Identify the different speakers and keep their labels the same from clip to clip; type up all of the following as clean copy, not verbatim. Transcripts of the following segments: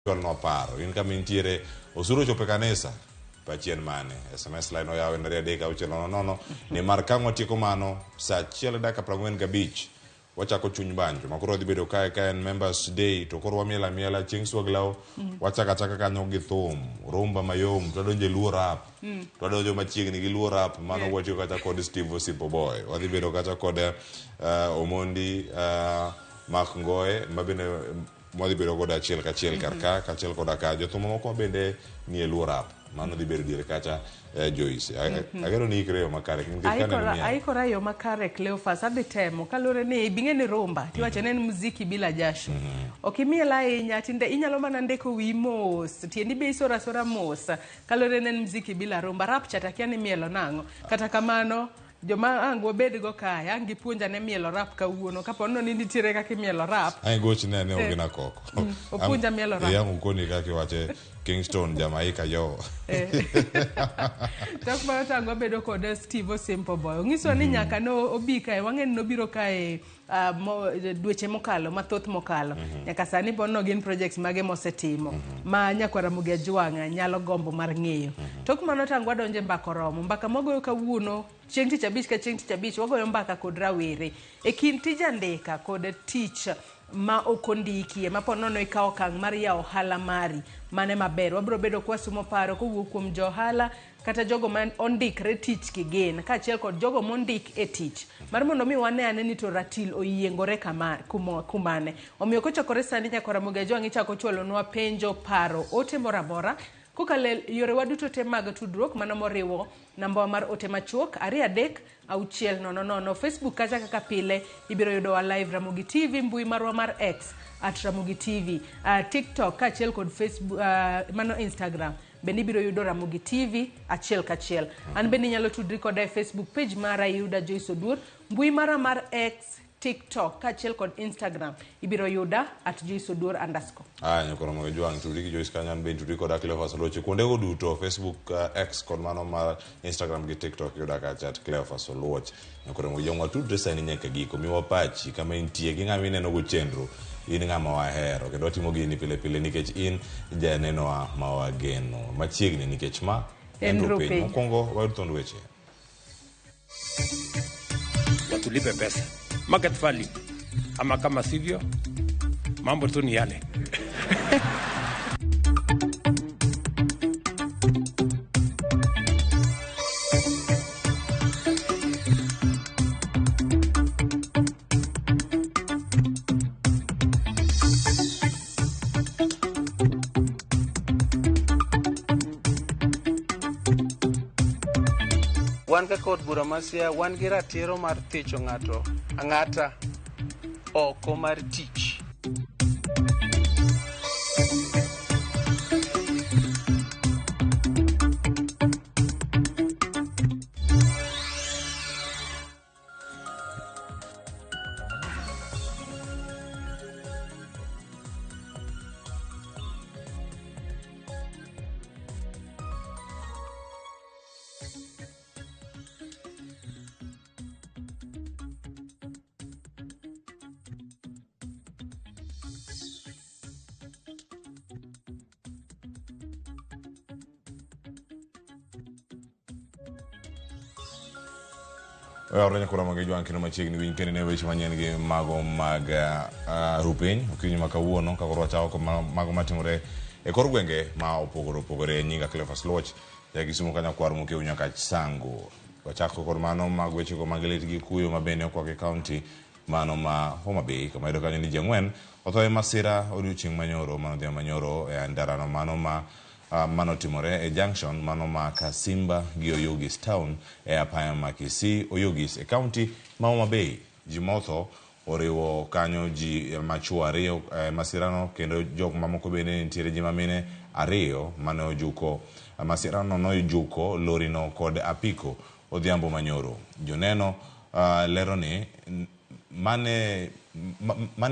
Speaker 1: Chwalnwa paro. In kama intiere, osuru ochopo e kanisa, pachi en mane? SMS line oyaw en 23600 nimar ka watieko mano saa achiel gi dakika 45 wachako chuny banjo ma koro wadhi bedo kae ka en members day to koro wamiel amiela chieng' swaglaw wachako achaka kanyo gi thum rumba mayom to wadonjo e luo rap to wadonjo machiegni gi luo rap mano yeah. Watiyo kacha kod Steve Osipo Boy wadhi bedo kacha kod Omondi Mark Ngoe ma bende mwadhi bedo godo achiel kachiel kar ka kaachiel koda ka jothum mamoko bende nie luo rap mano dhi bedo diere kacha eh, Joyce ageno ni ikre e yo makare nikech kaneno
Speaker 2: Aikora,
Speaker 1: niya
Speaker 2: aikora e yo makare Cleophas adhi temo kaluwore ni ibing'e ni rumba tiwacho ni en muziki bila jasho ok imiel ahinya tinde inyalo mana ndeko wiyi mos tiendi be isoro asora mos kaluwore ni en muziki bila rumba rap cha takia ni imielo nang'o kata kamano Joma ang' wabedgo kae, ang' gipuonja ne mielo rap kawuono. Kapo nono ni nitiere kaka imielo rap.
Speaker 1: Ang' igochne ne onge na koko.
Speaker 2: Opuonja mielo rap.
Speaker 1: Eh, ang' ukoni kaka iwache Kingston, Jamaica, yo.
Speaker 2: Tok mano to ang' wabedo kod Steve Simple Boy. Ong'iswa ni nyaka no obi kae, wang'e ni nobiro kae dweche mokalo, mathoth mokalo. Nyaka sani pod no gin projects mage mosetimo ma nyakwar Ramogi Ajwang'a nyalo gombo mar ng'eyo. Tok mano to ang' wadonjo e mbaka oromo. Mbaka mwagoyo kawuono chieng' tich abich ka chieng' tich abich wagoyo mbaka kod rawere e kind tij andika kod tich ma ok ondikie ma po nono ikawo okang' mar yawo ohala mari mane maber. Wabiro bedo kwasumo paro kowuok kuom jo ohala kata jogo ma ondikre tich kigin kaachiel kod jogo mondik e tich mar mondo mi wane ane ni to ratil oyiengore kama, kumo, kumane. Omiyo kochakore sani nyaka Ramogi Ajwang' ichako chwalonwa penjo, paro, ote moro amora kokalo e yorewa duto te mag tudruok mano moriwo nambawa mar ote machuok 23600. Facebook kacha kaka pile ibiro yudowa live Ramogi TV, mbui marwa mar X at Ramogi TV, TikTok kaachiel kod Facebook, mano Instagram bende ibiro yudo Ramogi TV achiel kachiel. An bende inyalo tudri koda e Facebook page mara iyuda Joyce Oduor, mbui mara mar X, TikTok kaachiel kod Instagram ibiro yuda at Joyce Oduor underscore.
Speaker 1: Aya nyoko Ramogi Jwang' tudri gi Joyce kanyo an bende tudri koda Cleophas Oluoch kuondego duto Facebook, X kod mano mar Instagram gi TikTok yuda kacha at Cleophas Oluoch. Nyoko Ramogi Jwang' watudre sani nyaka giko miwa pachi kama intie gi ng'ama ineno go chenro in ng'ama wahero kendo watimo gini pile pile nikech in janenowa ma wageno machiegni nikech ma en
Speaker 2: En
Speaker 1: rupiny.
Speaker 2: rupiny.
Speaker 1: Mokwongo wayud thond weche.
Speaker 3: Watulipe pesa market value, ama kama sivyo mambo tu ni yale.
Speaker 4: Wan kaka od bura ma Siaya wan gi ratiro mar thicho ng'ato ang'ata oko mar tich.
Speaker 1: Oyawore nyakora mag Ejwang' kendo machiegni winj kendo ne weche manyien gi mago mag rupiny okinyi ma kawuono ka koro wachako kod mago matimore e kor gwenge ma opogore opogore. Nyinga Cleophas Luoch, ja Kisumu ka nyakwar Mokeu nyaka Sango. Wachako kod mano mag wechego mag lit gi kuyo ma bende okwako e kaunti mano ma Homa Bay kama yudo kanyo ni ji ang'wen otho e masira odiochieng' manyoro mano odhiambo manyoro e ndarano mano ma manotimore e junction mano ma Kasimba gi Oyugis town e apaya ma Kisii Oyugis e kaunti ma Homa Bay. Ji motho oriwo kanyo ji machuo ariyo e masirano kendo jok mamoko bende nitiere ji mamine ariyo mane ojuko masirano nojuko lorino kod apiko odhiambo manyoro. Joneno lero ni mane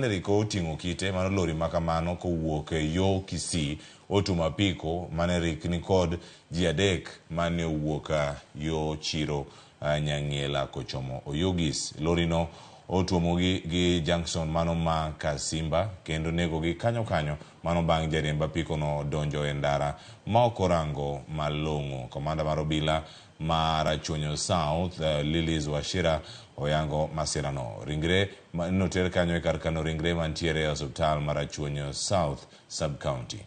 Speaker 1: riko oting'o kite mano lori makamano kowuok yo Kisii otumo apiko mane rik nikod ji adek mane owuok yo chiro Nyang'iela kochomo Oyugis. Lorino otuomogi gi junction mano ma Kasimba kendo negogi kanyo kanyo mano bang' jariemb apiko no donjo e ndara ma ok orango malong'o. Komanda mar obila ma Rachuonyo South, Lilies Wachira oyango masirano. Ringre noter kanyo e kar kano ringre mantiere e osiptal mar Rachuonyo South Sub-County.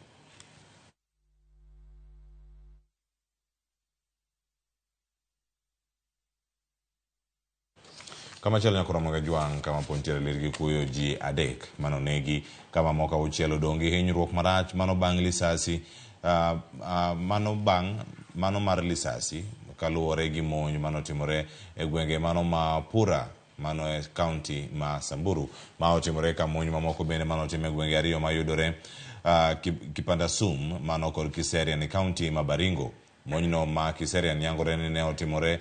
Speaker 1: Kamachielo nyaka romo ga jwang' kama pod nitiere lir gi kuyo ji 3 manonegi kama moko 6 odong' gi hinyruok marach mano bang' lisasi mano bang' mano mar lisasi kaluwore gi monj manotimore e gwenge mano ma Pura mano e kaunti ma Samburu ma otimore ka monj mamoko bende manotim e gwenge 2 mayudore Kipandasum mano kod Kiserian e kaunti ma Baringo. Monjno ma Kiserian yangore ni ne otimore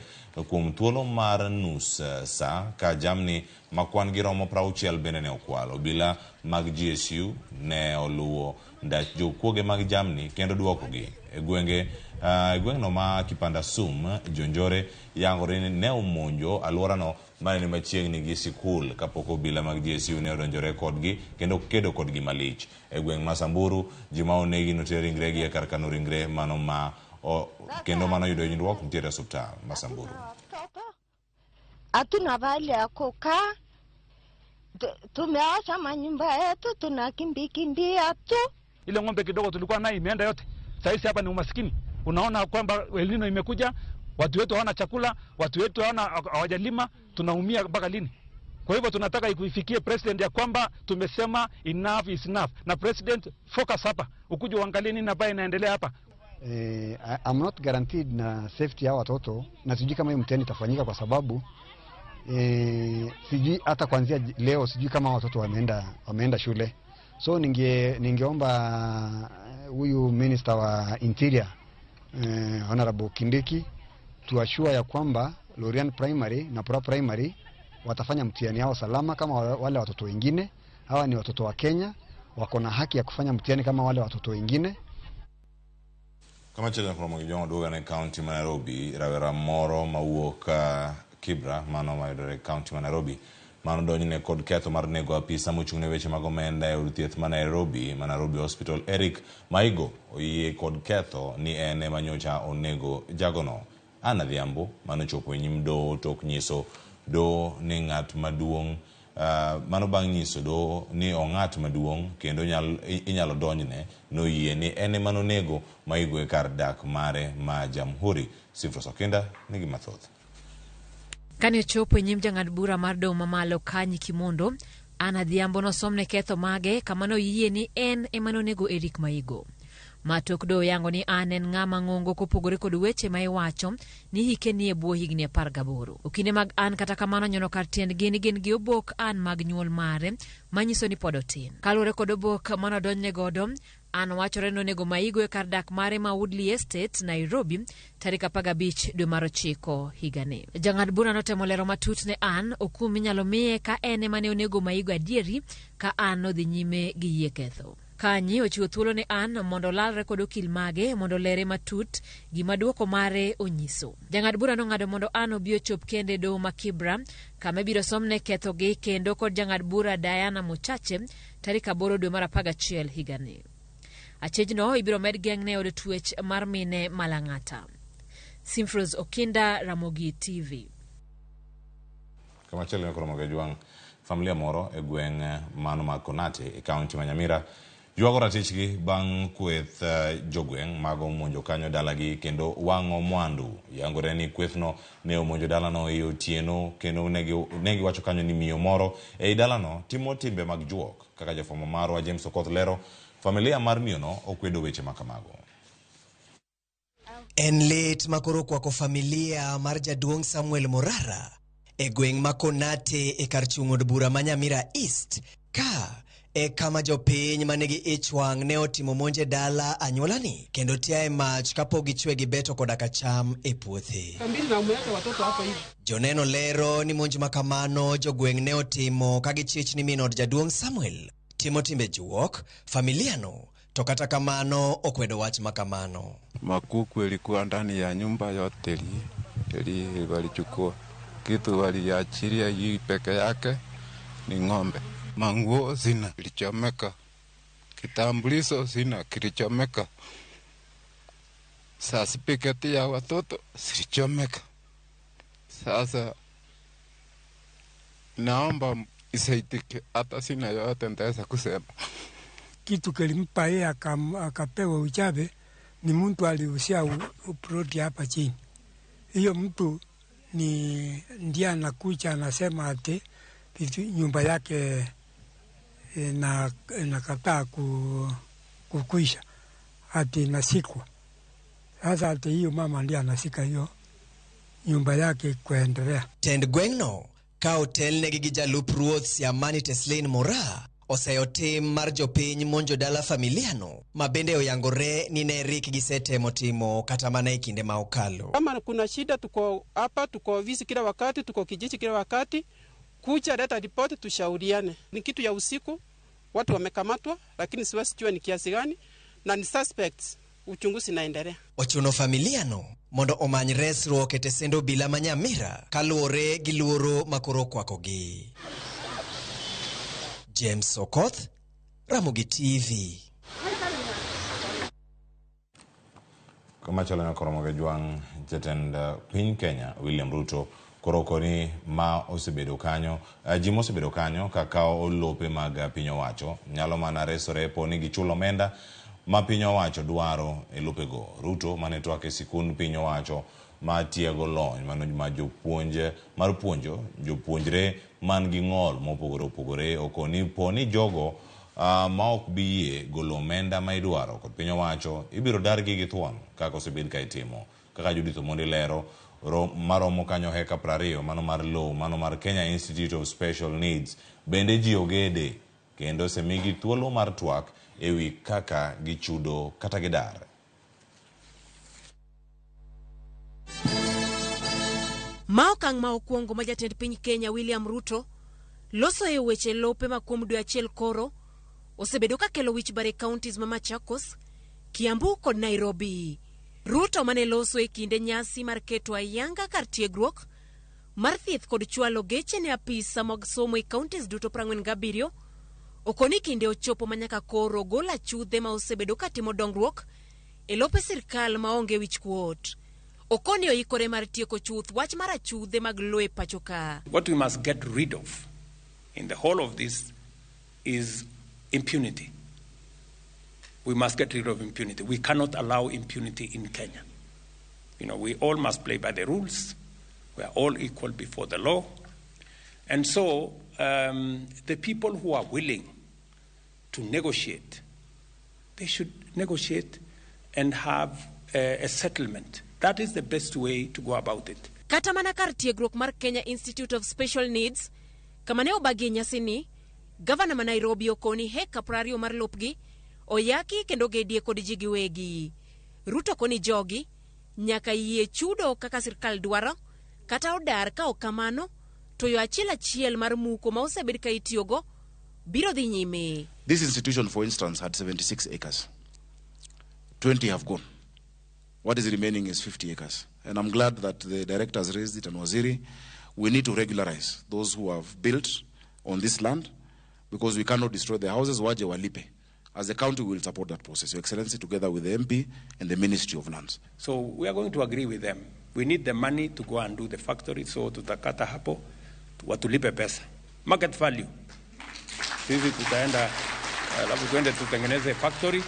Speaker 1: kuom thuolo mar nus sa ka jamni ma kwan gi romo 60 bende ne okwal. Obila mag GSU ne oluwo ndach jokuoge mag jamni kendo duokogi e gwenge gweng'no ma Kipandasum. Jonjore yangore ni ne omonjo alworano mane ni machiegni gi sikul kapok obila mag GSU ne odonjore kodgi kendo kedo kodgi malich. E gweng' ma Samburu, ji ma onegi noter ringregi e kar kano ringre mano ma kendo mano yudo hinyruok nitiere e osiptal ma Samburu.
Speaker 5: Hatuna pahali ya kukaa, tumeacha manyumba yetu, tunakimbikimbia tu.
Speaker 6: Ile ng'ombe kidogo tulikuwa nayo imeenda yote. Sasa hapa ni umaskini. Unaona kwamba El Nino imekuja, watu wetu hawana chakula, watu wetu hawajalima, tunaumia mpaka lini? Kwa hivyo tunataka ikuifikie president ya kwamba tumesema enough is enough. Na president focus hapa, ukuje uangalie nini ambayo inaendelea hapa.
Speaker 7: I'm not guaranteed na safety ya watoto, na sijui kama hiyo mtihani itafanyika kwa sababu sijui hata kuanzia leo sijui kama watoto wameenda shule. So ningeomba huyu minister wa Interior, Honorable Kindiki, tuashua ya kwamba Lorian Primary na Pura Primary watafanya mtihani yao salama kama wale watoto wengine. Hawa ni watoto wa Kenya, wako na haki ya kufanya mtihani kama wale watoto wengine.
Speaker 1: Kama chelo kwa mgijongo duga na county ma Nairobi, rawera moro mawuok Kibra mano mayudore county ma Nairobi mano donjne kod ketho mar nego apisa mochung' ne weche mag omenda e od thieth ma Nairobi ma Nairobi Hospital Eric Maigo oyie kod ketho ni en ema nyocha onego jagono. Anna Dhiambo manochopo e nyim doho tok nyiso doho ni ng'at maduong' mano bang' nyiso doho ni ong'at maduong' kendo inyalo donjne noyie ni en ema nonego Maigo e kar dak mare ma Jamhuri. Sifros Okinda nigi mathoth.
Speaker 8: Kane ochopo e nyim jang'ad bura mar doho mamalo Kanyi Kimondo, Anna Dhiambo nosomne ketho mage kama noyie ni en ema nonego Eric Maigo. Ma tok doho yango ni Ann en ng'ama ng'ongo kopogore kod weche ma iwacho ni hike ni e bwo higni 18. Okinde mag Ann kata kamano nyono kar tiendgi ni gin gi obok Ann mag nyuol mare manyiso ni pod otin. Kaluwore kod obok manodonjne godo, Ann wachore ni onego Maigo e kar dak mare ma Woodley Estate, Nairobi, tarik 15 dwe mar 9 higani. Jang'ad bura notemo lero matut ne Ann okum minyalo miye ka en ema ne onego Maigo adieri ka Ann nodhi nyime gi yie ketho. Kanyi ochiwo thuolo ne Ann mondo olalre kod okil mage mondo olere matut gima duoko mare onyiso. Jang'ad bura nong'ado mondo Ann obi ochop kende e doho ma Kibra kama ibiro somne kethogi kendo kod jang'ad bura Diana Mochache tarik 8 dwe mar 11 higani. Achijno ibiro med geng'ne e od twech mar mine Malang'ata. Simfros Okinda, Ramogi TV.
Speaker 1: Kamachielo ne koro jwang' familia moro e gweng' mano ma Konate e kaunti ma Nyamira ywago ratichgi bang' kweth jogweng' mago monjo kanyo dalagi kendo wang'o mwandu. Yangore ni kwethno ne omonjo dalano e otieno kendo ne giwacho kanyo ni miyo moro ei dalano timo timbe mag juok. Kaka jafwambo marwa James Okoth lero, familia mar miyono okwedo weche ma kamago.
Speaker 9: En lit makoro kwako familia mar jaduong' Samuel Morara e gweng' ma Konate e kar chung' od bura ma Nyamira East ka e kama jopiny manigi ich wang' ne otimo monj e dala anyuolani kendo tiaye mach kapok gichwe gi beto koda ka cham e puothe. Joneno lero ni monj makamano jogweng' ne otimo ka gichich ni min od jaduong' Samuel timo timbe juok, familia no to kata kamano okwedo wach makamano.
Speaker 10: Makuku ilikuwa ndani ya nyumba yote ili walichukua kitu, waliachilia hii peke yake. ni ng'ombe. Manguo sina, kilichomeka. Kitambulisho sina, kilichomeka. Certificate ya watoto silichomeka. Sasa naomba isaidike, hata sina yoyote nitaweza kusema.
Speaker 11: Kitu kilimpa yeye akapewa uchabe ni mtu aliusia uproti hapa chini. Hiyo mtu ni ndiye anakuja anasema ati nyumba yake inakataa kukuisha, ati inasikwa. Sasa ati hiyo mama ndiye anasika hiyo nyumba yake kuendelea.
Speaker 9: Tend gweng'no ka otelnegi gi jalup ruoth Siamani Teslin Moraa oseyo tim mar jopiny monjo dala familiano ma bende oyangore ni ne rik gisetemo timo kata mana e kinde ma okalo.
Speaker 4: Kama kuna shida tuko hapa, tuko ofisi kila wakati, tuko kijiji kila wakati, kuja leta ripoti tushauriane. Ni kitu ya usiku, watu wamekamatwa, lakini siwezi jua ni kiasi gani na ni suspects, uchunguzi inaendelea.
Speaker 9: Ochuno familiano mondo omany resruok e tesend obila ma Nyamira kaluwore gi luoro makoro okwakogi. James Okoth, Ramogi TV.
Speaker 1: Kamachalo nyaka Ramogi Jwang', jatend piny Kenya William Ruto koro koni ma osebedo kanyo, ji mosebedo kanyo ka kawo lope mag piny owacho nyalo mana resore po ni gichulo omenda ma piny owacho dwaro e lopego. Ruto mane twak e sikund piny owacho ma tiego lony mano ma jopuonj mar puonjo jopuonjre man gi ng'ol mopogore opogore okoni po ni jogo ma ok bi yie golo omenda ma idwaro kod piny owacho ibiro dargi gi thuon kaka osebed ka itimo. Kaka Judith Omondi lero, maromo kanyo heka 20 mano mar lowo mano mar Kenya Institute of Special Needs bende ji ogede kendo osemigi thuolo mar twak ewi kaka gichudo kata gidar.
Speaker 12: Ma okang' ma okwongo ma jatend piny Kenya William Ruto loso e weche lope ma kuom dwe achiel koro osebedo ka kelo wich bar e counties ma Machakos, Kiambu kod Nairobi. Ruto mane loso e kinde nyasi mar keto ayanga kar tiegruok mar thieth kod chwalo geche ne apisa mag somo e counties duto 47 okoni kinde ochopo ma nyaka koro gol achudhe ma osebedo ka timo dongruok e lope sirkal maonge wichkuot. Okoni oikore mar tieko chuth wach mar achudhe mag lowo e pacho ka.
Speaker 3: What we must get rid of in the whole of this is impunity. We must get rid of impunity. We cannot allow impunity in Kenya. You know, we all must play by the rules. We are all equal before the law. And so the people who are willing to negotiate, they should negotiate and have a settlement. That is the best way to go about it.
Speaker 12: Kata mana kar tiegruok mar Kenya Institute of Special Needs, kama ne obagie nyasini, gavana ma Nairobi okoni heka 20 mar lopgi oyaki kendo gedie kod ji giwegi. Ruto koni jogi nyaka yie chudo kaka sirkal dwaro, kata odar ka ok kamano to yo achiel achiel mar muko ma osebed ka itiyogo biro dhi nyime.
Speaker 13: This institution, for instance, had 76 acres. 20 have gone. What is remaining is 50 acres. And I'm glad that the directors raised it and Waziri. We need to regularize those who have built on this land because we cannot destroy their houses. Waje walipe. As a county, we will support that process, Your Excellency, together with the MP and the Ministry of Lands.
Speaker 3: So we are going to agree with them. We need the money to go and do the factory, so tutakata hapo, watulipe pesa. Market value. Sisi tutaenda, alafu tuende tutengeneze factory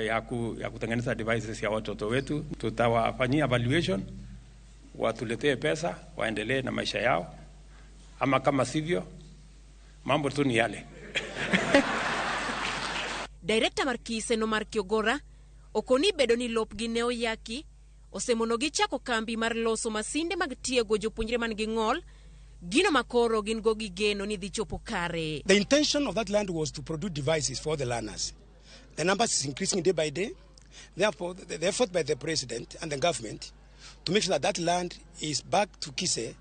Speaker 3: ya kutengeneza devices ya watoto wetu. Tutawafanyia valuation, watuletee pesa, waendelee na maisha yao. Ama kama sivyo, mambo tu ni yale.
Speaker 12: Director mar Kiseno mar Kiogora okoni bedo ni lopgi ne oyaki osemonogi chako kambi mar loso masinde mag tiego jopuonjre man gi ng'ol, gino makoro gin go gi geno ni dhi chopo kare.
Speaker 14: The intention of that land was to produce devices for the learners. The numbers is increasing day by day. Therefore, the effort by the president and the government to make sure that that land is back to Kise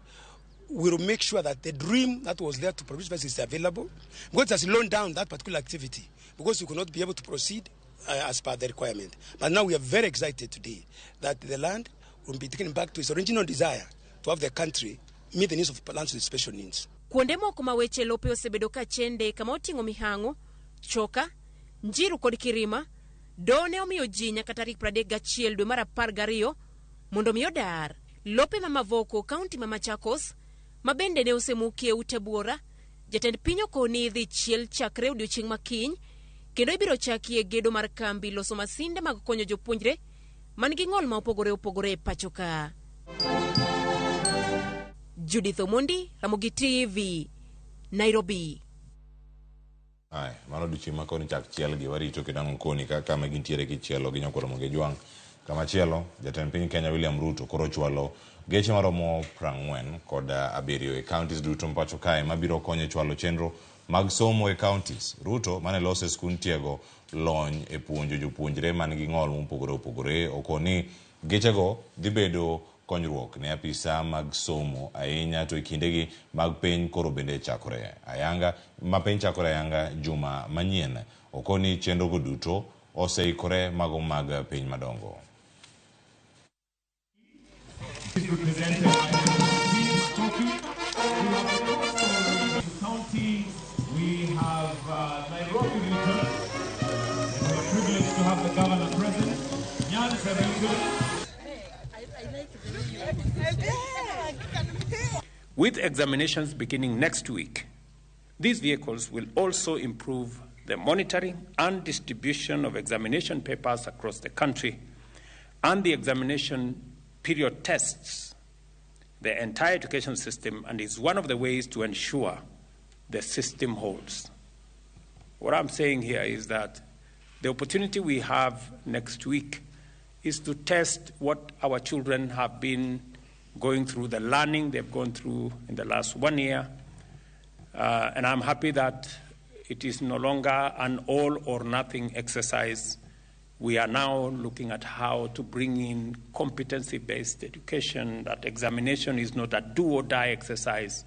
Speaker 14: will make sure that the dream that was there to produce devices is available, because it has slowed down that particular activity because we could not be able to proceed as per the requirement. But now we are very excited today that the land will be taken back to its original desire to have the country meet the needs of lands with special needs.
Speaker 12: Kuonde moko ma weche lope osebedo ka chende kama oting'o Mihang'o, Choka, Njiru kod Kirima, doho ne omiyo ji nyaka tarik 31 dwe mar 12 mondo mi odar. Lope ma Mavoko, kaunti ma Machakos, ma bende ne osemukie ute buora, jatend piny okoni idhi chiel chakre odiochieng' ma kiny kendo ibiro chakie gedo mar kambi loso masinde mag konyo jopuonjre man gi ng'ol ma opogore opogore e pacho ka. Judith Omondi, Ramogi TV, Nairobi.
Speaker 1: Aya, mano odiochieng' ma koni chak chielgi, warito kendo ang' koni ka kama gintiere kichielo gi nyakwar Ramogi Ojwang'. Kama chielo, jatend piny Kenya William Ruto koro ochwalo geche maromo 47 e counties duto mapacho kae mabiro konyo e chwalo chenro mag somo e counties. Ruto mane loso e skund tiego lony e puonjo jopuonjre man gi ng'ol mopogore opogore okoni gechego dhi bedo konyruok ne apisa mag somo ahinya to e kindegi mag piny koro bende chakore ayanga ma piny chakore ayanga juma manyien. Okoni chenrogo duto oseikore mago mag piny madongo.
Speaker 15: Is represented by Steve Toki. We have the Coastal County. We have Nairobi region. And we are privileged to have the governor present. Nyanza region.
Speaker 3: With examinations beginning next week, these vehicles will also improve the monitoring and distribution of examination papers across the country and the examination period tests the entire education system, and is one of the ways to ensure the system holds. What I'm saying here is that the opportunity we have next week is to test what our children have been going through, the learning they've gone through in the last 1 year. And I'm happy that it is no longer an all or nothing exercise. We are now looking at how to bring in competency-based education, that examination is not a do-or-die exercise.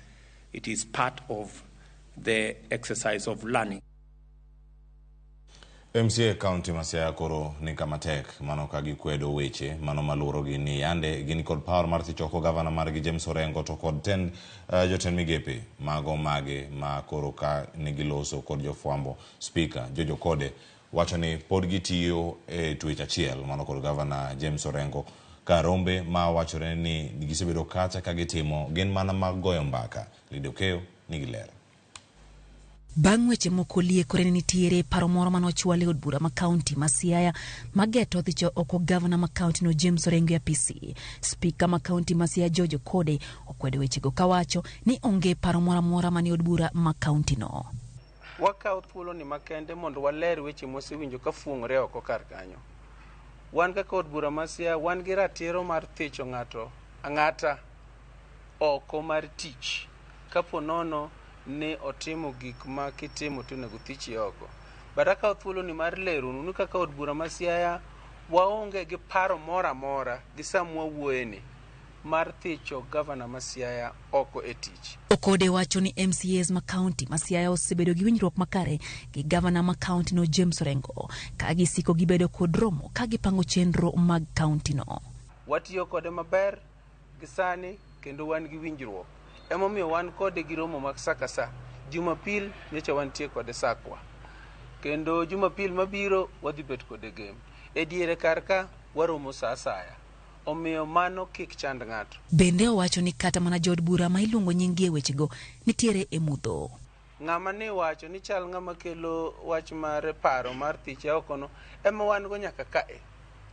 Speaker 3: It is part of the exercise of learning.
Speaker 1: MCA County ma Siaya koro ni kama tek mano ka gikwedo weche mano maluorogi ni yande gin kod power mar thichoko gavana margi James Orengo to kod tend jotend migepe mago mage ma koro ka negiloso kod jofwambo. Speaker George Okode wacho ni pod gitiyo e twech achiel mano kod gavana James Orengo ka rombe ma wachore ni gisebedo kacha ka gitimo gin mana mag goyo mbaka. Lido Keyo nigi ler.
Speaker 8: Bang' weche moko liekore ni nitiere paro moro mane ochwal e od bura ma kaunti ma Siaya mageto thicho oko gavana ma kaunti no James Orengo e apisi. Spika ma kaunti ma Siaya George Okode okwedo wechego kawacho ni onge paro moro amora manie od bura ma kaunti no.
Speaker 16: Wakawo thuolo ni makende mondo waler weche mosewinjo ka fuong'ore oko kar kanyo. Wan kaka od bura ma Siaya wan gi ratiro mar thicho ng'ato ang'ata oko mar tich kapo nono ni otimo gik ma kitimo to onego thichi oko. But akawo thuolo ni mar leronu ni kaka od bura ma Siaya waonge gi paro moro amora gi sama wawuoyeni mar thicho gavana ma Siaya oko e tich.
Speaker 8: Okode wacho ni MCAs ma kaunti ma Siaya osebedo gi winjruok makare gi gavana ma kaunti no James Orengo ka gisiko gibedo kod romo ka gipango chenro mag kaunti no.
Speaker 16: Watiyo kode maber gi sani kendo wan gi winjruok. Emomiyo wan kode gi romo mag sa ka sa. Jumapil nyocha wantie kode Sakwa. Kendo Jumapil mabiro wadhi bet kode Gem. E diere kar ka waromo sa asaya. Omiyo mano kik chand ng'ato.
Speaker 8: Bende owacho ni kata mana jood bura ma iluongo nying-gi e wechego nitiere e mudho.
Speaker 16: Ng'ama ne wacho ni chal ng'ama kelo wach mar paro mar thiche oko no ema wan go nyaka kae.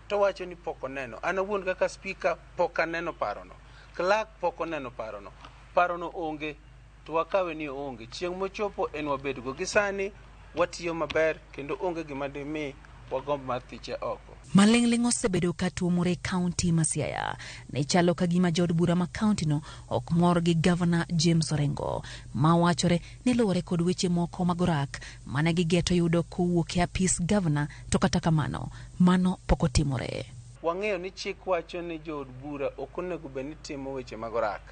Speaker 16: To wacho ni pok oneno. An awuon kaka speaker pok aneno parono. Clerk pok oneno parono. Parono onge to wakawe ni onge. Chieng' mochopo en wabedgo. Gi sani watiyo maber kendo onge gima dimi wagomb mar thiche oko.
Speaker 8: Maling'ling' osebedo ka tuomore e kaunti ma Siaya. Ne chalo ka gima jood bura ma kaunti no ok mor gi gavana James Orengo, ma wachore ni luwore kod weche moko mag orak mane gigeto yudo kowuok e apis gavana, to kata kamano mano pok otimore.
Speaker 16: Wang'eyo ni chik wacho ni jood bura ok onego bed ni timo weche mag orak.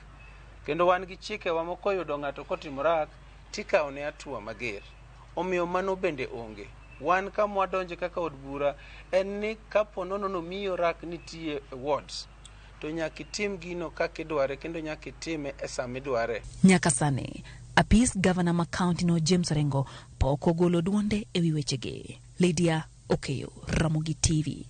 Speaker 16: Kendo wan gi chikewa ma koyudo ng'ato kotimo orak tikawone hatua mager. Omiyo mano bende onge. Wan kama wadonje kaka od bura en ni kapo nono nomiyi orak nitie e wards, to nyaka itim gino kaka idware kendo nyaka itime e sama idware.
Speaker 8: Nyaka sani,
Speaker 17: Apis gavana ma kaunti no James Orengo pok ogolo duonde ewi wechegi. Lydia Okeyo, Ramogi TV.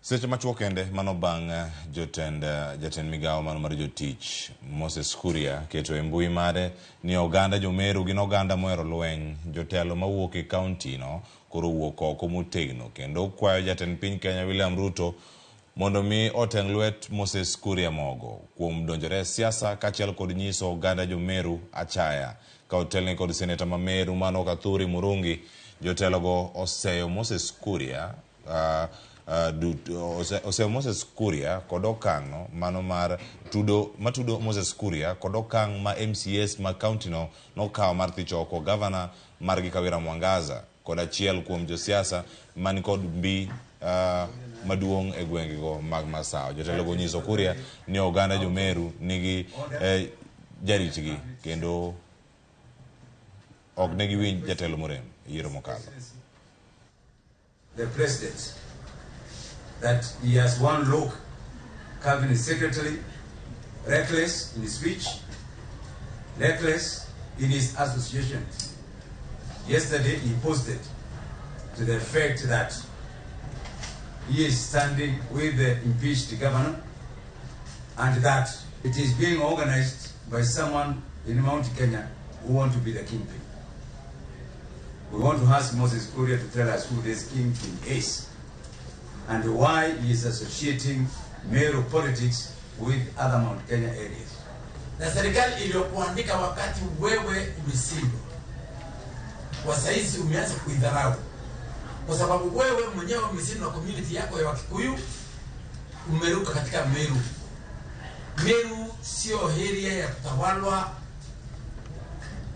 Speaker 1: Seche machuok kende mano bang' jotend jatend migawo mano mar jotich Moses Kuria keto e mbui mare ni oganda Jomeru gin oganda mohero lweny. Jotelo mawuok e kaunti no koro owuok oko motegno kendo kwayo jatend piny Kenya William Ruto mondo mi oteng' lwet Moses Kuria mogo kuom donjore e siasa kaachiel kod nyiso oganda Jomeru achaya. Ka otelne kod seneta ma Meru mano Kathuri Murungi, jotelogo oseyo Moses Kuria oseyo Moses Kuria kod okang' mano mar tudo matudo Moses Kuria kod okang' ma MCAs ma kaunti no nokawo mar thicho oko gavana margi Kawira Mwangaza kod achiel kuom josiasa man kod mbi maduong' e gwengego mag Masawa. Jotelogo onyiso Kuria ni oganda Jomeru nigi jaritgi kendo ok ne giwinj jatelo morem e yiero mokalo.
Speaker 18: The president that he has one look, cabinet secretary, reckless in his speech, reckless in his associations. Yesterday he posted to the effect that he is standing with the impeached governor and that it is being organized by someone in Mount Kenya who want to be the kingpin. We want to ask Moses Kuria to tell us who this kingpin is and why he is associating Meru politics with other Mount Kenya areas.
Speaker 19: Na serikali iliyokuandika wakati wewe umeshindwa, kwa saizi umeanza kuidharau, kwa sababu wewe mwenyewe umeshindwa na community yako ya Wakikuyu, umeruka katika Meru. Meru sio area ya kutawalwa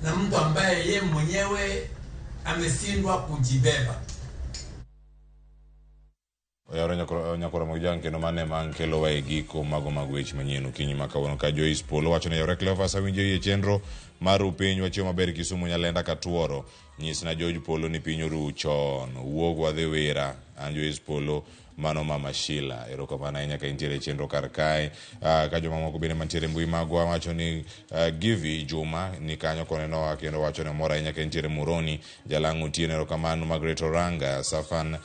Speaker 19: na mtu ambaye ye mwenyewe ameshindwa kujibeba.
Speaker 1: Oyawore nyakoro mag jang kendo mane man kelo wa e giko mago mag weche manyien okinyi ma kawuono ka Joyce Polo wacho ni yawre Cleophas awinjo yie chenro mar piny wachiewo maber Kisumu Nyalenda Katuoro nyisna George Polo ni piny oru chon wuog wadhi wira an Joyce Polo mano mama Sheila erokamano ahinya ka intiere e chenro kar kae ka jomamoko bende mantiere e mbui magwa wacho ni Givi Juma ni kanyo konenowa kendo wacho ni omor ahinya ka intiere Muroni Jalang'o Otieno erokamano Margaret Oranga Safan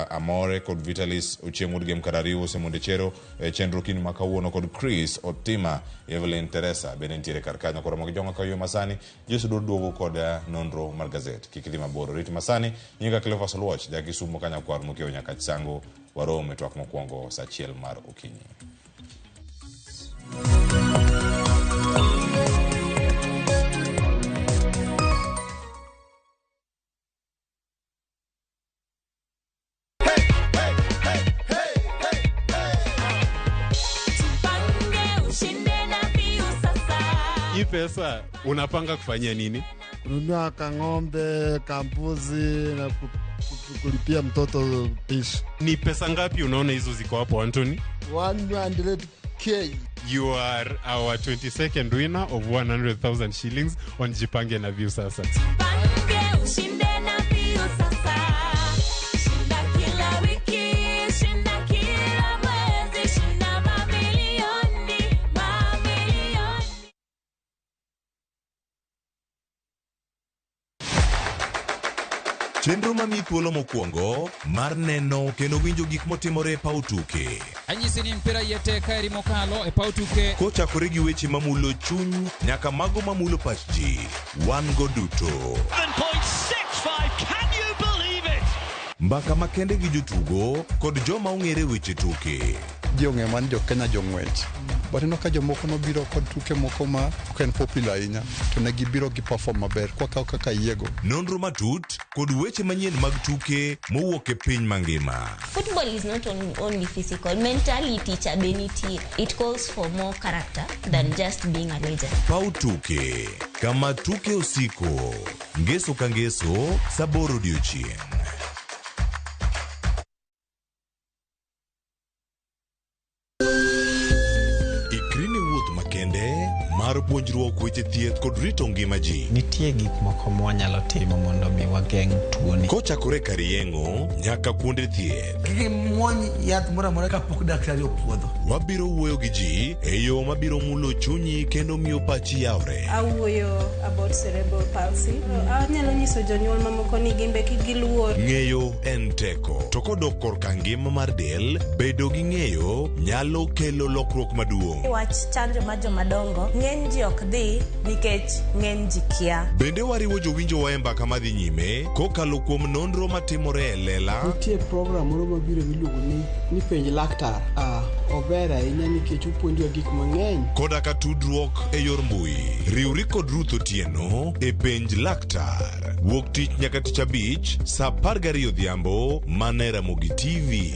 Speaker 1: Amore kod Vitalis Ochieng' wuod Gem Karariwo osemondo chero chenro kiny ma kawuono kod Chris Otima Evelyn Teresa bende nitiere kar kanyo koro mogi jonga kayo masani Jesu dwaro duogo kod nonro mar gazet kik idhi mabor rit masani nyinga Cleophas Oluoch ja Kisumu kanyakwar mokiewo nyaka Chisango warom e twak mokwongo saa achiel mar okinyi.
Speaker 20: Hii pesa unapanga kufanyia nini?
Speaker 21: Kununua kang'ombe, kambuzi na kulipia mtoto pishi.
Speaker 20: Ni pesa ngapi unaona hizo ziko hapo Anthony?
Speaker 21: 100k.
Speaker 20: You are our 22nd winner of 100,000 shillings on Jipange na Viusasa.
Speaker 22: Jipange ushinde na Viusasa. Shinda kila wiki, shinda kila mwezi, shinda mamilioni, mamilioni.
Speaker 23: Chenro mamiyi thuolo mokwongo mar neno kendo winjo gik motimore e paw tuke.
Speaker 24: Anyisi ni mpira iye tek ka eri mokalo e paw tuke.
Speaker 23: Kochakore gi weche mamulo chuny nyaka mago mamulo pach ji, wan go duto.
Speaker 25: 7.65, can you believe it?
Speaker 23: Mbaka makende gi jotugo kod joma ong'ere weche tuke.
Speaker 26: Ji ong'eyo mana ni jo Kenya jong'wech. But ineno ka jomoko nobiro kod tuke moko ma ok en popular ahinya to ne gibiro gi perform maber kwakawo kaka yiego.
Speaker 23: Nonro matut kod weche manyien mag tuke mowuok e piny mangima.
Speaker 27: Football is not only physical, mentality cha be nitie. It calls for more character than just being a legend.
Speaker 23: Paw tuke, kama tuke osiko. Ngeso ka ngeso, saa aboro odiochieng'. Ikri ne wuoth makende mar Kar puonjruok weche thieth kod rito ngima ji.
Speaker 2: Nitie gik moko mwanyalo timo mondo mi wageng' tuoni.
Speaker 23: Kochakore kar yeng'o nyaka kuonde thieth.
Speaker 19: Kik imuony yath moro amora kapok daktari opuodho.
Speaker 23: Wabiro wuoyo gi ji e yo mabiro mulo chunyi kendo miyo pachi yawre.
Speaker 4: Awuoyo about cerebral palsy. Anyalo nyiso jonyuol mamoko ni gin be kik giluor.
Speaker 23: Ng'eyo en teko. To kodok korka ngima mar del, bedo gi ng'eyo nyalo kelo lokruok maduong'.
Speaker 5: Wach chanjo mar jomadongo, ng'eny ji ok dhi nikech ng'eny ji kia.
Speaker 23: Bende wariwo jowinjowa e mbaka madhi nyime kokalo kuom nonro matimore e lela.
Speaker 6: Nitie program moro mabiro miluongo ni penj laktar. Ah, ober ahinya nikech opuonjowa gik mang'eny.
Speaker 23: Koda ka tudruok e yor mbui. Riwri kod Ruth Otieno e penj laktar. Wuok tich nyaka tich abich saa 12 odhiambo mana e Ramogi TV.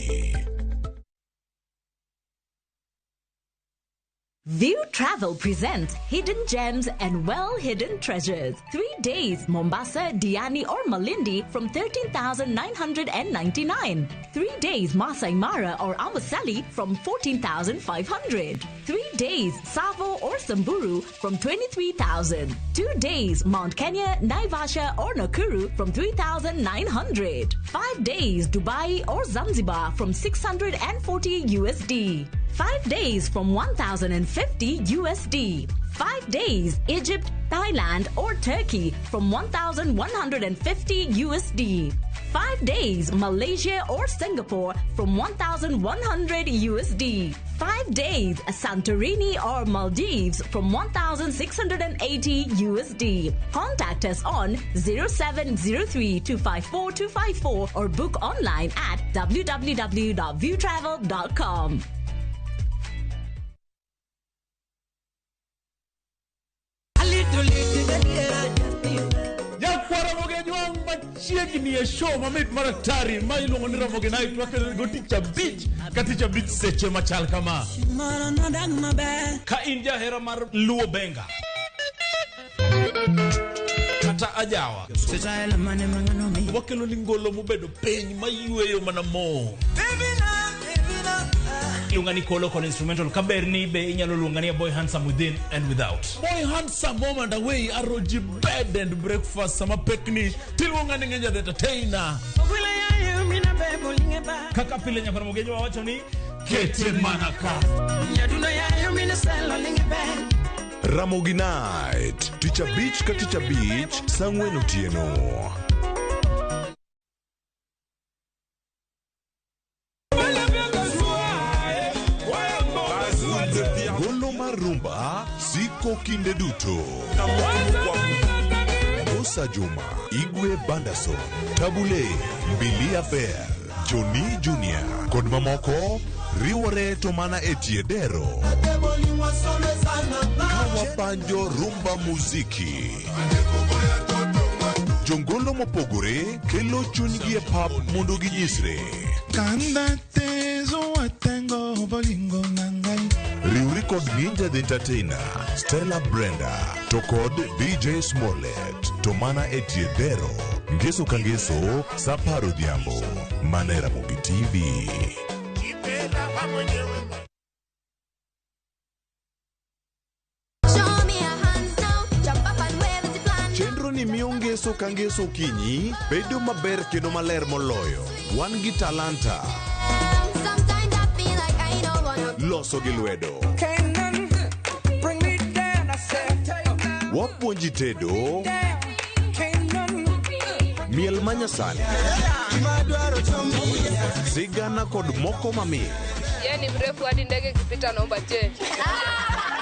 Speaker 7: View Travel presents Hidden Gems and Well Hidden Treasures. 3 days, Mombasa, Diani, or Malindi from 13,999. 3 days, Masai Mara or Amboseli from 14,500. 3 days, Savo or Samburu from 23,000. 2 days, Mount Kenya, Naivasha, or Nakuru from 3,900. 5 days, Dubai or Zanzibar from 640 USD. 5 days from 1,050 USD. 5 days, Egypt, Thailand, or Turkey from 1,150 USD. 5 days, Malaysia or Singapore from 1,100 USD. 5 days, Santorini or Maldives from 1,680 USD. Contact us on 0703 254 254 or book online at www.viewtravel.com.
Speaker 10: Nyakwara Ramogi Ajwang' machiegni e show mamit mar atari ma iluongo ni Ramogi Night wakelo go tich abich ka tich abich seche machal kama. Ka in jahera mar Luo Benga kata ajawa wakelo ni ngolo mobedo piny mayweyo mana mo.
Speaker 11: Iluonga ni Kolo kod instrumental kaber ni be inyalo luonga ni a boy handsome within and without.
Speaker 10: Boy handsome home and away aroji bed and breakfast sama pekni tiluonga ni Ngenja the entertainer.
Speaker 11: Kaka pile nyakwar Ramogi Ajwang' wacho ni
Speaker 10: kete mana ka.
Speaker 23: Ramogi Night, tich abich ka tich abich, saa 4 otieno. Golo mar rumba siko kinde duto. Musa Juma, Igwe Bandason, Tabule, Mbilia Bell, Johnny Junior kod mamoko riwore to mana e tie dero. Kawapanjo rumba muziki. Jongolo mopogore kelo chunygi e pap mondo ginyisre. Riwri kod Ninja the Entertainer, Stella Brenda, to kod DJ Smollett, to mana e tie dero. Ngeso ka ngeso, saa 10 odhiambo, mana e Ramogi TV. Chenro ni miyo ngeso ka ngeso okinyi bedo maber kendo maler moloyo. Wan gi talanta. Loso gi lwedo. Wapuonji tedo. Miel manyasani. Sigana kod moko mamit.
Speaker 28: Yeye ni mrefu hadi ndege ikipita naomba change.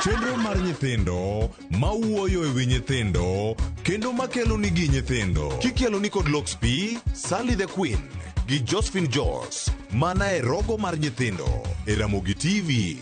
Speaker 23: Chenro mar nyithindo mawuoyo e wi nyithindo kendo makelo nigi nyithindo. Kikelo ni kod Lox P, Sally the Queen gi Josephine Jos mana e rogo mar nyithindo e Ramogi TV.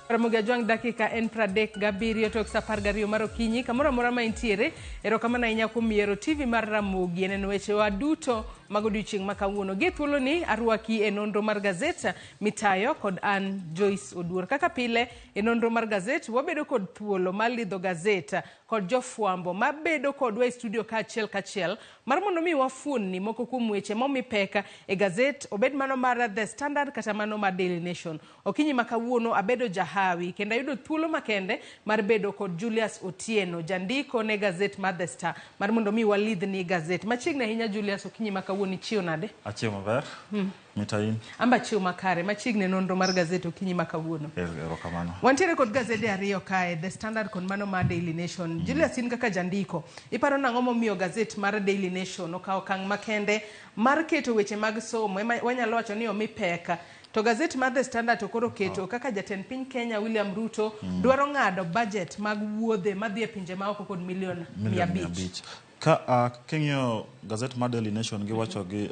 Speaker 29: Ramogi Ajwang' dakika en 37 tok sa 12 mar okinyi kamoro amora ma intiere. Erokamano ahinya kuom yiero TV mar Ramogi e neno wechewa duto mag odiochieng' ma kawuono. Gi thuoloni arwaki e nonro mar gazet mitayo kod an Joyce Oduor. Kaka pile e nonro mar gazet wabedo kod thuolo mar lidho gazet kod jofwambo mabedo kodwa e studio kaachiel kachiel mar mondo mi wafuonni moko kuom weche momi pek e gazet obed mano mar The Standard kata mano mar Daily Nation. Okinyi ma kawuono abedo jahawi kendo ayudo thuolo makende mar bedo kod Julius Otieno, jandiko ne gazet mar The Star, mar mondo mi walidhni gazet. Machiegni ahinya Julius, okinyi ma kawuono ichiew nade?
Speaker 3: Achiew maber. Mita in?
Speaker 29: Amba achiew makare, machiegni e nonro mar gazet okinyi ma kawuono.
Speaker 3: Erokamano.
Speaker 29: Wantiere kod gazede ariyo kae, The Standard kod mano mar Daily Nation. Julius, in kaka jandiko, iparo nang'o momiyo gazet mar Daily Nation okawo okang' makende mar keto weche mag somo ema wanyalo wacho ni omi pek to gazet mar The Standard to koro keto kaka jatend piny Kenya William Ruto dwaro ng'ado budget mag wuodhe madhi e pinje maoko kod milion 500.
Speaker 3: Ka king'iyo gazet mar Daily Nation giwacho gi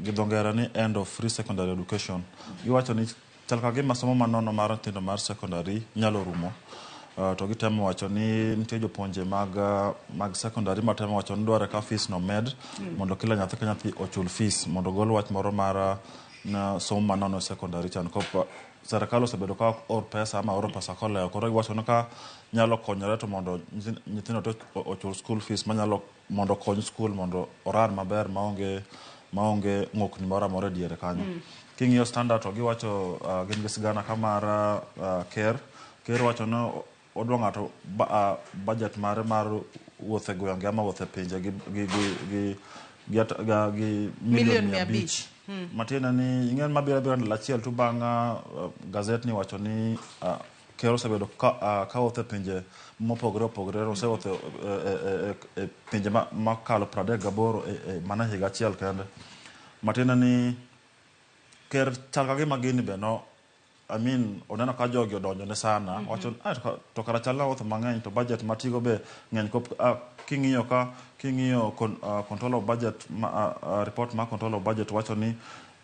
Speaker 3: gi dho ngere ni end of free secondary education. Giwacho ni chal ka gima somo manono mar nyithindo mar secondary nyalo rumo. To gitemo wacho ni nitie jopuonje mag secondary matemo wacho ni dwarore ka fees no med mondo kila nyathi ka nyathi ochul fees mondo gol wach moro mar na somo manono e secondary chan kop serikal osebedo ka ok or pesa ama oro pesa kolewo koro giwacho ni ka nyalo konyore to mondo nyithindo to ochul school fees manyalo mondo okony school mondo oran maber maonge ng'okni moro amora e diere kanyo. King'iyo Standard to giwacho gin gi sigana ka mar ker wacho ni odwa ng'ato budget mare mar wuoth e gwenge ama wuoth e pinje gi
Speaker 29: Milion
Speaker 3: milion
Speaker 29: mia
Speaker 3: mia
Speaker 29: abich.
Speaker 3: abich. Matiende ni ing'en mabiro abira ndalo achiel to bang' gazet ni wacho ni ker osebedo ka wuotho e pinje mopogore opogore osewuotho e pinje makalo 38 e mana higa achiel kende. Matiende ni ker chal ka gima gini be no I mean oneno ka jogi odonjo ne sana wacho ni "Ah, to kara chal na wuotho mang'eny to budget matigo be ng'eny kop king'iyo ka king'iyo control of budget report mar control of budget wacho ni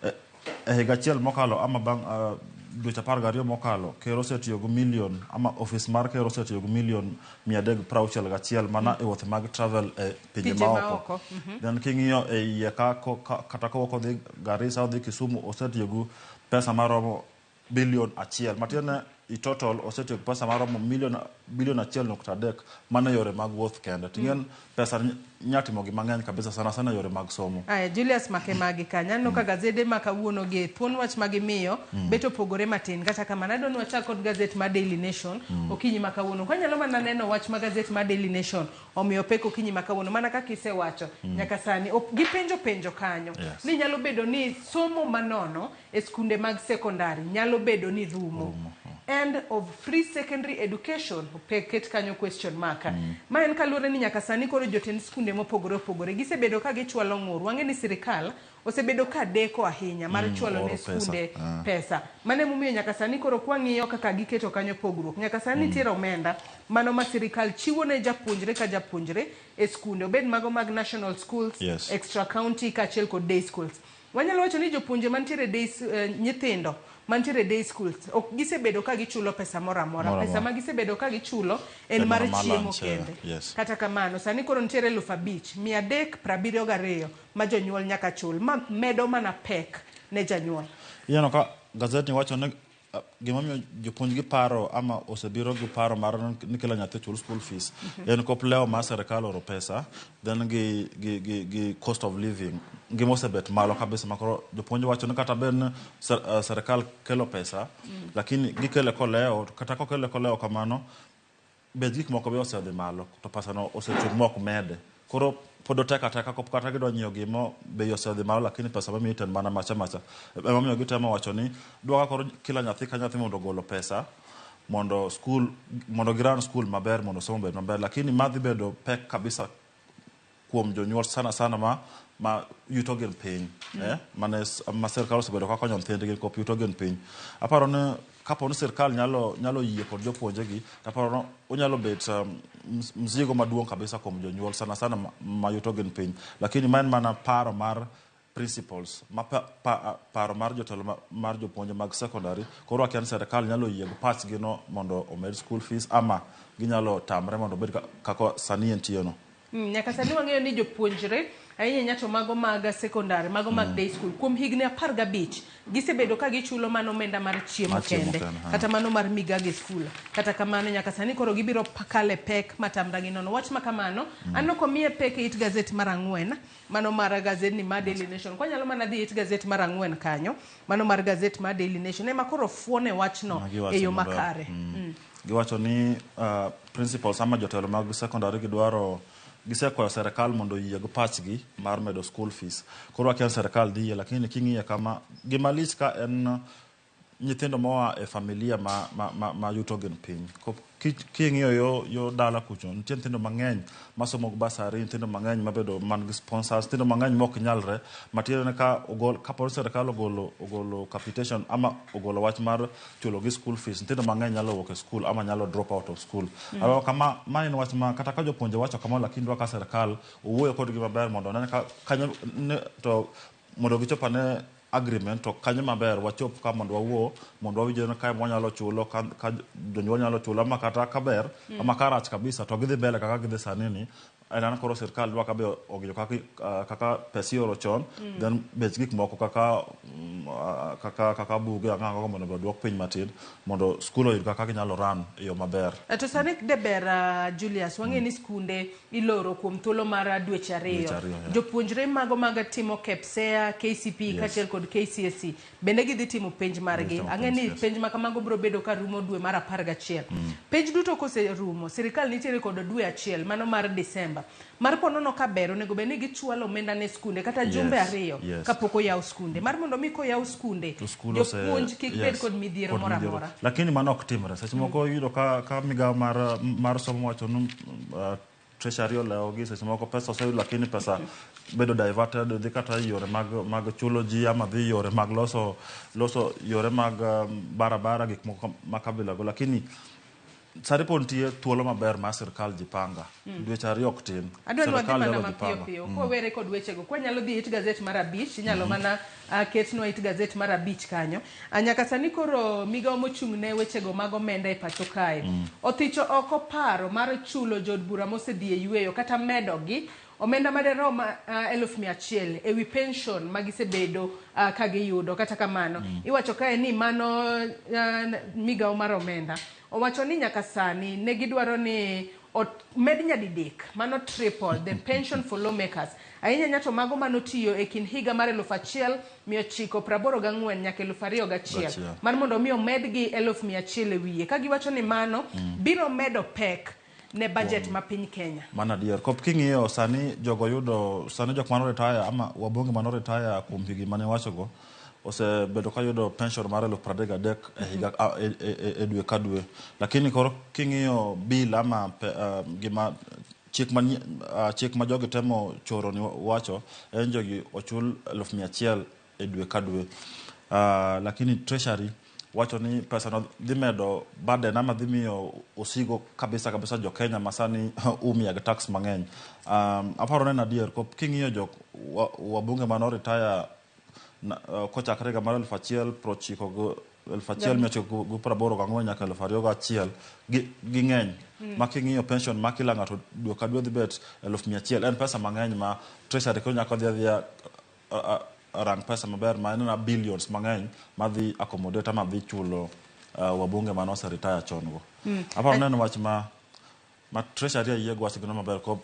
Speaker 3: e higa achiel mokalo ama bang' dweche 12 mokalo ker osetiyo gi milion ama ofis mar ker osetiyo gi milion 361 mana e wuoth mag travel e pinje
Speaker 29: Pinje
Speaker 3: maoko.
Speaker 29: maoko.
Speaker 3: Then king'iyo e iye kata kowuok odhi Garissa odhi Kisumu osetiyo gi pesa maromo bilion 1 matiende i total osetiyo gi pesa maromo milion bilion 1.3 mana e yore mag wuoth kende ting'en pesa nya timo gima ng'eny kabisa sana sana e yore mag somo.
Speaker 29: Aya, Julius make magi kanyo. Aneno ka gazede ma kawuono gi thuon wach ma gimiyo bet opogore matin. Kata kamano adwa ni wachak kod gazet mar Daily Nation okinyi ma kawuono. Kwanyalo mana neno wach ma gazet mar Daily Nation omiyo pek okinyi ma kawuono mana kaka isewacho nyaka sani gipenjo penjo kanyo ni nyalo bedo ni somo manono e skunde mag sekondari nyalo bedo ni rumo. End of free secondary education ket kanyo question mark. Ma en kaluwore ni nyaka sani koro jotend skunde mopogore opogore gisebedo ka gichwalo ng'ur. Wang'e ni sirikal osebedo ka deko ahinya mar chwalo ne
Speaker 3: oro pesa.
Speaker 29: skunde pesa. Mano emomiyo nyaka sani koro kwang'iyo kaka giketo kanyo pogruok. Nyaka sani nitiere omenda mano ma sirikal chiwo ne japuonjre ka japuonjre e skunde obed mago mag national schools, extra county kaachiel kod day schools. Wanyalo wacho ni jopuonje mantiere day nyithindo mantiere day schools ok gisebedo ka gichulo pesa moro amora.
Speaker 3: Moro
Speaker 29: Pesa
Speaker 3: amora.
Speaker 29: ma gisebedo ka gichulo en
Speaker 3: En
Speaker 29: mar
Speaker 3: mana mar
Speaker 29: chiemo
Speaker 3: lunch,
Speaker 29: kende.
Speaker 3: yes.
Speaker 29: Kata kamano sani koro nitiere 5372 ma jonyuol nyaka chul ma medo mana pek ne janyuol.
Speaker 3: Ineno ka gazet ni wacho ni gimomiyo jopuonj gi paro ama osebiro gi paro mar ni kila nyathi ochul school fees en kop lewo mar sirikal oro pesa then gi cost of living ngima osebet malo kabisa makoro jopuonj wacho ni kata bed ni sirikal kelo pesa lakini gikele kolewo kata kokele kolewo kamano bech gik moko be osedhi malo to pesa no osechung' mok mede koro pod otek ateka kop kata gidwa nyiewo gimo bei osedhi malo lakini pesa mamiyi to en mana macha macha emomiyo gitemo wacho ni dwa ka koro kila nyathi ka nyathi mondo ogolo pesa mondo school mondo giran school maber mondo somo obed maber lakini ma dhi bedo pek kabisa kuom jonyuol sana sana ma yuto gin piny mane ma sirikal osebedo ka konyo nyithindgi kop yuto gin piny aparo ni kapo ni sirikal nyalo yie kod jopuonjegi aparo ni onyalo bet mzigo maduong' kabisa kuom jonyuol sana sana ma yuto gin piny lakini ma en mana paro mar principals ma paro mar jotelo mar jopuonje mag secondary koro akia ni sirikal nyalo yie gi pachgi no mondo omed school fees ama ginyalo tamre mondo obed kaka sani entie no.
Speaker 29: Nyaka sani wang'eyo ni jopuonjre ahinya ahinya to mago mag sekondar, mago mag day school, kuom higni 15 gisebedo ka gichulo mano omenda mar chiemo
Speaker 3: Mar chiemo
Speaker 29: kende,
Speaker 3: kende, ha.
Speaker 29: kata mano mar migago e skul. Kata kamano nyaka sani koro gibiro kale pek matamra gi nono. Wach ma kamano aneno komiye pek e it gazet mar 4, mano mar gazetni mar Daily Nation. Kwanyalo mana dhi e it gazet mar 4 kanyo, mano mar gazet mar Daily Nation ema koro fuone wachno
Speaker 3: Ma giwacho
Speaker 29: e yo
Speaker 3: maber.
Speaker 29: makare.
Speaker 3: Giwacho ni principals ama jotelo mag secondary gidwaro, gisekwayo serikal mondo oyie gi pachgi mar medo school fees. Koro wakia ni serikal dhi yie, lakini king'iye kama gima lich ka en nyithindo moa e familia ma yuto gin piny. King'iyo yo dala kucho, nitie nyithindo mang'eny masomo gi basari, nyithindo mang'eny mabedo man gi sponsors, nyithindo mang'eny mok nyalre, matiende ni ka ogol, kapo ni serikal ogolo capitation ama ogolo wach mar chulo gi school fees, nyithindo mang'eny nyalo wuok e school ama nyalo drop out of school. Awinjo kama ma en wach ma kata ka jopuonje wacho kamano, lakini dwa ka serikal owuoyo kodgi maber mondo one ka kanyo ne, to mondo gichop ane agreement to kanyo maber wachop ka mondo wawuo, mondo wawinj ni kae mwanyalo chulo, ka jonyuol nyalo chulo, ama kata kaber, ama ka rach kabisa to gidhi mbele kaka gidhi sani ni. En an koro sirkal dwa ka be ong'iyo kaka pesa ioro chon, then bech gik moko kaka buge ang'o mondo oduok piny matin mondo skul oyud kaka ginyalo run e yo maber.
Speaker 29: To sani de ber, Julius, wang'e ni skunde iloro kuom thuolo mar dweche 2.
Speaker 3: Dweche 2, yeah.
Speaker 29: Jopuonjre mago mag timo KPSEA, KCPE kaachiel kod KCSE bende gidhi timo penj margi.
Speaker 3: Gidhi timo
Speaker 29: Ang'e ni
Speaker 3: penj, yes.
Speaker 29: penj ma kamago biro bedo ka rumo dwe mar 11. Penj duto koserumo, sirikal nitiere kod dwe 1 mano mar Desemba. Mar ponono ka ber onego bed ni gichwalo omenda ne skunde kata jumbe 2 kapok oyaw skunde. Mar mondo mi koyaw skunde,
Speaker 3: To skul
Speaker 29: jopuonj kik bed kod midhiero
Speaker 3: kod
Speaker 29: moro
Speaker 3: midhiero.
Speaker 29: amora.
Speaker 3: Lakini mano ok timre. Seche moko iyudo ka migawo mar somo wacho ni Treasury olewogi, seche moko pesa oseyud lakini pesa bedo diverted dhi kata e yore mag chulo ji ama dhi yore mag loso yore mag barabara, gik moko ma kabila go. Lakini sani pod nitie thuolo maber mar sirkal jipanga. Dweche 2 ok tin.
Speaker 29: Adwa ni wadhi
Speaker 3: Sirkal
Speaker 29: mana
Speaker 3: nyalo
Speaker 29: mapiyo
Speaker 3: jipanga.
Speaker 29: piyo. Kwawere kod wechego, kwanyalo dhi it gazet mar 5, inyalo mana ketnwa it gazet mar 5 kanyo. Nyaka sani koro migawo mochung' ne wechego mag omenda e pacho kae. Othicho oko paro mar chulo jood bura mosedhi e yweyo kata medogi omenda maderom 100,000 ewi pension ma gisebedo ka giyudo. Kata kamano, iwacho kae ni mano migawo mar omenda owacho ni nyaka sani ne gidwaro ni med nyadidek, mano triple the pension for lawmakers, ahinya ahinya to mago manotiyo e kind higa mar 1984 nyaka 2001,
Speaker 3: Gachiel.
Speaker 29: mar mondo mi omedgi 100,000 e wiye, ka giwacho ni mano biro medo pek ne budget ma piny Kenya.
Speaker 3: Mano adier. Kop king'iyo sani jogo yudo, sani jok mano retire ama wabunge mano retire kuom higni mane iwachogo osebedo ka yudo pension mar 33,000 e higa, e dwe ka dwe. Lakini koro king'iyo bill ama gima chik ma chik ma jogi temo choro ni wacho en jogi ochul 100,000 e dwe ka dwe. Lakini Treasury wacho ni pesa no dhi medo burden ama dhi miyo osigo kabisa kabisa jo Kenya ma sani umia gi tax mang'eny. Aparo ni en adier, kop king'iyo jok wabunge mane retire kochakre higa mar eluf achiel prochiko go eluf achiel mia ochiko gi praboro gang'wen nyaka eluf ariyo gachiel, ging'eny. Ma king'iyo pension ma kila ng'ato dwe ka dwe dhi bet 100,000, en pesa mang'eny ma Treasury koro nyaka dhi adhiya, rang pesa maber ma en na billions mang'eny madhi accommodate ama dhi chulo wabunge mane ose retire chon go. Aparo ni en wach ma Treasury ayie go wach gino maber kop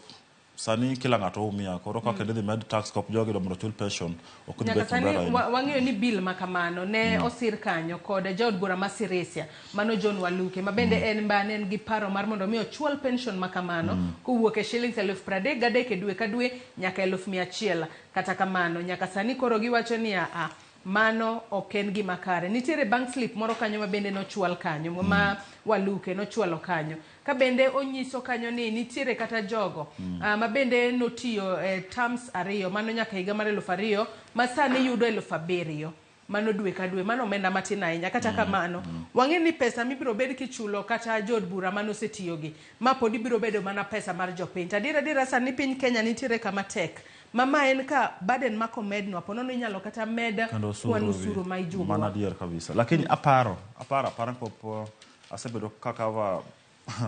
Speaker 3: sani kila ng'ato umia koro kaka idhi med tax kop jogi mondo ochul pension ok dhi
Speaker 29: Nyaka
Speaker 3: bet
Speaker 29: sani
Speaker 3: maber ahinya.
Speaker 29: Wang'eyo ni bill ma kamano ne osir kanyo kod jaod bura ma Sirisia mano John Waluke ma bende en ba ne en gi paro mar mondo mi ochwal pension ma kamano kowuok e shillings 33,000 e dwe ka dwe nyaka 100,000. Kata kamano nyaka sani koro giwacho ni a mano ok en gima kare. Nitiere bank slip moro kanyo ma bende nochwal kanyo ma Waluke nochwalo kanyo ka bende onyiso kanyo ni nitiere kata jogo ma bende notiyo e terms 2 mano nyaka higa mar eluf ariyo ma sani yudo 7,000 mano dwe ka dwe, mano omenda matin ahinya. Kata kamano wang'e ni pesa mibiro bed kichulo kata jood bura mane osetiyogi ma pod ibiro bedo mana pesa mar jopiny. To adier adiera sani piny Kenya nitiere kama tek ma ma en ka burden ma komednwa po nono inyalo kata med
Speaker 3: Kendo osuru
Speaker 29: kwan
Speaker 3: gi
Speaker 29: osuru ma ijuogo.
Speaker 3: Mano adier kabisa. Lakini aparo apara kop asebedo ka cover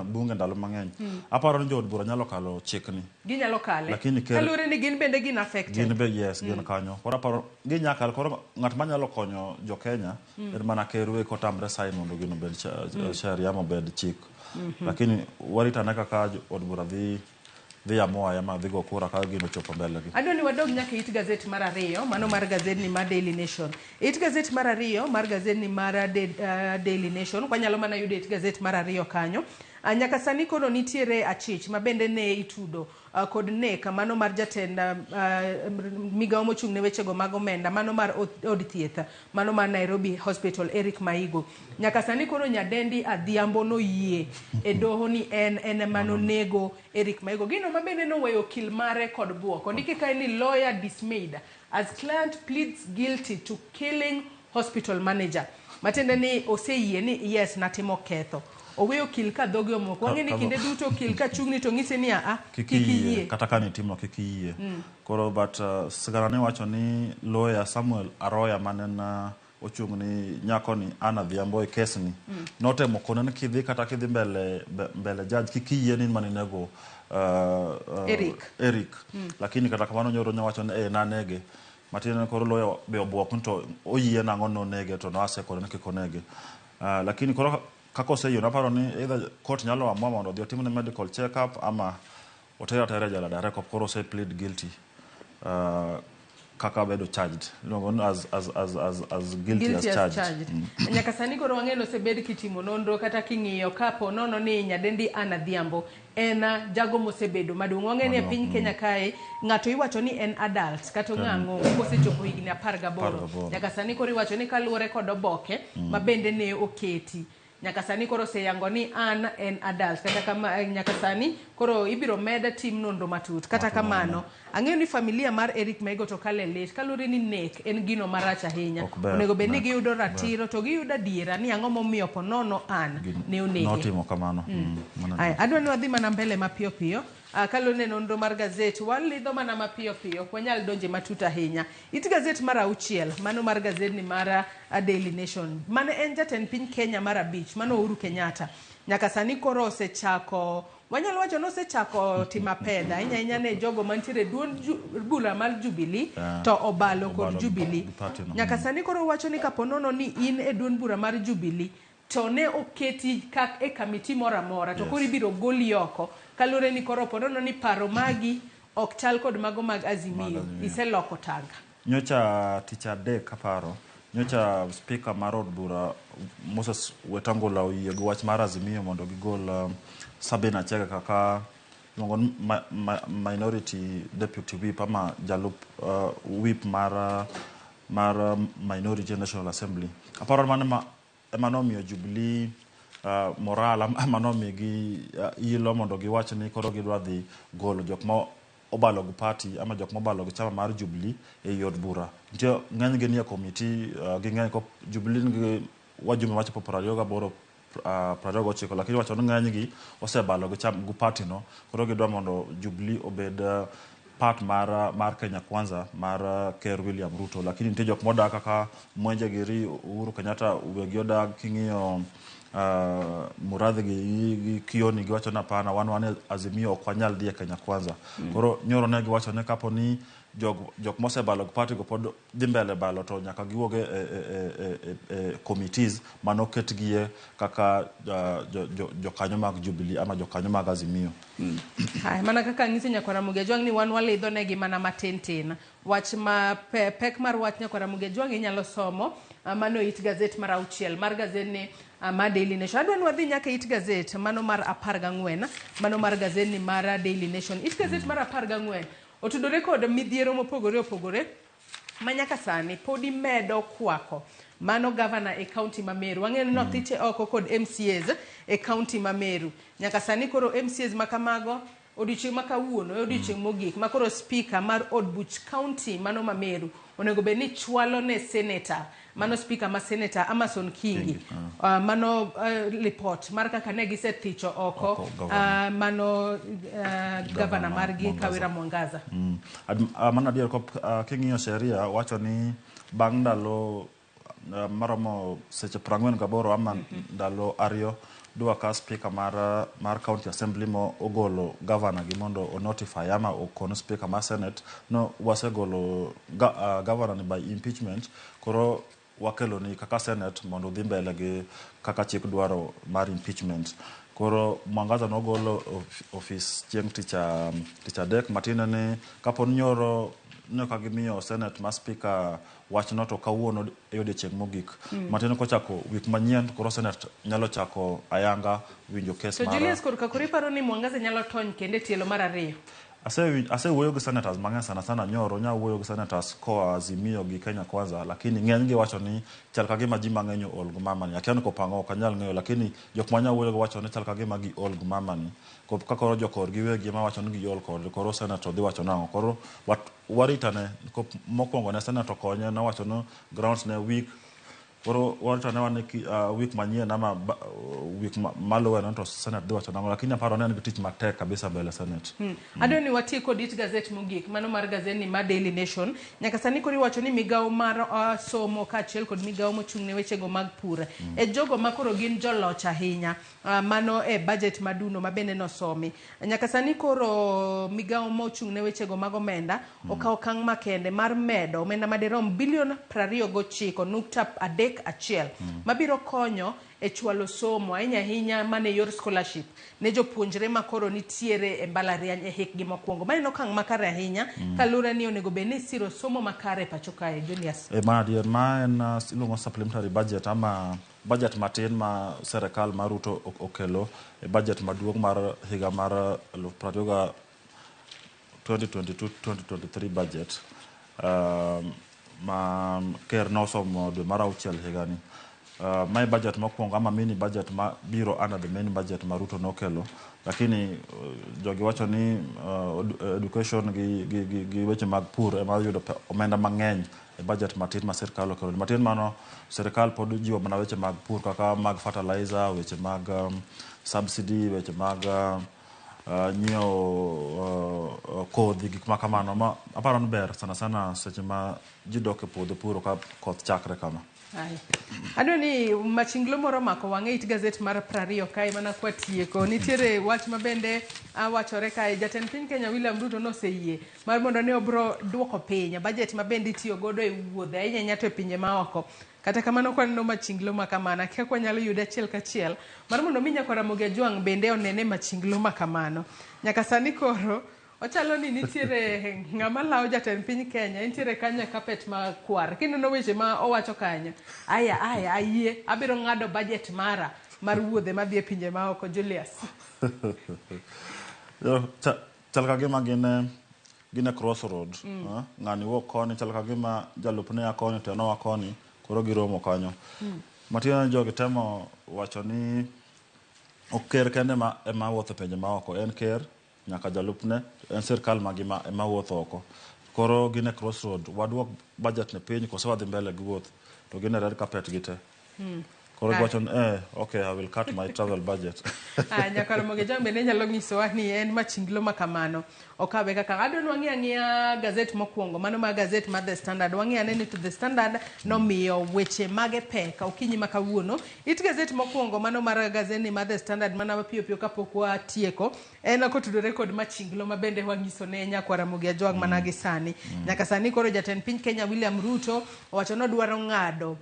Speaker 3: bunge ndalo mang'eny. Aparo ni jood bura nyalo kalo chikni.
Speaker 29: Ginyalo kale.
Speaker 3: Lakini
Speaker 29: Kaluwore ni gin bende gin affected.
Speaker 3: Gin be, yes, gin kanyo. Koro aparo ginya kalo. Koro ng'at manyalo konyo jo Kenya en mana ker we kotamre sign mondo gino obed sheria ama obed chik. Lakini warito ane kaka od bura dhi amua ama dhi go kura ka gino chopo mbele gi.
Speaker 29: Adwa ni wadog nyaka it gazet mar ariyo, mano mar gazetni mar Daily Nation. It gazet mar ariyo mar gazetni mar Daily Nation, kwanyalo mana yudo it gazet mar ariyo kanyo. Nyaka sani koro nitiere achich ma bende ne itudo kod nek mano mar jatend migawo mochung' ne wechego mag omenda, mano mar od thieth, mano mar Nairobi Hospital, Eric Maigo. Nyaka sani koro nyadendi Adhiambo noyie e doho ni en ema nonego Eric Maigo. Gino ma bende noweyo okil mare kod buok. Ondiki kae ni lawyer dismayed as client pleads guilty to killing hospital manager. Matiende ni oseyie ni yes, natimo ketho. Oweyo okil ka dhoge omoko. Wang'e ni kinde duto okil ka chung'ni to ng'ise ni aa,
Speaker 3: kik
Speaker 29: kik
Speaker 3: iyie.
Speaker 29: Iyie.
Speaker 3: Kata ka nitimo kik iyie. Koro but sigana ne wacho ni lawyer Samuel Aroya mane en ochung' ni nyako ni Anna Adhiambo e kes ni notemo kone ni kidhi kata kidhi mbele judge kik iyie ni in maninego
Speaker 29: Eric.
Speaker 3: Eric. Lakini kata kamano nyoro nyowacho ni nanege. Matiende ni koro lawyer be obuok ni to oyie nang'o nonege to noasekone ni kik onege. Lakini koro kaka oseyie naparo ni either court nyalo amua mondo odhi otimne medical check up ama otere atera e jela direct koro ose plead guilty kaka bedo charged iluongo ni as guilty,
Speaker 29: Guilty
Speaker 3: as
Speaker 29: as
Speaker 3: charged.
Speaker 29: charged. Nyaka sani koro wang'e ni osebed kitimo nonro kata king'iyo kapo nono ni nyadendi Anna Adhiambo en jago mosebedo maduong'. Wang'e ni e piny Kenya kae ng'ato iwacho ni en adult kata ong'ang'o kosechopo higni 18.
Speaker 3: 18.
Speaker 29: Nyaka sani koro iwacho ni kaluwore kod oboke ma bende ne oketi. Nyaka sani koro oseyango ni an en adult kata kama nyaka sani koro ibiro med tim nonro matut. Kata kamano ang'eyo ni familia mar Eric Maigo to kale lit kaluwore ni nek en gino marach ahinya.
Speaker 3: Ok ber,
Speaker 29: Onego bed ni
Speaker 3: nek,
Speaker 29: giyudo
Speaker 3: ber.
Speaker 29: ratiro to giyudo adiera ni ang'o momiyo ponono an ne onege.
Speaker 3: Notimo kamano. Mano.
Speaker 29: Aya, adwa ni wadhi mana mbele mapiyo piyo. Kaluwore ne nonro mar gazet, walidho mana mapiyo piyo, ok wanyal donje matut ahinya. It gazet mar auchiel, mano mar gazetni mar Daily Nation. Mane en jatend piny Kenya mar abich, mano Uhuru Kenyatta. Nyaka sani koro osechako, wanyalo wacho ni osechako timo apedha, ahinya ahinya ne jogo mantiere e duond bura mar Jubilee, to obalo kod
Speaker 3: obalo
Speaker 29: Jubilee.
Speaker 3: gi party no.
Speaker 29: Nyaka sani koro wacho ni kapo nono ni in e duond bura mar Jubilee, to ne oketi ka e kamiti moro amora to koro ibiro goli oko kaluwore ni koro ponono ni paro magi ok chal kod mago mag Azimio.
Speaker 3: Mag Azimio.
Speaker 29: Iseloko tanga.
Speaker 3: Nyocha tich adek aparo nyocha speaker mar od bura Moses Wetangula oyie gi wach mar Azimio mondo gigol Sabina Chege kaka iluongo ni minority deputy whip ama jalup whip mar minority National Assembly. Aparo mano ema nomiyo Jubilee moral ama nomigi ilo mondo giwach ni koro gidwa dhi golo jok ma obalo gi party ama jok mobalo gi chama mar Jubilee ei od bura. Nitie ng'enygi nie komiti ging'eny ko Jubilee nigi wajumbe machopo 28 29, lakini wacho ni ng'enygi osebalo gi cham gi party no, koro gidwa mondo Jubilee obed part mar Kenya Kwanza mar Ker William Ruto. Lakini nitie jok modak kaka Mwenje giri Uhuru Kenyatta wegi odag king'iyo Muradhi gi Kioni giwacho ni hapana, wan Azimio ok wanyal dhi e Kenya Kwanza. Koro nyoro ne giwacho ni kapo ni jok mosebalo gi party go pod dhi mbele balo to nyaka giwuog e committees manoketgie kaka jokanyo mag Jubilee ama jokanyo mag Azimio.
Speaker 29: Haya, mana kaka ang'isi nyakwara Ramogi Ajwang' ni wan walidho negi mana matin tin. Wach ma pek mar wach nyakwara Ramogi Ajwang' inyalo somo mano it gazet mar auchiel mar gazetni mar Daily Nation. Adwa ni wadhi nyaka it gazet mano mar 14, mano mar gazetni mar Daily Nation. It gazet mar 14 otudore kod midhiero mopogore opogore ma nyaka sani podi medo kwako mano gavana e kaunti ma Meru. Wang'eyo ni nothiche oko kod MCAs e kaunti ma Meru. Nyaka sani koro MCAs ma kamago odiochieng' ma kawuono e odiochieng' mogik ma koro speaker mar od buch kaunti mano ma Meru onego bed ni chwalo ne senator mano speaker ma senator Amason Kingi mano report mar kaka ne gisethicho oko
Speaker 3: Oko governor.
Speaker 29: Mano gavana margi
Speaker 3: Mwangaza.
Speaker 29: Kawira Mwangaza.
Speaker 3: Mano adier king'iyo sheria wacho ni bang' ndalo maromo seche 48 ama ndalo 2 dwa ka speaker mar county assembly mo ogolo governor gi mondo o notify ama okon speaker mar senate no wasegolo governor ni by impeachment, koro wakelo ni kaka senate mondo odhi mbele gi kaka chik dwaro mar impeachment. Koro Mwangaza nogolo ofis chieng' tich adek matiende ni kapo ni nyoro ne ka gimiyo senate ma speaker wachno to kawuono e odiechieng' mogik. Matiende kochako wik manyien koro senate nyalo chako ayanga winjo kes
Speaker 29: To
Speaker 3: mar
Speaker 29: Julius, korka koro iparo ni Mwangaza nyalo tony kendo e tielo mar ariyo?
Speaker 3: Asewuoyo gi senators mang'eny, sana sana nyoro nya wuoyo gi senators koa Azimio gi Kenya Kwanza, lakini ng'eny gi wacho ni chal ka gima ji mang'eny ool gi mama ni. Akia ni kopang'o ok anyal ng'eyo, lakini jok manya wuoyo go wacho ni chal ka gima gi ol gi mama ni. Ka koro jokorgi wegi ema wacho ni giol kode, koro senator dhi wacho nang'o? Koro waritane mokwongo ne senator konye nowacho ni grounds ne weak. Koro waritane wane week manyien ama week maluwe no to senate dhi wacho nang'o, lakini aparo ni en gi tich matek kabisa mbele senate.
Speaker 29: Adwa ni watiek kod it gazet mogik, mano mar gazet ni mar Daily Nation. Nyaka sani koro iwacho ni migawo mar somo kaachiel kod migawo mochung' ne wechego mag pur e jogo ma koro gin joloch ahinya, mano e budget maduno ma bende nosomi. Nyaka sani koro migawo mochung' ne wechego mag omenda okawo okang' makende mar medo omenda madirom bilion 29.31 mabiro konyo e chwalo somo ahinya ahinya mana e yor scholarship ne jopuonjre ma koro nitiere e mbalariany e hikgi mokwongo. Ma en okang' makare ahinya kaluwore ni onego bed ni isiro somo makare e pacho kae, Julius.
Speaker 3: E, ma adier ma en iluongo supplementary budget ama budget matin ma serikal mar Ruto okelo e budget maduong' mar higa mar 20 2022-2023 budget ma ker nosomo dwe mar auchiel higani. Mae budget mokwongo ama mini budget ma biro under the main budget ma Ruto nokelo, lakini jogi wacho ni education gi weche mag pur ema yudo omenda mang'eny e budget matin ma sirikal okelo. Matin mano sirikal pod jiwo mana weche mag pur kaka mag fertilizer, weche mag subsidy, weche mag nyiewo kodhi, gik ma kamano ma aparo ni ber sana sana seche ma ji dok e puodho puro ka koth chakre kama.
Speaker 29: Ai. Adwa ni machinglo moro omako wang'e it gazet mar 20 kae mana kwatieko. Nitiere wach ma bende wachore kae. Jatend piny Kenya William Ruto noseyie mar mondo ne obro duoko piny budget ma bende itiyo godo e wuodhe ahinya ahinya to e pinje maoko. Kata kamano kwaneno machinglo ma kamano, akia kwanyalo yude achiel kachiel mar mondo mi nyakwa Ramogi Ajwang' bende onene machinglo ma kamano. Nyaka sani koro ochalo ni nitiere ng'ama lawo jatend piny Kenya, entiere kanyo e carpet makwar. Kineno weche ma owacho kanyo, aya aya ayie, abiro ng'ado budget mara mar wuodhe madhi e pinje maoko, Julius.
Speaker 3: Yo, chal ka gima gin e crossroad. Ng'ani wuok koni, chal ka gima jalupne a koni to en oa koni, koro giromo kanyo. Matiende ni jogi temo wacho ni ok ker kende ma ema wuotho e pinje maoko, en ker nyaka jalupne, en sirkal magima ema wuotho oko. Koro gin e crossroad, waduok budget ne piny koso wadhi mbele gi wuoth, to gin e red carpet gi te. Koro giwacho ni okay, I will cut my travel budget.
Speaker 29: Ah, nyaka Ramogi Ajwang' bende nyalo nyisowa ni en machinglo ma kamano okawe kaka adwa ni wang'i ang'iya gazet mokwongo, mano mar gazet mar The Standard. Wang'i ane ni to The Standard nomiyo weche mage pek okinyi ma kawuono. It gazet mokwongo mano mar gazet ni mar The Standard mana mapiyo piyo kapok watieko en kotudore kod machinglo ma bende wang'iso ne nyakwa Ramogi Ajwang' mana gi sani. Nyaka sani koro jatend piny Kenya William Ruto owacho ni odwaro ng'ado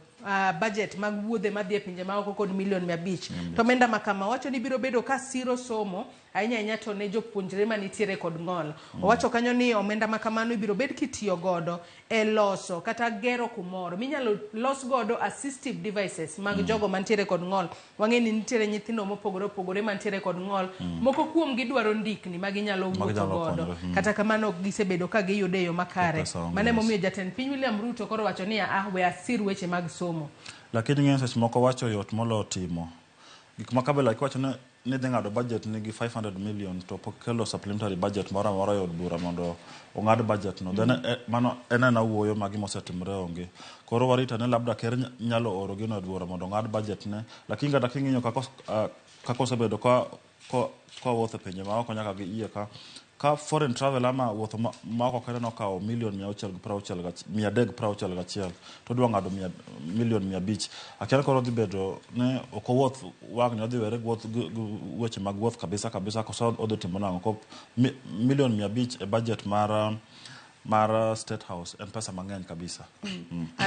Speaker 29: budget mag wuodhe madhi e pinje maoko kod milion 500. To omenda ma kama owacho ni biro bedo ka siro somo ahinya ahinya to ne jopuonjre manitiere kod ng'ol. Owacho kanyo ni omenda ma kamano ibiro bed kitiyo godo e loso kata gero kumoro minyalo los godo assistive devices mag jogo mantiere kod ng'ol. Wang'e ni nitiere nyithindo mopogore opogore mantiere kod ng'ol. Moko kuom gi dwaro ndikni ma ginyalo
Speaker 3: Ma
Speaker 29: wuotho
Speaker 3: ginyalo
Speaker 29: godo.
Speaker 3: konyore.
Speaker 29: Kata kamano ok gisebedo ka giyudo e yo makare.
Speaker 3: Pesa onge,
Speaker 29: Mano
Speaker 3: yes.
Speaker 29: emomiyo jatend piny William Ruto koro wacho ni we asir weche mag somo.
Speaker 3: Lakini ng'eny seche moko wacho yot moloyo timo. Gik ma kabila kiwacho ni dhi ng'ado budget nigi 500 million to pok kelo supplementary budget moro amora e od bura mondo ong'ad budget no. Then mano en ena wuoyo ma gima osetimore onge. Koro warito ni labda ker nyalo oro gino e od bura mondo ong'ad budget ne. Lakini kata king'iyo kaka osebedo ka Kowuotho e pinje maoko nyaka gi iye ka ka foreign travel ama wuotho maoko kende nokawo milion 661 to odwa ng'ado milion 500. Akia ni koro dhi bedo ni ok owuoth wang'ni odhi were gi wuoth gi weche mag wuoth kabisa kabisa koso odhi timo nang'o. Ko milion 500 e budget mar State House en pesa mang'eny kabisa.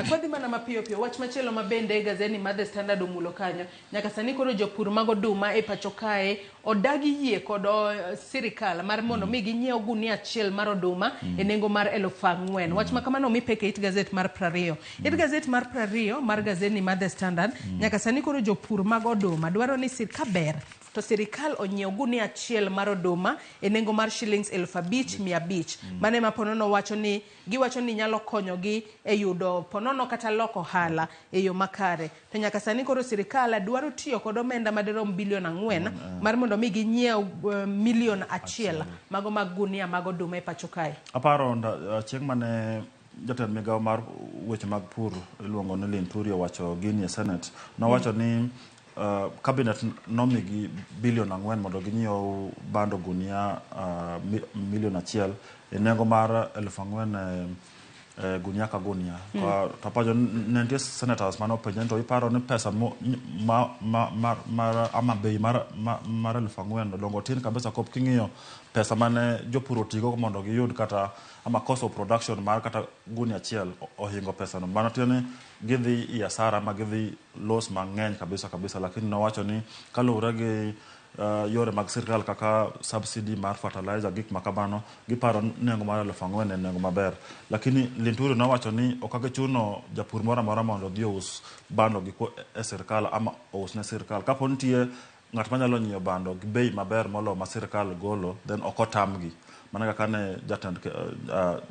Speaker 29: Kwadhi mana mapiyo piyo, wach machielo ma bende gazeti mar The Standard omulo kanyo, nyaka sani koro jopur mag oduma e pacho kae odagi yie kod sirikal mar mondo mi ginyiew gunia achiel mar oduma e nengo mar 4,000. Wach ma kamano omi pek e it gazet mar 20. It gazet mar 20 mar gazeti mar The Standard, nyaka sani koro jopur mag oduma dwaro ni sirkal ber to sirikal onyiew gunia achiel mar oduma e nengo mar shillings 5,500. Mane ma ponono wacho ni giwacho ni nyalo konyogi e yudo ponono kata loko ohala e yo makare. To nyaka sani koro sirikal dwaro tiyo kod omenda madirom bilion 4 mar mondo mi ginyiew milion 1 mago mag gunia mag oduma e pacho kae.
Speaker 3: Aparo chieng' mane jatend migawo mar weche mag pur iluongo ni Linturi owacho gini e Senate, nowacho ni cabinet nomigi bilion 4 mondo ginyiew bando gunia milion 1 e nengo mar 4,000 gunia ka gunia. To apajo ne nitie senators mane openje ni to iparo ni pesa mar ama bei mar 4,000 odongo tin kabisa kop king'iyo pesa mane jopur otigo mondo giyud kata ama cost of production mar kata gunia 1 ohingo pesa no. Mano tiende ni gidhi i asara ma gidhi loss mang'eny kabisa kabisa, lakini nowacho ni kaluwore gi yore mag sirkal kaka subsidy mar fertilizer gik ma kamano giparo nengo mar 4,000 en nengo maber, lakini Linturi nowacho ni ok gichuno japur moro amora mondo odhi ous bando gi e sirkal ama ous ne sirkal. Kapo nitie ng'at manyalo nyiewo bando gi bei maber moloyo ma sirkal golo, then ok otamgi. Mana kaka ne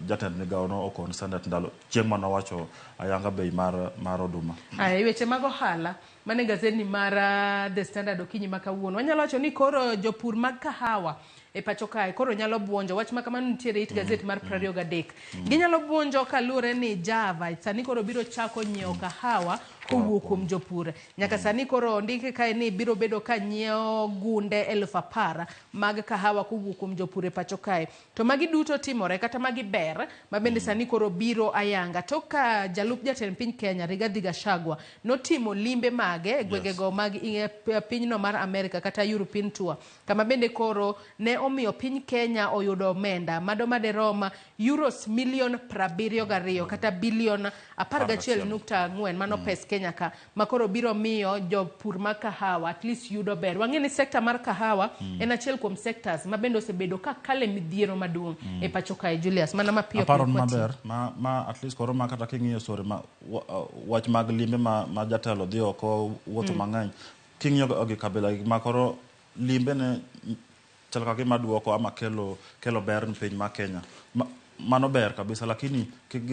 Speaker 3: jatend migawo no okon Senate ndalo chieng' manowacho ayanga bei mar oduma.
Speaker 29: Aya, weche mag ohala mane gazeti mar The Standard okinyi ma kawuono. Wanyalo wacho ni koro jopur mag kahawa e pacho kae koro nyalo buonjo. Wach ma kamano nitiere it gazeti mar 23. Ginyalo buonjo kaluwore ni Java sani koro biro chako nyiewo kahawa kowuok kuom jopur. Nyaka sani koro ondiki kae ni biro bedo ka nyiewo gunde 10,000 mag kahawa kowuok kuom jopur e pacho kae. To magi duto timore kata magi ber ma bende sani koro biro ayanga. Tok ka jalup jatend piny Kenya Rigathi Gachagua notimo limbe mage e gwengego mag pinyno mar Amerika kata European tour, kama bende koro ne omiyo piny Kenya oyudo omenda mado maderom euros milion 72 kata bilion 11.4 mano pes Kenya ka makoro biro miyo jopur mag kahawa at least yudo ber. Wang'e ni sekta mar kahawa en achiel kuom sectors ma bende osebedo ka kale midhiero maduong' e pacho kae. Julius, mana mapiyo
Speaker 3: aparo maber ma at least koro ma kata king'iyo sore ma wach mag limbe ma jatelo dhi oko wuotho mang'eny king'iyo gi kabila ma koro limbe ne chal ka gima duoko ama kelo ber ne piny ma Kenya. Mano ber kabisa, lakini kik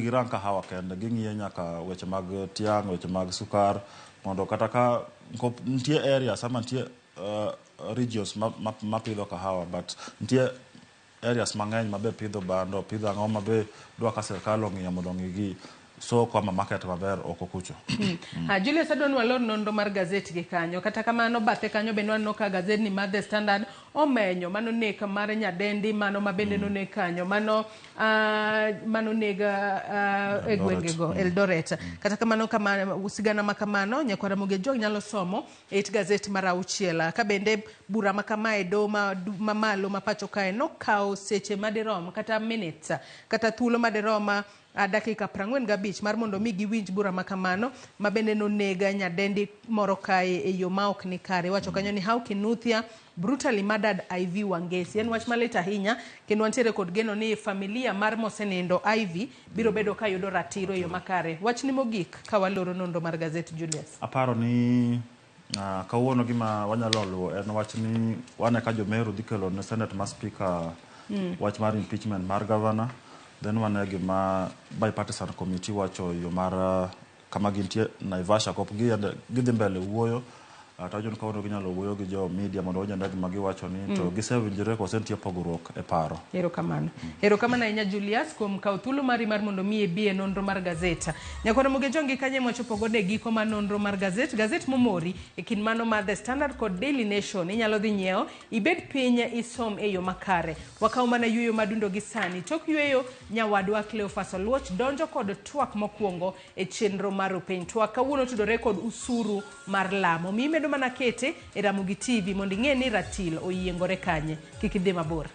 Speaker 3: girang kahawa kende, ging'iyo nyaka weche mag tiang', weche mag sukar, mondo kata ka nitie areas ama nitie regions ma pidho kahawa, but nitie areas mang'eny mabe pidho bando, pidho ang'o mabe dwa ka sirkal ong'iyo mondo ong'i gi soko ama market maber oko kucho.
Speaker 29: Julius, adwa ni walor nonro mar gazeti gi kanyo. Kata kamano bathe kanyo bende waneno ka gazeti ni mar The Standard omenyo mano nek mar nyadendi mano ma bende nonek kanyo mano neg e gwengego Eldoret. Kata kamano kama sigana ma kamano nyakwara Ramogi Ojwang nyalo somo e it gazeti mar 6. Ka bende bura ma kamae do mamalo ma pacho kae nokawo seche madirom kata minutes kata thuolo madirom dakika 45 mar mondo mi giwinj bura ma kamano ma bende nonega nyadendi moro kae e yo ma ok ni kare. Wacho kanyo ni how Kinuthia brutally murdered Ivy Wangeci. En wach malit ahinya kendo wantiere kod geno ni familia mar mosenindo Ivy biro bedo ka yudo ratiro e yo makare. Wach ni mogik ka waloro nonro mar gazeti, Julius.
Speaker 3: Aparo ni kawuono gima wanyalo luwo en wach ni wane ka Jomeru dhi kelo ne Senate ma speaker wach mar impeachment mar governor. Then wane gima bipartisan committee wacho yo mar kama gintie Naivasha kop gidhi mbele wuoyo. To awinjo ni kawuono ginyalo wuoyo gi jo media mondo wawinj gima giwacho ni to gisewinjore kose nitie pogruok e paro.
Speaker 29: Erokamano. Erokamano ahinya Julius kuom kawo thuolo mari mar mondo mi ibi e nonro mar gazet. Nyakwar Ramogi Ajuang' kanye mwachopo godo e giko mar nonro mar gazet. Gazet momori e kind mano mar The Standard kod Daily Nation inyalo dhi nyiewo ibed piny isom e yo makare. Wakaw mana yueyo madundo gi sani. Tok yueyo nyawadwa Cleophas Oluoch donjo kod twak mokwongo e chenro mar Openj Twak. Kawuono tudore kod usuru mar lamo. Mi imedo mana kete e Ramogi TV mondo ing'e ni ratil oyiengore kanye. Kik idhi mabor.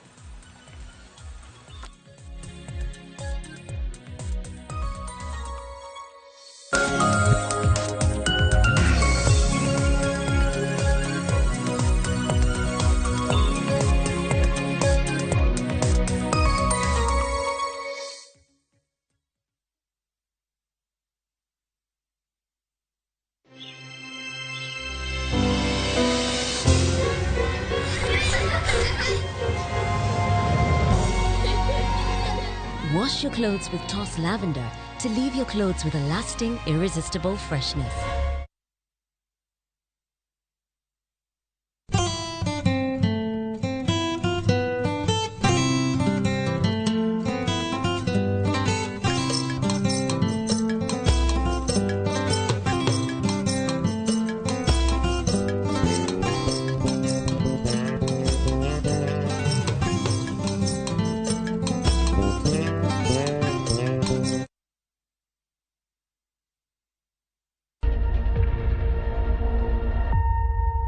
Speaker 8: Wash your clothes with Toss Lavender to leave your clothes with a lasting, irresistible freshness.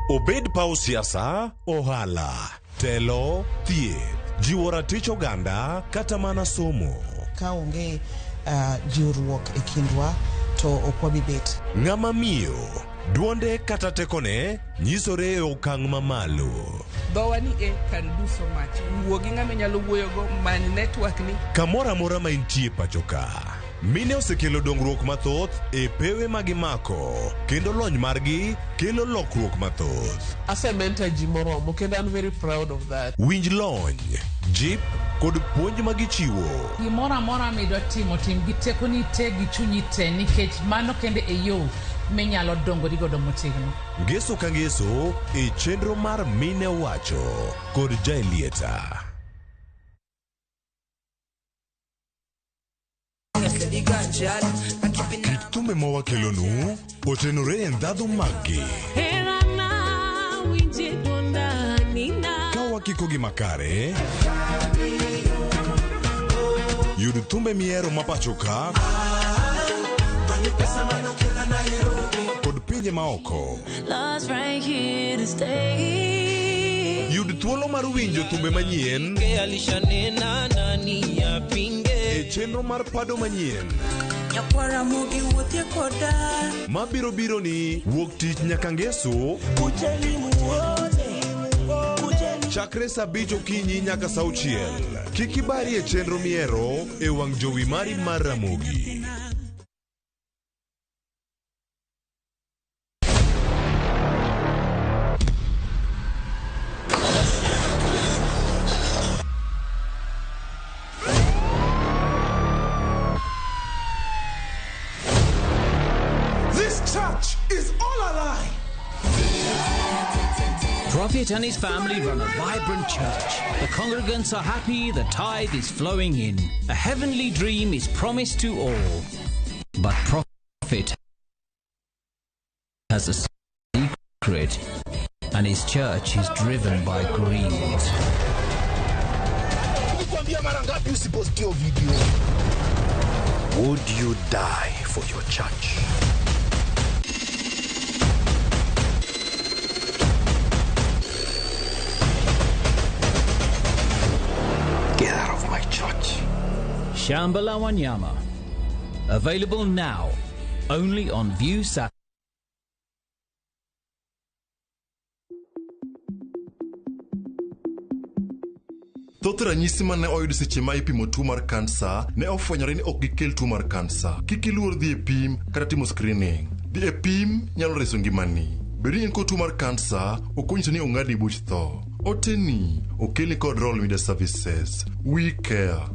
Speaker 23: Obed paw siasa, ohala, telo, thieth, jiwo ratich oganda kata mana somo.
Speaker 9: Ka onge jiwruok e kindwa to ok wabi bet.
Speaker 23: Ng'ama miyo, duonde kata tekone nyisore e okang' mamalo.
Speaker 12: Dhowa ni e can do so much. Wuo gi ng'ama inyalo wuoyogo, many network ni.
Speaker 23: Kamoro amora ma intie pacho ka, mine osekelo dongruok mathoth e pewe ma gimako kendo lony margi kelo lokruok mathoth.
Speaker 12: Asementor ji moromo kendo an very proud of that.
Speaker 23: Winj lony, jip kod puonj ma gichiwo.
Speaker 13: Gimoro amora midwa timo, tim gi tekoni te gi chunyi te nikech mano kende e yo minyalo dongori godo motegno.
Speaker 23: Ngeso ka ngeso e chenro mar Mine Wacho kod Jaelieta. Kit thumbe ma wakelonu otenore e ndhadhu maggi. Ka wakikogi makare, yud thumbe mihero ma pacho ka kod pinje maoko.
Speaker 22: Love's right here to stay.
Speaker 23: Yud thuolo mar winjo thumbe manyien
Speaker 14: Alishanena nani apinge
Speaker 23: e chenro mar pado manyien
Speaker 14: Nyakwara mogi wuothie koda
Speaker 23: mabiro biro ni wuok tich nyaka ngeso chakre saa 5 okinyi nyaka saa 6. Kik ibari e chenro mihero e wang' jowi mari mar Ramogi.
Speaker 15: This church is all a lie.
Speaker 16: Prophet and his family run a vibrant church. The congregants are happy, the tithe is flowing in. A heavenly dream is promised to all. But Prophet has a secret, and his church is driven by greed.
Speaker 15: Nilikwambia mara ngapi usipost hiyo video?
Speaker 23: Would you die for your church?
Speaker 15: Get out of my church.
Speaker 16: Shamba la Wanyama. Available now, only on View Sat.
Speaker 17: Thoth ranyisi mane oyud seche ma ipimo tuo mar kansa ne ofwenyore ni ok gikel tuo mar kansa. Kik iluor dhi e pim kata timo screening. Dhi e pim nyalo reso ngimani. Bedo ni in kod tuo mar kansa ok onyiso ni ong'adni buch tho. Oteni okelni kod Royal Media Services. We care.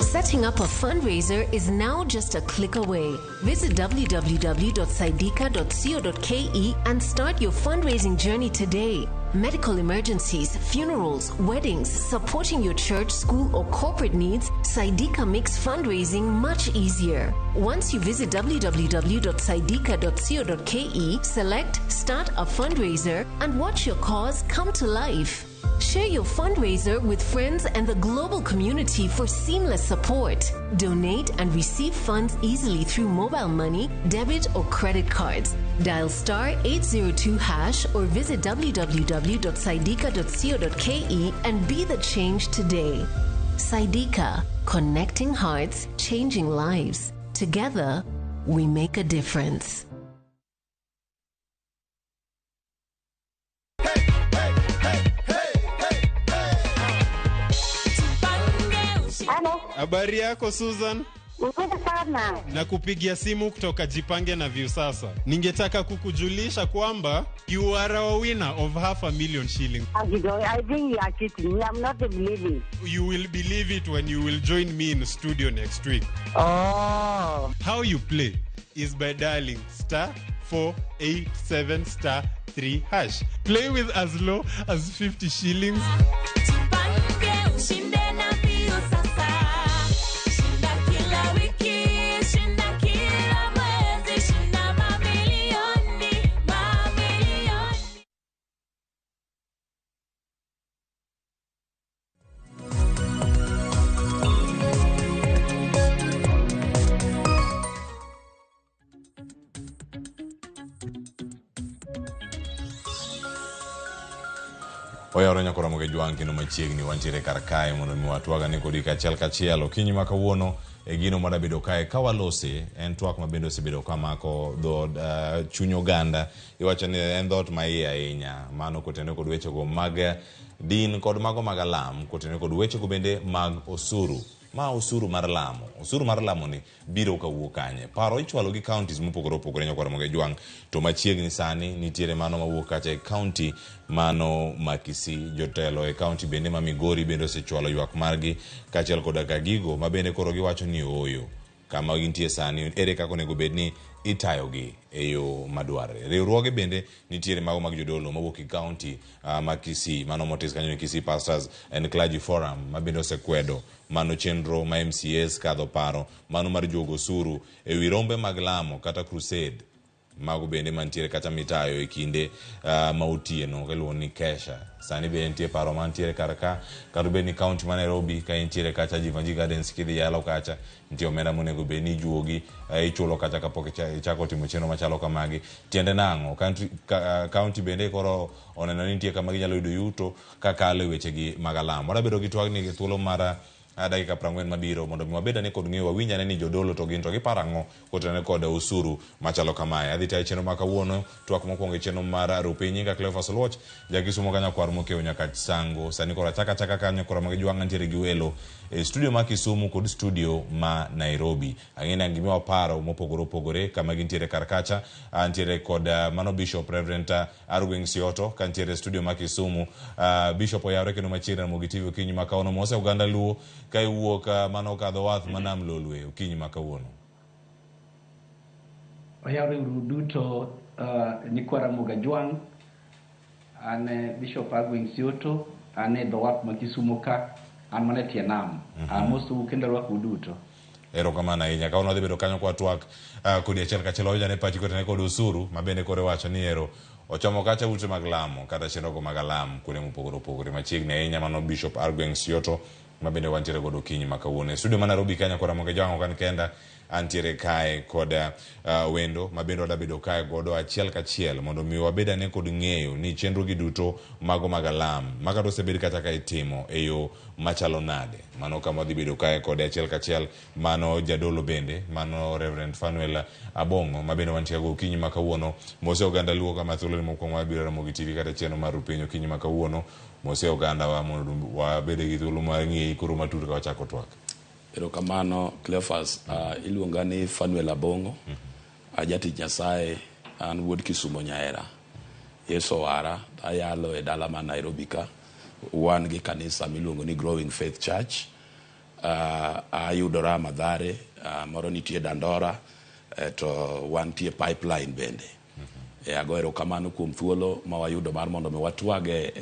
Speaker 8: Setting up a fundraiser is now just a click away. Visit www.saidika.co.ke and start your fundraising journey today. Medical emergencies, funerals, weddings, supporting your church, school, or corporate needs, Saidika makes fundraising much easier. Once you visit www.saidika.co.ke, select Start a Fundraiser and watch your cause come to life. Share your fundraiser with friends and the global community for seamless support. Donate and receive funds easily through mobile money, debit, or credit cards. Dial star 802 hash or visit www.saidika.co.ke and be the change today. Saidika, connecting hearts, changing lives. Together, we make a difference.
Speaker 1: Halo.
Speaker 2: Habari yako Susan?
Speaker 1: Nzuri sana.
Speaker 2: Nakupigia simu kutoka Jipange na Viusasa. Ningetaka kukujulisha kwamba you are a winner of 500,000 shillings.
Speaker 1: I think you are cheating. I'm not believing.
Speaker 2: You will believe it when you will join me in studio next week.
Speaker 1: Oh.
Speaker 2: How you play is by dialing star 487 star 3 hash. Play with as low as 50 shillings.
Speaker 22: Jipange ushinde na Viusasa. Shinda kila wiki, shinda kila mwezi, shinda mamilioni, mamilioni.
Speaker 18: Oyawore nyakora Ramogi Jwang' kendo machiegni wantiere kar kae mondo mi watwagane kodi kachiel kachiel. Okinyi ma kawuono e gino madabedo kae ka walose en twak ma bende osebedo kamako dhood chuny oganda. Iwacho ni en dhoot ma iye ahinya, mano kotenore kod wechego mag din kod mago mag alam, kotenore kod wechego bende mag osuru. Ma osuru mar lamo. Osuru mar lamo ni biro kawuok kanye? Paro ichwalo gi counties mopogore opogore nyakwar Ramogi Jwang', to machiegni sani nitiere mano mawuok kacha e county mano ma Kisii. Jotelo e county bende ma Migori bende osechwalo ywak margi kaachiel koda ka gigo ma bende koro giwacho ni ooyo kama gintie sani ere kaka onego bed ni itayogi e yo madwarre. Riwruoge bende nitiere mago mag jodolo mawuok e county ma Kisii, mano motis kanyo ni Kisii Pastors and Clergy Forum, ma bende osekwedo mano chenro ma MCAs kadho paro mano mar juogo osuru e wi rombe mag lamo kata crusade mago bende mantiere kata mitayo e kinde ma otieno iluongo ni kesha. Sani bende nitie paro mantiere kar ka, kata bed ni county ma Nairobi ka intiere kacha Jeevanjee Gardens kidhi yalo kacha nitie omenda monego bed ni ijuogi ichulo kacha kapok ichako timo chenro machalo kamagi. Tiende nang'o? County bende koro oneno ni nitie kama ginyalo yudo yuto kakalo e wechegi mag alam. Wadabedo gi twagni gi thuolo mar dakika 40 mabiro mondo mi wabed ane kod ng'eyo, wawinj ane ni jodolo to gin to giparo ang'o kotenore kod osuru machalo kamae. Adhi tayo chenro ma kawuono, twak mokwongo e chenro mar rupiny. Nyinga Cleophas Oluoch, ja Kisumo ka nyakwar mokewo nyaka Sango. Sani koro achaka achaka kanyo koro mag Jwang' nitiere gi welo e studio ma Kisumu kod studio ma Nairobi. Ang'e ni ang' gimiwa paro mopogore opogore kama gintiere kar kacha. Antiere kod mano Bishop Reverend Argwing Sioto kantiere e studio ma Kisumu. Bishop oyawre kendo machiegni Ramogi TV okinyi ma kawuono. Mose oganda Luo ka iwuok mano kadho wath ma Nam Lolwe okinyi ma kawuono.
Speaker 20: Oyawre uru duto nyikwa Ramogi Ajwang'. An Bishop Argwing Sioto, an e dho wath ma Kisumu ka, an mana e tie nam. Amosou kendo arwakou duto.
Speaker 18: Erokamano ahinya. Kawuono wadhi bedo kanyo kwa twak kodi achiel kachiel wawinj ane pachi kotenore kod osuru ma bende koro iwacho ni ero ochomo kacha ute mag lamo kata chenrogo mag alam kuonde mopogore opogore. Machiegni ahinya mano Bishop Argwing Sioto ma bende wantiere godo okinyi ma kawuono. E studio ma Nairobi Kenya kora Ramogi Ajwang' ok an kenda, antiere kae kod wendo ma bende wadabedo kae godo achiel kachiel mondo mi wabed ane kod ng'eyo ni chenro gi duto mago mag alam ma kata osebed kata ka itimo e yo machalo nade. Mano kama wadhi bedo kae kode achiel kachiel, mano jadolo bende, mano Reverend Fanuel Abong'o ma bende wantie go okinyi ma kawuono. Mose oganda Luo kama thuolo ni mokwongo wabiro Ramogi TV kata chenro mar Rupiny okinyi ma kawuono. Mose oganda wa mondo wabed gi thuolo mar ng'eyi koro matut ka wachako twak.
Speaker 21: Erokamano Cleophas. Iluonga ni Fanuel Abong'o. Ajatich Nyasaye, an wuod Kisumo Nyaera. Yesu owara, ayalo e dala ma Nairobi ka. Wan gi kanisa miluongo ni Growing Faith Church. Ayudora Mathare, moro nitie Dandora, to wantie Pipeline bende. Ago erokamano kuom thuolo ma wayudo mar mondo mi watwag e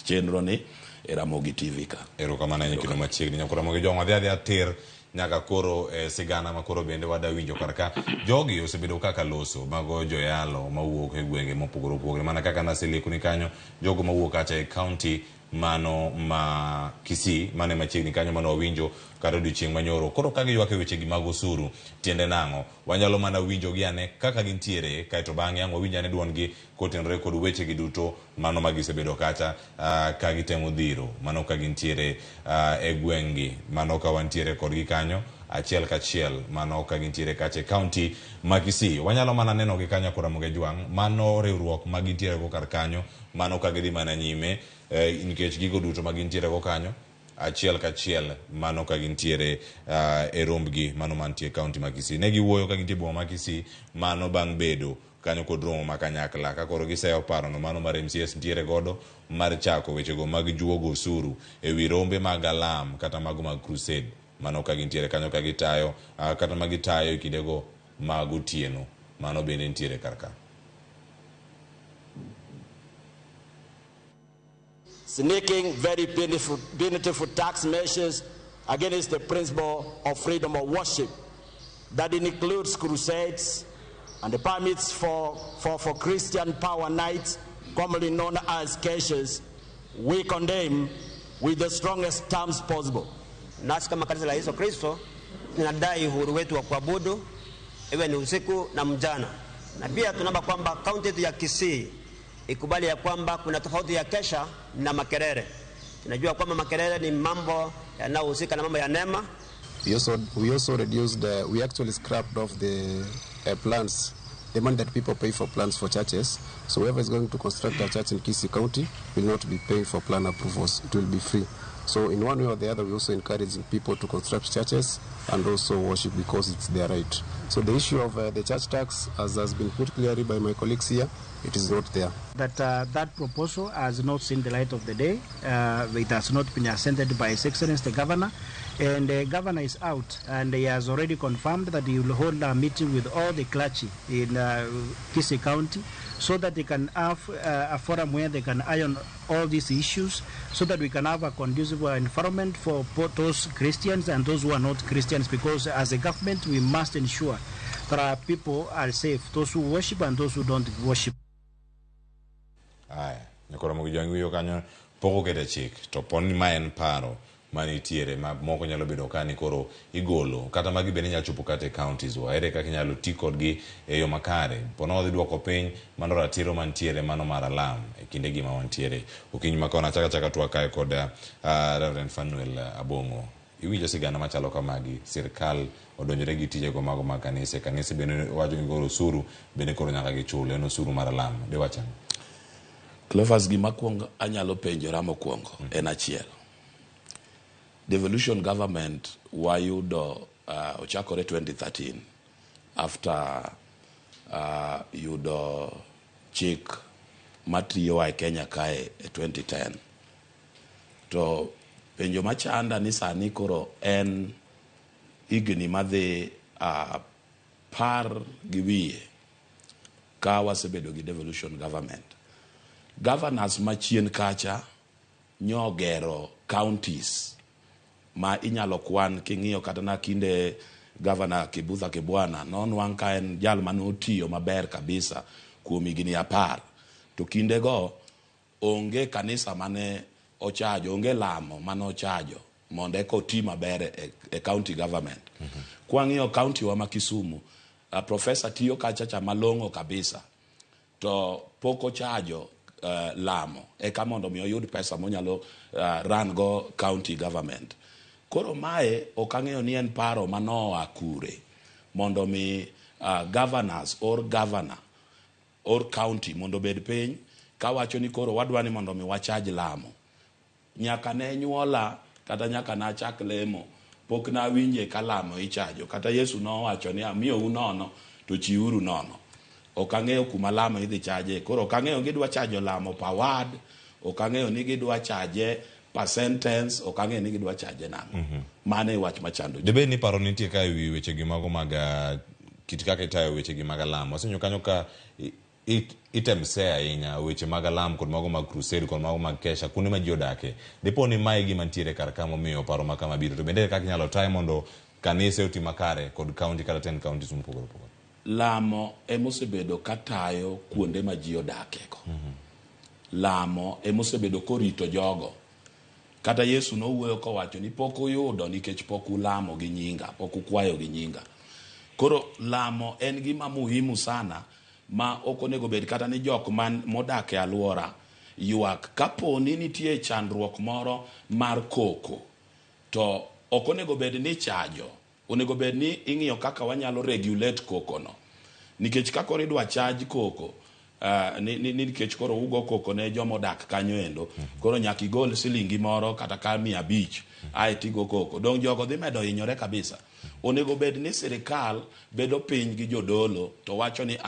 Speaker 21: chenro ni e Ramogi TV ka.
Speaker 18: Erokamano ahinya kendo machiegni. Nyako Ramogi Jwang' wadhi adhiya tir nyaka koro e sigana ma koro bende wada winjo kar ka. Jogi osebedo kaka loso mago joyalo mawuok e gwenge mopogore opogore. Mana kaka naselekoni kanyo, jogo mawuok kacha e county mano ma Kisii, mane machiegni kanyo mane wawinjo kata odiochieng' manyoro. Koro ka giywak e wechegi mag osuru, tiende nang'o? Wanyalo mana winjo gi ane kaka gintiere, kaeto bang'e ang' wawinj ane duondgi kotenore kod wechegi duto mano ma gisebedo kacha ka gitemo dhiro, mano ka gintiere e gweng'gi, mano ka wantiere kodgi kanyo achiel kachiel, mano ka gintiere kacha e county ma Kisii. Wanyalo mana neno gi kanyo Ramogi Ajwang', mano riwruok ma gintiere go kar kanyo, mano ka gidhi mana nyime, nikech gigo duto ma gintiere go kanyo achiel kachiel, mano ka gintiere e rombgi mano mantie county ma Kisii. Ne giwuoyo ka gintie boma ma Kisii, mano bang' bedo kanyo kod romo ma kanyakla ka koro giseyo parono mano mar MCS ntiere godo mar chako wechego mag juogo osuru ewi rombe mag alam kata mago mag crusade, mano ka gintiere kanyo ka gitayo kata ma gitayo e kindego mag otieno, mano bende ntiere kar ka.
Speaker 4: Sneaking very punitive tax measures against the principle of freedom of worship that includes crusades and the permits for Christian power nights, commonly known as keshes, we condemn with the strongest terms possible.
Speaker 5: Nasi kama kanisa la Yesu Kristo tunadai uhuru wetu wa kuabudu, iwe ni usiku na mchana. Na pia tunaomba kwamba kaunti yetu ya Kisii ikubali ya kwamba kuna tofauti ya kesha na makerere. Tunajua kwamba makerere ni mambo yanayohusika na mambo ya neema.
Speaker 6: We also reduced, we actually scrapped off the plans, the money that people pay for plans for churches. So whoever is going to construct a church in Kisii County will not be paying for plan approvals. It will be free. So in one way or the other, we're also encouraging people to construct churches and also worship because it's their right. So the issue of the church tax, as has been put clearly by my colleagues here, it is not there.
Speaker 7: That proposal has not seen the light of the day. It has not been assented by His Excellency the Governor. And the Governor is out, and he has already confirmed that he will hold a meeting with all the clergy in Kisii County so that they can have a forum where they can iron all these issues so that we can have a conducive environment for both those Christians and those who are not Christians, because as a government we must ensure that our people are safe, those who worship and those who don't worship.
Speaker 18: Aya, nyakoro Ramogi Jwang' wiyo kanyo pok okete chik, to poni ma en paro manitiere ma moko nyalo bedo ka ni koro igolo kata magi bende nyalo chopo kata e counties wa, ere kaka inyalo ti kodgi e yo makare pono wadhi duoko piny mano ratiro mantiere mano mar alam e kinde gi ma wantiere okinyi ma kona achaka twak kae kod Reverend Fanuel Abong'o. Iwinjo sigana machalo kamagi, sirkal odonjore gi tijego mago mag kanise, kanise bende wacho ni koro osuru bende koro nyaka gichul, en osuru mar alam, diwacho ang'o?
Speaker 21: Cleophas, gima kuongo anyalo penjora mokwongo en achiel. Devolution government wayudo ochakore 2013 after yudo chik matiyowa e Kenya kae e 2010. To penjo machanda ni sani koro en higni madhi 12 ka wasebedo gi devolution government. Governors machien kacha nyogero counties ma inyalo kwan king'iyo kata na kinde Governor Kibutha Kibwana nonwang' ka en jal manotiyo maber kabisa kuom higni 10. To kindego onge kanisa mane ochajo, onge lamo mane ochajo mondo eka oti maber e county government. Kwang'iyo county wa ma Kisumu, professor tiyo kacha cha malong'o kabisa to pok ochajo lamo eka mondo mi oyud pesa monyalo run go county government. Koro mae ok ang'eyo ni en paro manoa kure mondo mi governors or governor or county mondo obed piny kawacho ni koro wadwa ni mondo mi wachaj lamo. Nyaka ne nyuola kata nyaka nachak lemo pok nawinje ka lamo ichajo. Kata Yesu nowacho ni amiyou nono to chiuru nono. Ok ang'eyo kuma lamo idhi chaje. Koro ok ang'eyo gidwa chajo lamo per ward, ok ang'eyo ni gidwa chaje Per sentence ok ang'e ni gidwa chaje nang'o. Mano e wach machando ji.
Speaker 18: Dibed ni paro nitie ka ewi weche gi mago mag kit kaka itayo weche gi mag alam. Wasenyo kanyo ka itemse ahinya weche mag alam kod mago mag crusade kod mago mag kesha kuonde ma ji odake. Dipo ni mae gima nitiere kar ka momiyo paro ma kama biro. To bende kaka inyalo taye mondo kanise oti makare kod county kata 10 counties mopogore opogore.
Speaker 21: Lamo emosebedo katayo kuonde ma ji odake go. Lamo emosebedo korito jogo. Kata Yesu nowuoyo kowacho ni pok uyudo nikech pok ulamo gi nyinga, pok ukwayo gi nyinga. Koro lamo en gima muhimu sana ma ok onego bed kata ni jok man modak e alwora ywak. Kapo ni nitie chandruok moro mar koko, to ok onego bed ni chajo. Onego bed ni ing'iyo kaka wanyalo regulate koko no. Nikech ka koro idwa charge koko, ni nikech koro ugo koko ne joma odak kanyo endo, koro nyaka igol silingi moro kata ka 500 ae tigo koko. Dong' jogo dhi medo hinyore kabisa. Onego bed ni sirikal bedo piny gi jodolo to wacho ni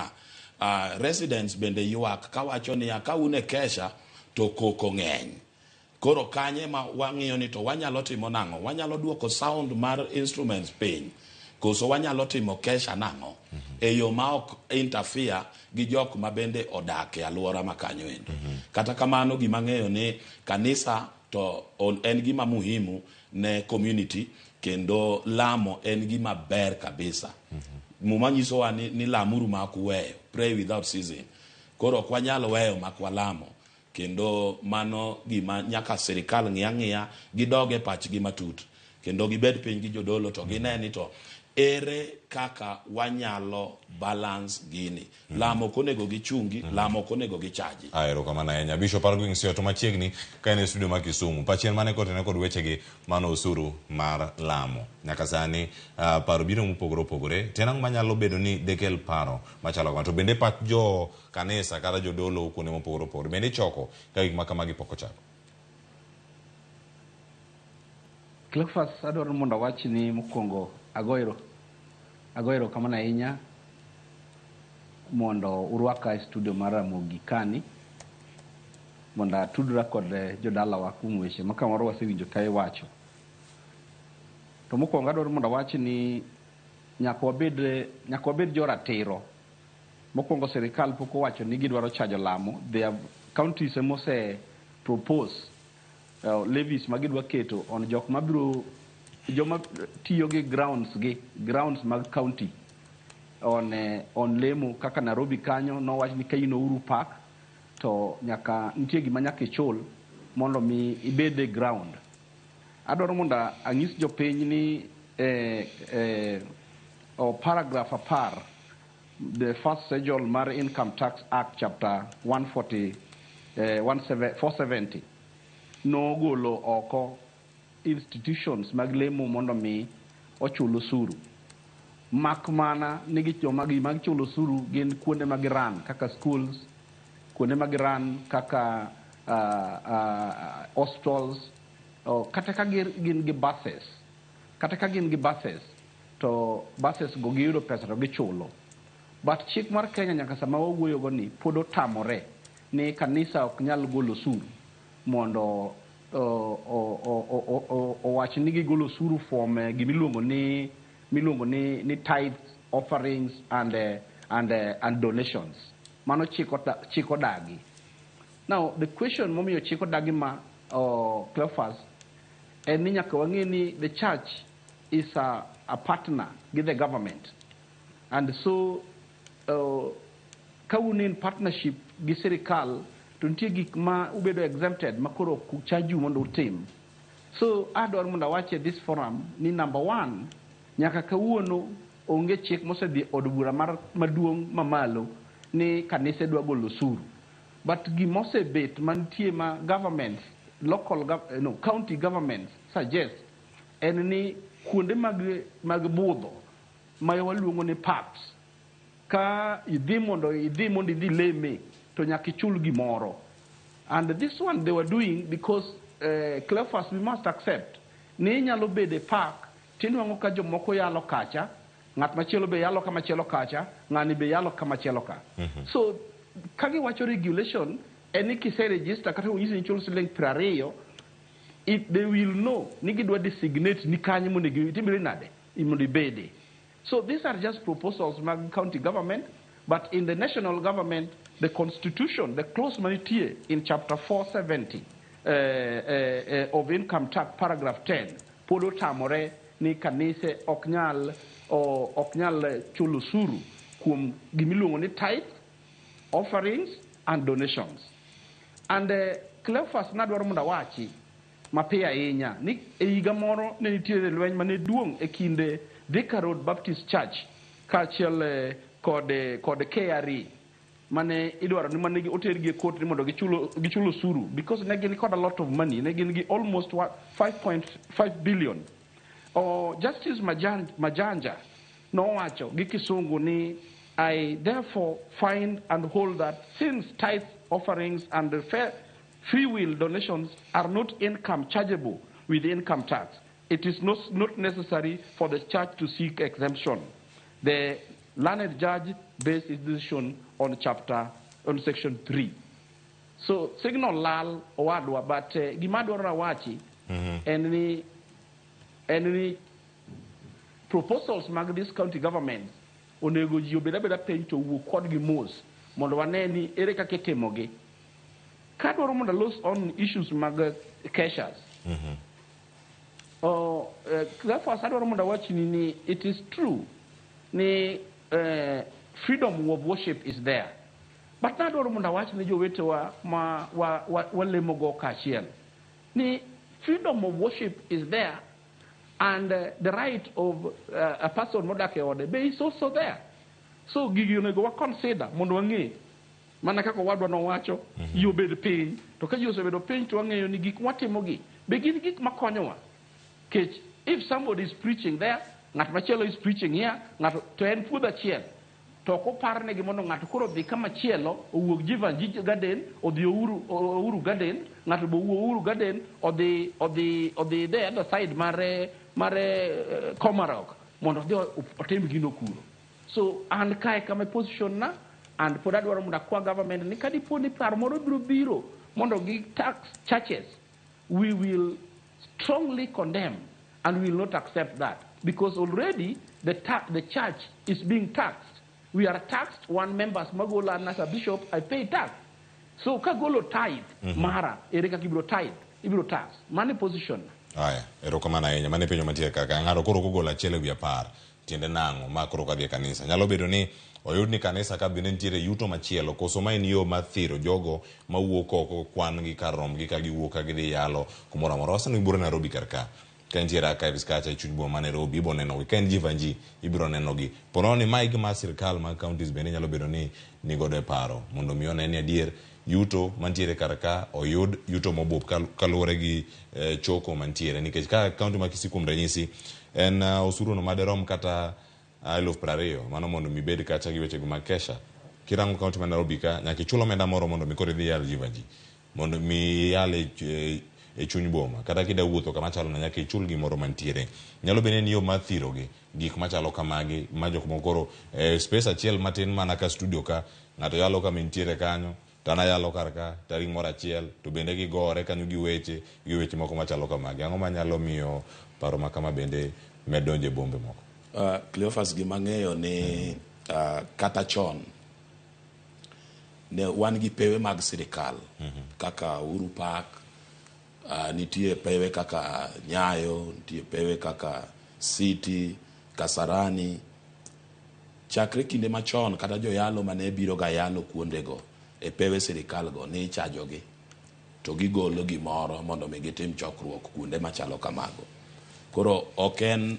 Speaker 21: residents bende ywak kawacho ni ka un e kesha to koko ng'eny. Koro kanye ma wang'iyo ni to wanyalo timo nang'o? Wanyalo duoko sound mar instruments piny, koso wanyalo timo kesha nang'o? E yo ma ok interfere gi jok ma bende odak e alwora ma kanyo endo. Kata kamano gima ng'eyo ni kanisa to en gima muhimu ne community, kendo lamo en gima ber kabisa. Muma nyisowa ni lamuru ma ok uweyo, pray without ceasing. Koro ok wanyal weyo mak walamo. Kendo mano gima nyaka sirikal ng'i ang'iya gidog e pachgi matut, kendo gibed piny gi jodolo to gine ni to ere kaka wanyalo balance gini. Lamo ok onego gichungi, lamo ok onego gichaji.
Speaker 18: Erokamano ahinya. Bishop Argwings Sioto machiegni ka en e studio ma Kisumu. Pachien mane kotene kod wechegi mano osuru mar lamo. Nyaka sani paro biro mopogore opogore. To en ang'o manyalo bedo ni dekel paro machalo kama? To bende pach jo kanisa kata jodolo kuonde mopogore opogore bende ichoko ka gik ma kamagi pok ochako?
Speaker 20: Cleophas, adwaro mondo awach ni mokwongo agoyo erokamano ahinya mondo urwaka e studio mar Ramogi kani mondo atudra kod jodalawa kuom weche ma kamoro wasewinjo ka iwacho. To mokwongo adwaro mondo awach ni nyaka wabed joratiro. Mokwongo sirikal pok owacho ni gidwaro chajo lamo. They have counties emose propose levies ma gidwa keto on jok mabiro joma tiyo gi grounds mag county on lemo kaka Nairobi kanyo nowach ni ka in Uhuru Park to nyaka nitie gima nyaka ichul mondo mi ibed e ground. Adwaro mondo anyis jopiny ni paragraph 10 the first schedule mar Income Tax Act chapter 140 470 nogolo oko institutions mag lemo mondo mi ochul osuru. Mak mana ni joma mag chulo osuru gin kuonde mag ran kaka schools, kuonde mag ran kaka hospitals, kata ka gin gi buses, kata ka gin gi buses to buses go giyudo pesa to gichulo. But chik mar Kenya nyaka sama wawuoyogo ni pod otamore ni kanisa ok nyal golo osuru mondo owach ni gigolo osuru from gimiluongo ni tithes, offerings and donations. Mano chik odagi. Now the question momiyo chik odagi ma Cleophas en ni nyaka wang'e ni the church is a partner with the government, and so ka un in partnership gi sirikal to nitie gik ma ubedo exempted ma koro ok charge mondo utim. So adwaro mondo awach e this forum ni number one, nyaka kawuono onge chik mosedhi od bura mar maduong' mamalo ni kanise dwa golo osuru. But gimosebet mantie ma governments, local no, county governments suggest en ni kuonde mag budho ma waluongo ni parks, ka idhi mondo idhi leme to nyaka ichul gimoro. And this one they were doing because Cleophas, we must accept ni inyalo bedo e park tinwang'o ka jomoko yalo kacha, ng'at machielo be yalo kamachielo kacha, ng'ani be yalo kamachielo ka. So ka giwacho regulation en ni kise register kata onyisi ni ichul siling 20, It, they will know ni gidwa designate ni kanye monego itimre nade mondo ibede. So these are just proposals mag county government, but in the national government, the constitution, the clause manitie in chapter 470 of income tax paragraph 10 pod otamore ni kanise ok nyal ok nyal chulo osuru kuom gimiluongo ni tithe, offerings and donations. And Cleophas nadwaro mondo awachi mapiyo ahinya ni e higa moro ne nitiere lweny mane duong' e kinde Thika Road Baptist Church kaachiel kod KRA mane idwaro ni mane otergi e court ni mondo gichul osuru because ne gin kod a lot of money, ne gin gi almost 5.5 billion. O Justice Majanja nowacho gi kisungu ni I therefore find and hold that since tithe offerings and the fair free will donations are not income chargeable with income tax, it is not necessary for the church to seek exemption. The learned judge based his decision on section 3. So signal lal owadwa, but gima dwaro awachi en ni proposals mag this county government onego ji obed abeda piny to wuo kodgi mos mondo wane ni ere kaka itimogi. Kadwaro mondo alos on issues mag keshas. Therefore, adwaro mondo awachni ni it is true ni freedom of worship is there. But nadwaro mondo awach ne jowetewa ma walemogo kaachiel ni freedom of worship is there and the right of a person modak e ode be is also there. So gigi onego wa consider mondo wang'e mana kaka owadwa nowacho ji obed piny, to ka ji osebedo piny to wang'eyo ni gik mwatimogi be gin gik makonyowa. Kech if somebody is preaching there, ng'at machielo is preaching here, ng'ato to en puodho achiel to ok oparnegi mondo ng'ato koro odhi kama chielo owuog Jivanji Garden odhi Uhuru Garden, ng'ato be owuok Uhuru Garden odhi the other side mar Komarok mondo odhi otim gino kuro. So an kae kama position na and pod adwaro mondo akwa government ni kadipo ni paro moro biro biro mondo gi tax churches, we will strongly condemn and we will not accept that, because already the church is being taxed. We are taxed. One members magola and as a bishop I pay tax. So kagolo tithe mara ere kaka ibiro tithe ibiro tax money position.
Speaker 18: Aya, erokamano ahinya. Mane penjo mantie kaka ng'ato koro kogolo achiel ewi 10 tiende nang'o ma koro kadhi e kanisa. Nyalo bedo ni oyud ni kanisa ka bende nitiere yuto machielo, koso ma en yo mar thiro jogo mawuok oko kwan gi kar romgi ka giwuok ka gidhi yalo kumoro amora. Waseno gi bura Nairobi kar ka. Ka nitiere archives kacha e chuny boma ma Nairobi ibiro nenogi, ka en Jivanji ibiro nenogi. Po nono ni mae gima sirkal mag counties bende nyalo bedo ni nigodo e paro mondo mi one ni adier yuto mantiere kar ka oyud yuto mobup kaluwore gi choko mantiere. Nikech ka county ma Kisii kuom ranyisi en osuru no maderom kata 20,000 mano mondo mi bed kacha gi weche mag kesha. Kirango county ma Nairobi ka nyaka ichul omenda moro mondo mi koro idhi yal Jivanji mondo mi yal e chuny boma, kata kida wuotho kama chalo na nyaka ichul gimoro mantiere. Nyalo bende ni yo mar thirogi gik machalo kamagi ma jok moko koro space achiel matin mana ka studio ka ng'ato yalo kama intiere kanyo to an ayalo kar ka tarik moro achiel to bende gigore kanyo gi weche moko machalo kamagi. Ang'o manyalo miyo paro ma kama bende med donjo e bombe moko?
Speaker 21: Cleophas, gima ang'eyo ni kata chon ne wan gi pewe mag sirikal kaka Uhuru Park, nitie pewe kaka Nyayo, nitie pewe kaka City, Kasarani. Chakre kinde machon kata joyalo mane biro ga yalo kuondego e pewe sirikal go ne ichajogi to gigolo gimoro mondo mi gitim chokruok kuonde machalo kamago. Koro ok en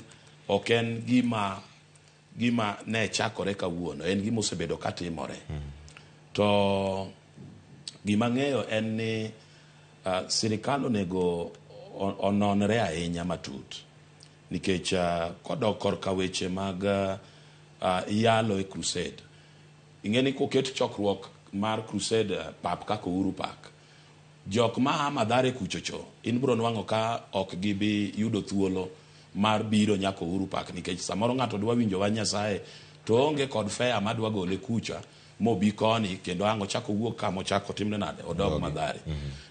Speaker 21: gima ne chakore kawuono, en gima osebedo katimore. To gima ng'eyo en ni sirikal onego ononre ahinya matut, nikech kodok korka weche mag yalo e crusade, ing'e ni koket chokruok mar crusade pap kaka Uhuru Park, jok ma a Mathare kuchocho in biro nwang'o ka ok gibi yudo thuolo mar biro nyaka Uhuru Park, nikech samoro ng'ato dwa winjo wach Nyasaye to onge kod fare madwa gole kucha mobi koni kendo ang' ochak owuog ka mochak otimne nade odog Mathare.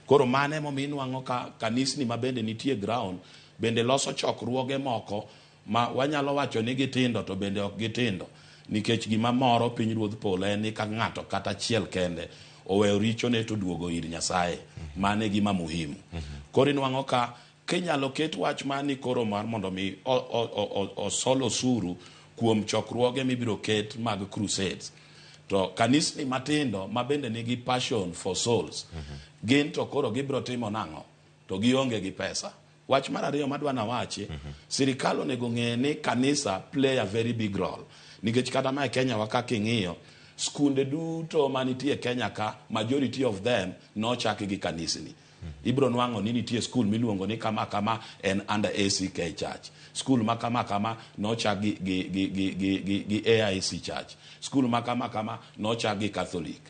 Speaker 21: Koro mano emomiyo inwang'o ka kanisni ma bende nitie ground bende loso chokruoge moko ma wanyalo wacho ni gitindo to bende ok gitindo nikech gima moro piny ruodh polo en ni ka ng'ato kata achiel kende oweyo richone to oduogo ir Nyasaye. Mano e gima muhimu. Koro inwang'o ka kinyalo ket wach mani koro mar mondo mi osol osuru kuom chokruoge mibiro ket mag crusades to kanisni matindo ma bende nigi passion for souls gin to koro gibiro timo nang'o to gionge gi pesa. Wach mar ariyo madwa nawachi, sirikal onego ng'e ni kanisa play a very big role. Nikech kata ma e Kenya wa ka king'iyo, skunde duto manitie Kenya ka, majority of them nochaki gi kanisni. Ibro nwang'o ni nitie skul miluongo ni kama kama en under ACK Church. Skul ma kama kama nochak gi AIC Church. Skul ma kama kama nochak gi Catholic.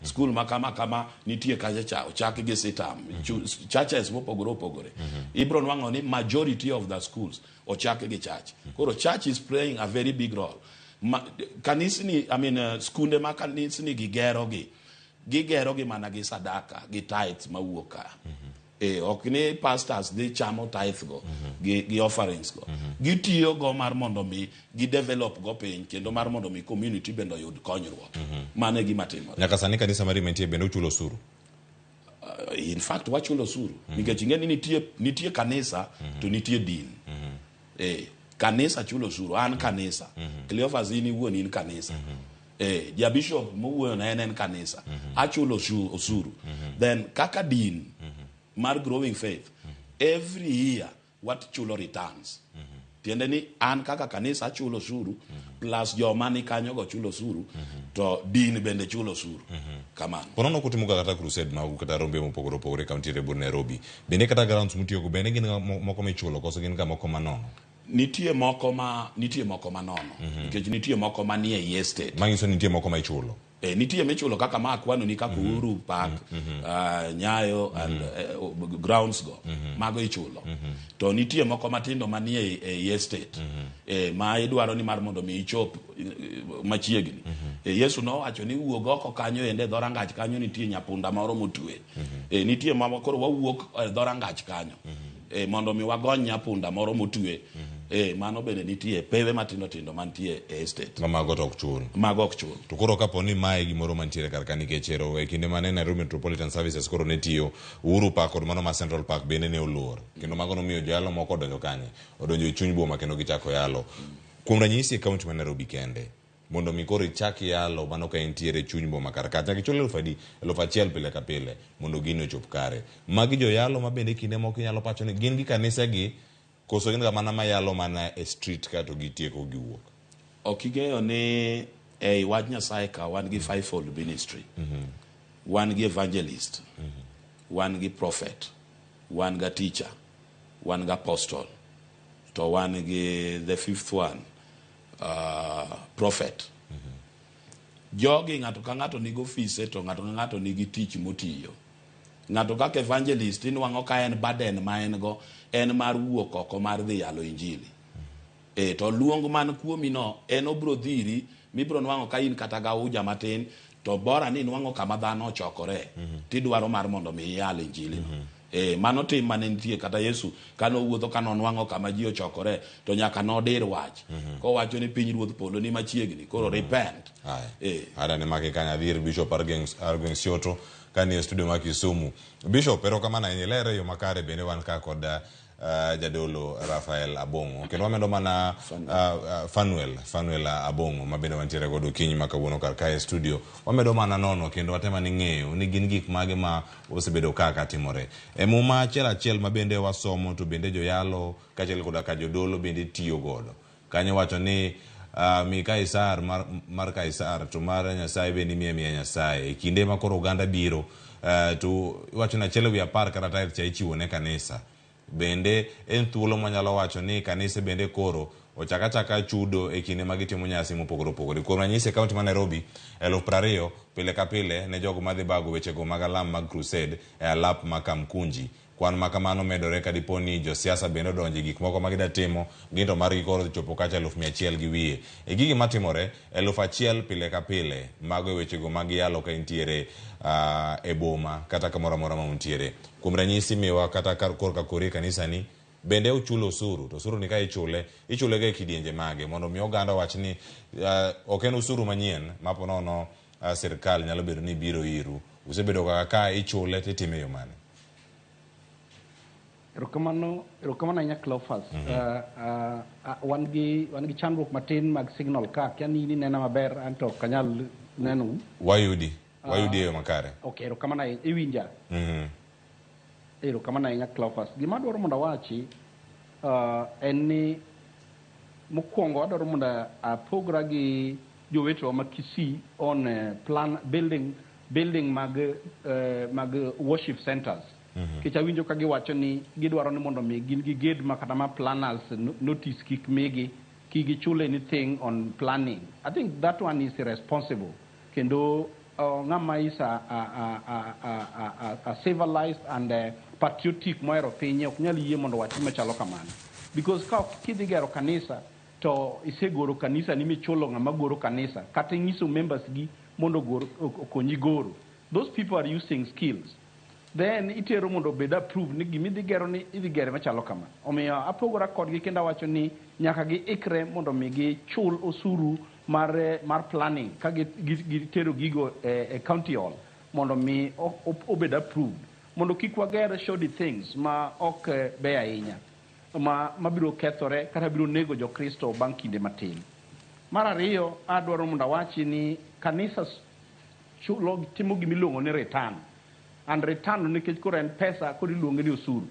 Speaker 21: Skul ma kama kama nitie kacha cha ochak gi sitam. Churches mopogore opogore. Ibro nwang'o ni majority of the schools ochak gi church. Koro church is playing a very big role. Kanisni, I mean, skunde ma kanisni gigero gi, gigero gi mana gi sadaka, gi tithes mawuok ka. Ok ni pastors dhi chamo tithe go, gi offerings go. Gitiyo go mar mondo mi gi develop go piny kendo mar mondo mi community bende oyud konyruok. Mano e gima timore.
Speaker 18: Nyaka sani kanisa mari mantie bende uchulo osuru?
Speaker 21: In fact wachulo osuru. Nikech ing'e ni nitie kanisa to nitie din. Kanisa chulo osuru, an kanisa. Cleophas in iwuon in kanisa. Ja bishop mowuoyo na en kanisa. Achulo osuru. Then kaka din mar Growing Faith, every year wachulo returns. Tiende ni an kaka kanisa achulo osuru, plus joma ni kanyo go chulo osuru, to din bende chulo osuru. Kamano.
Speaker 18: Ponono kutimo kata crusade magu kata rombe mopogore opogore kaunti e Nairobi. Bende kata grounds mutiyogo bende gin moko michulo koso gin ga moko manono?
Speaker 21: Nitie moko manono. Nikech nitie moko manie ei estate.
Speaker 18: Manyiso ni nitie moko ma ichulo.
Speaker 21: Nitie michulo kaka ma akwano ni kaka Uhuru Park, Nyayo and grounds go. Mago ichulo. To nitie moko matindo manie ei estate. Ma idwaro ni mar mondo mi ichop machiegni. Yesu nowacho ni wuog oko kanyo ende dhorangach kanyo nitie nyapunda moro motwe. Nitie ma koro wawuok e dhorangach kanyo. Mondo mi wagony nyapunda moro motwe. Mano bende nitie pewe matindo tindo mantie e estate.
Speaker 18: Ma mago to ok chul.
Speaker 21: Mago ok chul.
Speaker 18: To koro kapo ni mae gimoro mantiere kar ka nikech ero e kinde mane Nairobi Metropolitan Services koro ne tiyo Uhuru Park kod mano ma Central Park bende ne olor. Kendo mago nomiyo joyalo moko odonjo kanye? Odonjo e chuny boma kendo gichako yalo. Kuom ranyisi e kaunti ma Nairobi kende, mondo mi koro ichak yalo mano ka entiere e chuny boma kar ka, nyaka ichul 1000 pile ka pile mondo gino ochop kare. Magi joyalo ma bende kinde moko inyalo pacho ni gin gi kanisegi koso gin ga mana mayalo mana e street ka to gitieko giwuok.
Speaker 21: Ok ing'eyo ni ei wach Nyasaye ka wan gi fivefold ministry. Wan gi evangelist, wan gi prophet, wan ga teacher, wan ga apostle, to wan gi the fifth one, prophet. Jogi ng'ato ka ng'ato nigi ofise to ng'ato ka ng'ato nigi tich motiyo. Ng'ato kaka evangelist inwang'o ka en burden ma en go en mar wuok oko mar dhi yalo injili. To luong man kuomi no en obro dhiri mibro nwang'o ka in kata gauja matin to bora ni nwang'o kama dhano ochokore tidwaro mar mondo mi iyal injili no. Mano tim mane nitie kata Yesu kane owuotho kane onwang'o kama ji ochokore to nyaka nodir wach. Kowacho ni piny ruodh polo ni machiegni koro repent.
Speaker 18: Ada ne make kanya dhir Bishop Argwings Sioto kani e studio ma Kisumu. Bishop erokamano ahinya ilere yo makare bende wan ka kod jadolo Rafael Abong'o. Kendo wamedo mana Fanuel Abong'o ma bende wantiere godo okinyi ma kawuono kar kae e studio. Wamedo mana nono kendo watemo ni ng'eyo ni gin gik mage ma osebedo kaka timore. E muma achiel achiel ma bende wasomo to bende joyalo kaachiel koda ka jodolo bende tiyo godo. Kanyo wacho ni mi Kaisar mar Kaisar to mar Nyasaye bende imiye miya Nyasaye. E kinde ma koro oganda biro to iwacho ni 1/10 kata tithe cha ichiwo ne kanisa. Bende en thuolo manyalo wacho ni kanise bende koro ochak achaka chudo e kinde ma gitimo nyasi mopogore opogore. Kuom ranyisi e kaunti ma Nairobi, 20,000 pile ka pile ne jogo madhi bago wechego mag alam mag crusade e alap ma Kamkunji. Kwan ma kamano medore ka dipo ni josiasa bende odonjo e gik moko ma gida timo, gin to margi koro chopo kacha 100,000 gi wiye. E gigi matimore, 1,000 pile ka pile, mago e wechego mag yalo ka intiere e boma kata kamoro amora ma untiere. Kuom ranyisi miwa kata korka kori e kanisani, bende uchulo osuru, to osuru ni ka ichule, ichule ga e kidienje mage mondo mi oganda owach ni ok en osuru manyien ma po nono sirkal nyalo bedo ni biro iru. Usebedo kaka ka ichule titime e yo mane?
Speaker 20: Erokamano, erokamano ahinya Cleophas. Wan gi chandruok matin mag signal ka, akia ni in inena maber, anto ok anyal nenou.
Speaker 18: Wayudi, wayudi e yo makare.
Speaker 20: Okay, erokamano ahinya, iwinja? Erokamano ahinya Cleophas. Gima adwaro mondo awachi en ni mokwongo adwaro mondo apogra gi jowetewa ma Kisii on plan building mag worship centers. Nikech awinjo ka giwacho ni gidwaro ni mondo mi gin giged ma kata ma planners notice kik migi, kik gichul anything on planning. I think that one is irresponsible. Kendo ng'ama is a civilized and patriotic mohero pinye ok nyal yie mondo wach machalo kamano. Because ka ok kidhi gero kanisa to isegoro kanisa ni michulo ng'ama goro kanisa kata inyiso members gi mondo okonyi goro. Those people are using skills. Then itero mondo obed approved ni gima idhi gero ni idhi gere machalo kama. Omiyo apogora kodgi kendo awacho ni nyaka giikre mondo mi gichul osuru mar planning ka gitero gigo e county hall mondo mi obed approved. Mondo kik wager shoddy things ma ok beyo ahinya mabiro kethore kata biro nego jokristo bang' kinde matin. Mar ariyo, adwaro mondo awachi ni kanisa chulo timo gimiluongo ni return. And return nikech koro en pesa koro iluonge ni osuru.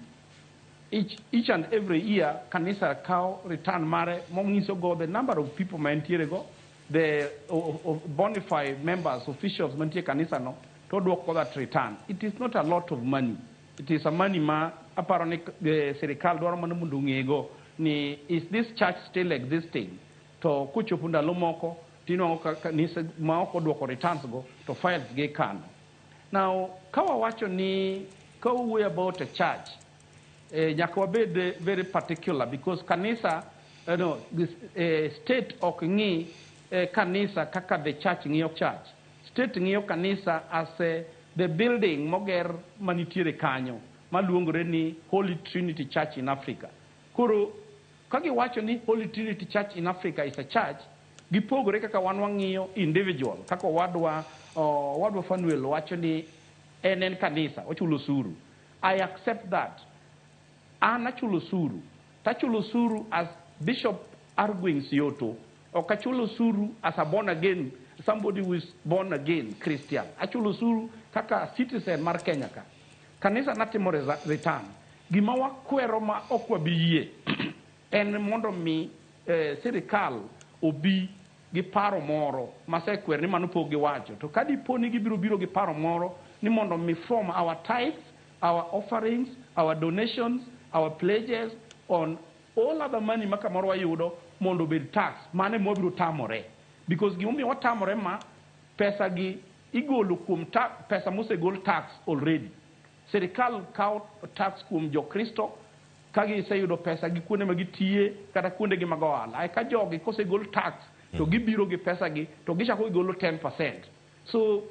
Speaker 20: Each and every year kanisa kawo return mare monyiso go the number of people ma entiere go, the bona fide members, officials mantie kanisa no, to oduoko that return. It is not a lot of money. It is a money ma aparo ni sirikal dwaro mana mondo ong'ego ni is this church still existing? To kochopo ndalo moko tinwang'o ka kanisa ma ok oduoko returns go to files gi kano. Now, ka wawacho ni ka wawuoyo about a church, nyaka wabed very particular because kanisa, no, this, state ok ng'i kanisa kaka the church ng'iyo church. State ng'iyo kanisa as the building moger manitiere kanyo maluongore ni Holy Trinity Church in Africa. Koro ka giwacho ni Holy Trinity Church in Africa is a church, gipogore kaka wan wang'iyo individual, kaka owadwa Fanuel wacho ni en kanisa, ochulo osuru. I accept that. An achulo osuru. Tachulo osuru as Bishop Argwings Yoto. Ok achulo osuru as a born again, somebody who is born again Christian. Achulo osuru kaka citizen mar Kenya ka. Kanisa natimo return. Gima wakwero ma ok wabi yie en mondo mi sirikal obi gi paro moro masekwer ni mano pok giwacho. To ka dipo ni gibiro biro gi paro moro ni mondo mi form our tithes, our offerings, our donations, our pledges on all other money ma kamoro wayudo mondo obed tax, mano ema wabiro tamore. Because gimomiyo watamore ma pesa gi igolo kuom pesa mosegol tax already. Sirikal kawo tax kuom jokristo ka giseyudo pesa gi kuonde ma gitiye kata kuonde gi mag ohala. Eka jogi kosegol tax to gibiro gi pesa gi to gichako gigolo 10%. So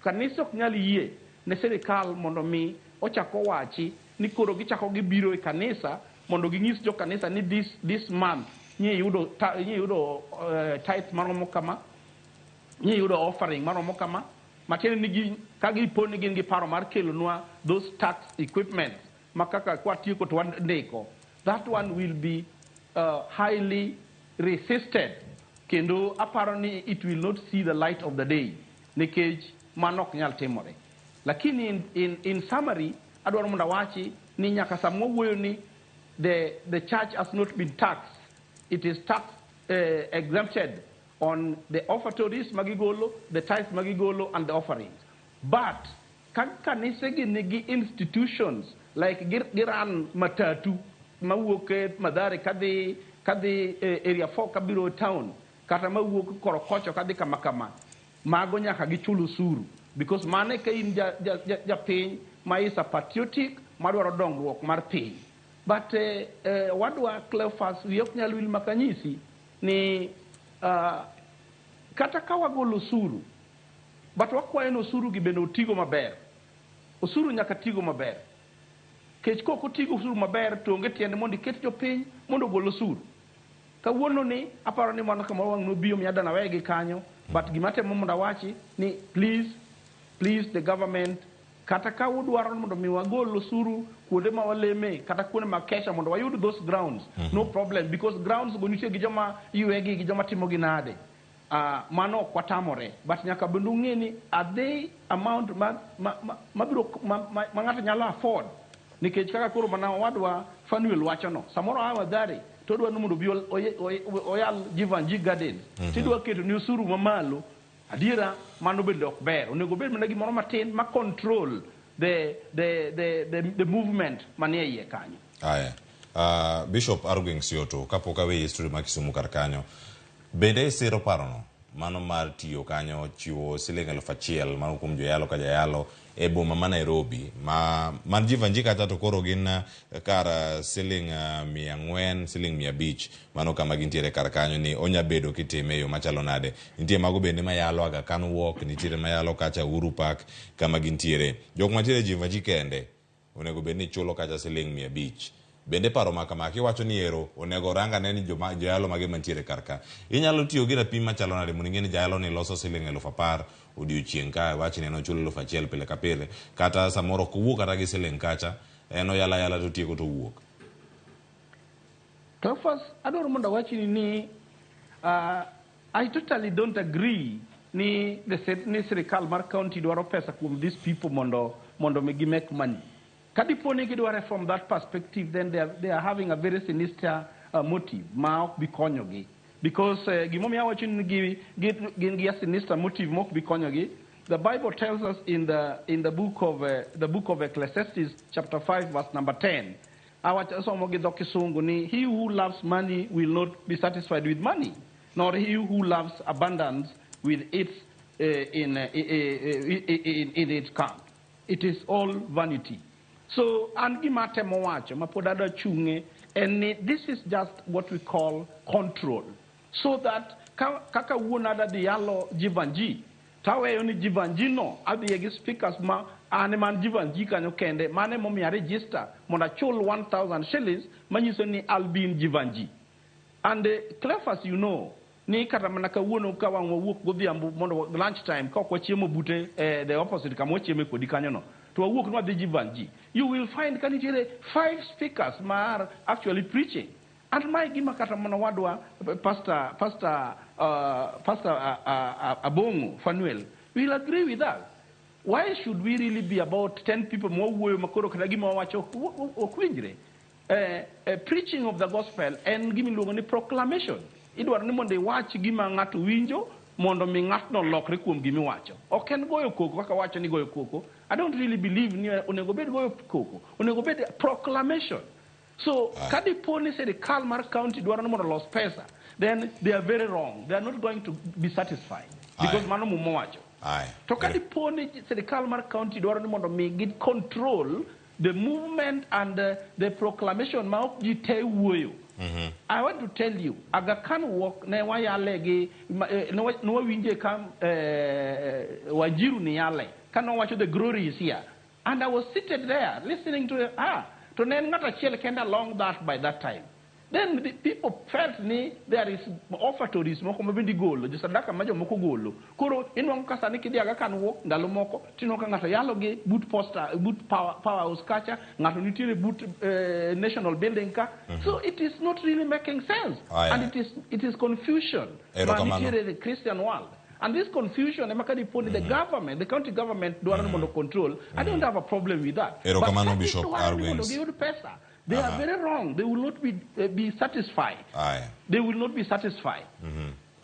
Speaker 20: kanisa ok nyal yie ne sirikal mondo mi ochak owachi ni koro gichako gibiro e kanisa mondo ginyis jo kanisa ni this month nyiyudo tithe maromo kama, nyiyudo offering maromo kama. Matiende ni ka gipo ni gin gi paro mar kelonwa those tax equipment ma kaka kwatieko to wandiko, that one will be highly resisted. Kendo aparo ni it will not see the light of the day nikech mano ok nyal timore. Lakini in summary, adwaro mondo awachi ni nyaka sama wawuoyo ni the church has not been taxed. It is tax exempted on the offertories magigolo, the tithes magigolo, and the offerings. But ka kanise gi nigi institutions like giran matatu, mawuok e Mathare kadhi kadhi e area 4 kabiro town, kata mawuok Korokocho kadhi kama kama, mago nyaka gichul osuru, because mano ka in japiny ma is a patriotic madwaro dongruok mar piny. But wadwa Cleophas, wiya ok nyal wil makanyisi ni kata ka wagolo osuru, but wakwayo ni osuru gi bende otigo maber. Osuru nyaka tigo maber. Kech kok otigo osuru maber, to onge tiende mondo iket jopiny mondo ogol osuru. Kawuono ni aparo ni mano kamoro wang' nobiyo miyo adana wegi kanyo, but gima temo mondo awachi ni please, please, the government, kata ka udwaro mondo mi wagol osuru kuonde ma waleme kata kuonde ma kesha mondo wayud those grounds, no problem, because grounds go nitie gi joma ywegi gi joma timo gi nade, mano ok watamore, but nyaka bende ung'e ni are they amount ma biro ma ng'ato nyalo afford, nikech kaka koro mana wadwa Fanuel wachono, samoro a Mathare to odwa ni mondo obi oyal Jeevanjee Gardens, tidwa keto ni osuru mamalo. Adiera mano bende ok ber. Onego bed mana gimoro matin ma control the movement manie iye kanyo.
Speaker 18: Aya. Bishop Argwings Sioto, kapok aweyi studio ma Kisumu kar kanyo, bende isiro parono mano mar tiyo kanyo chiwo siling 1,000 mano kuom joyalo ka jayalo e boma ma Nairobi ma man Jeevanjee kacha, to koro gin kar siling 400, siling 500, mano kama gintiere kar kanyo, ni onya bedo kitime e yo machalo nade? Nitie mago bende mayalo Aga Khan Walk, nitiere mayalo kacha Uhuru Park kama gintiere. Jok mantiere Jeevanjee kende onego bed ni chulo kacha siling 500. Bende paro ma kama kiwacho ni ero onego orang ane ni joma joyalo mage mantiere kar ka, inyalo tiyo gi rapim machalo nade mondo ing'e ni jayalo ni loso siling 10,000 odiochieng', ka wach ni en ochulo 1,000 pile ka pile, kata samoro ok owuok kata gi siling kacha, en oyalo ayala to otieko to owuok?
Speaker 20: Cleophas, adwaro mondo awachni ni I totally don't agree ni sirikal mar county dwaro pesa kuom these people mondo mi gi make money. Kadipo ni gidware from that perspective, then they are having a very sinister motive ma ok bi konyogi. Because gimomiyo awacho ni gin gi a sinister motive ma ok bi konyogi, the Bible tells us in the book of Ecclesiastes chapter 5 verse number 10. Awacho somo gi dho Kisungu ni he who loves money will not be satisfied with money, nor he who loves abundance with its in its camp. It is all vanity. So an gima atemo wacho ma pod adwa chung'e en ni this is just what we call control. So that kaka wuon ada dhi yalo Jeevanjee, taweyo ni Jeevanjee no adhiye gi speakers ma an man Jeevanjee kanyo kende, mano emomiyo a register mondo achul 1000 shillings manyiso ni I'll be in Jeevanjee. And Cleophas, you know, ni kata mana kawuono ka wang' wawuok godhiambo mondo lunch time ka ok wachiemo bute the opposite kama wachieme kodi kanyo no, to wawuok ni wadhi Jeevanjee, you will find ka nitiere five speakers ma are actually preaching. And mae gima kata mana wadwa Pastor Abong'o Fanuel will agree with us. Why should we really be about 10 people mwawuoyo makoro kata gima wawacho ok winjre? Preaching of the gospel en gima iluongo ni proclamation. Idwaro ni mondo iwach gima ng'ato winjo mondo mi ng'atno olokre kuom gimiwacho. Ok en goyo koko kaka wacho ni goyo koko. I don't really believe ni onego bed goyo koko. Onego bed proclamation. So ka dipo ni sirikal mar county dwaro ni mondo olos pesa, then they are very wrong. They are not going to be satisfied. Because mano Muma wacho. To ka dipo ni sirikal mar county dwaro ni mondo mi gi control the movement and the proclamation ma ok ji te wuoyo. I want to tell you, Aga Khan Walk ne wayale gi ne wawinje ka Wanjiru ni yale ka nowacho the glory is here, and I was seated there listening to her. To ne en ng'ato achiel kende along that by that time. Then the people felt ni there is offertories moko ma bende igolo, josadaka ma jomoko golo. Koro inwang'o ka sani kidhi Aga Khan Walk ndalo moko, tinwang'o ka ng'ato yalo gi but posta, but power house kacha, ng'ato nitiere but national building ka. So it is not really making sense.
Speaker 18: Aya.
Speaker 20: And it is confusion ma
Speaker 18: Erokamano.
Speaker 20: nitiere in the Christian world. And this confusion, ema ka dipo ni the government, the county government dwaro ni mondo control, I don't have a problem with that.
Speaker 18: Erokamano,
Speaker 20: But ka
Speaker 18: Bishop
Speaker 20: gidwaro ni mondo
Speaker 18: Argwings.
Speaker 20: giyud pesa, they are very wrong. They will not be satisfied.
Speaker 18: Aya.
Speaker 20: They will not be satisfied.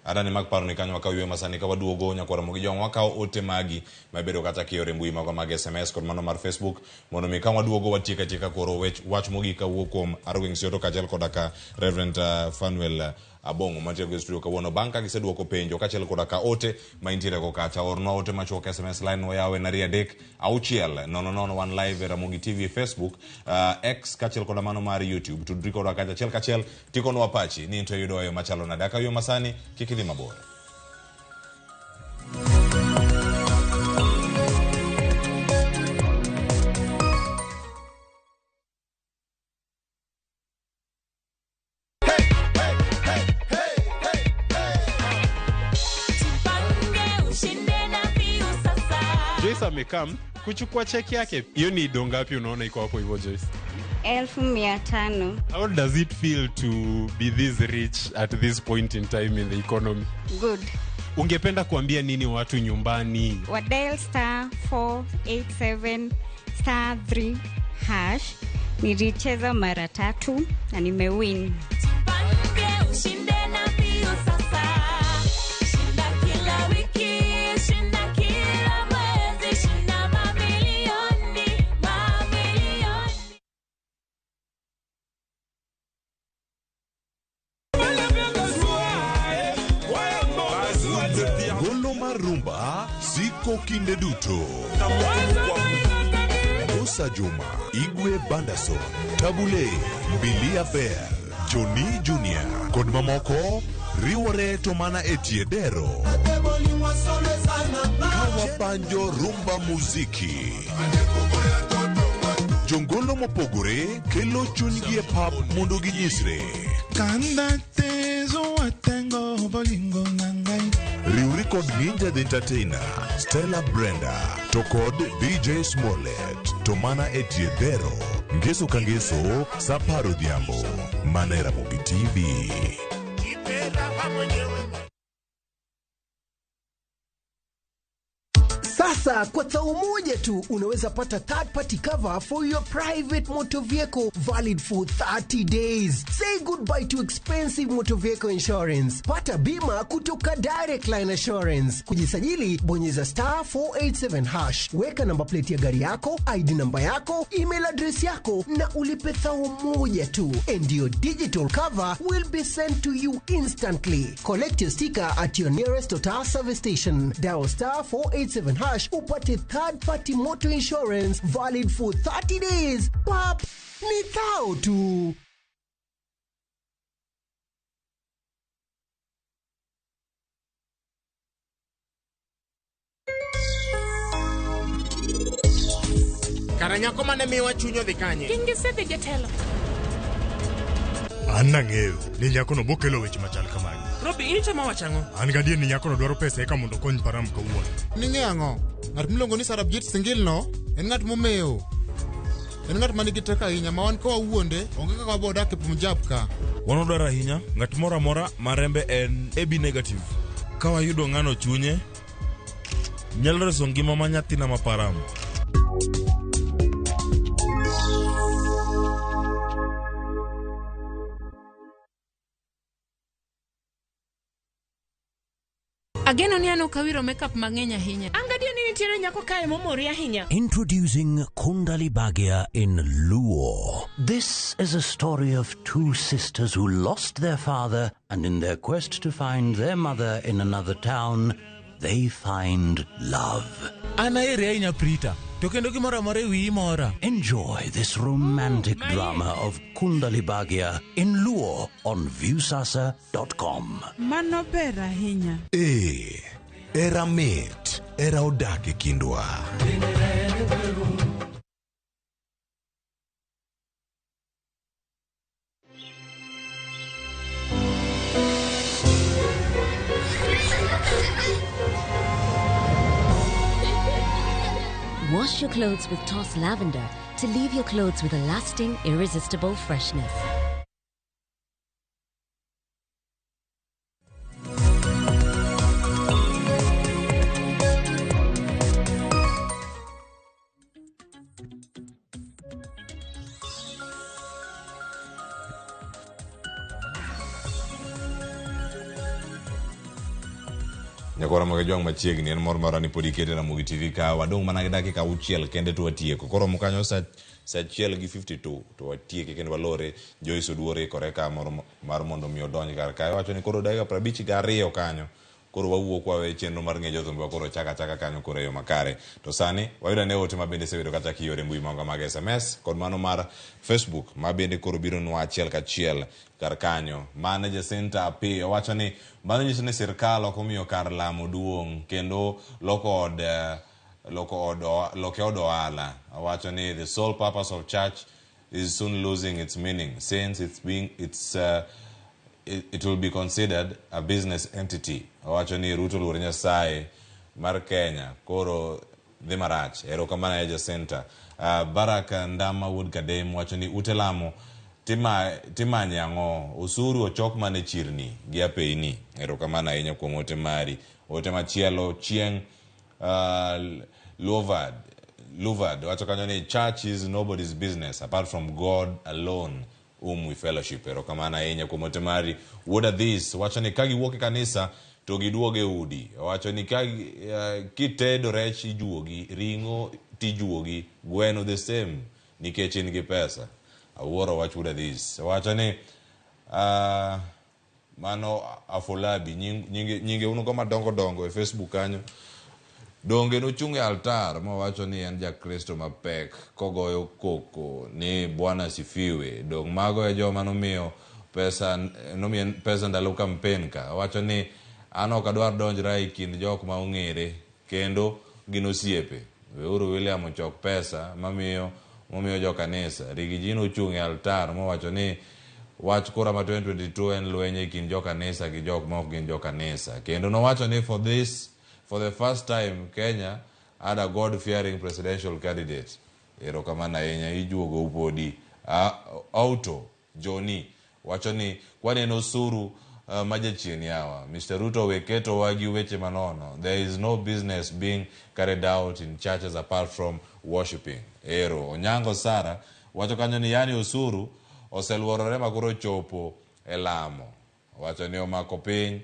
Speaker 18: Adani mag paro ni kanyo wakaw yweyo masani ka waduogo nyakwar Ramogi Jwang' wakawo ote magi mabedo kata kiyore mbui magwa mag SMS kod mano mar Facebook mondo mi ka waduogo watiek atieka koro wech wach mogik kawuok kuom Arwing Sioto kaachiel koda ka Reverend Fanuel Abong'o mantiere go e studio kawuono bang' ka giseduoko penjo kaachiel koda ka ote ma intiere go kacha. Ornwa ote machuok SMS line wayawo en 2 3 6 0 0 1 live e Ramogi TV Facebook, X kaachiel koda mano mar YouTube. Tudri kodwa kacha achiel kachiel tikonwa pachi ni into yudo e yo machalo nade. Akaw yo masani kik idhi mabor.
Speaker 22: Jipange ushinde na mbiu sasa.
Speaker 2: Joyce amekam kuchukua cheki yake. Hiyo ni do ngapi unaona iko hapo hivyo Joyce?
Speaker 3: 500,000.
Speaker 2: How does it feel to be this rich at this point in time in the economy?
Speaker 3: Good.
Speaker 2: Ungependa kuambia nini watu nyumbani?
Speaker 3: Wa dial star 487 star 3 hash. Nilicheza mara 3 na nimewin.
Speaker 22: Jipange ushinde na mbiu sasa. Shinda kila wiki, shinda kila mwezi, shinda mamilioni, mamilioni.
Speaker 23: Golo mar rumba siko kinde duto. Musa Juma, Igwe Bandason, Tabule, Mbilia Bell, Johnny Junior kod mamoko riwore to mana e tie dero. Kawabanjo rumba muziki. Jongolo mopogore kelo chunygi e pap mondo ginyisre. Riwri kod Ninja the Entertainer, Stella Brenda, to kod DJ Smollett, to mana e tie dero. Ngeso ka ngeso, sa apar odhiambo, mana e Ramogi TV.
Speaker 10: Sasa kwa tao moja tu unaweza pata third party cover for your private motor vehicle valid for 30 days. Say goodbye to expensive motor vehicle insurance. Pata bima kutoka Direct Line Assurance. Kujisajili, bonyeza star 487 hash. Weka namba plate ya gari yako, ID namba yako, email address yako na ulipe thao moja tu. And your digital cover will be sent to you instantly. Collect your sticker at your nearest Total service station. Dial star 487 hash upate third party motor insurance valid for 30 days. Pap, ni thao tu.
Speaker 11: Kara nyako mane miwa chuny odhi kanye?
Speaker 19: Gin gisedhi jatelo.
Speaker 17: An nang'eyo ni nyakono bokelo weche machal kamagi.
Speaker 11: Robi, in itemo wacho ang'o?
Speaker 17: An gadier ni nyakono dwaro pesa eka mondo okony Param kawuono.
Speaker 24: Ning'eyo ang'o? Ng'at miluongo ni Sarabjit Singil no en ng'at momewo. En ng'at manigi teko ahinya ma wan ka wawuonde onge kaka wabo dak e Punjab ka.
Speaker 29: Wan wadwaro ahinya ng'at moro amora ma rembe en AB negative. Ka wayudo ng'ano chunye, nyalo reso ngima ma nyathina ma Param.
Speaker 19: Ageno ni an ok awiro makeup mang'eny ahinya.
Speaker 25: An gadier ni nitiere nyako kae momori ahinya.
Speaker 26: Introducing Kundali Bhagya in Luo. This is a story of two sisters who lost their father, and in their quest to find their mother in another town, they find love.
Speaker 27: An aheri ahinya Prita, to kendo gimoro amora e wiyi mora.
Speaker 26: Enjoy this romantic drama of Kundali Bhagya in Luo on Viusasa.com.
Speaker 28: Mano ber ahinya.
Speaker 23: Ee, era mit, era odak e kindwa.
Speaker 30: Wash your clothes with Toss Lavender to leave your clothes with a lasting, irresistible freshness.
Speaker 18: Nyakwar Ramogi Jwang' machiegni en mor mara ni pod ikete Ramogi TV ka wadong' mana gi dakika auchiel kende to watieko. Koromo kanyo sa sa achiel gi 52 to watieke kendo walore. Joyce Oduor ikore ka moro mar mondo mi odonj kar kae. Owacho ni koro dakika 52 kanyo koro wawuok wawe chenro mar ng'e jothumbewa koro chaka achaka kanyo koro e yo makare. To sani wayudo ane ote ma bende isebedo kachak ioro e mbui magwa mag SMS kod mano mar Facebook ma bende koro bironwa achiel kachiel kar kanyo. Mane Jacinta Apiyo wacho ni mano nyiso ni sirkal ok omiyo kar lamo duong' kendo loko od loko od loke od ohala. Owacho ni the sole purpose of church is soon losing its meaning since it's being it's it, it will be considered a business entity. Owacho ni Ruto luor Nyasaye mar Kenya koro dhi marach. Erokamano ahinya Jacinta. Barak Ndama wuod Kadem wacho ni ute lamo tima, timanye ang'o? Osuru ochok mana e chirni gi apeini. Erokamano ahinya kuom ote mari. Ote machielo chieng' Lovad Luvad wacho kanyo ni church is nobody's business apart from God alone whom we fellowship. Erokamano ahinya kuom ote mari. Wuod Adhis wacho ni ka giwuok e kanisa to giduog e udi. Owacho ni ka kitedo rech ijuogi, ring'o tijuogi, gweno the same nikech in gi pesa. Awuoro wach Wuod Adhis. Owacho ni mano Afolabi nying, nyinge un go madongo dongo e Facebook kanyo. Donge nochung' e altar mowacho ni en jakristo mapek kogoyo koko ni Bwana sifiwe. Dong mago e joma nomiyo pesa, nomiye pesa ndalo kampen ka. Owacho ni an ok adwar donjra e kind jok ma ong'ere kendo gin osiepe. Weuru William ochok pesa mamiyo momiyo jo kanisa. Rigiji nochung' e altar mowacho ni wach kura ma 2022 en lweny e kind jo kanisa gi jok ma ok gin jo kanisa. Kendo nowacho ni for this for the first time Kenya had a God fearing presidential candidate. Erokamano ahinya ijuogo podi. Auto Johnny wacho ni kwani en osuru ma jachien yawa. Mr. Ruto we ketowa gi weche manono. There is no business being carried out in churches apart from worshipping. Ero Onyango Sara wacho kanyo ni yani osuru oseluorore ma koro chopo e lamo. Wacho ni omako piny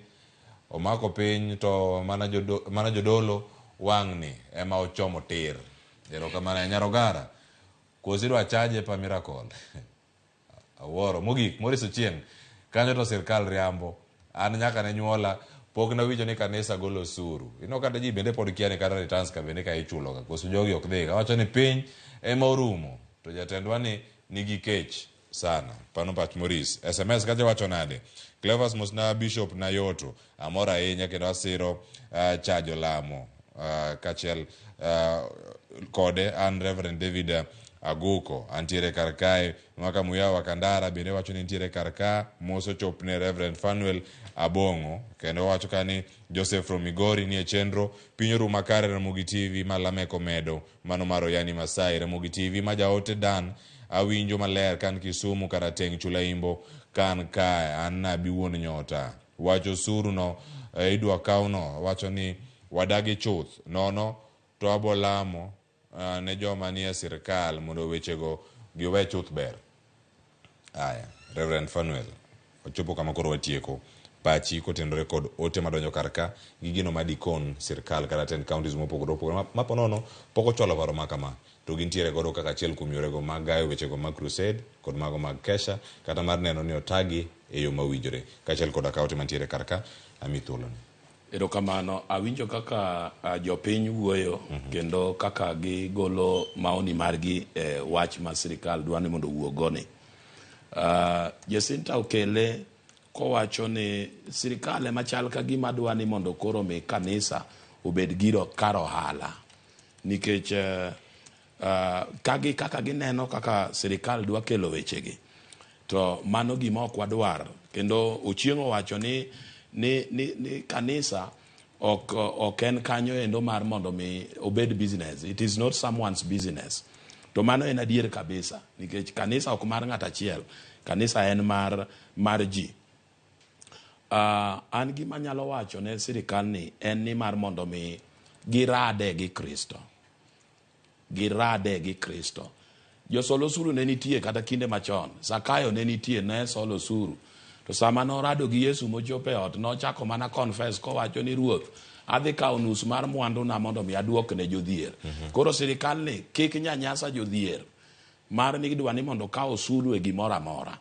Speaker 18: omako piny to mana, jodo, mana jodolo wang'ni ema ochomo tir. Erokamano Nyarogara. Koso idwa chaje pa miracle. Awuoro. Mogik, Maurice Ochieng. Kanyo to sirkal riambo. An nyaka ne nyuola pok nawinjo ni kanisa golo osuru. Ino kata ji bende pod kia ni kata returns ka bende ka ichulo ga. Koso jogi ok dhiga. Wacho ni piny ema orumo. To jatendwa ni nigi kech sana. Pano pach Maurice. SMS kacha wacho nade? Clevers mosna Bishop Nayoto. Amor ahinya kendo asiro chajo lamo kachiel kode an Reverend David Aguko antiere kar kae. Mwaka Muyawa Kandara bende wacho ni nitiere kar ka. Mos ochopne Reverend Fanuel Abong'o kendo wacho ka ni Joseph from Migori nie chenro. Piny orumo makare Ramogi TV ma Lamek omedo mano mar Oyani Masai. Ramogi TV ma jaote Dan awinjo maler kan Kisumu Karateng' Chulaimbo kan kae an nabi wuon nyota. Wacho osuru no idwa kawno wacho ni wadagi chuth nono to abolamo ne joma nie sirkal mondo wechego giwe chuth ber. Aya, Reverend Fanuel, ochopo kama koro watieko. Pachi kotenore kod ote madonjo kar ka gi gino ma dikon sirkal kata tend counties mopogore opogore ma ponono pok ochwalo paro ma kama to gintiere godo kaka achiel kuom yorego mag gayo wechego mag crusade kod mago mag kesha kata mar neno ni otagi e yo mowinjore kaachiel koda ka ote mantiere kar ka ami thuoloni.
Speaker 21: Erokamano, awinjo kaka jopiny wuoyo kendo kaka gigolo maoni margi e wach ma sirikal dwa ni mondo owuog go ni. Jacinta okele kowacho ni sirikal ema chal ka gima dwa ni mondo koro mi kanisa obed giro kar ohala nikech kagi kaka gineno kaka sirikal dwa kelo wechegi to mano gima ok wadwar kendo Ochieng' owacho ni, ni, ni, ni kanisa ok, ok en kanyo endo mar mondo mi obed business. It is not someone's business. To mano en adier kabisa nikech kanisa ok mar ng'at achiel, kanisa en mar, mar ji. An gima anyalo wacho ne sirikal ni en ni mar mondo mi girade gi Kristo. Girade gi Kristo. Josol osuru ne nitie kata kinde machon. Zakayo ne nitie, ne solo osuru. To sama norado gi Yesu mochopo e ot, nochako mana confess kowacho ni Ruoth, Adhi kawo nus mar mwanduna mondo mi aduok ne jodhier. Koro sirikal ni kik nyanyasa jodhier mar ni gidwa ni mondo okaw osuru e gimoro amora.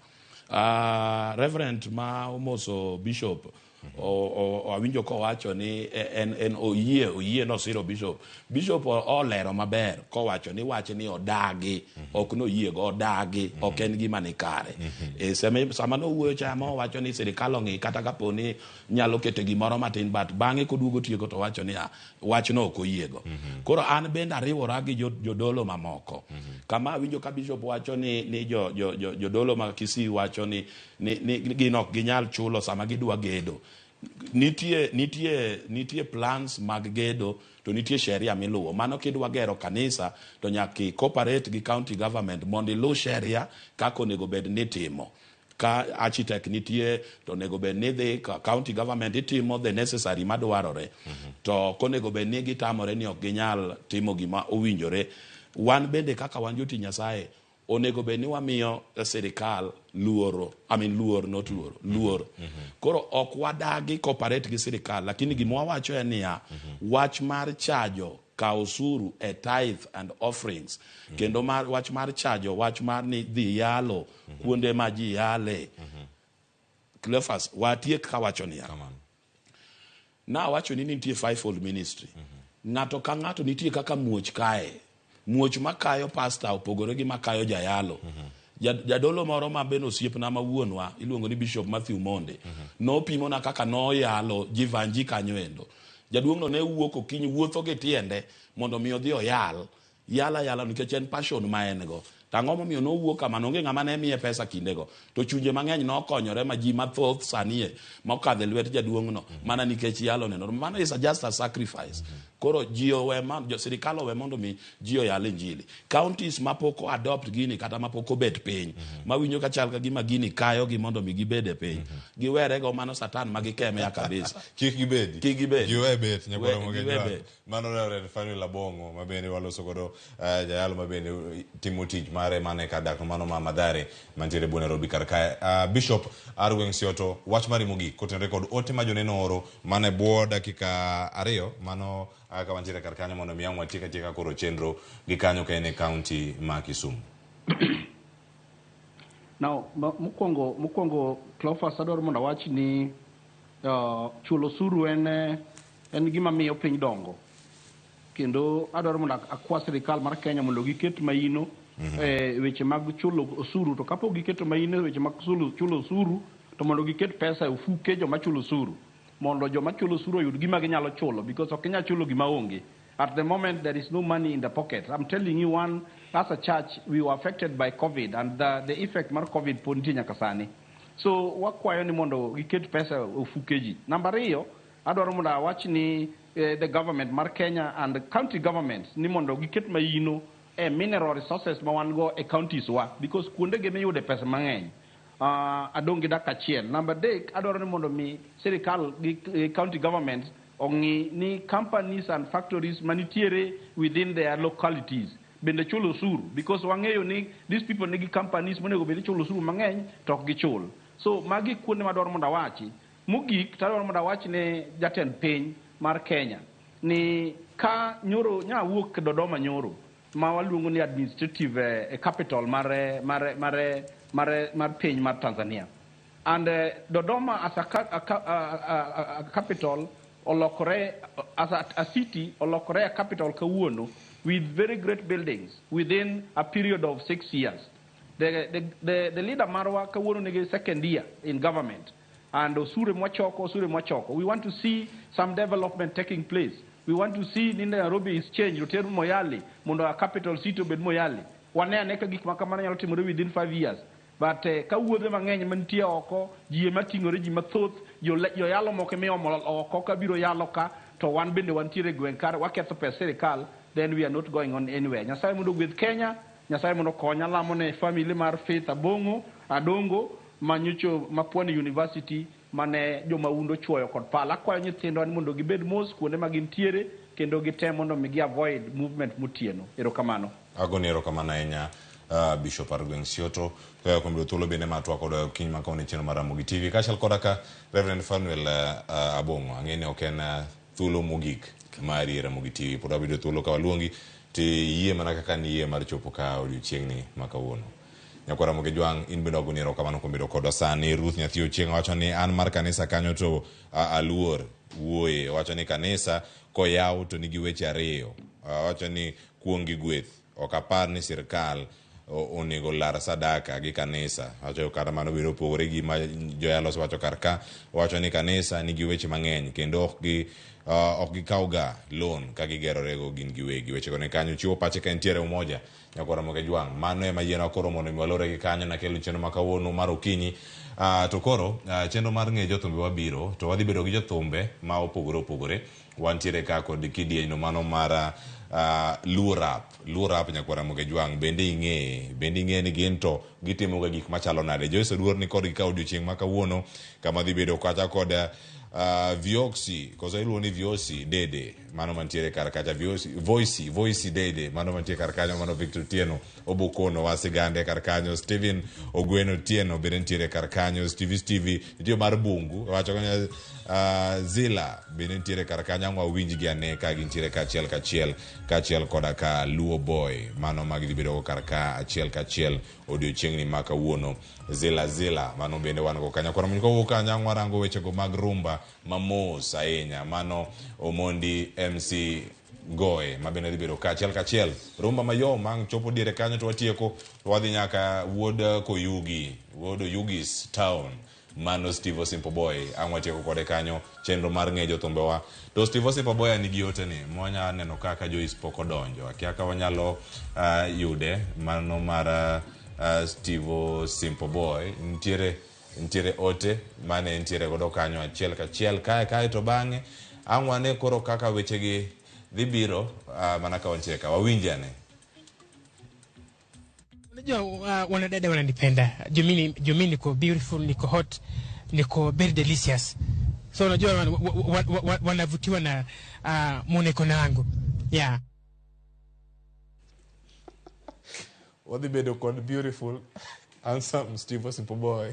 Speaker 21: Reverend ma omoso bishop awinjo kowacho ni en oyie nosiro bishop. Bishop olero maber kowacho ni wach ni odagi, ok noyiego, odagi, ok en gima ni kare. Sama nowuoyo cha mowacho ni sirikal ong'i kata kapo ni nyalo keto gimoro matin, but bang'e koduogo tieko to wacho ni wachno ok oyiego. Koro an bende ariwora gi jodolo mamoko. Kama awinjo ka bishop wacho ni jodolo ma Kisii wacho ni gin ok ginyal chulo sama gidwa gedo. Nitie plans mag gedo to nitie sheria miluwo. Mano kidwa gero kanisa to nyaka i cooperate gi county government mondo iluw sheria kaka onego bed ni itimo. Ka architect nitie to onego bed ni dhi ka county government itimo the necessary madwarore. To konego bed ni gitamore ni ok ginyal timo gima owinjore. Wan bende kaka wan jotich Nyasaye onego bed ni wamiyo sirikal luoro, I mean luor, not luoro, luor. Koro ok wadagi cooperate gi sirikal, lakini gima wawacho en niya, wach mar chajo kawo osuru e tithe and offerings, kendo wach mar chajo, wach mar ni dhi yalo kuonde ma ji yale. Cleophas, watiek kawacho niya. Nawacho ni nitie fivefold ministry. Ng'ato ka ng'ato nitie kaka muoch kae. Muoch makayo pastor opogore gi makayo jayalo. Jadolo moro ma bende osiepna ma wuonwa iluongo ni Bishop Matthew Monde. Nopimona kaka noyalo Jivanji kanyo endo. Jaduong'no ne wuok okinyi wuotho gi tiende mondo mi odhi oyal. Yala yala nikech en passion ma en go. To ang'o momiyo nowuok kamano? Onge ng'ama ne miye pesa kindego. To chunje mang'eny nokonyore ma ji mathoth sani mokadho e lwet jaduong'no mana nikech yalo neno. Mano is just a sacrifice. Koro ji owe ma, jo sirikal owe mondo mi ji oyal injili. Counties mapok o adopt gini kata mapok obet piny, mawinjo ka chal ka gima gini kayo gi mondo mi gibed e piny. Giwerego mano satan ma gikemea kabisa.
Speaker 18: Kik gibedi.
Speaker 21: Kik gibedi.
Speaker 18: Giwe bet, nyakwara Moge
Speaker 21: Giwe
Speaker 18: Jwang'.
Speaker 21: bet.
Speaker 18: Mano Reverend Fanuel Abong'o ma bende waloso godo jayalo ma bende timo tich mare mane kar dak mano ma Mathare mantiere bwo Nairobi kar kae. Bishop Argwings Sioto, wach mari mogik kotenore kod ote ma joneno oro mane bwo dakika 2 mano ka wantiere kar kanyo mondo mi ang' watiek atieka koro chenro gi kanyo ka en e county ma Kisumu.
Speaker 20: Now, mokwongo Cleophas adwaro mondo awach ni chulo osuru en gima miyo piny dongo. Kendo adwaro mondo akwa sirikal mar Kenya mondo giket maino weche mag chulo osuru. To kapok giketo maino e weche mag chulo osuru, to mondo giket pesa e ofuke joma chulo osuru, mondo joma chulo osuru oyud gima ginyalo chulo, because ok inyal chulo gima onge. At the moment there is no money in the pocket. I'm telling you, one, as a church we were affected by COVID, and the effect mar COVID pod nitie nyaka sani. So wakwayo ni mondo giket pesa e ofuke ji. Namba 2, adwaro mondo awach ni the government mar Kenya and the county governments ni mondo giket maino e mineral resources ma wan go e counties wa, because kuonde gi miyude pesa mang'eny. Adong' gi dakika achiel. Namba 3, adwaro ni mondo mi sirikal gi county governments ong'i ni companies and factories manitiere within their localities bende chulo osuru, because wang'eyo ni these people nigi companies monego bed ni chulo osuru mang'eny to ok gichul. So magi kuonde madwaro mondo awachi. Mogik to adwaro mondo awach ne jatend piny mar Kenya ni ka nyoro nya wuok Dodoma nyoro ma waluongo ni administrative capital mar piny mar Tanzania. And Dodoma as a capital olokore as a city olokore a capital kawuono with very great buildings within a period of 6 years. The leader marwa kawuono nigi second year in government, and osure mwachoko. We want to see some development taking place. We want to see ni Nairobi is changed, oter Moyale, mondo a capital city obed Moyale. Wane ane ka gik ma kamano nyalo timore within 5 years. But ka wuodhe mang'eny mantie oko, ji ema ting'ore ji mathoth, joyalo moko miomo oko ka biro yalo ka, to wan bende wantiere e gweng' kar, waketho pes sirikal, then we are not going on anywhere. Nyasaye mondo ogwedh Kenya, Nyasaye mondo okonya lamo ne family mar Faith Abong'o Adongo manyocho ma Pwani University mane jomaundo chuoyo kod pala. Akwayo nyithindwa ni mondo gibed mos kuonde ma gintiere kendo gitem mondo mi gi avoid movement motieno. Erokamano.
Speaker 18: Agoni erokamano ahinya Bishop Argwings Sioto kuom yudo thuolo bende mar twak kodwa okinyi ma kawuono e chenro mar Ramogi TV kaachiel koda ka Reverend Fanuel Abong'o. Ang'e ni ok en thuolo mogik mari e Ramogi TV. Pod wabedo thuolo ka waluongi to iyie mana kaka niyie mar chopo ka odiochieng'ni ma kawuono. Nyakwar Ramogi Jwang' in bende wagoni erokamano kuom bedo kodwa sani. Ruth Nyathi Ochieng' wacho ni an mar kanisa kanyo to aluor wuoye. Owacho ni kanisa koyaw to nigi weche ariyo. Owacho ni kuong' gi gweth. Ok apar ni sirkal onego lar sadaka gi kanisa. Wacho kata mano bende opogore gi ma joyalo osewacho kar ka. Owacho ni kanisa nigi weche mang'eny kendo ok gikaw ga loan ka gigerorego gin giwegi. Wechego ni kanyo chiwo pache ka entiere Umoja. Nyakwar Ramogi Jwang' mano ema yienwa koro mondo mi walore gi kanyo nakelo chenro ma kawuono mar okinyi. To koro chenro mar ng'e jothumbe wabiro to wadhi bedo gi jothumbe ma opogore opogore. Wantiere ka kod kidieny no mano mar Luo Rap. Luo Rap Nyakwar Ramogi Jwang' bende ing'eye, bende ing'e ni gin to gitimo ga gik machalo nade. Joyce Oduor ni kodgi ka odiochieng' ma kawuono kama dhi bedo kata kod Vioxy, koso iluongo ni Viosi Dede, mano mantiere kar kacha, Viosi, Voici, Voici Dede, mano mantiere kar kanyo, mano Victor Otieno obokono wa sigande kar kanyo, Steven Ogweno Otieno bende nitiere kar kanyo, Stevie Stevie nitie mar Bungu, wacho kanyo Zila bende nitiere kar kanyo, ang' wawinjgi ane ka gintiere kaachiel kachiel, kaachiel koda ka Luo Boy, mano ma gidhi bedogo kar ka achiel kachiel odiochieng'ni ma kawuono. Zila Zila, mano bende wan go kanyo. Koro kowuok kanyo ang' warango wechego mag rumba mamos ahinya, mano Omondi MC Goe ma bende dhi bedo kaachiel kachiel. Rumba mayom ang' chopo diere kanyo to watieko, to wadhi nyaka wuod Koyugi, wuod Oyugis Town. Mano Steve Simple Boy ang' watieko kode kanyo chenro mar ng'e jothumbewa. To Steve Simple Boy nigi ote ni mwanya neno kaka Joyce pok odonjo. Akia ka wanyalo yude mano mar Steve Simple Boy. Nitiere ote mane nitiere godo kanyo achiel kachiel kae to bang'e ang' wane koro kaka wechegi dhi biro mana ka wantiere ka wawinje ane.
Speaker 1: Unajua wanadada wananipenda. Juu mimi niko beautiful, niko hot, niko very delicious. So unajua wanavutiwa na muonekano wangu. Yeah.
Speaker 18: Wadhi bedo kod beautiful handsome Steve Simple Boy.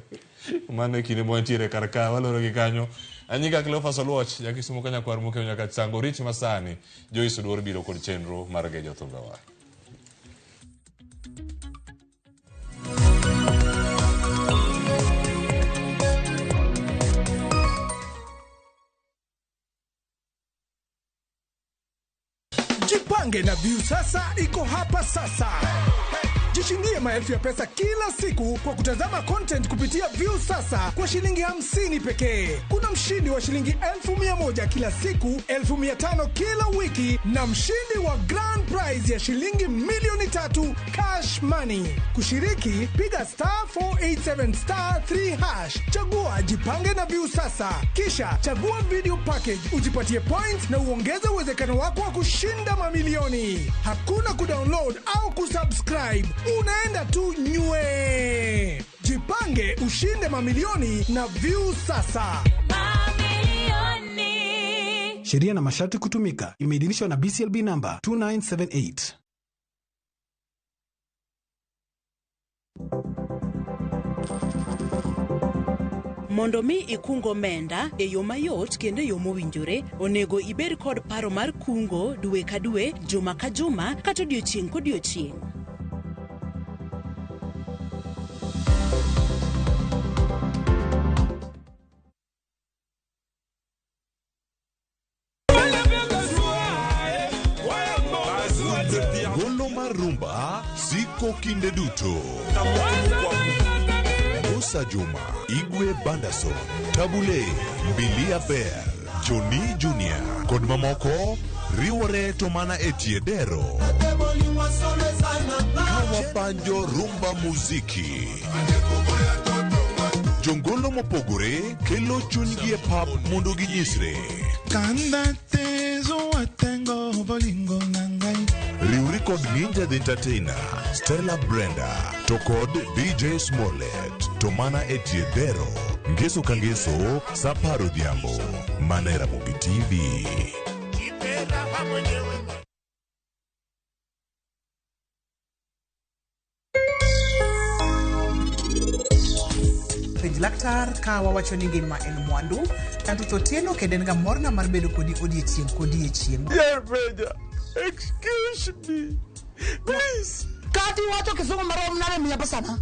Speaker 18: Mano e kinde mwantiere kar ka waloro gi kanyo. Anyinga Cleophas Oluoch, jakisumo ka nyakwar Mokeo nyaka Chango Rich masani. Joyce Oduor biro kod chenro mar ng'e jothumbewa.
Speaker 4: Jipange na Viusasa iko hapa sasa. Jishindie maelfu ya pesa kila siku kwa kutazama content kupitia Viusasa kwa shilingi 50 pekee. Kuna mshindi wa shilingi 1,100 kila siku, 1,500 kila wiki na mshindi wa grand prize ya shilingi 3,000,000 cash money. Kushiriki, piga *487*3#. Chagua Jipange na Viusasa. Kisha chagua video package, ujipatie points na uongeze uwezekano wako wa kushinda mamilioni. Hakuna kudownload au kusubscribe. Unaenda tu nywe. Jipange ushinde mamilioni na Viusasa.
Speaker 22: Mamilioni.
Speaker 5: Sheria na masharti kutumika. Imeidhinishwa na BCLB number 2978.
Speaker 8: Mondo mi ikung omenda e yo mayot kendo e yo mowinjore, onego ibed kod paro mar kungo dwe ka dwe, juma ka juma, kata odiochieng' kodiochieng'.
Speaker 23: Golo mar rumba siko kinde duto. Musa Juma, Igwe Bandason, Tabule, Bilia Bear, Johnny Junior kod mamoko riwore to mana e tie dero. Kawapanjo rumba muziki. Jongolo mopogore kelo chunygi e pap mondo ginyisre. Riwri kod Ninja the Entertainer, Stella Brenda, to kod DJ Smollett, to mana e tie dero. Ngeso ka ngeso, sa apar odhiambo, mana e Ramogi TV.
Speaker 9: Penj laktar ka wawacho ni ngima en mwandu
Speaker 2: An Ruth Otieno kendo en ga morna mar bedo kodi odiechieng' kodiechieng'.
Speaker 3: Excuse me. Please.
Speaker 6: Kati wacho kisungu marom nade miya pesana.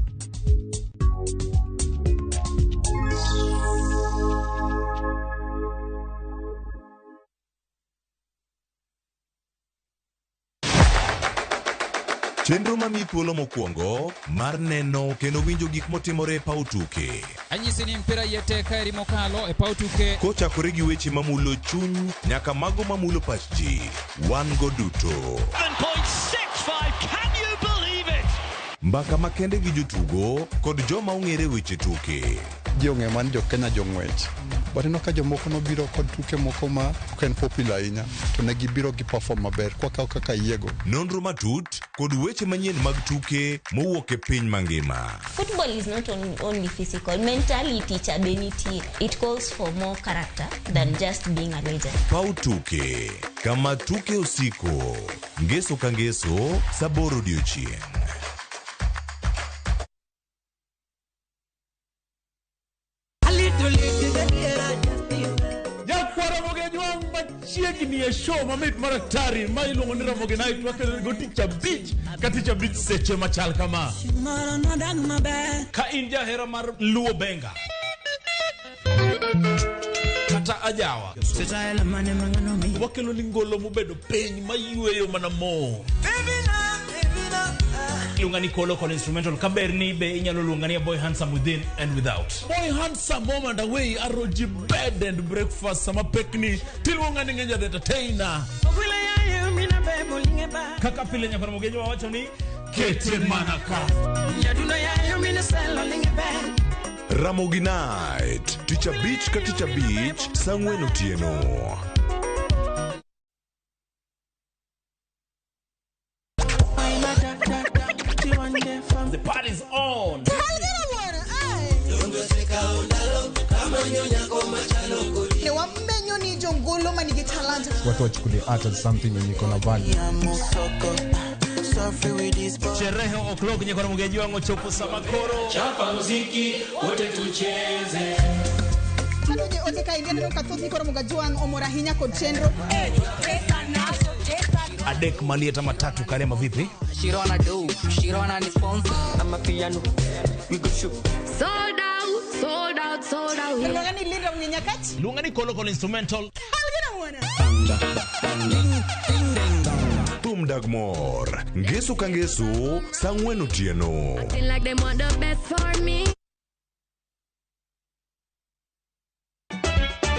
Speaker 23: Chenro mamiyi thuolo mokwongo mar neno kendo winjo gik motimore e paw tuke.
Speaker 7: Anyisi ni mpira iye tek kaeri mokalo e paw tuke.
Speaker 23: Kochakore gi weche mamulo chuny nyaka mago mamulo pach ji, wan go duto.
Speaker 9: 7.65, can you believe it?
Speaker 23: Mbaka makende gi jotugo kod joma ong'ere weche tuke.
Speaker 12: Ji ong'e man jo Kenya jong'wech. But ineno ka jomoko nobiro kod tuke moko ma ok en popular ahinya to ne gibiro gi perform maber kwakawo kaka yiego.
Speaker 23: Nonro matut kod weche manyien mag tuke mowuok e piny mangima.
Speaker 13: Football is not only physical. Mentality cha be nitie. It calls for more character than just being a legend.
Speaker 23: Paw tuke kama tuke osiko ngeso ka ngeso saa aboro odiochieng'.
Speaker 3: Nyakwara Ramogi machiegni e show mamit mar atari ma iluongo ni Ramogi Night wakelo go tich abich ka tich abich seche machal kama. Ka in jahera mar Luo Benga kata ajawa wakelo ni ngolo mobedo piny mayweyo mana mo.
Speaker 14: Iluonga ni Kolo kod instrumental kaber ni be inyalo luonga ni a boy handsome within and without.
Speaker 3: Boy handsome home and away aroji bed and breakfast sama pekni tiluonga ni ng'enya the entertainer.
Speaker 14: Kaka pile nyakwar Ramogi wawacho ni kete mana ka.
Speaker 23: Ramogi Night tich abich ka tich abich saa ang'wen otieno.
Speaker 14: The party's on.
Speaker 2: Ne wamenyo ni jongolo manigi talanta.
Speaker 15: Watu wachukulie art as something yenye iko na value.
Speaker 14: Sherehe o'clock nyakwar Ramogi wang'o chopo sama koro.
Speaker 9: Chapa muziki wote tucheze.
Speaker 2: Adonje ote ka india neno ka thoth nyikwa Ramogi Ajwang' omor ahinya kod chenro.
Speaker 14: Adek malieta matatu karema vipi?
Speaker 16: Shirona do, Shirona ni sponsor. I'm a piano. We go shoot.
Speaker 19: Sold out, sold out, sold out.
Speaker 2: Luonga ni Linda Mnyenyakach.
Speaker 14: Luonga ni Kolo Kolo instrumental.
Speaker 23: Thum dag mor ngeso ka ngeso saa ang'wen otieno.
Speaker 19: Acting like they want the best for me.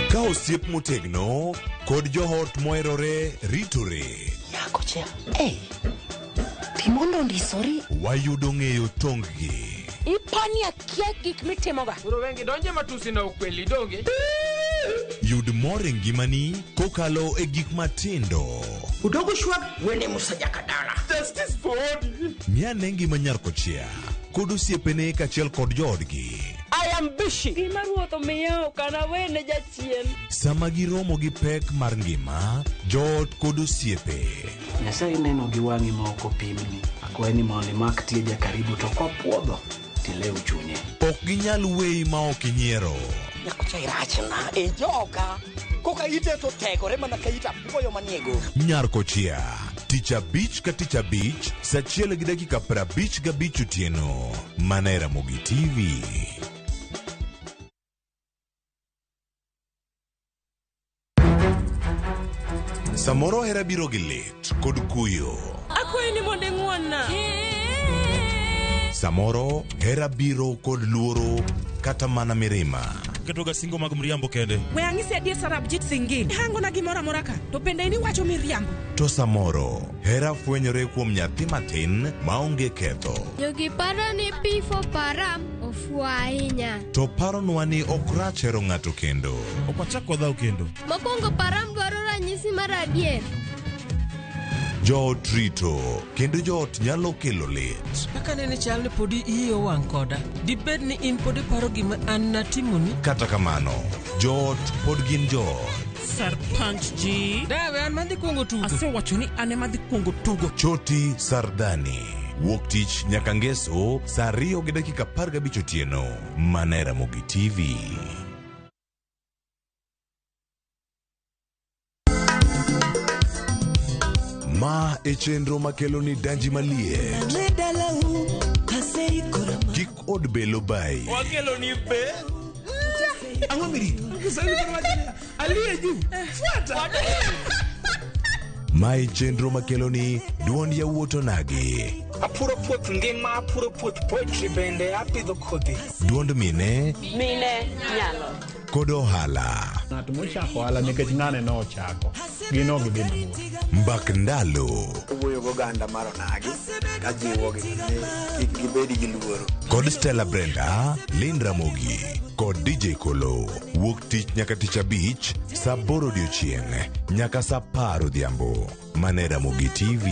Speaker 23: Ka osiep motegno kod joot moherore ritore.
Speaker 31: Nyakocha. Hey. Timondo ndisori.
Speaker 23: Wayudo ng'eyo tong-gi.
Speaker 25: Ipani akia gik mitimoga.
Speaker 1: Koro wengi donje matusi na ukweli donge.
Speaker 23: Yud mor e ngimani kokalo e gik matindo.
Speaker 6: Udogo shwag wene Musa Jakadala.
Speaker 3: Justice for Odi.
Speaker 23: Ng'ane ngima nyar kochia kod osiepene kaachiel kod joodgi.
Speaker 25: I am busy. Gima ruoth omiya ok anawene jachien.
Speaker 23: Sama giromo gi pek mar ngima, joot kod osiepe.
Speaker 20: Nyasaye neno gi wang'i ma ok opimni. Akwayi ni mondo imak tieja karibu to kopuodho tilew chunye.
Speaker 23: Ok ginyal weyi ma ok inyiero.
Speaker 31: Nyakocha irachna e joka. Koka ite to tegore mana ka ita apuoyo maniego.
Speaker 23: Nyar kochia tich abich ka tich abich saa achiel gi dakika 55 otieno mana e Ramogi TV. Samoro hera biro gi lit kod kuyo.
Speaker 25: Akwayi ni mondo ing'won-na.
Speaker 23: Samoro hera biro kod luoro kata mana mirima.
Speaker 14: Ketoga singo mag mriambo kende.
Speaker 25: We ang'isi adier Sarabjit Singh. Hangona gimoro amora ka. To bende in iwacho miriambo.
Speaker 23: To samoro hera fwenyore kuom nyathi matin maonge ketho.
Speaker 19: Jogi paro ni P for param ofuwo ahinya.
Speaker 23: To paronwa ni ok rach hero ng'ato kendo.
Speaker 14: Ok wachak wadhaw kendo.
Speaker 19: Mokwongo param dwaro ranyisi mar adier.
Speaker 23: Joot rito kendo joot nyalo kelo lit.
Speaker 32: Kaka nene chal ni podi iyi owang' koda. Dibed ni in pod iparo gima an natimoni?
Speaker 23: Kata kamano, joot pod gin joot.
Speaker 25: Sarpanch ji.
Speaker 32: Dawe an madhi kuongo tugo.
Speaker 25: Asewacho ni an ema dhi kuongo tugo.
Speaker 23: Choti Sardani. Wuok tich nyaka ngeso saa 2:15 otieno. Mana e Ramogi TV. Ma e chenro makelo ni danji maliet. Kik od belo bayi.
Speaker 14: Wakelo ni be.
Speaker 1: Ang'o mirito? Kiswahili koro wacho niya, aliye juu fuata.
Speaker 23: Ma e chenro makelo ni duond yawuot onagi.
Speaker 4: Apuro puoth ngima, apuro puoth poetry bende apidho kodhi.
Speaker 23: Duond mine
Speaker 10: Mine nyalo.
Speaker 23: kod ohala.
Speaker 11: Ng'at mochako ohala nikech ng'ane nochako, gin ok gidhi mabor.
Speaker 23: Mbak ndalo
Speaker 17: Owuoyo goganda mar onagi kajiwogi ni kik gibed gi luoro.
Speaker 23: kod Stella Brenda, Lynn Ramogi kod DJ Kolo. Wuok tich nyaka tich abich saa aboro odiochieng' nyaka saa apar odhiambo. Mane Ramogi TV.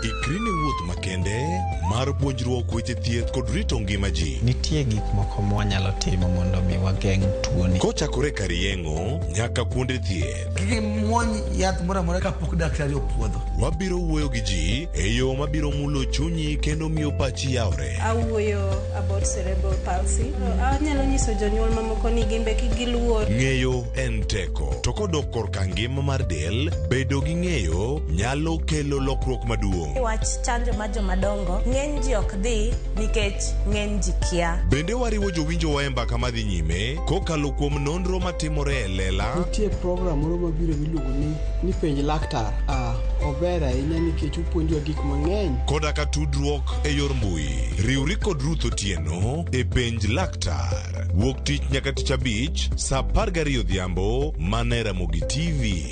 Speaker 23: Ikri ne wuoth makende mar puonjruok weche thieth kod rito ngima ji.
Speaker 18: Nitie gik moko mwanyalo timo mondo mi wageng' tuoni.
Speaker 23: Kochakore kar yeng'o nyaka kuonde thieth.
Speaker 6: Kik imuony yath moro amora kapok daktari opuodho.
Speaker 23: Wabiro wuoyo gi ji e yo mabiro mulo chunyi kendo miyo pachi yawre.
Speaker 21: Awuoyo about cerebral palsy. Anyalo nyiso jonyuol mamoko ni gin be kik giluor.
Speaker 23: Ng'eyo en teko, to kodok korka ngima mar del, bedo gi ng'eyo nyalo kelo lokruok maduong'.
Speaker 10: Wach chanjo mar jomadongo ng'eny ji ok dhi nikech ng'eny ji kia.
Speaker 23: Bende wariwo jowinjowa e mbaka madhi nyime kokalo kuom nonro matimore e lela
Speaker 24: Nitie program moro mabiro miluongo ni penj laktar. Ah, ober ahinya nikech opuonjowa gik mang'eny.
Speaker 23: koda ka tudruok e yor mbui. Riwri kod Ruth Otieno e penj laktar. Wuok tich nyaka tich abich saa 12 odhiambo mana e Ramogi TV.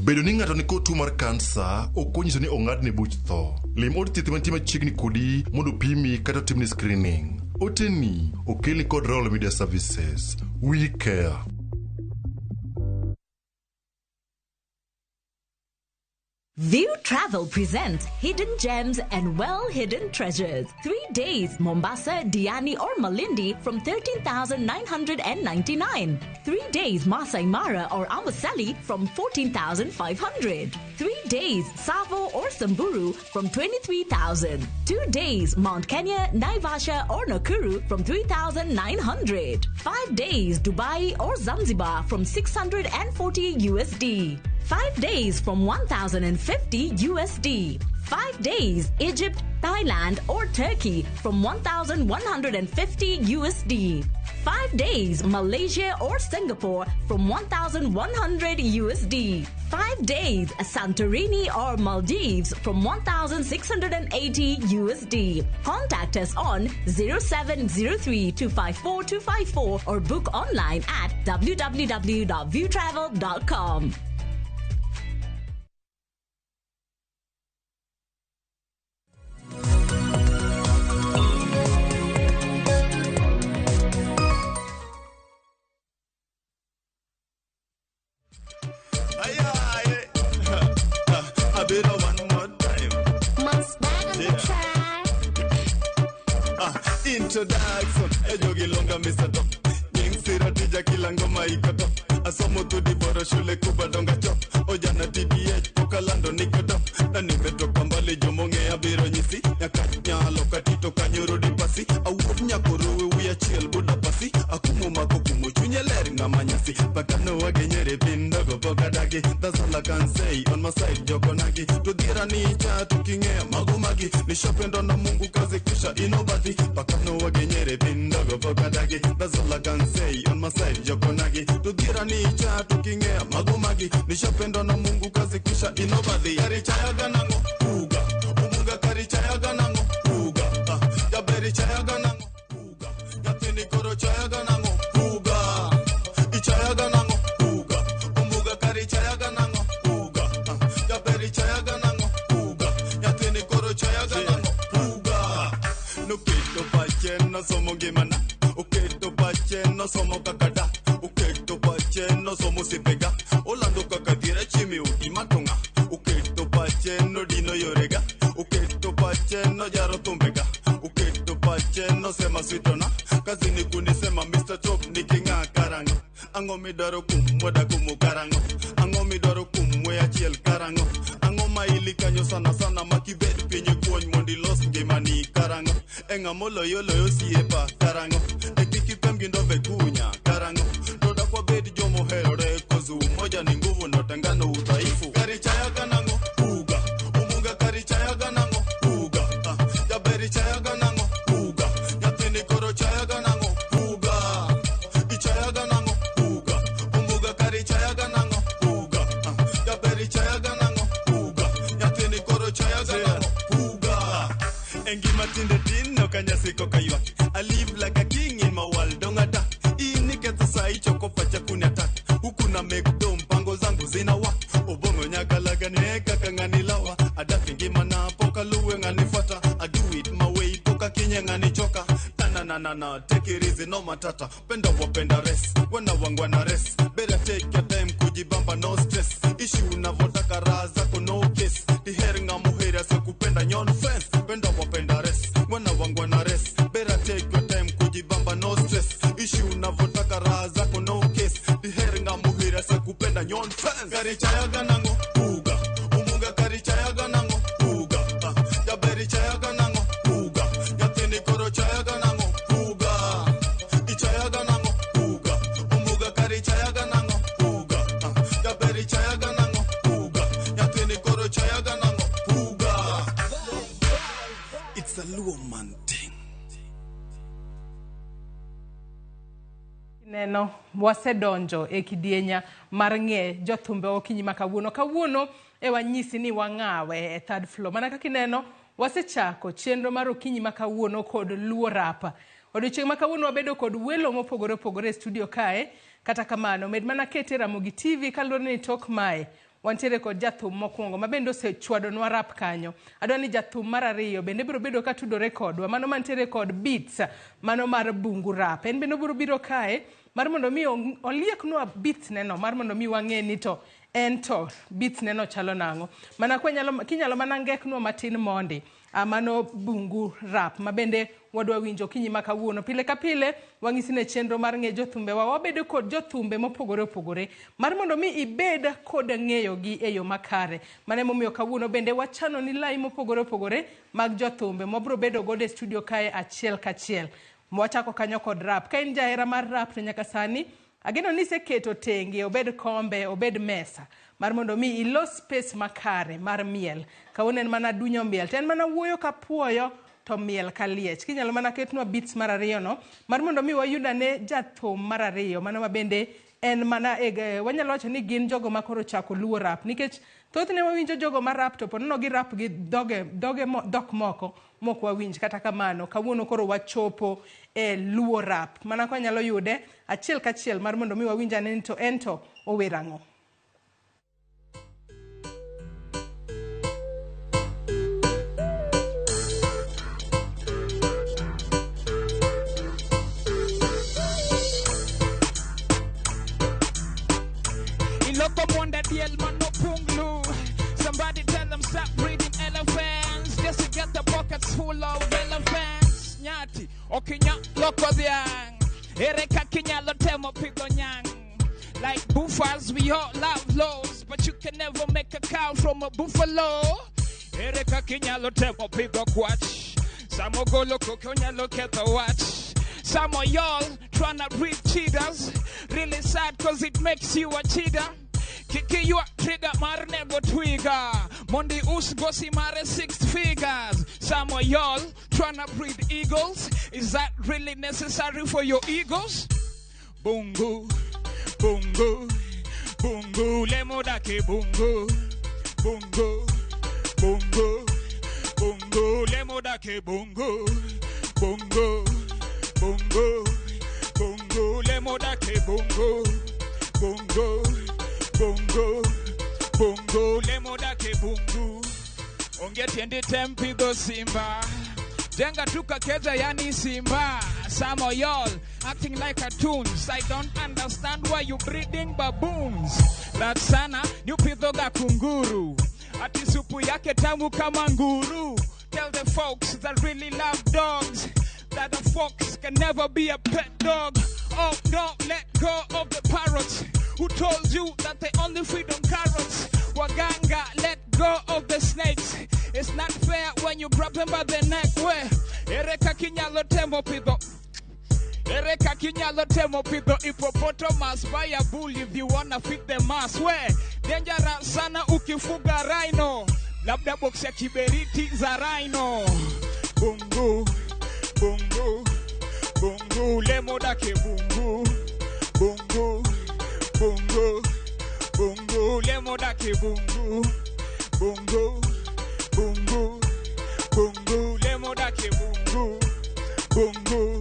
Speaker 26: Bedo ni ng'ato nikod tuo mar kansa ok onyiso ni ong'adne buch tho. Lim od thieth mantie machiegni kodi mondo pimi kata otimni screening. Oteni okelni kod Royal Media Services. We care.
Speaker 27: View Travel presents Hidden Gems and Well Hidden Treasures. 3 days, Mombasa, Diani, or Malindi from 13,999. 3 days, Masai Mara or Amboseli from 14,500. 3 days, Savo or Samburu from 23,000. 2 days, Mount Kenya, Naivasha, or Nakuru from 3,900. 5 days, Dubai or Zanzibar from 640 USD. 5 days from 1050 USD. 5 days, Egypt, Thailand, or Turkey from 1150 USD. 5 days, Malaysia or Singapore from 1100 USD. 5 days, Santorini or Maldives from 1680 USD. Contact us on 0703 254 254 or book online at www.viewtravel.com.
Speaker 28: Abira one more time. Yeah. Ah, introduction ejogi longa Mr. Top Nying sira tija kila ngoma iko top asomo tu diboro shule kubadonga chop ojana TDH pokalando niko top na nimetoka mbali jomonge abiro nyisi nyaka nyalo katito kanyoro di pasi awuok nyakorowe wiya achiel buda pasi akumo mako kumo chunye ler ng'ama nyasi pakano wagenyere piny dogo pok adagi that's all I can say on my side joko nagi to dhiera ni cha to king'eyo mago magi nishapendwa na Mungu kazi kisha inobadhi pakano wagenyere piny dogo pok adagi that's all I can say on my side joko nagi to dhiera ni cha to king'eyo mago magi nishapendwa na Mungu kazi kisha inobadhi karichayaga nang'o uga umunga karichayaga nang'o uga ah, jaberi chayaga nang'o uga nyathini koro chayaga nang'o uga ichayaga nang'o uga omuga karichayaga nang'o uga ah, jaberi chayaga nang'o uga nyathini koro chayaga nang'o uga noketo pache nosomo ngimana oketo pache nosomo kaka da oketo pache nosomo osipega olando kaka dhier chiemo e udi matong'a oketo pache nodino yorega oketo pache nojaro thumbega oketo pache nosema switona kazini kunisema Mr. Top niking'a karang'o ang'o midwaro kum wada kumu karang'o ang'o midwaro kum we achiel karang'o ang'o ma Maili kanyo sana sana makibed pinye kuony mondi los ngimani karango. E ng'amoloyo loyo siepa karango. E kik ipiem gi ndove kunya karango. Toda kwa bed jomoherore kozu umoja ni nguvu na utengano udhaifu. Kari chaya ganang'o uga. Omunga kari chaya ganang'o uga. Jaberi chaya ganang'o uga. Nyathini koro chaya ganang'o uga. Ichaya ganang'o uga. Omuga kari chaya ganang'o uga. Jaberi chaya ganang'o uga. Nyathini koro chaya ganang'o uga. Engima tinde tin no kanyasi koka ywak. I live like a king in my world dongada. Iniketho saa ichoko pacha kuni attack. Huku na make do mpango zangu zina work. Obongo nyakalaga ne kaka ng'ani lawa. Adafi ngima na poka luwe ng'ani fata. I do it my way poka kinye ng'ani choka. Na na na na take it easy no matata. Penda wapenda res, wana wangwana res. Better take your time kujibamba no stress. Ishi unavotaka raha zako no case. Diher ng'amuheri asekupenda nyon fence. Penda wapenda res, wana wangwana res. Better take your time kujibamba no stress. Ishi unavotaka raha zako no case. Diher ng'amuheri asekupenda nyon fence. Kari chaya ganang'o uga. Omunga kari chaya ganang'o uga. Jaberi chaya ganang'o uga. Nyathini koro chaya ganang'o uga. Ichaya ganang'o uga. Omuga kari chaya ganang'o uga. Jaberi chaya ganang'o uga. Nyathini koro chaya ganang'o uga. It's a Luo man thing.
Speaker 2: Neno wasedonjo e kidienya mar ng'e jothumbe okinyi ma kawuono. Kawuono e wanyisi ni wang'awe e third floor. Mana kaka ineno wasechako chenro mar okinyi ma kawuono kod Luo Rap. Odiochieng' ma kawuono wabedo kod welo mopogore opogore e studio kae. Kata kamano med mana kete Ramogi TV kaluwore ni tok mae wantiere kod jathum mokwongo ma bende osechwadonwa rap kanyo. Adwa ni jathum mar ariyo bende biro bedo ka tudore kodwa, mano mantiere kod beats, mano mar Bungu Rap. En bende obiro biro kae mar mondo mi olieknwa beats neno, mar mondo mi wang'e ni to en to beats neno chalo nang'o. Mana kinyalo mana ngeknwa matin mondi mano Bungu Rap ma bende wadwa winjo okinyi ma kawuono. Pile ka pile wang'isi ne chenro mar ng'e jothumbe wa wabedo kod jothumbe mopogore opogore mar mondo mi ibed kod ng'eyo gi e yo makare. Mano emomiyo kawuono bende wachano ni lai mopogore opogore mag jothumbe mwabiro bedo godo e studio kae achiel kachiel. Mwachako kanyo kod rap. Ka in jahera mar rap to nyaka sani ageno ni iseketo tenge, obed kombe, obed mesa mar mondo mi ilos space makare mar miel. Kawuono en mana dunyo miel, to en mana wuoyo ka puoyo to miel ka liech. Kinyalo mana ketnwa beats mar ariyo no mar mondo mi wayud ane jathum mar ariyo mano ma bende en mana wanyalo wacho ni gin jogo ma koro chako Luo Rap, nikech thothne wawinjo jogo ma rap to ponono gi rap gi dhoge dhok moko mok wawinj. Kata kamano kawuono koro wachopo e Luo Rap mana ka wanyalo yude achiel kachiel mar mondo mi wawinj ane ni to en to ower ang'o.
Speaker 5: Somebody tell them stop breeding elephants just to get the pockets full of elephants. Nyati okinya loko dhiang' ere kaka inyalo temo pidho nyang'. Like buffers we all love laws, but you can never make a cow from a buffalo. Ere kaka inyalo temo pidho kwach, samogolo koko nyalo ketho wach. Some of y'all tryna breed cheaters, really sad cause it makes you a cheater. Kiki you a trigger mar nego twiga Mondi us gosi mare 6 figures. Some of y'all tryna breed eagles. Is that really necessary for your egos? Bungu, bungu, bungu, lemodake bungu, bungu, bungu, bungu, lemodake bungu, bungu, bungu, bungu, lemodake bungu, bungu, bungu, bungu, lemodake bungu. Onge tiendi tempidho simba, jenga tuka keja yani simba. Some of y'all acting like cartoons. I don't understand why you breeding baboons. Ratsana ni upidho ga kunguru, ati supu yake tamu kama nguru. Tell the folks that really love dogs that a fox can never be a pet dog. Oh, don't let go of the parrots who told you that they only feed on carrots. Waganga, let go of the snakes. It's not fair when you grab them by the neck. Where Ere kaka inyalo temo pidho, Ere kaka inyalo temo pidho hippopotamus, buy a bull if you wanna feed the mass. Where dangerous sana ukifuga rhino, labda box ya kiberiti za rhino. Bungu, bungu, bungu, lemo dake bungu, bungu, bungu, bungu, lemo dake bungu, bungu, bungu, bungu, lemo dake bungu, bungu,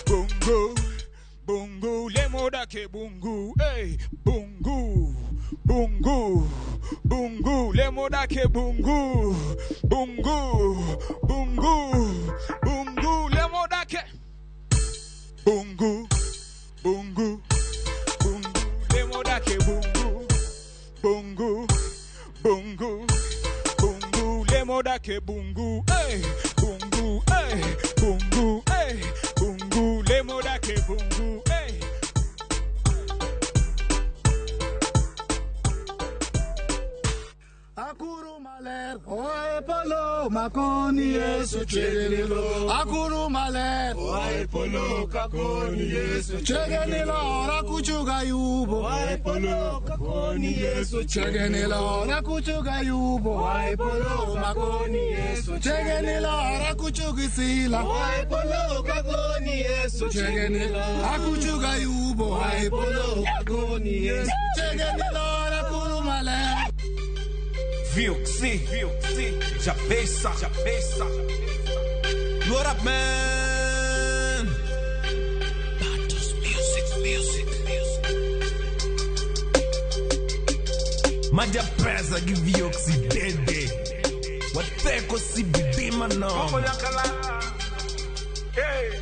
Speaker 5: bungu, bungu, lemo dake bungu, hey, bungu, bungu, bungu, lemo dake bungu, bungu, bungu, bungu, lemo dake bungu, bungu, bungu, lemo dake bungu, bungu, bungu, bungu, lemo dake bungu, hey, bungu, hey, bungu, hey, bungu, lemo dake bungu, hey.
Speaker 6: Akuru maler, oe polo makoni Yesu chegenilo. Akuru maler, oe polo kakoni Yesu chegenilo. Rakuchuga yubo, oe polo kakoni Yesu chegenilo. Rakuchuga yubo, oe polo makoni Yesu chegenilo. Rakuchuga sila, oe polo kakoni Yesu chegenilo. Rakuchuga yubo, oe polo kakoni Yesu chegenilo. Rakuru maler.
Speaker 3: VOC, VOC, Jabesa, Jabesa.
Speaker 7: What up, man?
Speaker 3: Battles, music, music, music.
Speaker 7: Maja pesa give VOC dede. Wateko CBD manom.
Speaker 3: Hey.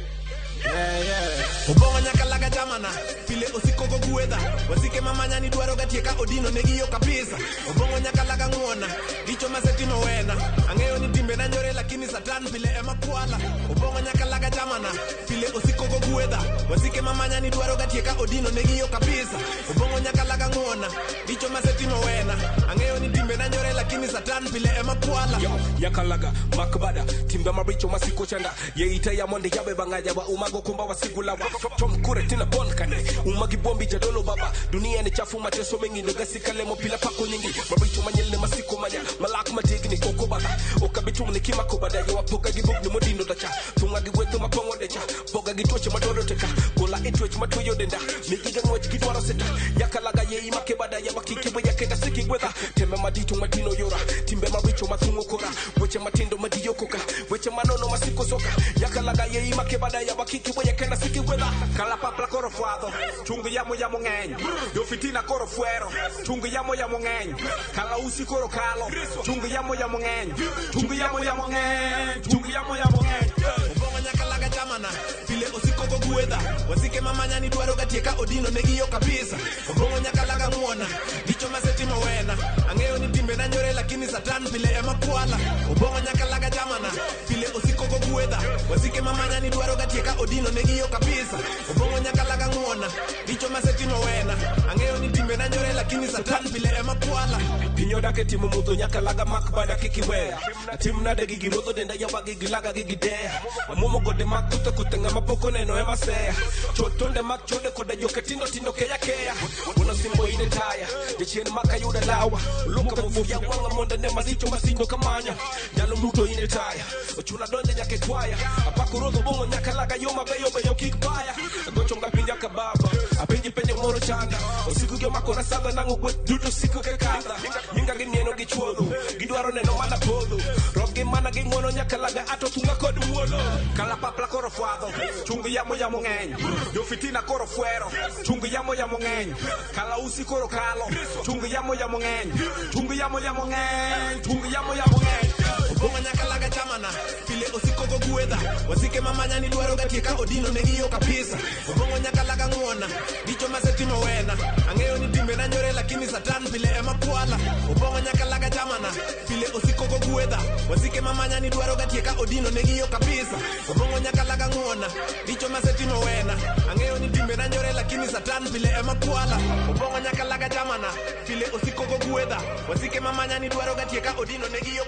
Speaker 7: Yeah, yeah. Obongo nyakalaga jamana, pile osiko go guedha. Wasike mamanya ni dwaro gatieka odino negiyo kabisa. Obongo nyakalaga nguona, dicho masetimo wena. Ang'eyo ni timbe na nyore lakini satan pile ema kwala. Obongo nyakalaga jamana, pile osiko go guedha. Wasike mamanya ni dwaro gatieka odino negiyo kabisa. Obongo nyakalaga nguona, dicho masetimo wena. Ang'eyo ni timbe na nyore lakini satan pile ema kwala.
Speaker 3: Yo, nyakalaga makbada, timbe maricho masiko chanda. Yeita ya monde yabe bangaja wa umago kumba wasigula wa tom kure tina bonkane umagi bombi jadolo baba dunia ni chafu mateso mengi ndogasika lemo pila pako nyingi mabicho manyele masiko manya malak matigni koko baba okabitum ni kimako bada yo apoka gibuk ni modindo dacha tunga giweto mapongo decha boga gitoche madoro teka gola etwech matuyo denda migiga ngwech gidwaro seta yakalaga ye imake bada ya wakikiwe yakenda siki gwetha tembe madito madino yora timbe mabicho mathungo kora weche matindo madiyokoka weche manono masiko soka yakalaga ye imake bada ya wakikiwe yakenda siki gwetha
Speaker 4: kala papla koro fwadho chungu yamo yamo ng'eny yo fitina koro fwero chungu yamo yamo ng'eny kala usi koro kalo chungu yamo yamo ng'eny chungu yamo yamo ng'eny chungu yamo yamo ng'eny.
Speaker 7: Obongo nyakalaga jamana pile osiko go gwedha wasike mamanya ni dwaro gatieka odino negiyo kabisa. Obongo nyakalaga ng'uona dicho masetimo wena ang'eyo ni timbe na nyore lakini satan pile ema kwala. Obongo nyakalaga jamana pile osiko go gwedha wasike mamanya ni dwaro gatieka odino negiyo kabisa. Obongo nyakalaga ng'uona dicho masetimo wena ang'eyo ni timbe na nyore lakini satan pile ema kwala.
Speaker 3: Pinyo dake timo mudho nyakalaga makbada kikiweya atimnade gigirodho denda yawagi gilaga gigideya amuomo gode mak kute kute ng'ama pok oneno ema seya chod tonde mak chode koda joka tindo tindo keya keya wuono simbo ine taya jachien maka yuda lawa luka mufu ya wang'a mondo ne masicho masindo kamanya nyalo muto ine taya ochuna donje nyaka e kwaya apako rodho bongo nyakalaga yo mabeyo beyo kik baya agocho ngapi nyaka baba apenji penjo moro chanda osiku gi omako na sadha nang'o gweth duto siko ke kadha nyinga gi mieno gi chuodho gidwaro neno mana podho rob gi mana gi ng'uono nyakalaga ato thunga kod muolo
Speaker 4: kala papla koro fwadho chungu yamo yamo ng'eny yo fitina koro fwero chungu yamo yamo ng'eny kala usi koro kalo chungu yamo yamo ng'eny chungu yamo yamo ng'eny chungu yamo yamo ng'eny.
Speaker 7: Obongo nyakalaga chamana pile osiko go gwedha wasike mamanya ni dwaro gatieka odino negiyo kabisa. Obongo nyakalaga ng'uona dicho masetimo wena ang'eyo ni timbe na nyore lakini satan pile ema kwala. Obongo nyakalaga chamana pile osiko go gwedha wasike mamanya ni dwaro gatieka odino negiyo kabisa. Obongo nyakalaga ng'uona dicho masetimo wena ang'eyo ni timbe na nyore lakini Satan pile ema kwala. Obong'o nyaka laga jamana, pile osiko go gwedha. Wasike mamanya ni dwaro gatieka odino negiyo.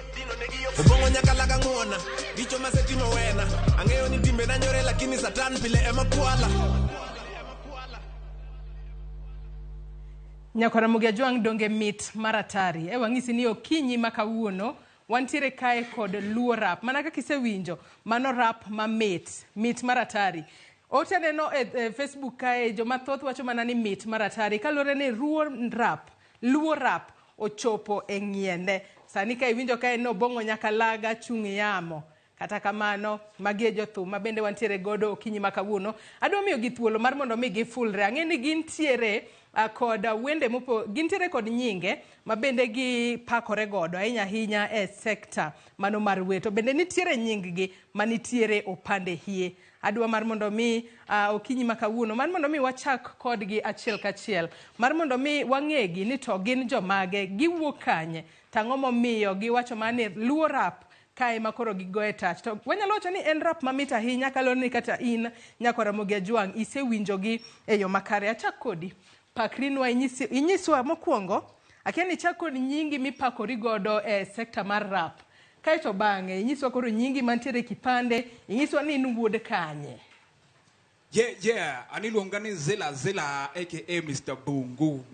Speaker 7: Obong'o nyaka laga ng'uona, richo masetimo wena. Ang'eyo ni timbe na nyore lakini Satan pile ema kwala.
Speaker 2: Nyakwaramogi Ajwang' donge mit maratari. E wang'isi ni okinyi ma kawuono wantiere kae kod Luo rap. Mana kaka isewinjo, mano rap mamit, mit maratari. Ote aneno e Facebook kae joma thoth wacho mana ni mit maratari kaluwore ni Luo rap ochopo e ng'iende. Sani ka iwinjo kae ni Obong'o Nyakalaga chung' yamo. Kata kamano, magi e jothum ma bende wantiere godo okinyi ma kawuono. Adwa miyogi thuolo mar mondo mi gifulre. Ang'e ni gintiere kod wende gintiere kod nyinge ma bende gipakore godo ahinya ahinya e sekta mano mar wer. To bende nitiere nying gi manitiere opande hie. Adwa mar mondo mi okinyi ma kawuono mar mondo mi wachak kodgi achiel kachiel. Mar mondo mi wang'egi ni to gin jomage, giwuok kanye, tang'o momiyo giwacho mana ni Luo rap kae ma koro gigoye tach. To wanyalo wacho ni en rap mamit ahinya kaluwore ni kata in Nyakwaramogi Ajwang' isewinjogi e yo makare. Achak kodi. Pakrinwa inyiswa mokwongo, akia ni ichak kod nyingi mipakori godo e sekta mar rap. Kaeto bang'e inyiswa koro nyingi mantiere e kipande, inyiswa ni in wuod kanye.
Speaker 4: Yeah. Aniluonga ni Zila Zila aka Mr. Bungu.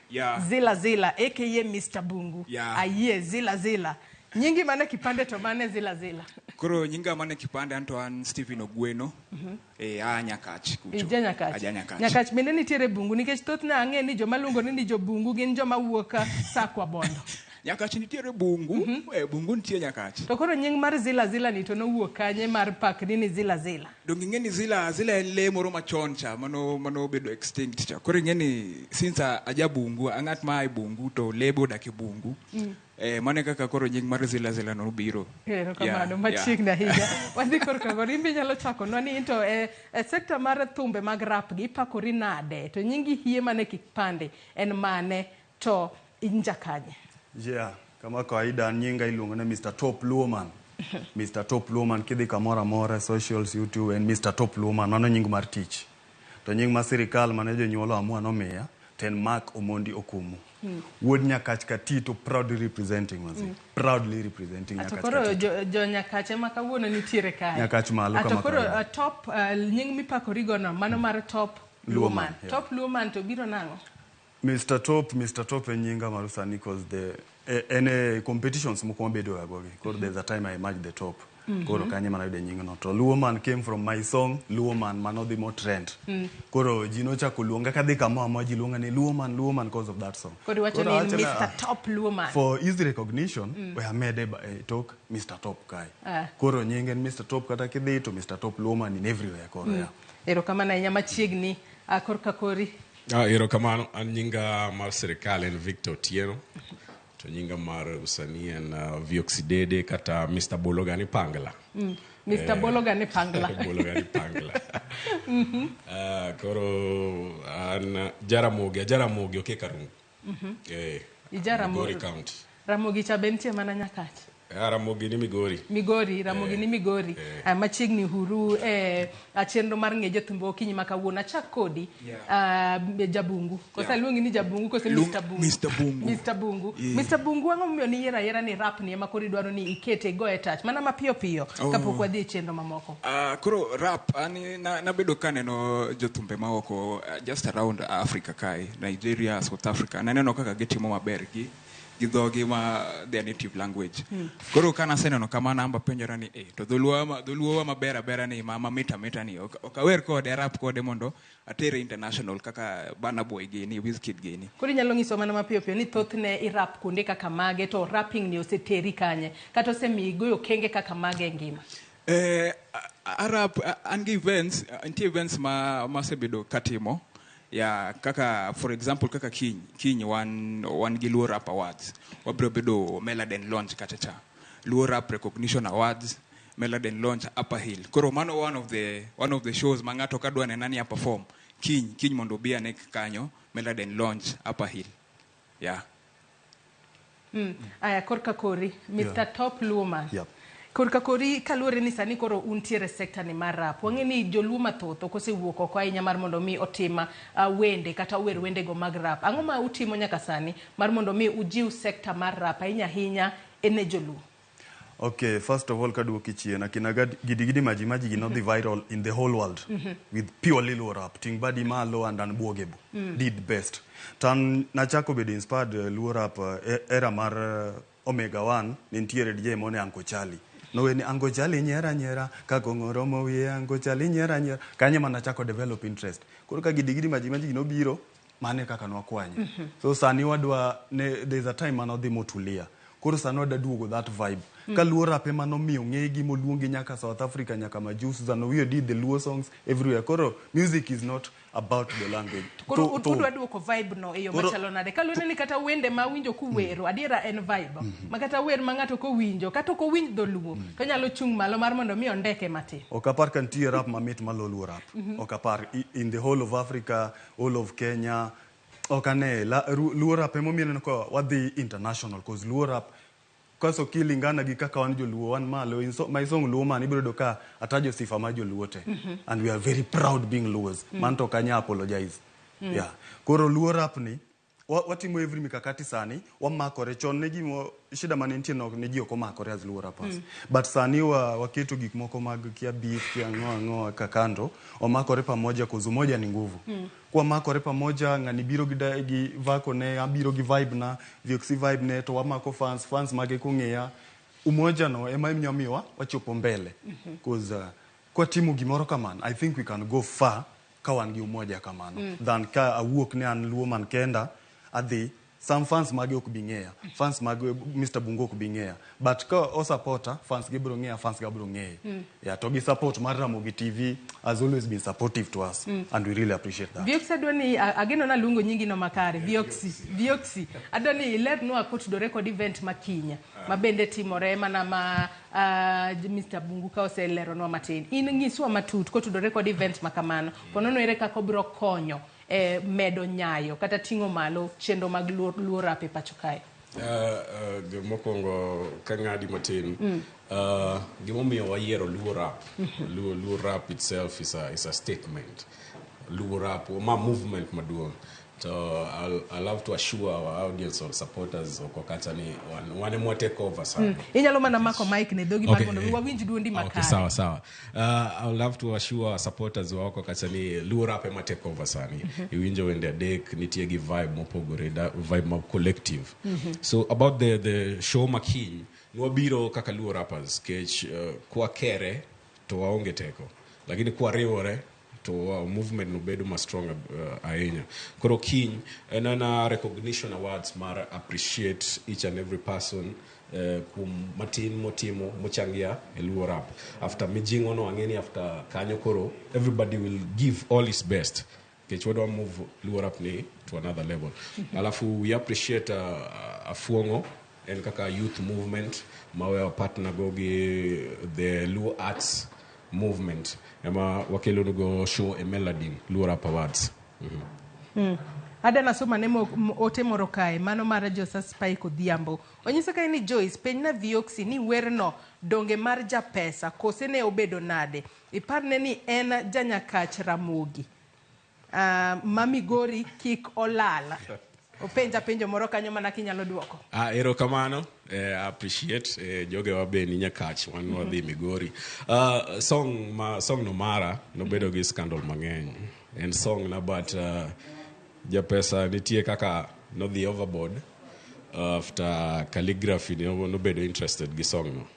Speaker 4: Yeah.
Speaker 2: Zila Zila aka Mr. Bungu.
Speaker 4: Yeah.
Speaker 2: Ayie Zila Zila. Nyingi mane kipande to mane Zila Zila.
Speaker 4: Koro nyinga mane kipande anto an Stephen Ogweno. A Nyakach kucho.
Speaker 2: Ija Nyakach.
Speaker 4: Aja Nyakach.
Speaker 2: Nyakach bende nitiere Bungu nikech thothne ang'e ni joma luongore ni jobungu gin joma wuok Sakwa Bondo.
Speaker 4: Nyakach nitiere Bungu, Bungu nitie Nyakach.
Speaker 2: To koro nying mar Zila Zila ni to nowuok kanye mar pakni ni Zila Zila?
Speaker 4: Donge ing'e ni Zila Zila en lee moro machon cha mano bedo extinct cha. Koro ing'e ni since aja Bungu, ang'at ma e Bungu to lee be odak e Bungu. Mano kaka koro nying mar Zila Zila no biro.
Speaker 2: Erokamano, machiegni ahinya. Wadhi korka koro in be inyalo chakonwa ni into e sekta mar thumbe mag rap gi ipakori nade? To nyingi hie mane kipande en mane to in jakanye?
Speaker 28: Yeah, kama kawaida nyinga iluongo ni Mr. Top Luoman. Mr. Top Luoman kidhi kamoro amora, socials, YouTube en Mr. Top Luoman, mano nying mar tich. To nying mar sirikal mane jonyuol oamua nomiya, to en Mark Omondi Okumu. Wuod Nyakach Katito, proudly representing mazi. Proudly representing Nyakach Katito.
Speaker 2: Jo Nyakach ema kawuono nitiere kae.
Speaker 28: Nyakach malo kama
Speaker 2: kawaida. Top nying mipakori gono mano mar Top Luoman. Top Luoman to biro nang'o?
Speaker 28: Mr. Top en nyinga mar sani cause the en competitions moko mabedo ga gogi. Koro there's a time I emerged the top. Koro kanye mana yude nying no. To Luoman came from my song Luoman mano dhi mo trend. Koro ji nochako luonga kadhi kama amora ji luonga ni Luoman Luoman cause of that song.
Speaker 2: Koro iwacho ni Mr. Top Luoman.
Speaker 28: For easy recognition, we amede tok Mr. Top kae. Koro nying en Mr. Top kata kidhi to Mr. Top Luoman in everywhere koro ya.
Speaker 2: Erokamano ahinya machiegni korka kori.
Speaker 8: Erokamano, an nyinga mar sirikal en Victor Otieno. To nyinga mar usanii en Vioxidede kata Mr. Bologani Pangla.
Speaker 2: Mr. Bologani Pangla.
Speaker 8: Bologani Pangla. Koro an Jaramogi oke Karungu. Migori County.
Speaker 2: Ramogi cha be nitie mana Nyakach.
Speaker 8: Ramogi ni Migori.
Speaker 2: Migori, Ramogi ni Migori. Machiegni huru chenro mar ng'e jothumbe okinyi ma kawuono. Achak kodi Jabungu. Kosa luongi ni Jabungu kose Mr. Bungu.
Speaker 4: Mr. Bungu.
Speaker 2: Mr. Bungu. Mr. Bungu ang'o momiyo niyiero ayiera ni rap ni ema koro idwaro ni ikete igoye tach mana mapiyo piyo kapok wadhi e chenro mamoko?
Speaker 4: Koro rap ani nabedo kaneno jothumbe maoko just around Africa kae, Nigeria, South Africa. Naneno kaka gitimo maber gi dhogi ma their native language. Koro kana aseneno kamano amba penjora ni to dholuowa maber abera ni ma mita mita ni ok awer kode rap kode mondo atere international kaka Burna Boy gini, Wizkid gini.
Speaker 2: Koro inyalo nyiso mana mapiyo piyo ni thothne irap kuonde kaka mage to rapping ni oseteri kanye kata osemiyi goyo okenge kaka mage e ngima?
Speaker 4: Arap an gi events, nitie events ma asebedo katimo. Yeah, kaka for example kaka kiny wan gi Luo Rap Awards. Wabiro bedo Meladen launch kacha cha. Luo Rap Recognition Awards, Meladen launch Upper Hill. Koro mano one of the shows ma ng'ato kadwa nena ni a perform. Kiny mondo obi ane kanyo Meladen launch Upper Hill. Yeah.
Speaker 2: Aya korka kori Mr. Top Luoman.
Speaker 28: Yep.
Speaker 2: Korka kori kaluwore ni sani koro untiere sekta ni mar rap. Wang'e ni joluo mathoth ok osewuok oko ahinya mar mondo mi otim wende kata ower wendego mag rap. Ang'o ma utimo nyaka sani mar mondo mi ujiw sekta mar rap ahinya ahinya ne joluo?
Speaker 28: Okay, first of all, kaduoki chien, akina Gidi Gidi Maji Maji gi nodhi viral in the whole world with purely Luo rap. Ting Badi Malo and Anbuogebo did best. Tan nachako bedo inspired Luo rap era mar Omega One, ne nitiere DJ mone Uncle Charlie. Nowe ni Uncle Charlie nyiera nyiera, ka kong'o romo wiye Uncle Charlie nyiera nyiera. Kanyo ema nachako develop interest. Koro ka Gidi Gidi Maji Maji gi nobiro, mano e kaka nwakwanye. So sani wadwa, ne, there's a time manodhi motulia. Koro sani wadwa duogo that vibe. Ka Luo rap ema nomiyo ng'egi moluongi nyaka South Africa, nyaka Majus, Zanowiyo did the Luo songs everywhere. Koro music is not about the language.
Speaker 2: Koro udwa duoko vibe no e yo machalo nade? Kaluwore ni kata wende ma awinjo kuwero, adiera en vibe. Ma kata wer ma ng'ato kowinjo, kata ok owinj dholuo, to onyalo chung' malo mar mondo mi ondeke matin.
Speaker 28: Ok apar ka nitie rap mamit malo Luo rap. Ok apar. In the whole of Africa, all of Kenya, ok ane. Luo rap emomiyo ineno ka wadhi international, cause Luo rap kaso kilingana gi kaka wan joluo wan malo in so, my song Luo man ibiro yudo ka atajo sifa mar joluo te. And we are very proud being Luos. Man to ok anya apologize. Yeah. Koro Luo rap ni watimo every mikakati sani wamakore chon ne gimo shida mane nitie no ne ji ok omakore as Luo rappers. But sani waketo gik moko mag kia beef kia ang'o ang'o ka kando wamakore pamoja cause umoja ni nguvu. Kwamakore pamoja ng'ani biro gi, gi vako ne abiro gi vibe na VXC vibe ne to wamako fans fans mage kong'eya umoja no ema miyo wachopo mbele. Cause kwatimo gimoro kamano I think we can go far ka wan gi umoja kamano than ka awuok ni an Luo man kenda adhi some fans mage ok bi ng'eya fans mag Mr. Bungo ok bi ng'eya but ka osupporta fans gi biro ng'eya fans ga biro ng'eye. Yeah, to gi support mar Ramogi TV has always been supportive to us and we really appreciate that.
Speaker 2: Vioxy adwa ni ageno naluongo nyingi no makare. Vioxy, Vioxy. Adwa ni ilernwa kotudore kod event ma kiny ma bende timore mana ma Mr. Bungu ka oseleronwa matin. In nyiswa matut kotudore kod event ma kamano. Ponono ere kaka obiro konyo e medo nyayo kata ting'o malo chenro mag Luo, Luo rap e pacho kae.
Speaker 8: Mokwongo ka ng'adi matin gimomiyo wayiero Luo rap. Luo rap itself is a statement. Luo rap ma movement maduong' to I'll have to assure our audience or supporters oko kacha ni wan ema take over sana.
Speaker 2: Inyalo mana mako mic ne dhogi mar mondo wawinj duondi
Speaker 8: Okay,
Speaker 2: makare.
Speaker 8: sawa sawa. I would love to assure our supporters wa oko kacha ni Luo rap ema take over sani. Iwinjo wende adek nitie gi vibe mopogore, vibe ma collective. So about the show makiny, nwabiro kaka Luo rappers kech kwakere to waonge teko. Lakini kwariwore to movement no bedo ma strong ahinya. Koro kiny en ana recognition awards mar appreciate each and every person kuom matin motimo mochangia e Luo rap. After mijing'o no ang'e ni after kanyo koro everybody will give all his best. Nikech wadwa move Luo rap ni to another level. Alafu we appreciate Afuong'o en kaka youth movement ma wa partner go gi the Luo Arts movement ema wakelonugo show e Meladin Luo Rap Awards.
Speaker 2: Ada nasoma ne ote moro kae mano mar Josa Spike Odhiambo. Onyiso kae ni Joyce penj na Vioxy ni werno donge mar japesa kose ne obedo nade. Iparne ni en janyakach Ramogi. Ma Migori kik olal. Openja penjo moro kanyo mana kinyalo duoko.
Speaker 8: Ah, erokamano appreciate jogewa be ni Nyakach wan wadhi Migori. Song ma song no mara nobedo gi scandal mang'eny. En song na but japesa nitie kaka nodhi overboard after calligraphy nobedo interested gi song no.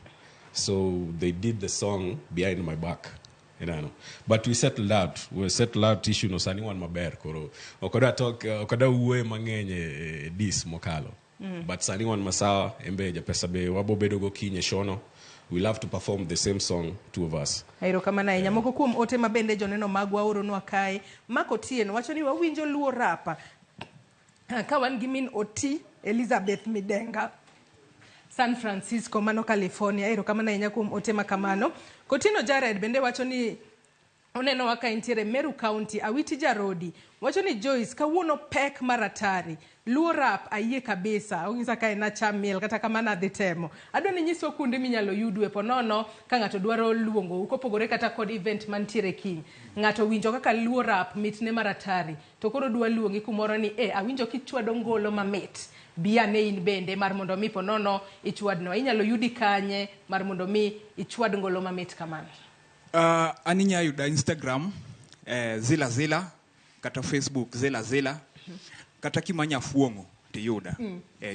Speaker 8: So they did the song behind my back. Ineno. But we settled out. We settled out issue no sani wan maber koro. Ok odwa talk, ok odwa wuoye mang'eny e dis mokalo. But sani wan masawa, embe japesa be wabo bedo go kiny e shono. We love to perform the same song, two of us.
Speaker 2: Erokamano ahinya. Moko kuom ote ma bende joneno magwa oronwa kae. Mark Otieno wacho ni wawinjo Luo rap ka wan gi min Oti Elizabeth Midenga San Francisco mano California. Erokamano ahinya kuom ote ma kamano. Kotieno Jared bende wacho ni Onenowa ka entiere Meru County, Awiti Jarodi. Wacho ni Joyce, kawuono pek mar atari. Luo rap ayie kabisa. Onyisa ka en acham miel kata kamano adhi temo. Adwa ni nyiswa kuonde minyalo yudwe ponono ka ng'ato dwaro luongou kopogore kata kod event mantiere kiny. Ng'ato winjo kaka Luo rap mitne mar atari. To koro dwa luongi kumoro ni awinjo kichwado ngolo mamit. Bi ane in bende mar mondo mi ponono ichwadnwa. Inyalo yudi kanye mar mondo mi ichwad ngolo mamit kamano?
Speaker 9: An inya yuda Instagram Zila Zila kata Facebook Zila Zila kata kimanya Fuong'o tiyuda.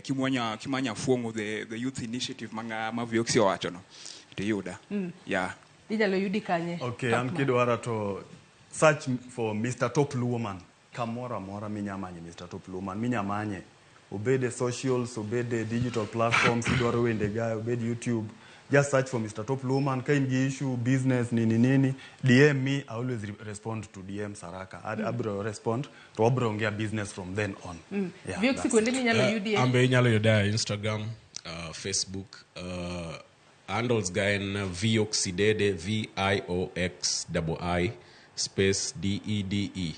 Speaker 9: Kimanya Fuong'o the youth initiative ma Vioxy owacho no tiyuda. Yeah.
Speaker 2: Inyalo yudi kanye?
Speaker 28: Okay, an kidwara to search for Mr. Top Luoman kamoro amora minyamanye Mr. Top Luoman minyamanye obed e socials, obed e digital platforms, idwaro wende ga, obed YouTube. Just search for Mr. Top Luoman. Ka in gi issue, business, nini nini, DM me. I always respond to DMs haraka. Abro respond to abro ongea business from then on. Yeah,
Speaker 2: Vioxy
Speaker 28: that's
Speaker 2: kuonde
Speaker 28: it.
Speaker 2: minyalo yudie?
Speaker 8: Ambe inyalo yuda Instagram, Facebook, handles ga en Vioxidede, V I O X I I space D E D E.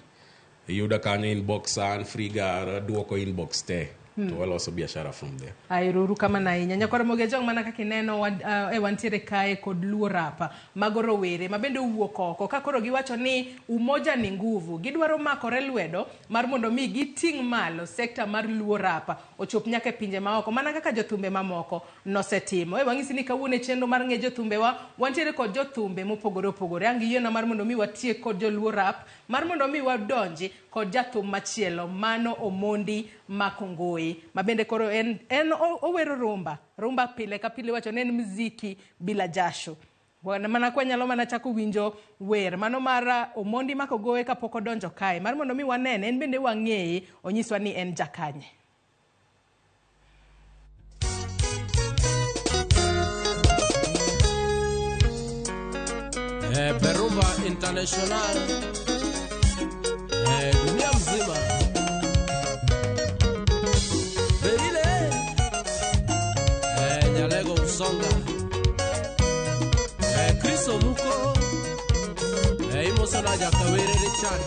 Speaker 8: Iyuda kanyo inbox an free ga duoko inbox te. To waloso biashara from there.
Speaker 2: Airuru kamano ahinya. Nyakwar Mogejong mana kaka ineno wantiere kae kod Luo Rap mago rowere ma bende owuok oko ka koro giwacho ni umoja ni nguvu. Gidwaro makore lwedo mar mondo mi giting' malo sekta mar Luo Rap ochop nyaka e pinje maoko mana kaka jothumbe mamoko nosetimo. Wang'isi ni kawuono e chenro mar ng'e jothumbewa wantiere kod jothumbe mopogore opogore. Ang' giyiena mar mondo mi watiek kod joluo rap mar mondo mi wadonji kod jathum machielo mano Omondi Makongoi ma bende koro en owero rumba. Rumba pile ka pile wacho ne en mziki bila jasho. Bwana mana kwa nyalo mana chako winjo wer mano mar Omondi Makongoe kapok odonjo kae mar mondo mi wanene en bende wang'eye onyiswa ni en jakanye.
Speaker 12: Berumba International, dunia mzima. Berile, Nyalego Usonga, Chris Omuko, Imosona Jakawere Richard.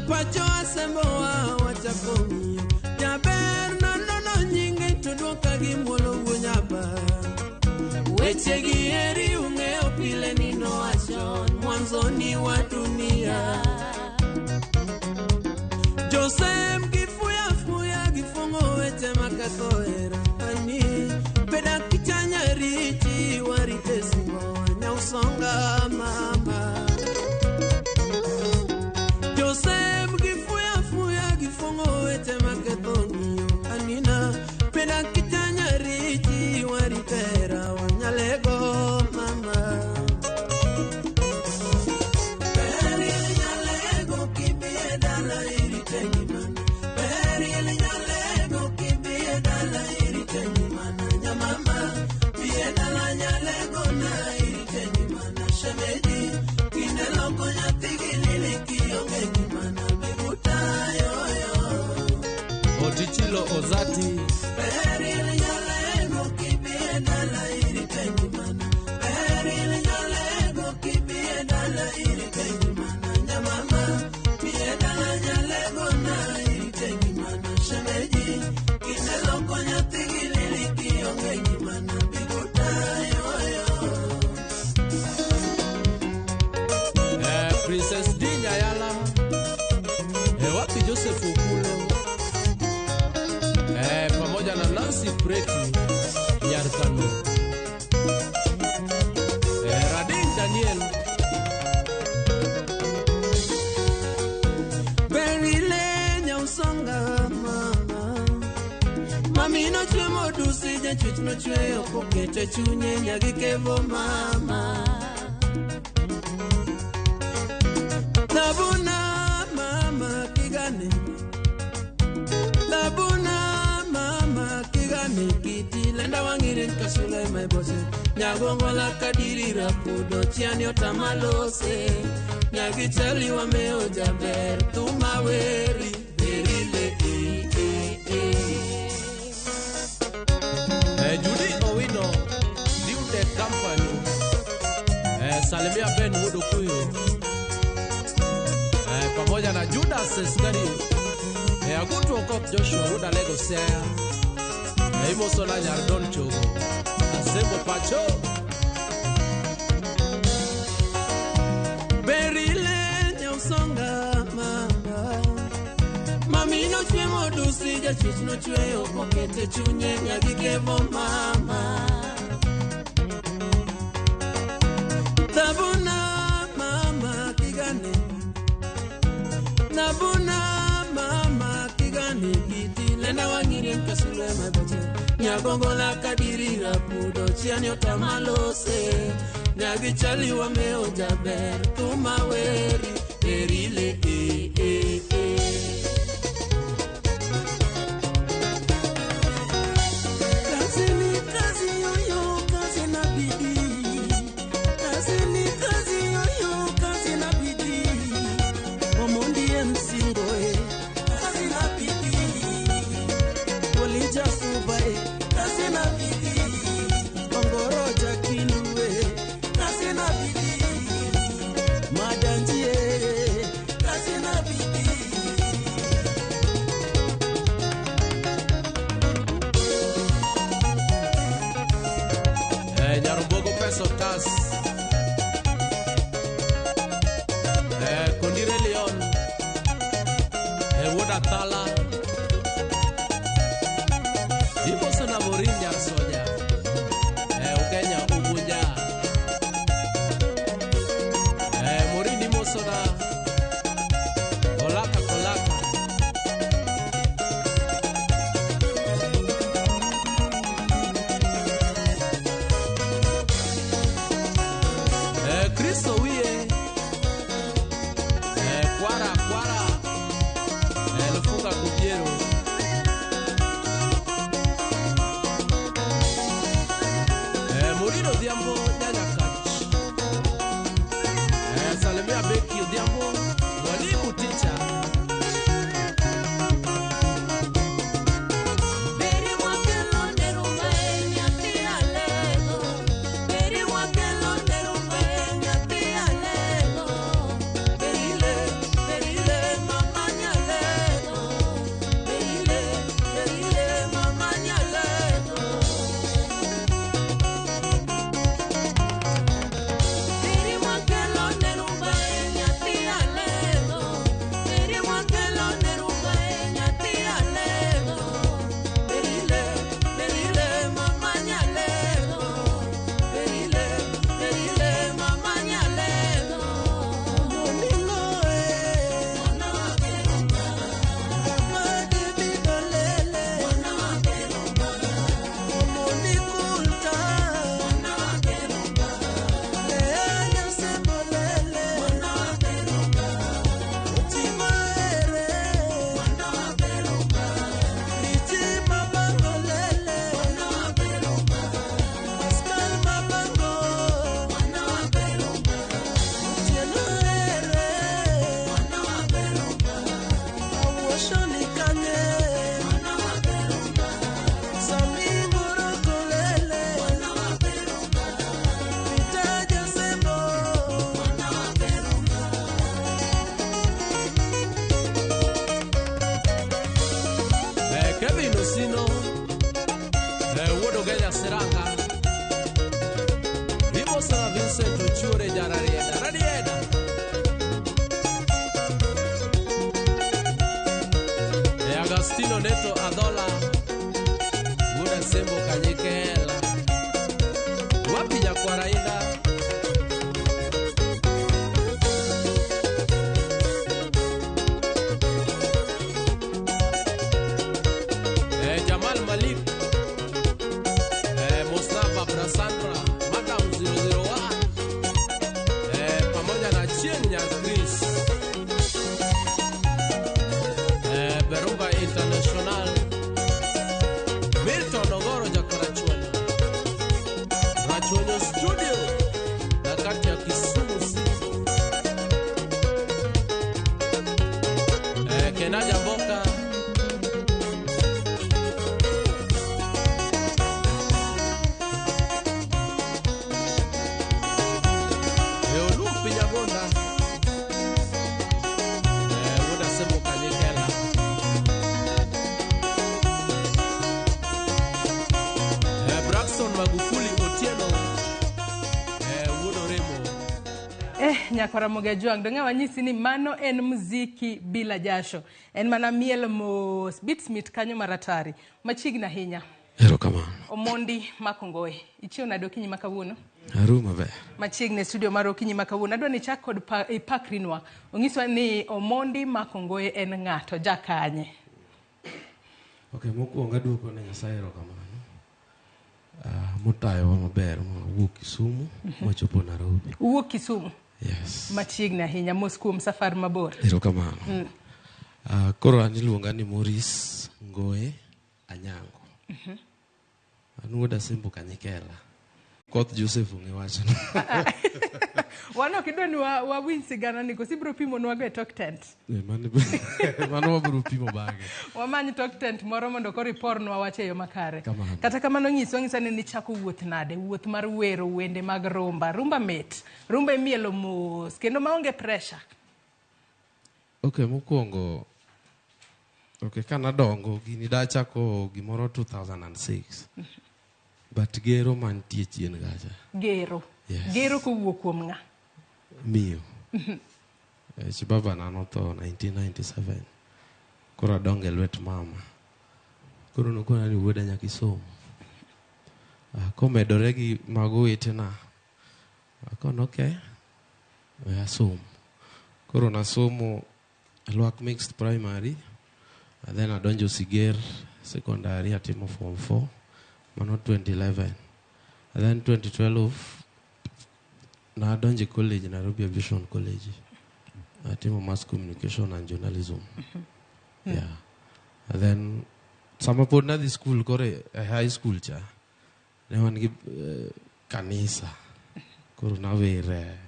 Speaker 12: Pacho asemboa wachako ng'iyo jaber nonono nyinge to dwoka gi muolo wuo nyaba wechegi eri ung'eyo pile ni nowachon mwanzoni wa dunia Josem gifuya fuya gifung'o weche maketho hera ani beda kichanya richi warite simo nyausonga mama Josem gifuya fuya gifung'o weche maketho ng'iyo anina beda kichanya richi warite hera wanyalego mama
Speaker 13: Otichilo Ozati Princess Dinya Yala wapi Joseph Okulo pamoja na Nancy Preti Nyarkano Radin Daniel
Speaker 12: Berile nyausonga mama Mami no chwe modusi jachwech no chweyo kokete chunye nyagikevo mama Labuna mama kigane Labuna mama kigane kiti lenda wangire kasule maibose Nyagongola kadiri rapudo chiani otamalose Nyagichali wameo jaber tumaweri berile
Speaker 13: Judy Owino New Tech Company Salimia Ben Wudokuyo pamoja na Judas Iscariot Agutu Okoth Joshua Wuda Lego Siaya Imoso na Nyardon Chogo Asembo Pacho
Speaker 12: Berile nyausonga mama Mami no chwe modusi jachwech no chweyo kokete chunye nyagikevo mama Tabuna mama kigane Nabuna mama kigane kiti lenda wangire nkasule maboche Nyagongola kadiri rapudo chiani otamalose Nyagichali wameo jaber tumaweri erile Kazi ni kazi yoyo kazi na bidii Kazi ni kazi yoyo kazi na bidii Omondi MC Ngoe kazi na bidii Olija Subae kazi na bidii Ongoro Jakinue kazi na bidii
Speaker 2: Nyakora Ramogi Ajwang', donge wanyisi ni mano en mziki bila jasho. En mana miel mos, beats mit kanyo maratari. Machiegni ahinya.
Speaker 1: Erokamano.
Speaker 2: Omondi Makongoe. Ichiew nade okinyi ma kawuono?
Speaker 1: Aru maber.
Speaker 2: Machiegni e studio mar okinyi ma kawuono. Adwa ni ichak kod ipakrinwa. Onyiswa ni Omondi Makongoe en ng'ato, jakanye.
Speaker 1: Ok, mokwongo aduoko ne Nyasaye erokamano. Motayowa maber mawuok Kisumu mwachopo Nairobi.
Speaker 2: Uwuok Kisumu?
Speaker 1: Yes.
Speaker 2: Machiegni ahinya, mos kuom safar mabor.
Speaker 1: Erokamano. Koro an iluonga ni Maurice Ngoe Anyango. An wuod Asembo Kanyikela. Koth Joseph ong'e wachno.
Speaker 2: Wan ok idwa ni wawinj sigana ni koso ibiro pimonwago e tok tent.
Speaker 1: Mano wabiro pimo bang'e.
Speaker 2: Wamany tok tent moro mondo koro ipornwa wach e yo makare.
Speaker 1: Kamano.
Speaker 2: Kata kamano nyiswa ng'isa ni nichako wuoth nade, wuoth mar wero wende mag rumba. Rumba mit, rumba imielo mos kendo maonge pressure.
Speaker 1: Ok, mokwongo ok, kanadongo gini dachako gimoro 2006. But gero mantie chien kacha.
Speaker 2: Gero.
Speaker 1: Yes.
Speaker 2: Gero kowuok kuom ng'a?
Speaker 1: Miyo. Chi baba na notho 1997. Koro adongo e lwet mama. Koro nokona ni wuoda nyaka isom. Komedore gi mago wetena. Akono okay. We asom. Koro nasomo Lwak Mixed Primary. And then adonjo Siger Secondary atimo form 4. Mano 2011. And then 2012 nadonjo e college, Nairobi Aviation College. Atimo mass communication and journalism. Yeah. And then sama pod nadhi school koro e high school cha ne wan gi kanisa. Koro nawer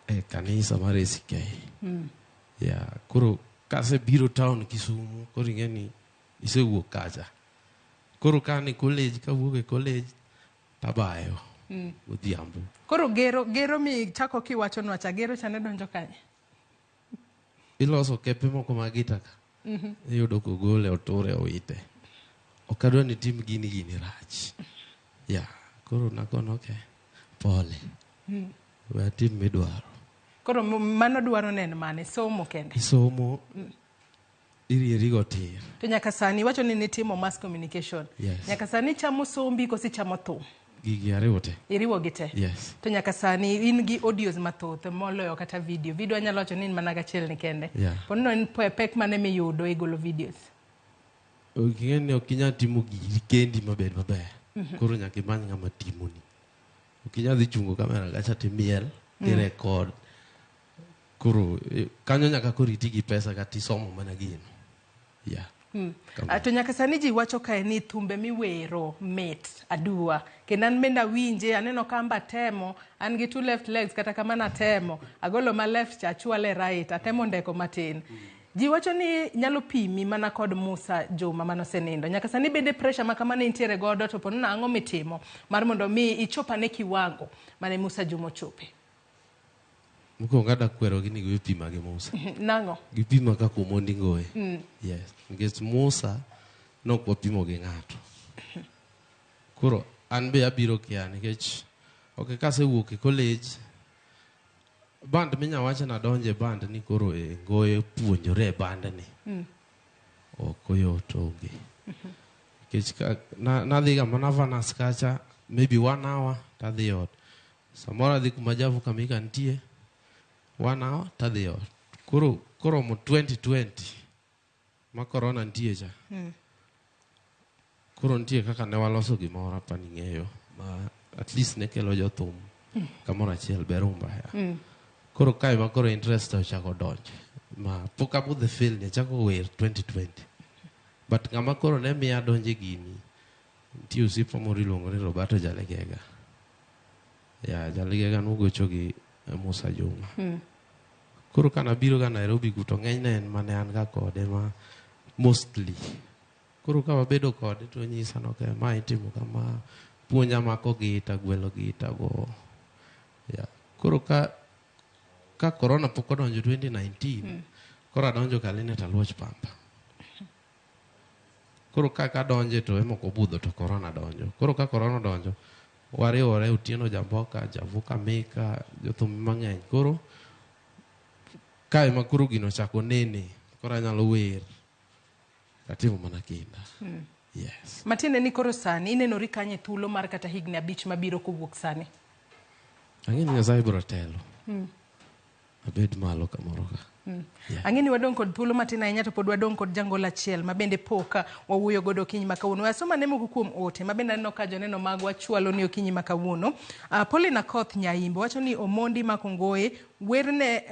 Speaker 1: e kanisa mar ACK. Yeah, koro kasebiro town Kisumu koro ing'e ni isewuok kacha. Koro ka an e college kawuok e college tabayo godhiambo.
Speaker 2: Koro gero mi chako kiwachonwa cha, gero cha ne donjo kanye?
Speaker 1: Iloso kepe moko mag gita ka. Iyudo kogole oture owite. Ok adwa ni tim gini rach. Yeah, koro nakono okay. Pole. We atim midwaro.
Speaker 2: Koro mano dwaro ne en mane? Somo kende.
Speaker 1: Isomo irieri go tir.
Speaker 2: To nyaka sani iwacho ni nitimo mass communication.
Speaker 1: Yes.
Speaker 2: Nyaka sani ichamo sombi koso ichamo thum?
Speaker 1: Gigi ariwo te.
Speaker 2: Iriwo gi te?
Speaker 1: Yes.
Speaker 2: To nyaka sani in gi audios mathoth moloyo kata video. Video anyalo wacho ni in mana gachiel ni kende.
Speaker 1: Yeah.
Speaker 2: Ponono en pek mane miyudo e golo videos?
Speaker 1: Ing'e ni ok inyal timo giri kendi mabed maber. Koro nyaka imany ng'ama timoni. Ok inyal dhi chungo kamera kacha timiel, tirekod. Koro kanyo nyaka koro iti gi pesa kata isomo mana gino. Yeah.
Speaker 2: To nyaka sani ji wacho kae ni thumbe miwero mit aduwa. Kendo an bende awinje, aneno ka amba temo, an gi 2 left legs kata kamano atemo. Agolo ma left cha achwale right, atemo ndeko matin. Ji wacho ni nyalo pimi mana kod Musa Juma manosenindo. Nyaka sani bende pressure ma kamano intiere godo to ponono ang'o mitimo mar mondo mi ichop ane kiwango mane Musa Juma ochope.
Speaker 1: Mokwongo adwa kwerogi ni giwe pima gi Musa.
Speaker 2: Nang'o?
Speaker 1: Gipima kaka Omondi Ngoe. Yes. Nikech Musa nok wapimo gi ng'ato. Koro an be abiro kia nikech ok kasewuok e college band minya wacho nadonje band ni koro e Ngoe puonjore e band ni. Ok oyot onge. Nikech nadhiga mana Vanas kacha maybe 1 hour tadhi ot. Samoro adhi kuma Javu Kamika nitie 1 hour tadhi ot. Koro koromo 2020 ma corona nitie cha. Koro nitie kaka ne waloso gimoro apa ni ng'eyo ma at least ne kelo jothum kamoro achiel be rumba ya. Koro kae ma koro interest ochako donjo. Ma pok abudho e field ni achako wer 2020. But ng'ama koro ne miya donjo e gini nitie osiepa moro iluongo ni Roberto Jalegega. Yeah, Jalegega nogocho gi Musa Juma. Koro kanabiro ga Nairobi ku to ng'enyne en mane an ga kode ma mostly. Koro ka wabedo kode to onyisa ni okay, ma itimo kama, puonja mako gita, gwelo gita go. Yeah. Koro ka corona pok odonjo 2019, koro adonjo Kaline Aluoch Pamba. Koro kaka adonje to ema ok obudho to corona donjo. Koro ka corona odonjo, Wariwore Otieno Jamboka, Javuka Mika, jothum mang'eny. Koro kae ma koro gino ochako nene, koro anyalo wer. Atimo mana kinda. Yes.
Speaker 2: Matiende ni koro sani inenori kanye thuolo mar kata higni 5 mabiro kowuok sani?
Speaker 1: Ang'e ni Nyasaye biro telo. Abed malo kamoro ka. Yeah.
Speaker 2: Ang'e ni wadong' kod thuolo matin ahinya to pod wadong' kod jangola achiel ma bende pok wawuoyo godo okinyi ma kawuono. Wasoma ne moko kuom ote ma bende aneno ka joneno magwa chwalo ni okinyi ma kawuono. Pauline Akoth Nyaimbo wacho ni Omondi Makongoe werne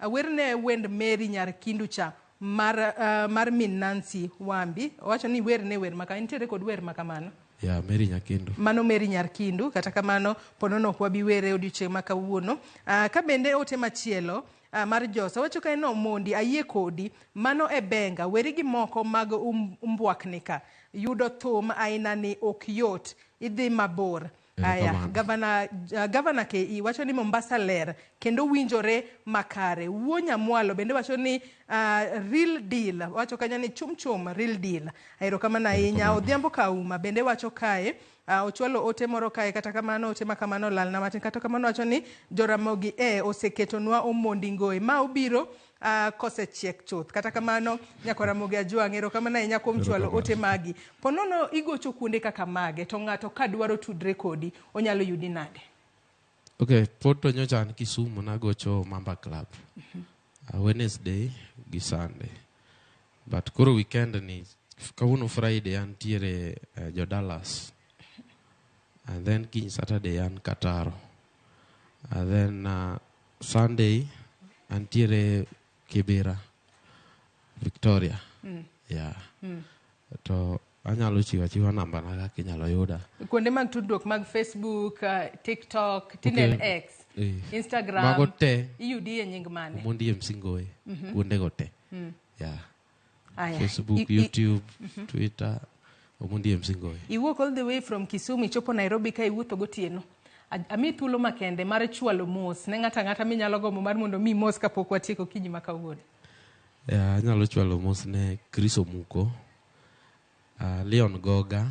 Speaker 2: werne wend Mary Nyar Kindu cha mar min Nancy Wambi. Owacho ni werne wer maka nitiere kod wer makamano.
Speaker 1: Ya Mary Nyakindu.
Speaker 2: Mano Mary Nyarkindu, kata kamano ponono ok wabi were odiochieng' ma kawuono. Ka bende ote machielo mar Josa wacho ka en Omondi ayie kodi mano e benga weri gi moko mag umbwakni ka yudo thum aina ni ok yot idhi mabor. Aya, gavana KE wacho ni Mombasa ler kendo winjore makare. Wuo Nyamwalo bende wacho ni real deal, wacho kanyo ni chum chum real deal. Erokamano ahinya. Odhiambo Kauma bende wacho kae, ochwalo ote moro kae, kata kamano ote makamano lalna matin, kata kamano wacho ni Joramogi e oseketonwa Omondi Ngoe ma obiro kosechiek chuth. Kata kamano nyako Ramogi Ajwang', erokamano ahinya kuom chwalo ote magi. Ponono igocho kuonde kaka mage to ng'ato ka dwaro tudre kodi onyalo yudi nade?
Speaker 1: Okay, pod to nyocha an Kisumu nagocho Mamba Club. Wednesday gi Sunday. But koro weekend ni kawuono Friday antiere jo Dallas. And then kiny Saturday an Kataro. And then Sunday antiere Kibera, Victoria. Yeah. To anyalo chiwo achiwa namba na kaka inyalo yuda.
Speaker 2: Kuonde mag tudruok mag Facebook, TikTok, tinen
Speaker 1: Okay.
Speaker 2: X, Instagram.
Speaker 1: Mago te.
Speaker 2: Iyudi e nying mane?
Speaker 1: Omondi MC Ngoe. Kuondego te. Yeah.
Speaker 2: Aya.
Speaker 1: Facebook, YouTube, Twitter, Omondi MC Ngoe.
Speaker 2: Iwuok all the way from Kisumu ichopo Nairobi ka iwuotho gotieno. Ami thuolo makende mar chwalo mos ne ng'ato ang'ata minyalo gombo mar mondo mi mos kapok watieko okinyi ma kawuono.
Speaker 1: Yeah, anyalo chwalo mos ne Chris Omuko, Leon Goga,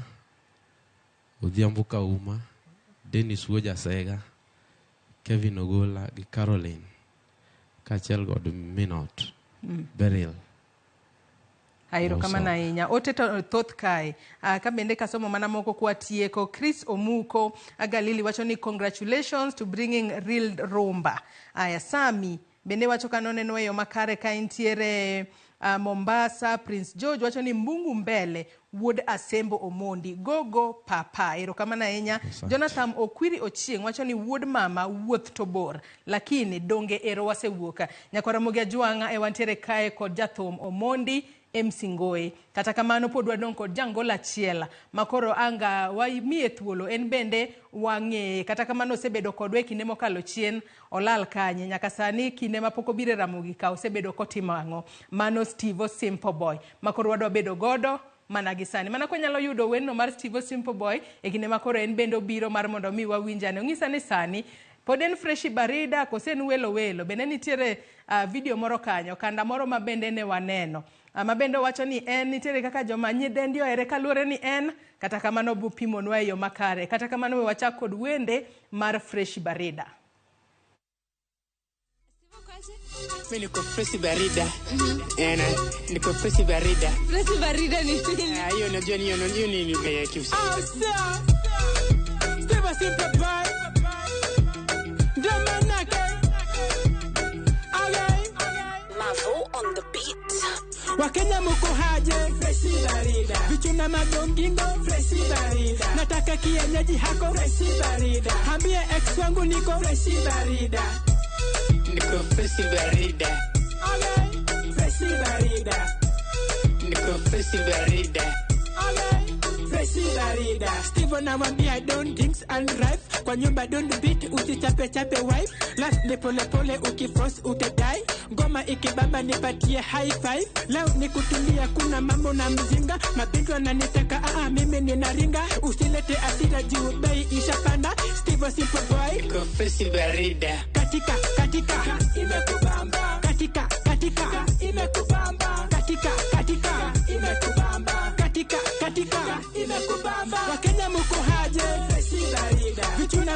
Speaker 1: Odhiambo Kauma, Dennis Wuojasega, Kevin Ogola gi Caroline, kaachiel kod Minot, Beryl.
Speaker 2: Erokamano ahinya. Ote to thoth kae. Ka bende kasomo mana moko kwa tieko. Chris Omuko Galili wacho ni congratulations to bringing real rumba. Aya, Sami bende wacho ka noneno e yo makare ka entiere Mombasa. Prince George wacho ni mbungu mbele wuod Asembo Omondi gogo papa. Erokamano ahinya. Jonathan Okwiri Ochieng wacho ni wuod mama wuoth to bor lakini donge ero wasewuok. Nyakwar Ramogi Ajwang'a e wantiere kae kod jathum Omondi MC Ngoe. Kata kamano pod wadong' kod jangola achiel makoro anga wamiye thuolo en bende wang'eye. Kata kamano osebedo kodwa e kinde mokalo chien, olal kanye nyaka sani kinde mapok obiro e Ramogi ka osebedo kotimo ang'o. Mano Steve Simple Boy makoro wadwa bedo godo mana gi sani. Mana kwanyalo yudo wendno mar Steve Simple Boy e kinde makoro en bende obiro mar mondo mi wawinjane. Onyisa ni sani pod en freshi barida kose en welo welo. Bende nitiere video moro kanyo, kanda moro ma bende ne waneno. Ma bende wacho ni en nitiere kaka joma nyidendi ohere kaluwore ni en, kata kamano bopimonwa e yo makare. Kata kamano we wachak kod wende mar freshi barida.
Speaker 11: Mimi niko freshi barida. Ena, niko freshi barida.
Speaker 14: Freshi barida ni nini?
Speaker 11: Hiyo unajua ni hiyo ni lugha ya Kiswahili.
Speaker 15: Steve Simple Boy. Ndio manake.
Speaker 14: Mavo on the beat.
Speaker 15: Wakenya muko haje freshi barida. Vichuna madongingo freshi barida. Nataka kienyeji hako freshi barida. Ambie ex wangu niko freshi barida.
Speaker 11: Niko freshi barida.
Speaker 15: Okay, freshi barida.
Speaker 11: Niko freshi barida.
Speaker 15: Okay, freshi barida. Steve anawambia don't drinks and drive. Kwa nyumba don't beat, usichape chape wife. Last ni pole pole ukiforce utadai. Ngoma ikibamba nipatie high five. Leo nikutulia kuna mambo na mzinga. Mabinti wananitaka mimi ninaringa. Usilete asira juu bei ishapanda. Steve Simple Boy.
Speaker 11: Niko freshi barida.
Speaker 15: Katika katika imekubamba. Katika katika imekubamba. Katika katika imekubamba. Katika katika imekubamba. Wakenya muko haje.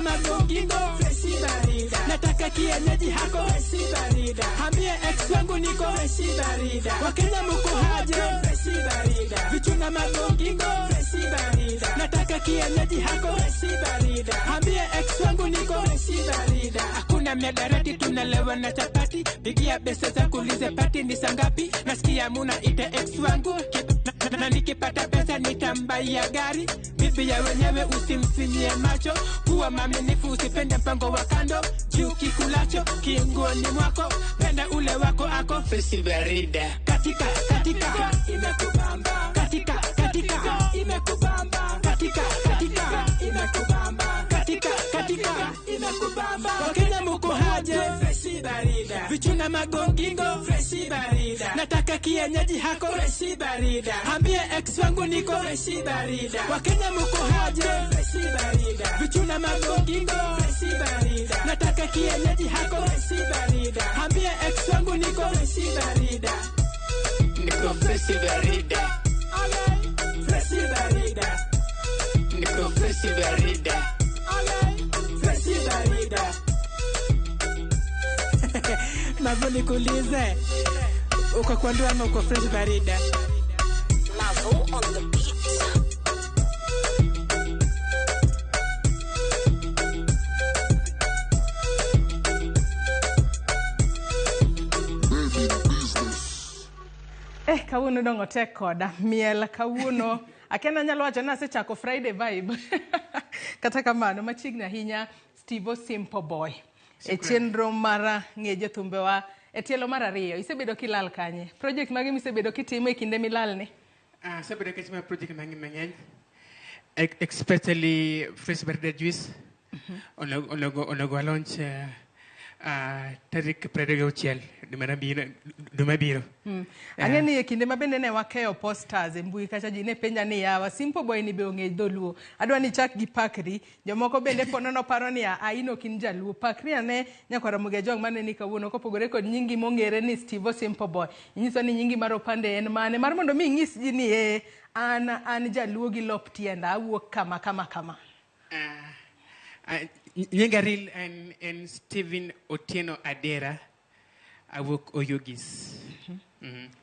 Speaker 15: magongingo freshi barida, nataka kienyeji hako freshi barida, ambie ex wangu niko freshi barida, Wakenya muko haje freshi barida, vichuna magongingo freshi barida, nataka kienyeji hako freshi barida, ambie ex wangu niko freshi barida. Hakuna miadarati, tunalewa na chapati, pigia besa za kulize pati ni sangapi, nasikia muna ite ex wangu na nikipata pesa nitambaia gari. Bibi ya wenyewe usimfinyie macho, kuwa maminifu usipende mpango wa kando, juu kikulacho kiungoni mwako, penda ule wako ako
Speaker 11: freshi barida,
Speaker 15: katika katika imekubamba, katika katika imekubamba, katika katika imekubamba, katika katika imekubamba. Wakenya muko haje freshi barida, vichuna magongingo freshi barida, nataka kienyeji hako freshi barida, ambie ex wangu niko freshi barida, Wakenya muko haje freshi barida, vichuna magongingo freshi barida, nataka kienyeji hako freshi barida, ambie ex wangu niko freshi barida,
Speaker 11: niko freshi barida,
Speaker 15: freshi barida,
Speaker 11: niko freshi barida,
Speaker 15: freshi barida. Mavo nikuulize, uko kwa ndoa ama uko fresh barida?
Speaker 14: Mavo on the beat.
Speaker 2: Kawuono dongo tek koda miel kawuono akia nanyalo wacho ni asechako Friday vibe. Kata kamano machiegni ahinya Steve Simple Boy e chenro mar ng'e jothumbewa e tielo mar ariyo. Isebedo kilal kanye? Project mage misebedo kitimo e kinde milalni?
Speaker 11: Asebedo kitimo project mang'eny, especially Fresh Barida Juice. Onego wa launch tarik 26 dwe mabiro.
Speaker 2: Ang'e ni e kinde ma bende ne wakeyo posters e mbui kacha ji ne penja ni yawa Simple Boy ni be ong'e dholuo. Adwa ni ichak gi pakri. Jomoko bende po nono paro ni a in ok in jaluo. Pakri ane nyakwar Ramogi Ajwang' maneni kawuono kopogore kod nyingi mong'ere ni Steve Simple Boy. Inyiso ni nyingi mar opande en mane? Mar mondo mi inyis ji ni an jaluo gi lop tienda awuok kama kama kama.
Speaker 11: Nyinga real en Steven Otieno Adera, awuok Oyugis.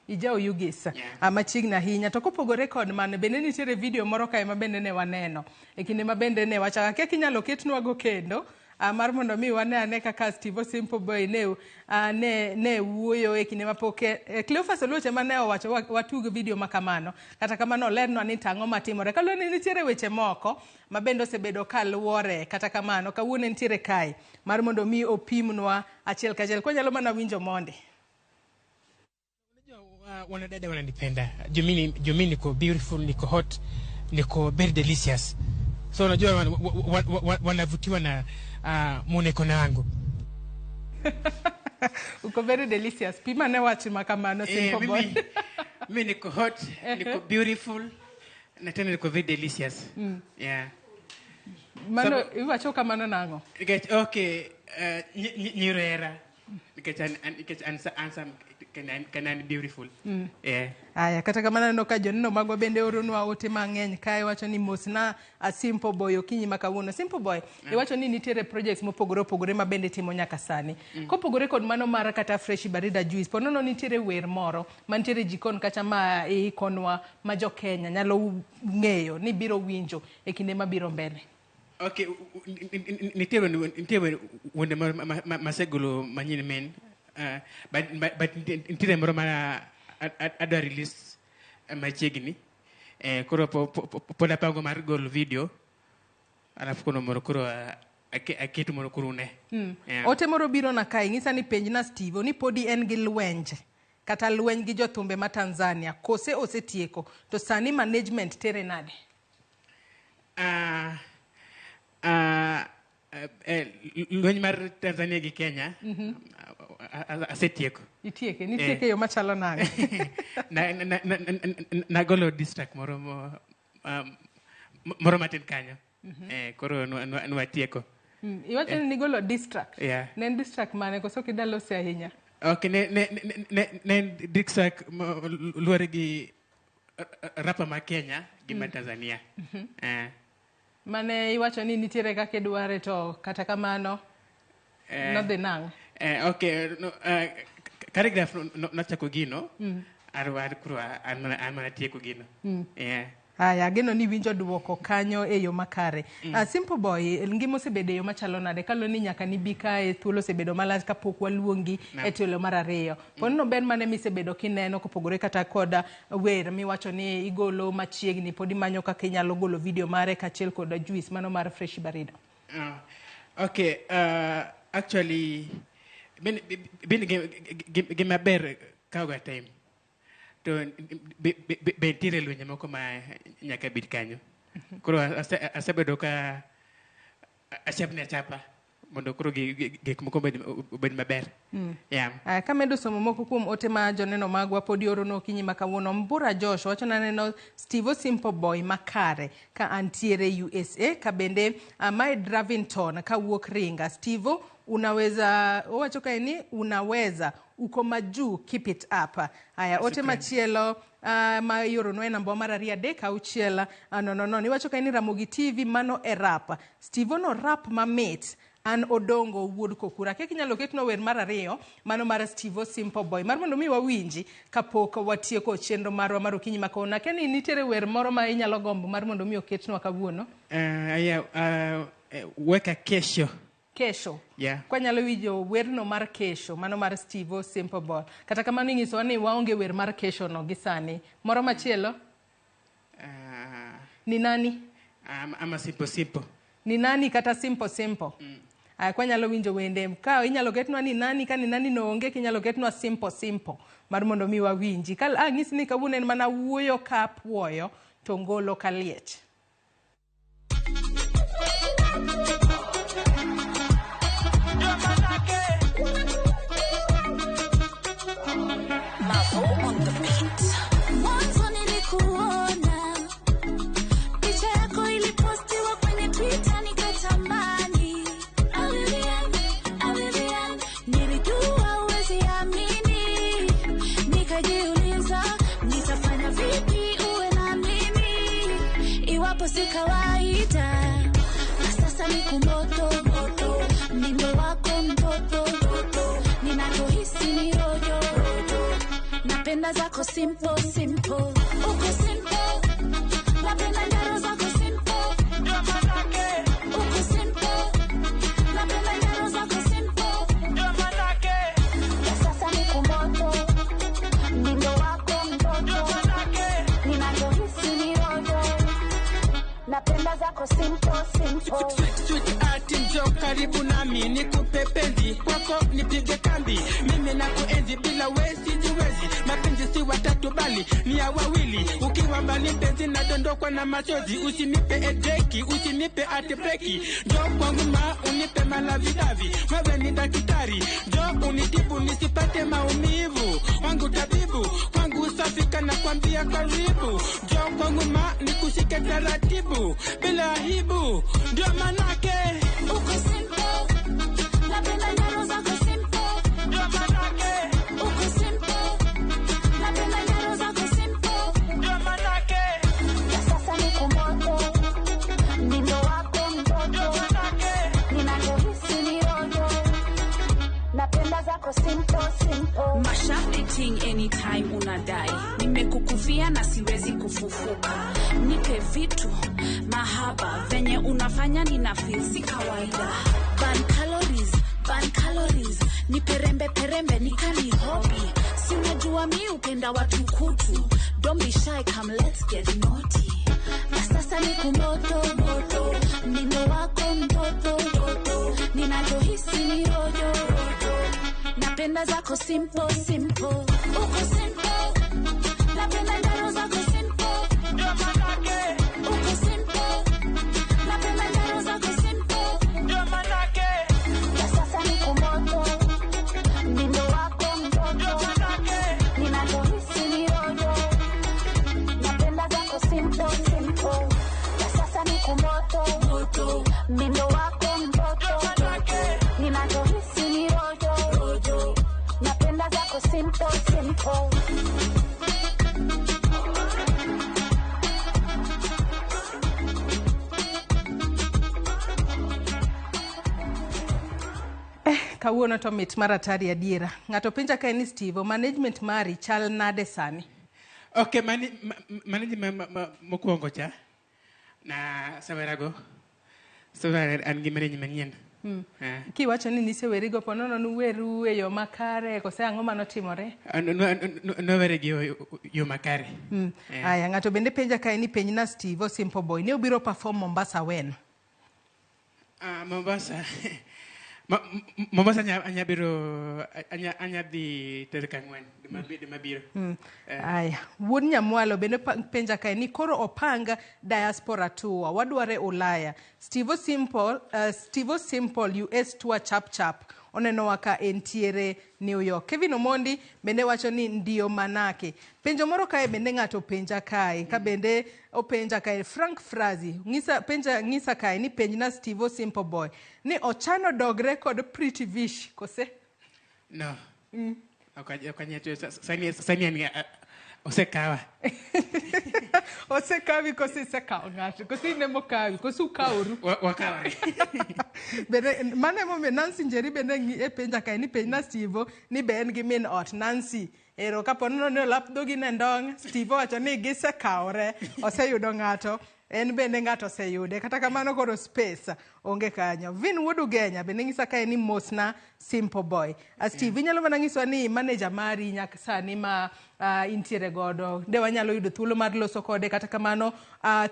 Speaker 2: Ija Oyugis. Machiegni ahinya. To kopogore kod mano, bende nitiere video moro kae ma bende ne waneno e kinde ma bende ne wachako. Akia kinyalo ketnwago kendo mar mondo mi wane ane kaka Steve Simple Boy ne wuoyo e kinde mapok Cleophas Oluoch ema ne owacho watug video ma kamano. Kata kamano olernwa ni tang'o matimore. Kaluwore ni nitiere weche moko ma bende osebedo kaluwore. Kata kamano kawuono entiere kae mar mondo mi opimnwa achiel kachiel. Kwanyalo mana winjo mondi.
Speaker 11: Wanadada wananipenda. Juu mimi niko beautiful, niko hot, niko very delicious. So unajua wanavutiwa na muonekano wangu.
Speaker 2: Uko very delicious. Pima ne wach ma kamano Simple Boy.
Speaker 11: Mimi niko hot, niko beautiful, na tena niko very delicious. Yeah.
Speaker 2: Mano iwacho kamano nang'o?
Speaker 11: Nikech okay, nyirera. Nikech an handsome and beautiful. Yeah.
Speaker 2: Aya, kata kamano aneno ka joneno magwa bende oronwa ote mang'eny kae wacho ni mosna a Simple Boy okinyi ma kawuono. Simple Boy, iwacho ni nitiere projects mopogore opogore ma bende timo nyaka sani. Kopogore kod mano mar kata Fresh Barida Juice, po nono nitiere wer moro mantiere jikon kacha ma iikonwa ma jo Kenya nyalo ng'eyo ni biro winjo e kinde mabiro mbele.
Speaker 11: Okay, nitie wende masegolo manyien men, but nitiere moro ma adwa release machiegni. Koro pod apango mar golo video, alafu kono moro koro aketo moro koro une. Yeah.
Speaker 2: Ote moro biro na kae ng'isa ni penjna Steve ni podi en gi lwenje kata lweny gi jothumbe ma Tanzania kose osetieko to sani management tere nade?
Speaker 11: Lweny mar Tanzania gi Kenya asetieko.
Speaker 2: Itieke, nitieke yo machalo nang'o?
Speaker 11: Nagolo diss track moro moro matin kanyo. Koro nwatieko.
Speaker 2: Iwacho ni nigolo diss track.
Speaker 11: Yeah.
Speaker 2: Ne en diss track mane koso ok idalose ahinya?
Speaker 11: Okay, ne en diss track luwore gi rapper ma Kenya gi ma Tanzania.
Speaker 2: Mane iwacho ni nitiere kaka idware to kata kamano nodhi nang'o?
Speaker 11: Okay, no, Khaligraph nochako gino. An koro an mana tieko gino. Yeah.
Speaker 2: Aya, ageno ni winjo duoko kanyo e yo makare. Simple Boy, ngima osebedo e yo machalo nade? Kaluwore ni nyaka nibi kae, thuolo osebedo malach kapok waluongi e tielo mar ariyo. Ponono ber mane misebedo kineno kopogore kata kod wer miwacho ni igolo machiegni, pod imanyo kaka inyalo golo video mare kaachiel kod juice mano mar Fresh Barida.
Speaker 11: Okay, actually, bin gima ber kawoga time. To be nitiere lwenje moko ma nyaka bed kanyo. Koro asebedo ka achapni achapa mondo koro gik moko obed maber. Yeah.
Speaker 2: Kamedo somo moko kuom ote ma joneno magwa pod iorono okinyi ma kawuono. Mbura Josh wacho naneno Steve Simple Boy makare ka antiere USA ka bende mae Dravington kawuok Ringa. Steve unaweza, owacho kae ni unaweza, uko majuu, keep it up. Aya, ote machielo ma ioronwa e namba mar 2 3 6 0 0. Iwacho kae ni Ramogi TV mano e rap. Steve no rap mamit. An Odongo wuod Kokura. Kek inyalo ketnwa wer mar ariyo mano mar Steve Simple Boy mar mondo mi wawinji kapok watieko chenro marwa mar okinyi ma kawuono. Akia ni nitiere wer moro ma inyalo gombo mar mondo mi oketnwa kawuono?
Speaker 11: Yeah, weka kesho.
Speaker 2: Kesho.
Speaker 11: Yeah.
Speaker 2: Kwanyalo winjo werno mar kesho mano mar Steve Simple Boy. Kata kamano inyisowa ni waonge wer mar kesho no gi sani. Moro machielo? Ni nani?
Speaker 11: Ama Simple Simple.
Speaker 2: Ni nani kata Simple Simple? Aya, kwanyalo winjo wende ka inyalo ketnwa ni nani, ka ni nani no onge kinyalo ketnwa Simple Simple mar mondo mi wawinji. Ka anyisi ni kawuono en mana wuoyo ka puoyo to ngolo ka liech.
Speaker 16: Mwanzo nilikuona picha yako ilipostiwa kwenye Twitter nikatamani. Avivian, nilijua huwezi amini. Nikajiuliza nitafanya vipi uwe na mimi iwapo si kawaida. Na sasa niko moto moto, mimbo wako mtoto mtoto, ninachohisi ni rojo rojo. Napenda zako simple simple, uko simple. Napenda njaro zako simple, uko simple. Napenda njaro zako simple. Ya sasa niko moto, mimbo wako mtoto, ninachohisi ni rojo. Napenda zako simple simple.
Speaker 15: Sweet sweet ati njoo karibu nami nikupe penzi kwako nipige kambi. Mimi nakuenzi bila wewe sijiwezi. Mapenzi si watatu bali ni ya wawili. Ukiwa mbali mpenzi nadondokwa na machozi. Usinipe edeki, usinipe ati breki. Njoo kwangu ma unipe malavidavi. Wewe ni daktari, njoo unitibu nisipate maumivu. Wangu tabibu, kwangu safi kana kwambia karibu. Njoo kwangu ma nikushike taratibu bila aibu. Ndio manake
Speaker 16: uko simple. Napenda njaro zako simple. Ndio manake uko simple. Napenda njaro zako simple. Ndio manake ya sasa niko moto, mimbo wako mtoto. Ndio manake ninachohisi ni rojo. Napenda zako simple simple.
Speaker 17: Mashup the thing anytime unadai. Nimekukufia na siwezi kufufuka. Nipe vitu mahaba venye unafanya nina feel si kawaida. Burn calories, burn calories. Nipe rembe perembe nikani hobby. Si unajua mi upenda watu kutu. Don't be shy, come let's get naughty. Na sasa niko moto moto, mimbo wako mtoto mtoto, ninachohisi ni rojo rojo. Napenda zako simple simple, uko simple. Napenda njaro zako simple. Ndio manake uko simple. Napenda njaro zako simple. Ndio manake ya sasa niko moto, mimbo wako mtoto. Ndio manake ninachohisi ni rojo. Napenda zako simple simple. Ya sasa niko moto moto, mimbo wako mtoto. Ndio manake ninachohisi ni rojo rojo. Napenda zako simple simple.
Speaker 2: Kawuono to mit mar atari adiera. Ng'ato penja kae ni Steve, management mari chal nade sani?
Speaker 11: Okay, management mokwongo cha na sawerago. So an gi management manyien.
Speaker 2: Kiwacho ni nisewerigo, po nono nuweru e yo makare, kose ang'o manotimore?
Speaker 11: Nowere gi yo makare.
Speaker 2: Aya, ng'ato bende penja kae ni penjna Steve Simple Boy, ne obiro perform Mombasa when?
Speaker 11: Ah, Mombasa. Mombasa anya biro anya dhi tarik 4 dwe mabiro.
Speaker 2: Aya, wuod Nyamwalo bende penja kae ni koro opang diaspora tour, wadware Ulaya. Steve Simple, Steve Simple US tour chap chap. Onenowa ka entiere New York. Kevin Omondi bende wacho ni ndio manake. Penjo moro kae bende ng'ato penja kae, ka bende openja kae Frank Frazi, ng'isa penja ng'isa kae ni penjna Steve Simple Boy ni ochano dogre kod Pretty Vish kose?
Speaker 11: No. Ok anya sani an osekawa.
Speaker 2: Osekawi kose isekawo ng'ato, kose in ema okawi, kose ukaworu?
Speaker 11: Wakawore.
Speaker 2: Bende mano emomiyo Nancy Njeri bende e penja kae ni penjna Steve ni be en gi min ot. Nancy, ero kapo ni olap dhogi ne ndong', Steve owacho ni gisekawore, oseyudo ng'ato, en bende ng'ato oseyude. Kata kamano koro space onge kanyo. Vin Wuod Ugenya bende ng'isa kae ni mosna Simple Boy. Steve, inyalo mana nyisowa ni manager mari nyaka sani ma intiere godo, de wanyalo yudo thuolo mar loso kode, kata kamano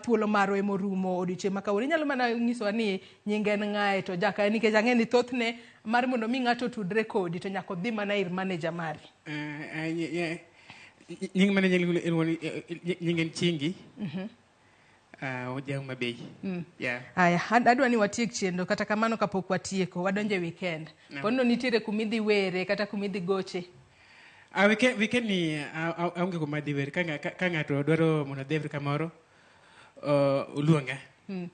Speaker 2: thuolo marwa emorumo odiochieng' ma kawuono. Inyalo mana nyisowa ni nyinge en ng'ae to jakae, nikech ang'e ni thothne mar mondo mi ng'ato otudre kodi to nyaka odhi mana ir manager mari.
Speaker 11: Nying manager nying en Chingi. Ojaung Mabei. Yeah.
Speaker 2: Aya, adwa ni watiek chenro, kata kamano kapok watieko, wadonjo e weekend. Pono nitiere kumidhi were kata kumidhi goche.
Speaker 11: Weekend ni aonge kuma adhi were. Ka ng'ato dwaro mondo adhi were kamoro, oluonga.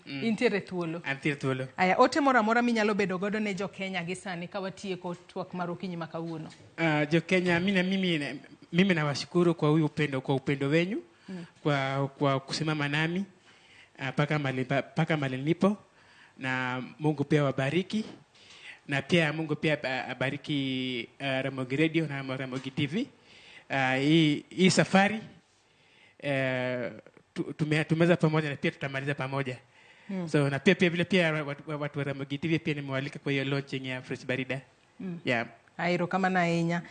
Speaker 2: Intiere thuolo.
Speaker 11: Antiere thuolo.
Speaker 2: Aya, ote moro amora minyalo bedo godo ne jo Kenya gi sani ka watieko twak mar okinyi ma kawuono.
Speaker 11: Jo Kenya, mimi nawashukuru kwa huyu upendo, kwa upendo wenyu, kwa kusimama nami paka mahali nilipo, na Mungu pia wabariki, na pia Mungu pia abariki Ramogi Radio na Ramogi TV. Hii safari tumeweza pamoja na pia tutamaliza pamoja. So na pia vile pia watu wa Ramogi TV pia nimewalika kwa hiyo launching ya Fresh Barida. Yeah.
Speaker 2: Airo kama na ahinya.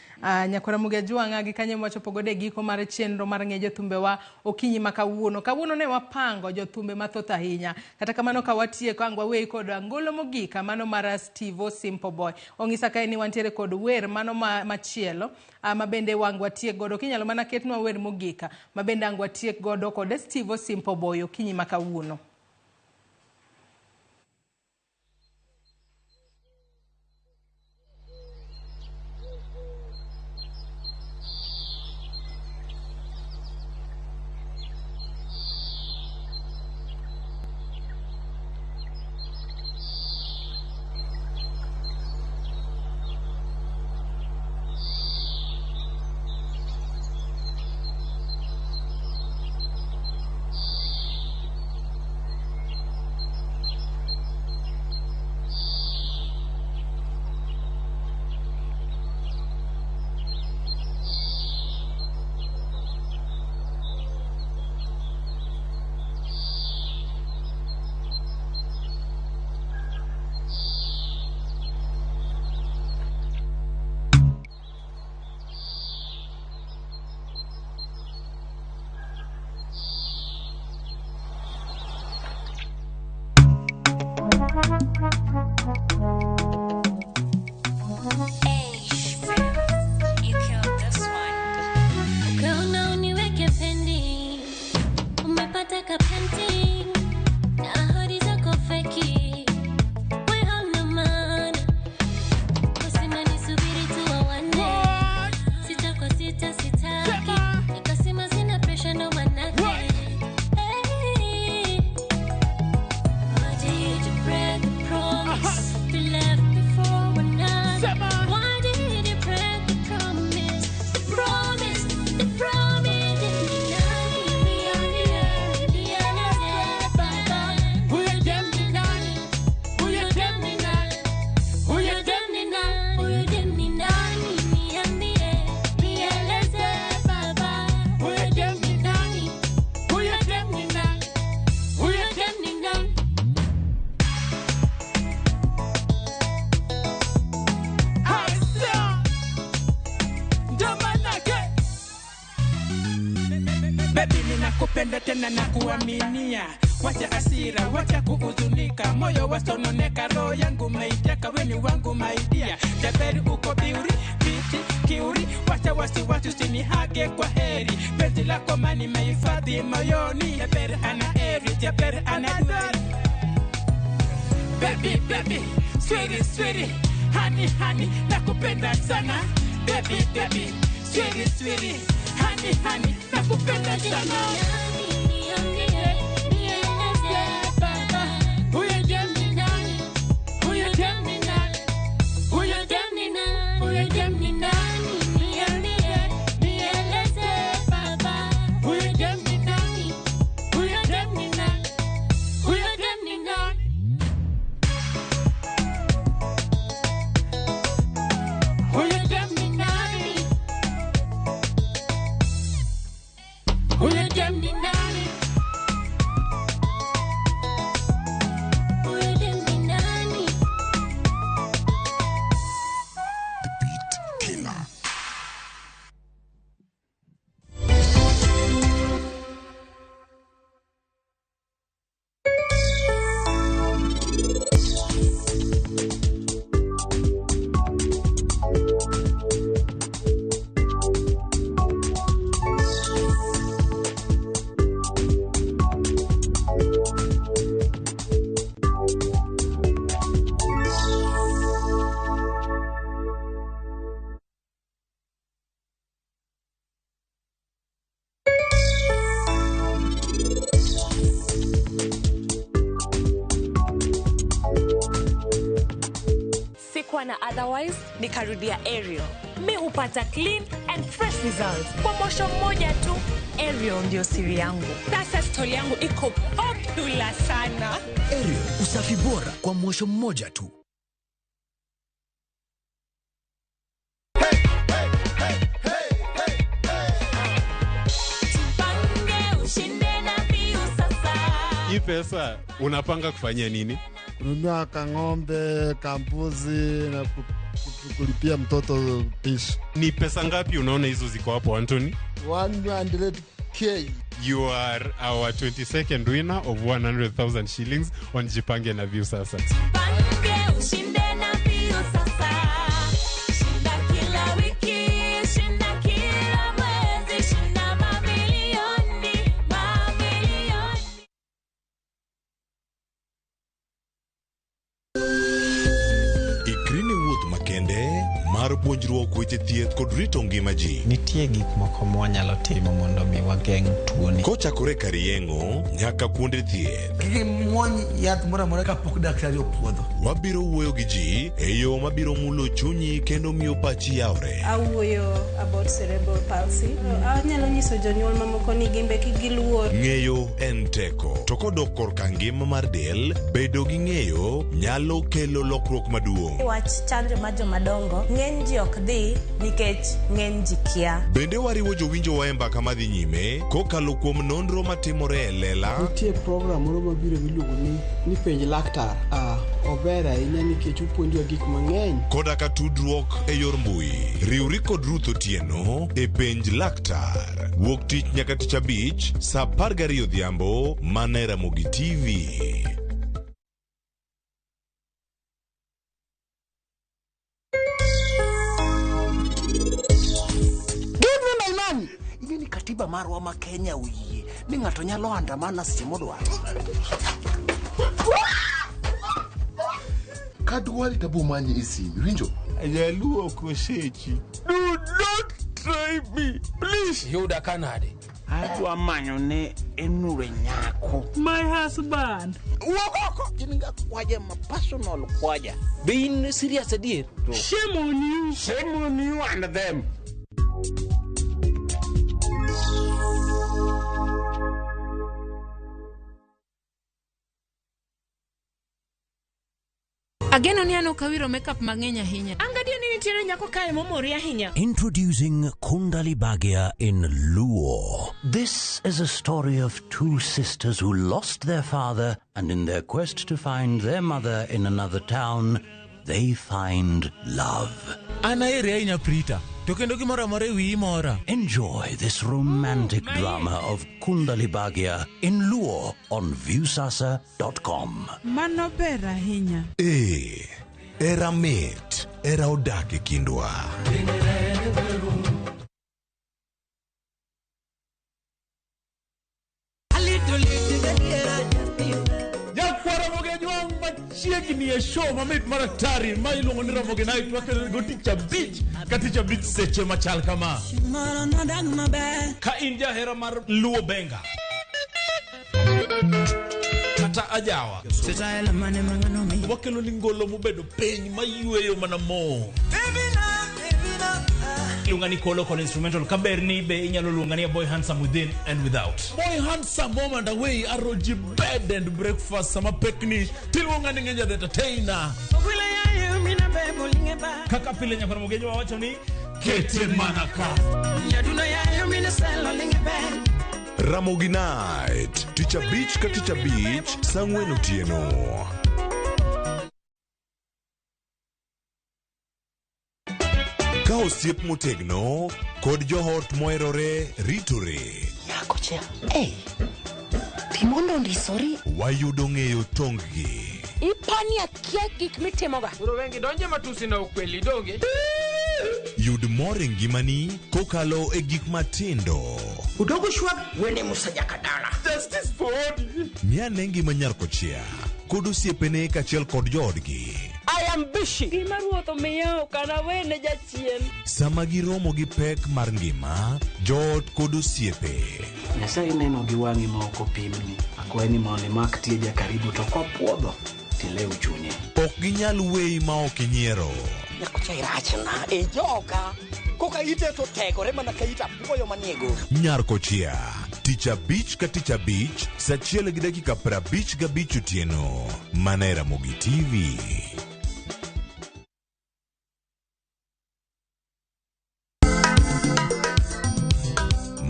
Speaker 2: Nyakwara Mugejuang'a gi kanyo mwachopo godo e giko mar chenro mar ng'e jothumbe wa okinyi ma kawuono. Kawuono ne wapango jothumbe mathoth ahinya. Kata kamano ka watieko ang' waweyi kod angolo mogik mano mar Steve Simple Boy. Ong'isa kae ni wantiere kod wer mano machielo ma bende wang' watiek godo. Kinyalo mana ketnwa wer mogik ma bende ang' watiek godo kod Steve Simple Boy okinyi ma kawuono.
Speaker 15: Tena nakuaminia. Wacha hasira, wacha kuhuzunika, moyo wasononeka, roho yangu umeiteka, we ni wangu my dear. Jaberi uko biuri, biti, kiuri, wacha wasiwasi usinihage kwa heri. Penzi lako mani nimehifadhi moyoni. Jaberi ana heri, Jaberi ana dori. Baby, baby, sweetie, sweetie, honey, honey, nakupenda sana. Baby, baby, sweetie, sweetie, honey, honey, nakupenda sana.
Speaker 10: Sikuwa na otherwise, nikarudia Ariel. Mi hupata clean and fresh results kwa mosho mmoja tu. Ariel ndio siri yangu. Sasa story yangu iko popular sana.
Speaker 18: Ariel, usafi bora kwa mosho mmoja tu.
Speaker 19: Hii pesa unapanga kufanyia nini?
Speaker 20: Kununua kang'ombe, kambuzi na kulipia mtoto pishi.
Speaker 19: Ni pesa ngapi unaona hizo ziko hapo, Anthony?
Speaker 20: 100k.
Speaker 19: You are our 22nd winner of 100,000 shillings on Jipange na Viusasa.
Speaker 16: Jipange ushinde na Viusasa. Shinda kila wiki, shinda kila mwezi, shinda mamilioni, mamilioni.
Speaker 23: Ikri ne wuoth makende mar puonjruok weche thieth kod rito ngima ji.
Speaker 21: Nitie gik moko mwanyalo timo mondo mi wageng' tuoni.
Speaker 23: Kochakore kar yeng'o nyaka kuonde thieth.
Speaker 22: Kik imuony yath moro amora kapok daktari opuodho.
Speaker 23: Wabiro wuoyo gi ji e yo mabiro mulo chunyi kendo miyo pachi yawre.
Speaker 24: Awuoyo about cerebral palsy. Anyalo nyiso jonyuol mamoko ni gimbe kik giluor.
Speaker 23: Ng'eyo en teko. To kodok korka ngima mar del, bedo gi ng'eyo nyalo kelo lokruok maduong'.
Speaker 14: Wach chanjo mar jomadongo, ng'eny ji ok dhi nikech ng'eny ji kia.
Speaker 23: Bende wariwo jowinjowa e mbaka madhi nyime kokalo kuom nonro matimore e lela.
Speaker 25: Nitie program moro mabiro miluongo ni penj laktar. Ober ahinya nikech opuonjowa gik mang'eny.
Speaker 23: Koda ka tudruok e yor mbui. Riwri kod Ruth Otieno e penj laktar. Wuok tich nyaka tich abich saa 12 odhiambo mana e Ramogi TV.
Speaker 29: Give me my money. Ing'e ni katiba marwa ma Kenya oyie ni ng'ato nyalo andamana seche modwaro.
Speaker 26: Kadwari tabo manyi e simu, iwinjo?
Speaker 30: Jaluo ok osechi.
Speaker 31: Do not try me, please.
Speaker 30: Yuda kanade.
Speaker 31: Adwa manyo ne enure nyako.
Speaker 30: My husband.
Speaker 31: Wuok oko.
Speaker 29: Gin ga kwaja ma personal kwaja.
Speaker 30: Be in serious adier?
Speaker 31: Shame on you. Shame on you and them.
Speaker 32: Ageno ni an ok awiro makeup mang'eny ahinya.
Speaker 10: Angadio ni nitiere nyako kae momori ahinya.
Speaker 33: Introducing Kundali Bhagya in Luo. This is a story of two sisters who lost their father, and in their quest to find their mother in another town, they find love.
Speaker 34: An ahere ahinya Prita.
Speaker 1: To kendo gimoro amora e wiyi mora.
Speaker 33: Enjoy this romantic drama of Kundali Bhagya in Luo on Viusasa.com.
Speaker 3: Mano ber ahinya.
Speaker 23: Ee, era mit, era odak e kindwa.
Speaker 4: Nyakwara Mogejwang' machiegni e show mamit mar atari ma iluongo ni Ramogi Night wakelo go tich abich ka tich abich seche machal kama.
Speaker 5: Ka in jahera mar Luo Benga kata ajawa, wakelo ni ngolo mobedo piny mayweyo mana mo. Iluonga ni Kolo kod instrumental kaber ni be inyalo luonga ni a boy handsome within and without.
Speaker 4: Boy handsome home and away aroji bed and breakfast sama pekni tiluonga ni ng'enya the entertainer.
Speaker 5: Kaka pile nyakwar Mogejwa wacho ni kete mana ka.
Speaker 23: Ramogi Night, tich abich ka tich abich, saa ang'wen otieno. Ka osiep motegno kod joot moherore ritore.
Speaker 29: Nyakocha, ei, Timondo ondisori.
Speaker 23: Wayudo ng'eyo tong-gi.
Speaker 29: Ipani akia gik mitimoga.
Speaker 6: Koro wengi donje matusi na ukweli donge.
Speaker 23: Yud mor e ngimani kokalo e gik matindo.
Speaker 29: Udogo shwag wene musa jakadala.
Speaker 4: Justice for Odi.
Speaker 23: Ng'ane ngima nyar kochia kod osiepene kaachiel kod joodgi.
Speaker 29: I am busy. Gima ruoth omiya ok anawene jachien.
Speaker 23: Sama giromo gi pek mar ngima, joot kod osiepe.
Speaker 25: Nyasaye neno gi wang'i ma ok opimni. Akwayi ni mondo imak tieja karibu to kopuodho tilew chunye.
Speaker 23: Ok ginyal weyi ma ok inyiero.
Speaker 29: Nyakocha irachna e joka. Koka ite to tegore mana ka it apuoyo manie goro.
Speaker 23: Nyar kochia, tich abich ka tich abich, saa achiel gi dakika 55 otieno. Mana e Ramogi TV.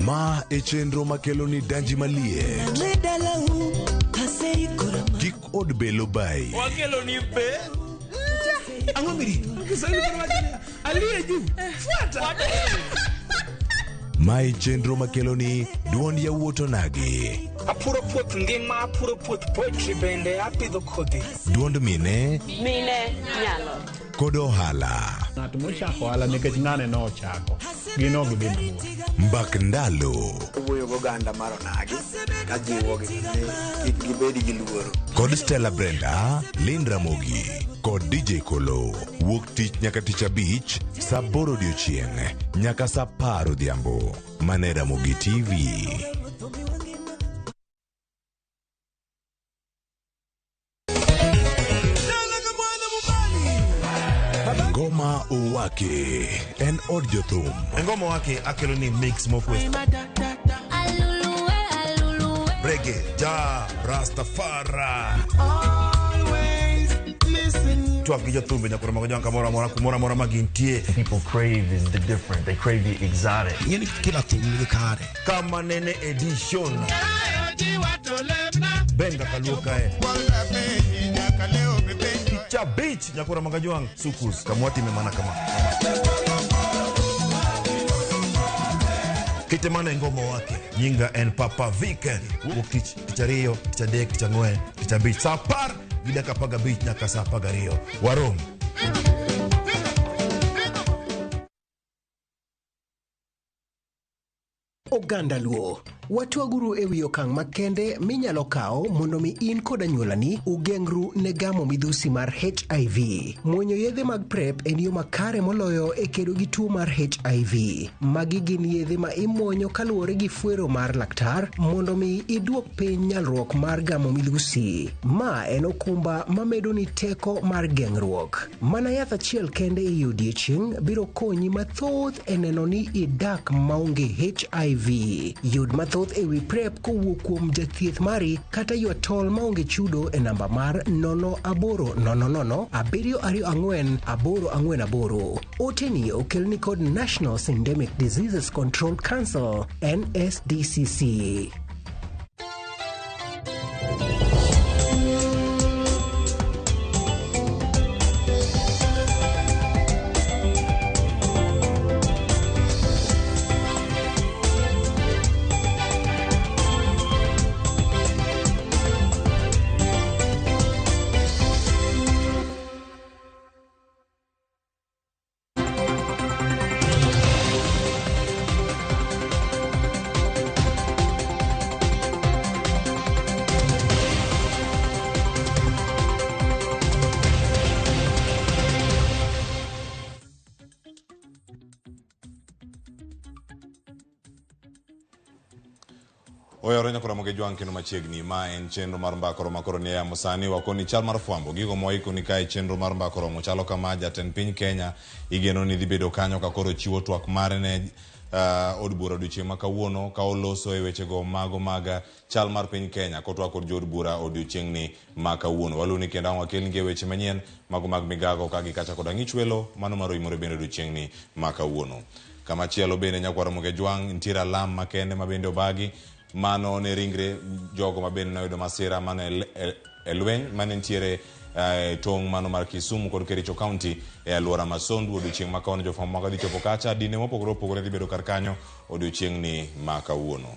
Speaker 23: Ma e chenro makelo ni danji maliet. Kik od belo bayi.
Speaker 5: Wakelo ni be.
Speaker 4: Ang'o mirito? Kiswahili bwana wacho niya, aliye juu fuata.
Speaker 23: Ma e chenro makelo ni duond yawuot onagi.
Speaker 7: Apuro puoth ngima, apuro puoth poetry bende apidho kodhi.
Speaker 23: Duond mine
Speaker 29: Mine nyalo.
Speaker 23: kod ohala.
Speaker 8: Ng'at mochako ohala nikech ng'ane nochako, gin ok gibi mabor.
Speaker 23: Mbak ndalo
Speaker 9: Wuoyo goganda mar onagi kajiwogi ni kik gibed gi luoro.
Speaker 23: kod Stella Brenda, Lynn Ramogi kod DJ Kolo. Wuok tich nyaka tich abich saa aboro odiochieng' nyaka saa apar odhiambo. Mana e Ramogi TV. Ngoma Owake en od jothum.
Speaker 26: Ngoma wake akelo ni mix mofwe. Reggae, ja, Rastafari. Twak gi jothumbe nyakoro mago jang kamoro amora kumoro amora ma gintie.
Speaker 12: People crave is the different. They crave the exotic.
Speaker 26: Ng'eni kila thum nigi kare. Kama nene edition. Benga kaluo kae. Tich abich nyakoro mago jwang' sukus kamwatime mana kama. Kete mana e ngoma wake. Nyinga en Papa Vic. Wuok tich, tich ariyo, tich adek, tich ang'wen, tich abich. Saa apar gi dakika apar gabich nyaka saa apar gariyo. Warom.
Speaker 13: Oganda Luo, watwaguru ewi okang' makende minyalo kawo mondo mi in kod anyuolani ugeng'ru ne gamo midhusi mar HIV. Muonyo yedhe mag PrEP en yo makare moloyo e kedo gi tuo mar HIV. Magi gin yedhe ma imuonyo kaluwore gi fwero mar laktar mondo mi iduok piny nyalruok mar gamo midhusi. Ma en okumba mamedoni teko mar geng'ruok. Mana yath achiel kende ei odiechieng' biro konyi mathoth e neno ni idak maonge HIV. Yud mathoth ewi PrEP kowuok kuom jathieth mari kata ywa tol maonge chudo e namba mar 0800 724 848. Oteni okelni kod National Syndemic Diseases Control Council NSDCC.
Speaker 23: Oyawore nyaka Ramogi Jwang' kendo machiegni ma en chenro mar mbaka romo makoro ni e yamo sani wakoni chal mar fwambo gigo mwaikoni kae chenro mar mbaka romo chalo kama jatend piny Kenya igeno ni dhi bedo kanyo ka koro chiwo twak mare ne od bura odiochieng' ma kawuono ka oloso e wechego mago mag chal mar piny Kenya kotwak kod jood bura odiochieng'ni ma kawuono. Waluwoni kendo ang' wakelni e weche manyien mago mag migago ka gi kacha kod ang'ich welo mano mar oimore bende odiochieng'ni ma kawuono. Kamachielo bende nyakwar Ramogi Jwang' nitiere alam makende ma bende obagi mano ne ringre jogo ma bende noyudo masira mano e lweny mane nitiere e tong' mano mar Kisumu kod Kericho County e alwora ma Sondu odiochieng' ma kawuono. Jofwambo moko dhi chopo kacha dine mopogore opogore dhi bedo kar kanyo odiochieng'ni ma kawuono.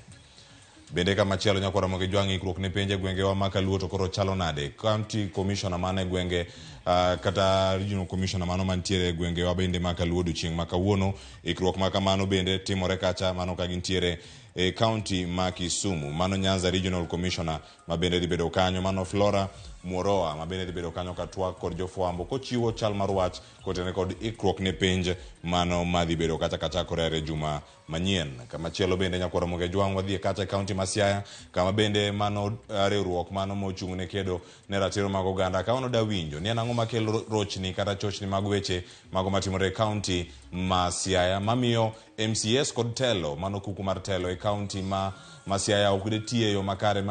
Speaker 23: Bende kamachielo nyakwar Ramogi Jwang' ikruok ne penj e gwengewa ma Kaluo to koro chalo nade? County Commissioner mane e gwenge kata Regional Commissioner mano mantiere e gwengewa bende ma Kaluo odiochieng' ma kawuono. Ikruok ma kamano bende timore kacha mano ka gintiere e county ma Kisumu. Mano Nyanza Regional Commissioner ma bende dhi bedo kanyo, mano Flora Muoroa ma bende dhi bedo kanyo ka twak kod jofwambo kochiwo chal mar wach kotenore kod ikruok ne penj mano madhi bedo kacha kachakore are juma manyien. Kamachielo bende nyakwar Ramogi Jwang' wadhi e kacha e county ma Siaya kama bende mano riwruok mano mochung' ne kedo ne ratiro mag oganda ka wano da winjo ni en ang'o makelo rochni kata chochni mag weche mago matimore e county ma Siaya mamiyo MCS kod telo mano kuku mar telo e county ma Siaya ok de tiyo e yo makare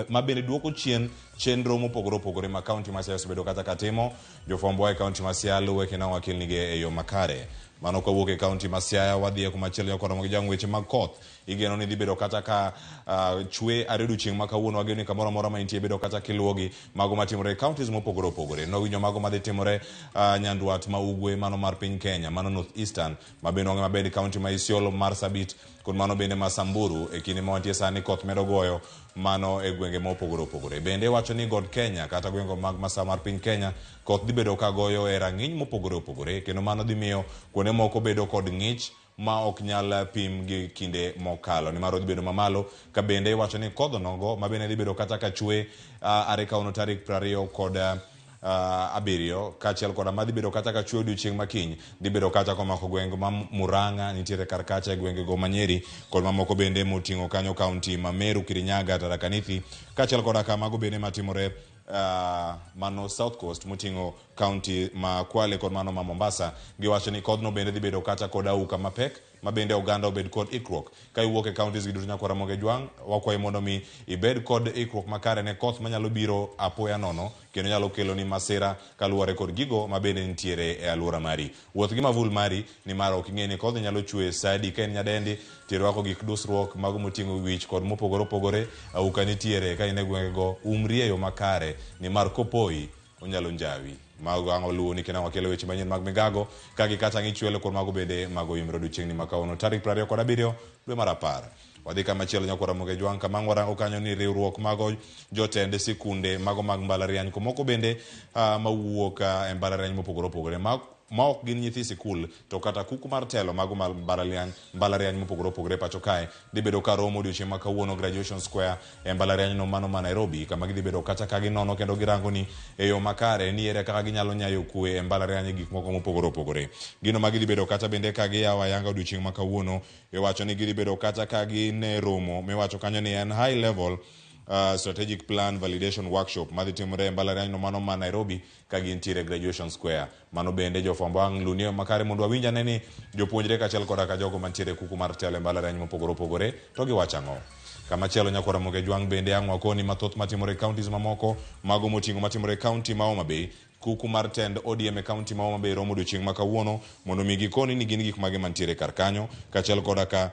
Speaker 23: ma bende duoko chien chenro mopogore opogore ma county ma Siaya osebedo kata katimo. Jofwambo e county ma Siaya luwe kendo wakelnigi e yo makare. Mano kawuok e county ma Siaya wadhi e kumachielo nyakwar Ramogi Jwang' weche mag koth igeno ni dhi bedo kata ka chwe ariyo odiochieng' ma kawuono. Wageno ni kamoro amora ma intie bedo kata kiluwogi mago matimore e counties mopogore opogore. Nowinjo mago madhi timore nyandwat ma ugwe mano mar piny Kenya, mano North Eastern ma bende wang'e maber county ma Isiolo, Marsabit kod mano bende ma Samburu. E kinde ma wantie sani koth medo goyo mano e gwenge mopogore opogore. Bende wacho ni God Kenya kata gwenge mag masawa mar piny Kenya koth dhi bedo ka goyo e rang'iny mopogore opogore kendo mano dhi miyo kuonde moko bedo kod ng'ich ma ok nyal pim gi kinde mokalo nimar odhi bedo mamalo. Ka bende iwacho ni kodho nogo ma bende dhi bedo kata ka chwe are kawuono tarik 27 kaachiel koda madhi bedo kata ka chwe odiochieng' makiny dhi bedo kata komako gwenge ma Murang'a nitiere kar kacha e gwenge go ma Nyeri kod mamoko bende moting'o kanyo county ma Meru, Kirinyaga, Tharaka Nithi kaachiel koda ka mago bende matimore mano South Coast moting'o county ma Kwale kod mano ma Mombasa. Giwacho ni kodhno bende dhi bedo kata kod auka mapek ma bende oganda obed kod ikruok. Ka iwuok e counties gi duto nyakwar Ramogi Jwang' wakwayi mondo mi ibed kod ikruok makare ne koth manyalo biro apoya nono kendo nyalo kelo ni masira kaluwore kod gigo ma bende nitiere e alwora mari. Wuoth gi mavul mari nimar ok ing'e ni kodhi nyalo chwe sa adi. Ka in nyadendi tirwako gik dusruok mago moting'o wich kod mopogore opogore. Auka nitiere ka in e gwengego, umri e yo makare nimar kopoi onyalo njawi. Mago ang' oluwo ni kendo wakelo weche manyien mag migago ka gi kacha ng'ichwelo kod mago bende mago imro odiochieng'ni ma kawuono tarik 27 dwe mar 10. Wadhi kamachielo nyakwar Ramogi Jwang' kama ang' warango kanyo ni riwruok mago jotend sikunde mago mag mbalariany komoko bende mawuok e mbalariany mopogore opogore ma ok gin nyithi sikul to kata kuku mar telo mago mag mbalariany mopogore opogore pacho kae dhi bedo ka romo odiochieng' ma kawuono Graduation Square e mbalariany no mano ma Nairobi kama gidhi bedo kata ka ginono kendo girango ni e yo makare ni ere kaka ginyalo nyayo kwe e mbalariany e gik moko mopogore opogore. Gino ma gidhi bedo kata bende ka giyawo ayanga odiochieng' ma kawuono iwacho ni gidhi bedo kata ka gin e romo miwacho kanyo ni en high level strategic plan validation workshop madhi timore e mbalariany no mano ma Nairobi ka gintiere Graduation Square. Mano bende jofwambo ang' lunie makare mondo wawinj ane ni jopuonjre kaachiel koda ka jogo mantiere kuku mar telo e mbalariany mopogore opogore to giwacho ang'o. Kamachielo nyakwar Ramogi Jwang' bende ang' wakoni mathoth matimore e counties mamoko mago moting'o matimore e county ma Homa Bay. Kuku mar tend ODM e county ma Homa Bay romo odiochieng' ma kawuono mondo mi gikoni ni gin gik mage mantiere kar kanyo kaachiel koda ka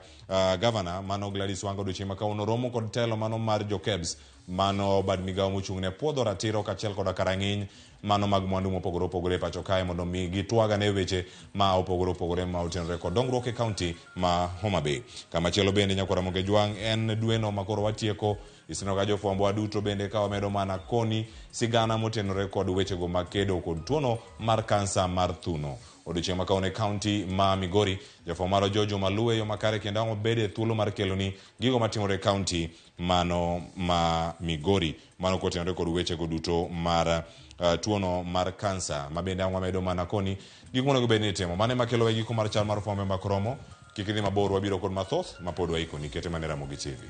Speaker 23: gavana mano Gladys Wanga odiochieng' ma kawuono romo kod telo mano mar jo-KEBS mano bad migawo mochung' ne puodho ratiro kaachiel koda ka rang'iny mano mag mwandu mopogore opogore e pacho kae mondo mi gitwag ane weche ma opogore opogore ma otenore kod dongruok e county ma Homa Bay. Kamachielo bende nyakwar Ramogi Jwang' en dweno ma koro watieko. Iseneno ka jofwambo waduto bende ka wamedo mana koni sigana motenore kod wechego mag kedo kod tuono mar kansa mar thuno. Odiochieng' ma kawuono e county ma Migori, jafwambo marwa George Omaluwe yo makare kendo ang' wabede e thuolo mar keloni gigo matimore e county mano ma Migori. Mano kotenore kod wechego duto mar tuono mar kansa ma bende ang' wamedo mana koni gik monego bed ni itimo. Mano ema kelo e giko mar chal mar fwambo e mbak romo. Kik idhi mabor, wabiro kod mathoth ma pod waikoni. Kete mana e Ramogi TV.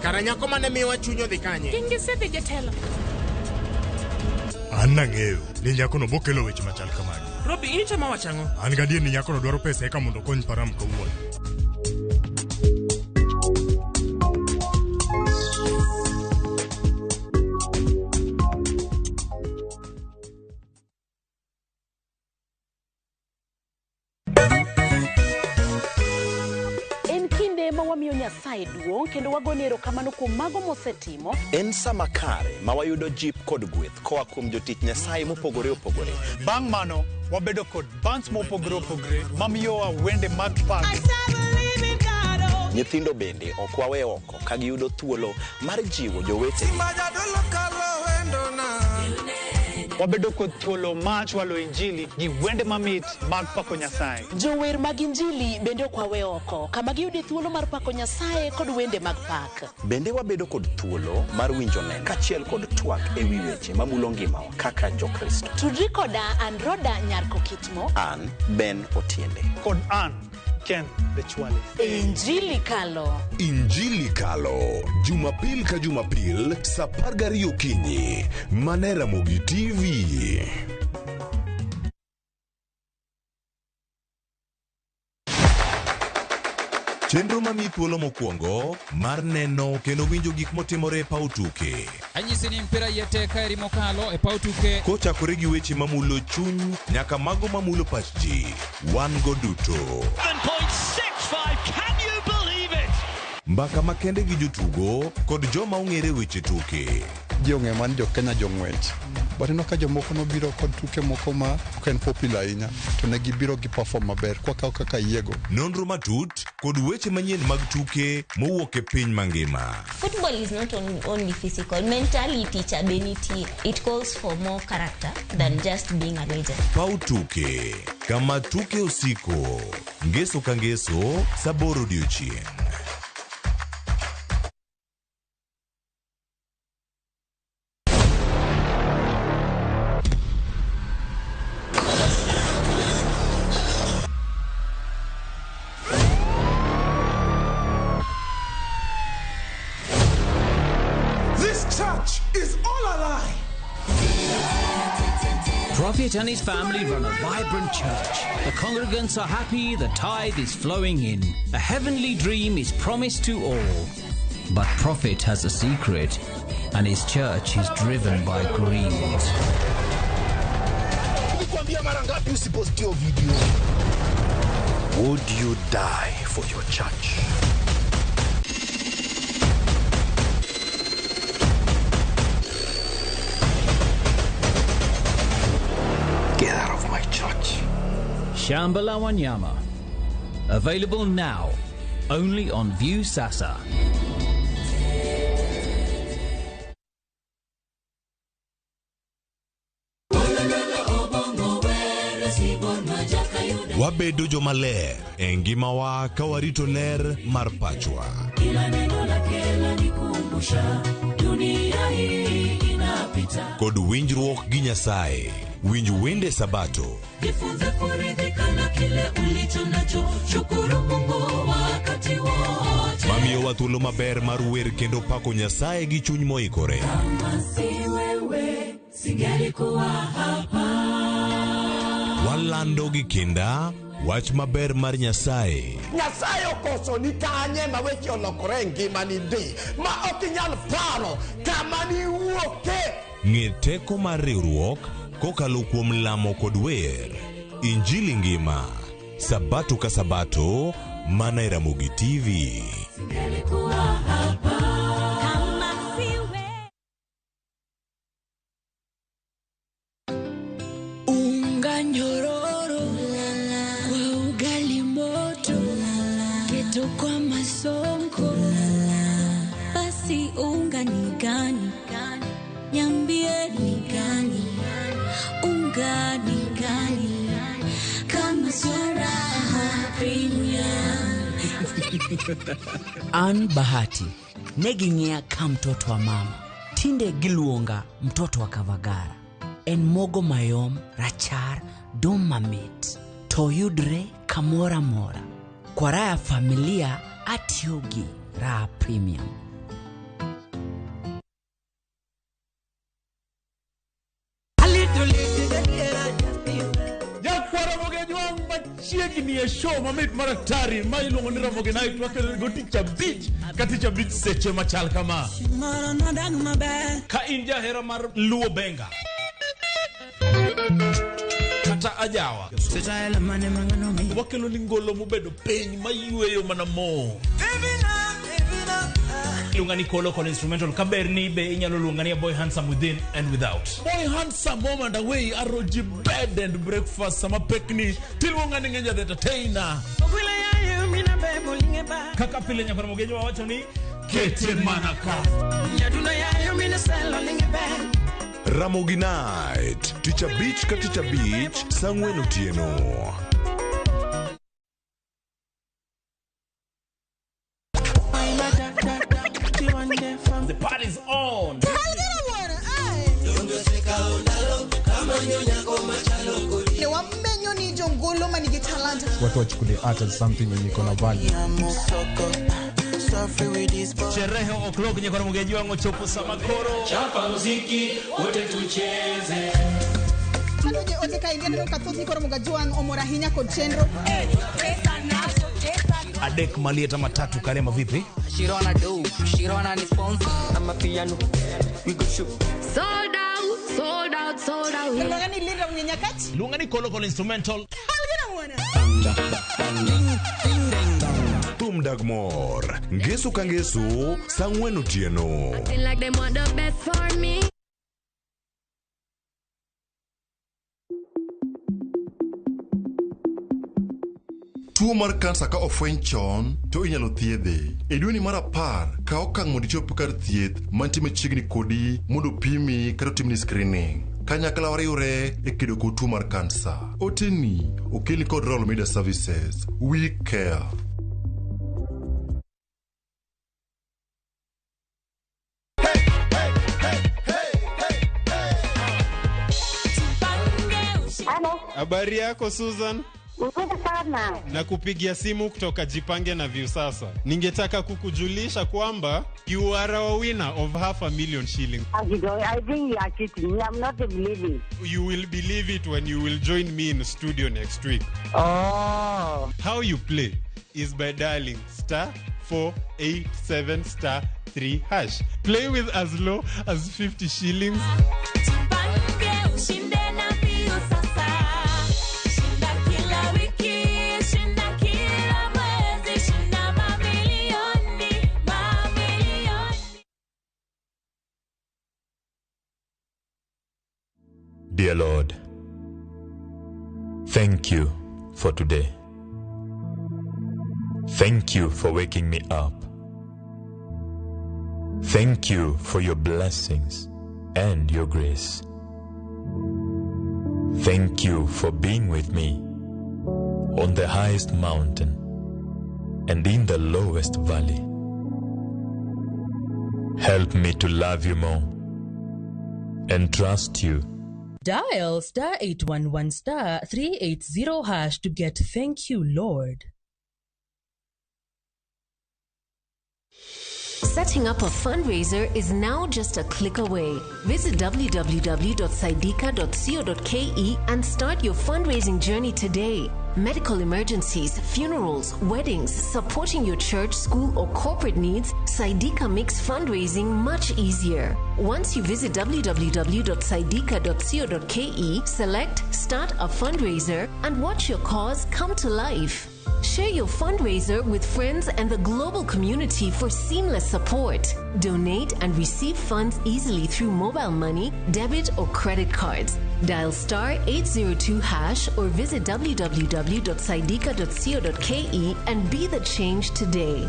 Speaker 2: Kara nyako mane miyowa chuny odhi kanye?
Speaker 10: Gin gisedhi jatelo.
Speaker 26: An nang'eyo ni nyakono bokelo weche machal kamagi.
Speaker 6: Robi, in itemo wacho ang'o?
Speaker 26: An gadier ni nyakono dwaro pesa eka mondo okony Param kawuono.
Speaker 11: En kinde ma wamiyo Nyasaye duong' kendo wagone erokamano kuom mago mosetimo.
Speaker 15: En sama kare ma wayudo jip kod gweth koa kuom jotich Nyasaye mopogore opogore.
Speaker 16: Bang' mano, wabedo kod bands mopogore opogore mamiyowa wende mag pak.
Speaker 15: Nyithindo bende ok wawe oko ka giyudo thuolo mar jiwo jowetegi.
Speaker 16: Wabedo kod thuolo mar chwalo injili gi wende mamit mag pako Nyasaye.
Speaker 11: Jower mag Injili bende ok wawe oko, kama giyude thuolo mar pako Nyasaye kod wende mag pak.
Speaker 15: Bende wabedo kod thuolo mar winjo neno kaachiel kod twak e wi weche mamulo ngimawa kaka Jokristo.
Speaker 11: Tudri koda an Roda Nyarko Kitmo.
Speaker 15: An Ben Otiende.
Speaker 16: Kod an Ken the Chwale.
Speaker 11: Injili Kalo.
Speaker 23: Injili Kalo, Jumapil ka Jumapil, sa 12 okinyi, mana e Ramogi TV. Chenro mamiyi thuolo mokwongo mar neno kendo winjo gik motimore e paw tuke.
Speaker 6: Anyisi ni mpira yete kaeri mokalo e paw tuke.
Speaker 23: Kochakore gi weche mamulo chuny nyaka mago mamulo pach ji, wan go duto.
Speaker 17: 7.65, can you believe it?
Speaker 23: Mbaka makende gi jotugo kod joma ong'ere weche tuke.
Speaker 18: Ji ong'eyo mana ni jo Kenya jong'wech. But ineno ka jomoko nobiro kod tuke moko ma ok en popular ahinya to ne gibiro gi perform maber kwakawo kaka yiego.
Speaker 23: Nonro matut kod weche manyien mag tuke mowuok e piny mangima.
Speaker 19: Football is not only physical. Mentality cha be nitie. It calls for more character than just being a legend.
Speaker 23: Paw tuke kama tuke osiko. Ngeso ka ngeso sa 8 odiochieng'.
Speaker 20: This church is all a lie.
Speaker 21: Prophet and his family run a vibrant church. The congregants are happy, the tithe is flowing in. A heavenly dream is promised to all. But Prophet has a secret, and his church is driven by greed.
Speaker 20: Nilikwambia mara ngapi usipost hiyo video?
Speaker 15: Would you die for your church?
Speaker 20: Get out of my church.
Speaker 21: Shamba la Wanyama. Available now, only on View Sasa.
Speaker 23: Wabedo jomaler e ngimawa ka warito ler mar pachwa.
Speaker 22: Kila neno lake lanikumbusha dunia hii inapita.
Speaker 23: Kod winjruok gi Nyasaye. Winj wende Sabato.
Speaker 22: Jifunze kuridhika na kile ulicho nacho, shukuru Mungu wakati wote.
Speaker 23: Mamiyowa thuolo maber mar wer kendo pako Nyasaye gi chuny moikore.
Speaker 22: Kama si wewe singelikuwa hapa.
Speaker 23: Walando gi kinda wach maber mar Nyasaye.
Speaker 2: Nyasaye okoso ni kanye ma weche olokore e ngimani ndi ma ok inyal paro kama niwuoke.
Speaker 23: Ng'e teko mar riwruok kokalo kuom lamo kod wer. Injili ngima. Sabato ka Sabato, mana e Ramogi TV.
Speaker 22: Singelikuwa hapa. Kama si wewe.
Speaker 24: Unga nyororo kwa ugali moto, keto kwa masonko.
Speaker 19: Basi unga ni gani? Niambie ni gani? Unga ni gani? Kama sio Raha Premium.
Speaker 27: An Bahati ne ging'iya ka mtoto wa mama, tinde giluonga mtoto wa Kavagara. En mogo mayom, rachar, dum mamit to yudre kamoro amora. Kwa raha ya familia atiyo gi Raha Premium.
Speaker 1: e show mamit mar atari ma iluongo ni Ramogi Night wakelo go tich abich ka tich abich seche machal kama.
Speaker 3: Ka in jahera mar Luo Benga kata ajawa,
Speaker 1: wakelo ni ngolo mobedo piny mayweyo mana mo.
Speaker 3: Iluonga ni Kolo kod instrumental kaber ni be inyalo luonga ni a boy handsome within and without.
Speaker 1: Boy handsome home and away aroji bed and breakfast sama pekni tiluonga ni ng'enya the entertainer.
Speaker 3: Kaka pile nyakwar Mogejo wawacho ni
Speaker 1: kete mana ka.
Speaker 23: Ramogi Night tich abich ka tich abich saa ang'wen otieno.
Speaker 3: The party's on.
Speaker 4: Ne wamenyo ni jongolo manigi talanta.
Speaker 5: Watu wachukulie art as something yenye iko na value.
Speaker 3: Sherehe o'clock nyakwar Mogejo wang'o chopo sama koro.
Speaker 6: Chapa muziki wote tucheze.
Speaker 4: Kanoje ote ka ineno ka thoth nyikoro Mogajwang' omor ahinya kod chenro.
Speaker 3: Adek malieta matatu karema vipi?
Speaker 7: Shirona do, Shirona ni sponsor. I'm a piano. We go shoot.
Speaker 14: Sold out, sold out, sold out.
Speaker 4: Luonga ni Linda Mnyenyakach.
Speaker 3: Luonga ni Kolo Kolo instrumental.
Speaker 23: Thum dag mor ngeso ka ngeso saa ang'wen otieno.
Speaker 14: Acting like they want the best for me.
Speaker 26: Tuo mar kansa ka ofweny chon to inyalo thiedhe. E dweni mar 10, kaw okang' mondo ichop kar thieth mantie machiegni kodi mondo pimi kata otimni screening. Kanyakla wariwre e kedo kod tuo mar kansa. Oteni okelni kod Royal Media Services. We care.
Speaker 25: Habari yako Susan?
Speaker 28: Mzuri sana.
Speaker 25: Nakupigia simu kutoka Jipange na Viusasa. Ningetaka kukujulisha kwamba you are our winner of 500,000 shillings.
Speaker 28: I think you are cheating. I'm not believing.
Speaker 25: You will believe it when you will join me in studio next week.
Speaker 28: Oh.
Speaker 25: How you play is by dialing star 487 star 3 hash. Play with as low as 50 shillings.
Speaker 22: Jipange ushinde na Viusasa. Shinda kila wiki, shinda kila mwezi, shinda mamilioni, mamilioni.
Speaker 12: Dear Lord, thank you for today. Thank you for waking me up. Thank you for your blessings and your grace. Thank you for being with me on the highest mountain and in the lowest valley. Help me to love you more and trust you.
Speaker 29: Dial star 811 star 380 hash to get thank you, Lord.
Speaker 30: Setting up a fundraiser is now just a click away. Visit www.saidika.co.ke and start your fundraising journey today. Medical emergencies, funerals, weddings, supporting your church, school, or corporate needs, Saidika makes fundraising much easier. Once you visit www.saidika.co.ke, select Start a Fundraiser and watch your cause come to life. Share your fundraiser with friends and the global community for seamless support. Donate and receive funds easily through mobile money, debit, or credit cards. Dial star 802 hash or visit www.saidika.co.ke and be the change today.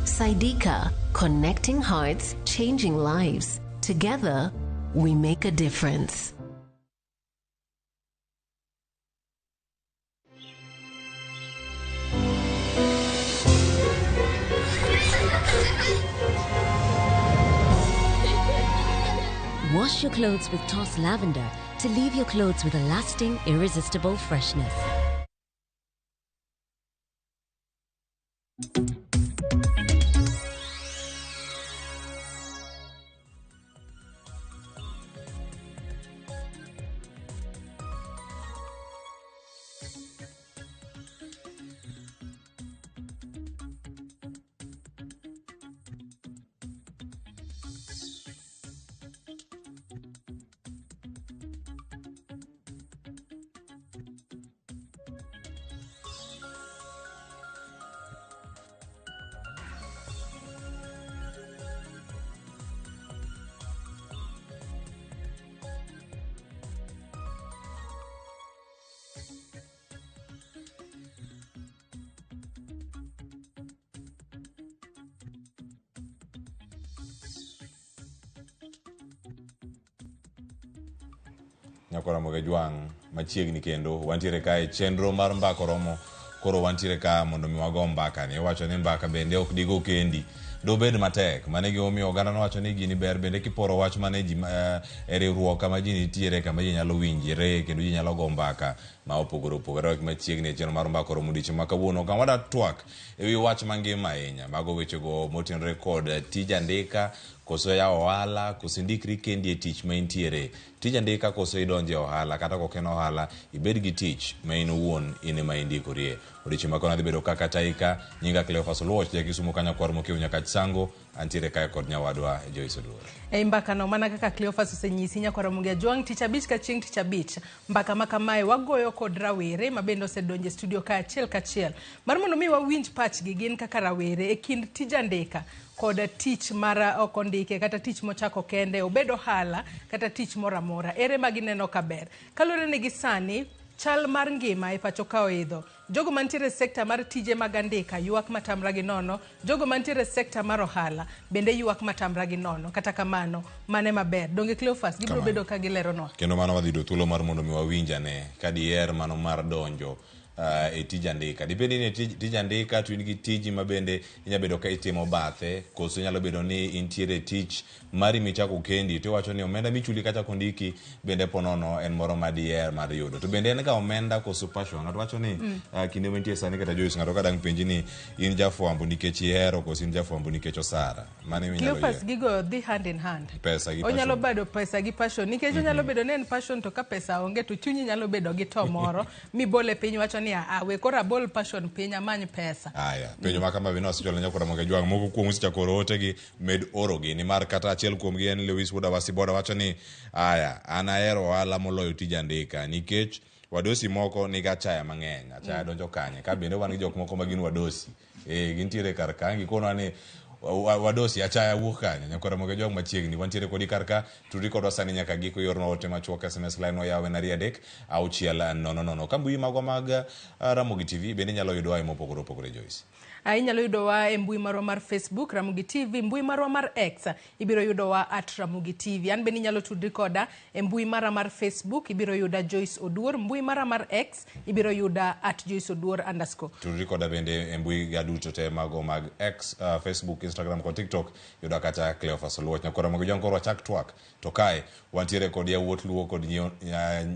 Speaker 30: Saidika, connecting hearts, changing lives. Together, we make a difference.
Speaker 31: Wash your clothes with Toss Lavender to leave your clothes with a lasting, irresistible freshness.
Speaker 23: Nyakora Mogejwang' machiegni kendo wantiere kae chenro mar mbaka oromo koro wantiere ka mondo mi wago mbaka ni iwacho ni mbaka bende ok digo kendi dobed matek mano e gimomiyo oganda nowacho ni gini ber bende kiporo wach mane ji e riwruok kama ji nitiere kama ji nyalo winjre kendo ji nyalo go mbaka ma opogore opogore wach machiegni e chenro mar mbaka oromo odiochieng' ma kawuono kama wadwa twak e wi wach mangima ahinya mago wechego motenore kod tij andika koso yawo ohala koso indikri kendi e tich ma intiere tij andika koso idonje ohala kata kok en ohala ibed gi tich ma in owuon in ema indikorie odiochieng' ma kawuono adhi bedo kaka taika nyinga Cleophas Oluoch ja Kisumu kanyakwar mokiewo nyaka Sango antiere kae kod nyawadwa Joyce Oduor.
Speaker 8: Ei mbakano mana kaka Cleophas osenyisi nyakwar Ramogi Ajwang' tich abich ka chieng' tich abich mbaka ma kamae wagoyo kod rawere ma bende osedonjo e studio ka achiel kachiel mar mondo mi wawinj pachgi gin kaka rawere e kind tij andika kod tich mar ok ondike kata tich mochako kende obed ohala kata tich moro amora ere ma gineno ka ber kaluwore ni gi sani chal mar ngima e pacho ka oidho jogo mantiere e sekta mar tije mag andika ywak matamra gi nono jogo mantiere e sekta mar ohala bende ywak matamra gi nono kata kamano mane maber donge Cleophas gibiro bedo ka gileronwa
Speaker 23: kendo mano wadhi yudo thuolo mar mondo mi wawinj ane ka diher mano mar donjo e tij andika dibed ni tij andika to in gi tiji ma bende inya bedo ka itimo bathe koso inyalo bedo ni intiere tich mari michako kendi to iwacho ni omenda michuli kacha kondiki bende ponono en moro ma diher mar yudo to bende en ga omenda koso passion ng'ato wacho ni kinde mantie sani kata Joyce ng'ato ka dang' penji ni in jafwambo nikech ihero koso in jafwambo nikech osara mano ema inyalo
Speaker 8: Cleophas gigo dhi hand in hand
Speaker 23: pesa gi
Speaker 8: onyalo bedo pesa gi passion nikech onyalo bedo ni en passion to ka pesa onge to chunyi nyalo bedo gi to moro mibole piny wacho ni a we koro abol passion piny amany pesa.
Speaker 23: Aya, penjo ma kama bende osechwalo nyakwar Ramogi Ajwang' moko kuom osechako oro otegi med orogi nimar kata achiel kuomgi en Lewis Wuod Awasi Boda wacho ni aya an ahero ohala moloyo tij andika nikech wadosi moko nigi achaya mang'eny achaya donjo kanye ka bende wan gi jok moko ma gin wadosi gintiere kar ka gikonwa ni wadosi achaya wuok kanye nyakwar Ramogi Ajwang' machiegni wantiere kodi kar ka tudri kodwa sani nyaka giko yornwa ote machuok SMS line oyaw en 2 3 6 0 0 ka mbui magwa mag Ramogi TV bende inyalo yudowa e mopogore opogore Joyce.
Speaker 8: Inyalo yudowa e mbui marwa mar Facebook Ramogi TV, mbui marwa mar X ibiro yudowa at Ramogi TV. An bende inyalo tudri koda e mbui mara mar Facebook ibiro yuda Joyce Oduor, mbui mara mar X ibiro yuda at Joyce Oduor underscore.
Speaker 23: Tudri koda bende e mbui ga duto te mago mag X, Facebook, Instagram kod TikTok yuda kata Cleophas Oluoch. Nyakwar Ramogi Ajwang' koro wachak twak to kae wantiere kod yawuot Luo kod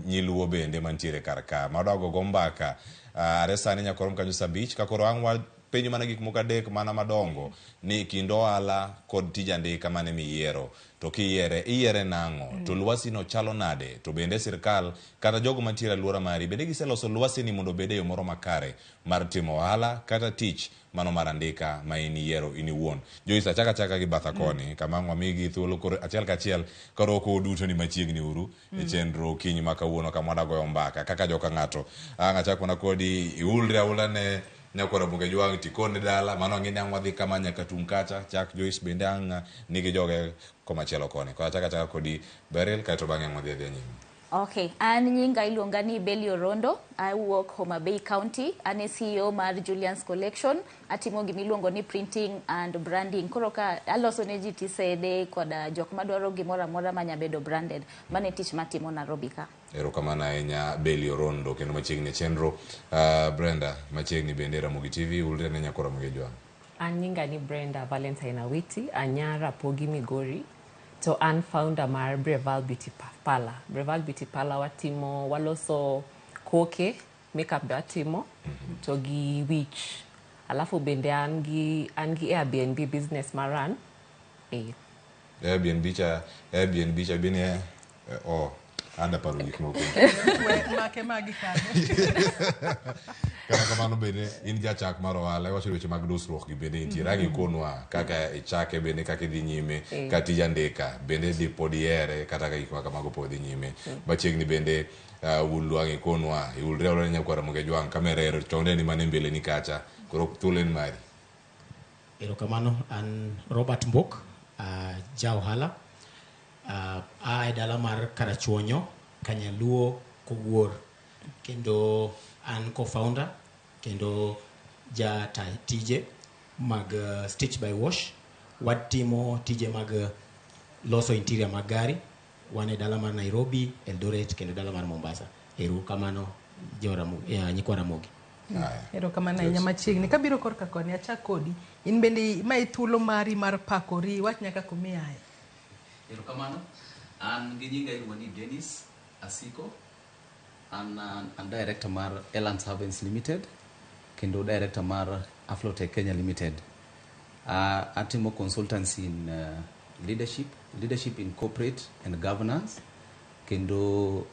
Speaker 23: nyi Luo bende mantiere kar ka ma wadwa gogo mbaka are sani nyaka warom kanyo saa abich ka koro ang' wapenjo mana gik moko adek mana madongo ni kind ohala kod tij andika mane miyiero to kiyiere iyiere nang'o to lwasi no chalo nade to bende sirkal kata jogo mantiere alwora mari bende giseloso lwasi ni mondo obed e yo moro makare mar timo ohala kata tich mano mar andika ma in iyiero in iwuon. Joyce achaka achaka gi batha koni kama ang' wamigi thuolo koro achiel kachiel koro ok duto ni machiegni uru e chenro okinyi ma kawuono kama wadwa goyo mbaka kaka joka ng'ato ang' achak mana kodi iulri aula ne nyakwar Ramogi Ajwang' tikone dala mano ang'e ni ang' wadhi kama nyaka tung' kacha chak Joyce bende ang' nigi joge komachielo koni koro achak achaka kodi Beryl kaeto bang'e ang' wadhi adhiya nyime.
Speaker 9: Okay, an nyinga iluonga ni Belly Orondo, awuok Homa Bay County, an e CEO mar Julian's Collection, atimo gimiluongo ni printing and branding. Koro ka aloso ne ji tisede koda jok madwaro gimoro amora manya bedo branded. Mano e tich matimo Nairobi ka.
Speaker 23: Erokamano ahinya Belly Orondo kendo machiegni e chenro Brenda machiegni bende Ramogi TV ulre ne nyakwar Ramogi Ajwang'.
Speaker 10: An nyinga ni Brenda Valentine Awiti, anya Rapogi Migori, to an founder mar Breval Beauty Parlor. Breval Beauty Parlor watimo, waloso koke, makeup be watimo, to gi wich. Alafu bende an gi Airbnb business maran.
Speaker 23: Airbnb cha Airbnb cha bende oh anda paro gik moko.
Speaker 8: Make magi kanyo.
Speaker 23: Kata kamano bende in jachak mar ohala iwacho weche mag dusruok gi bende intiere ang' ikonwa kaka ichake bende kaka idhi nyime ka tij andika bende dhi pod ihere kata ka gik ma kamago pod dhi nyime. Machiegni bende wuon Luo ang' ikonwa iulre aula ne nyakwar Ramogi Ajwang' kamera ero chonde ni mane mbele ni kacha koro thuolo en mari.
Speaker 11: Erokamano, an Robert Mbok, ja ohala, a e dala mar Karachuonyo, Kanyaluo Kowuor, kendo an co-founder kendo jata tije mag Stitch by Wash. Watimo tije mag loso interior mag gari, Wan e dala mar Nairobi, Eldoret kendo dala mar Mombasa. Ero kamano nyikwa Ramogi.
Speaker 8: Erokamano ahinya machiegni. Kabiro korka koni, achak kodi. In bende mae thuolo mari mar pakori, wach nyaka kumiaye.
Speaker 2: Erokamano. An gi nyinga iluongo ni Dennis Asiko. An director mar Elance Havens Limited kendo director mar Aflotech Kenya Limited. Atimo consultancy in leadership in corporate and governance, kendo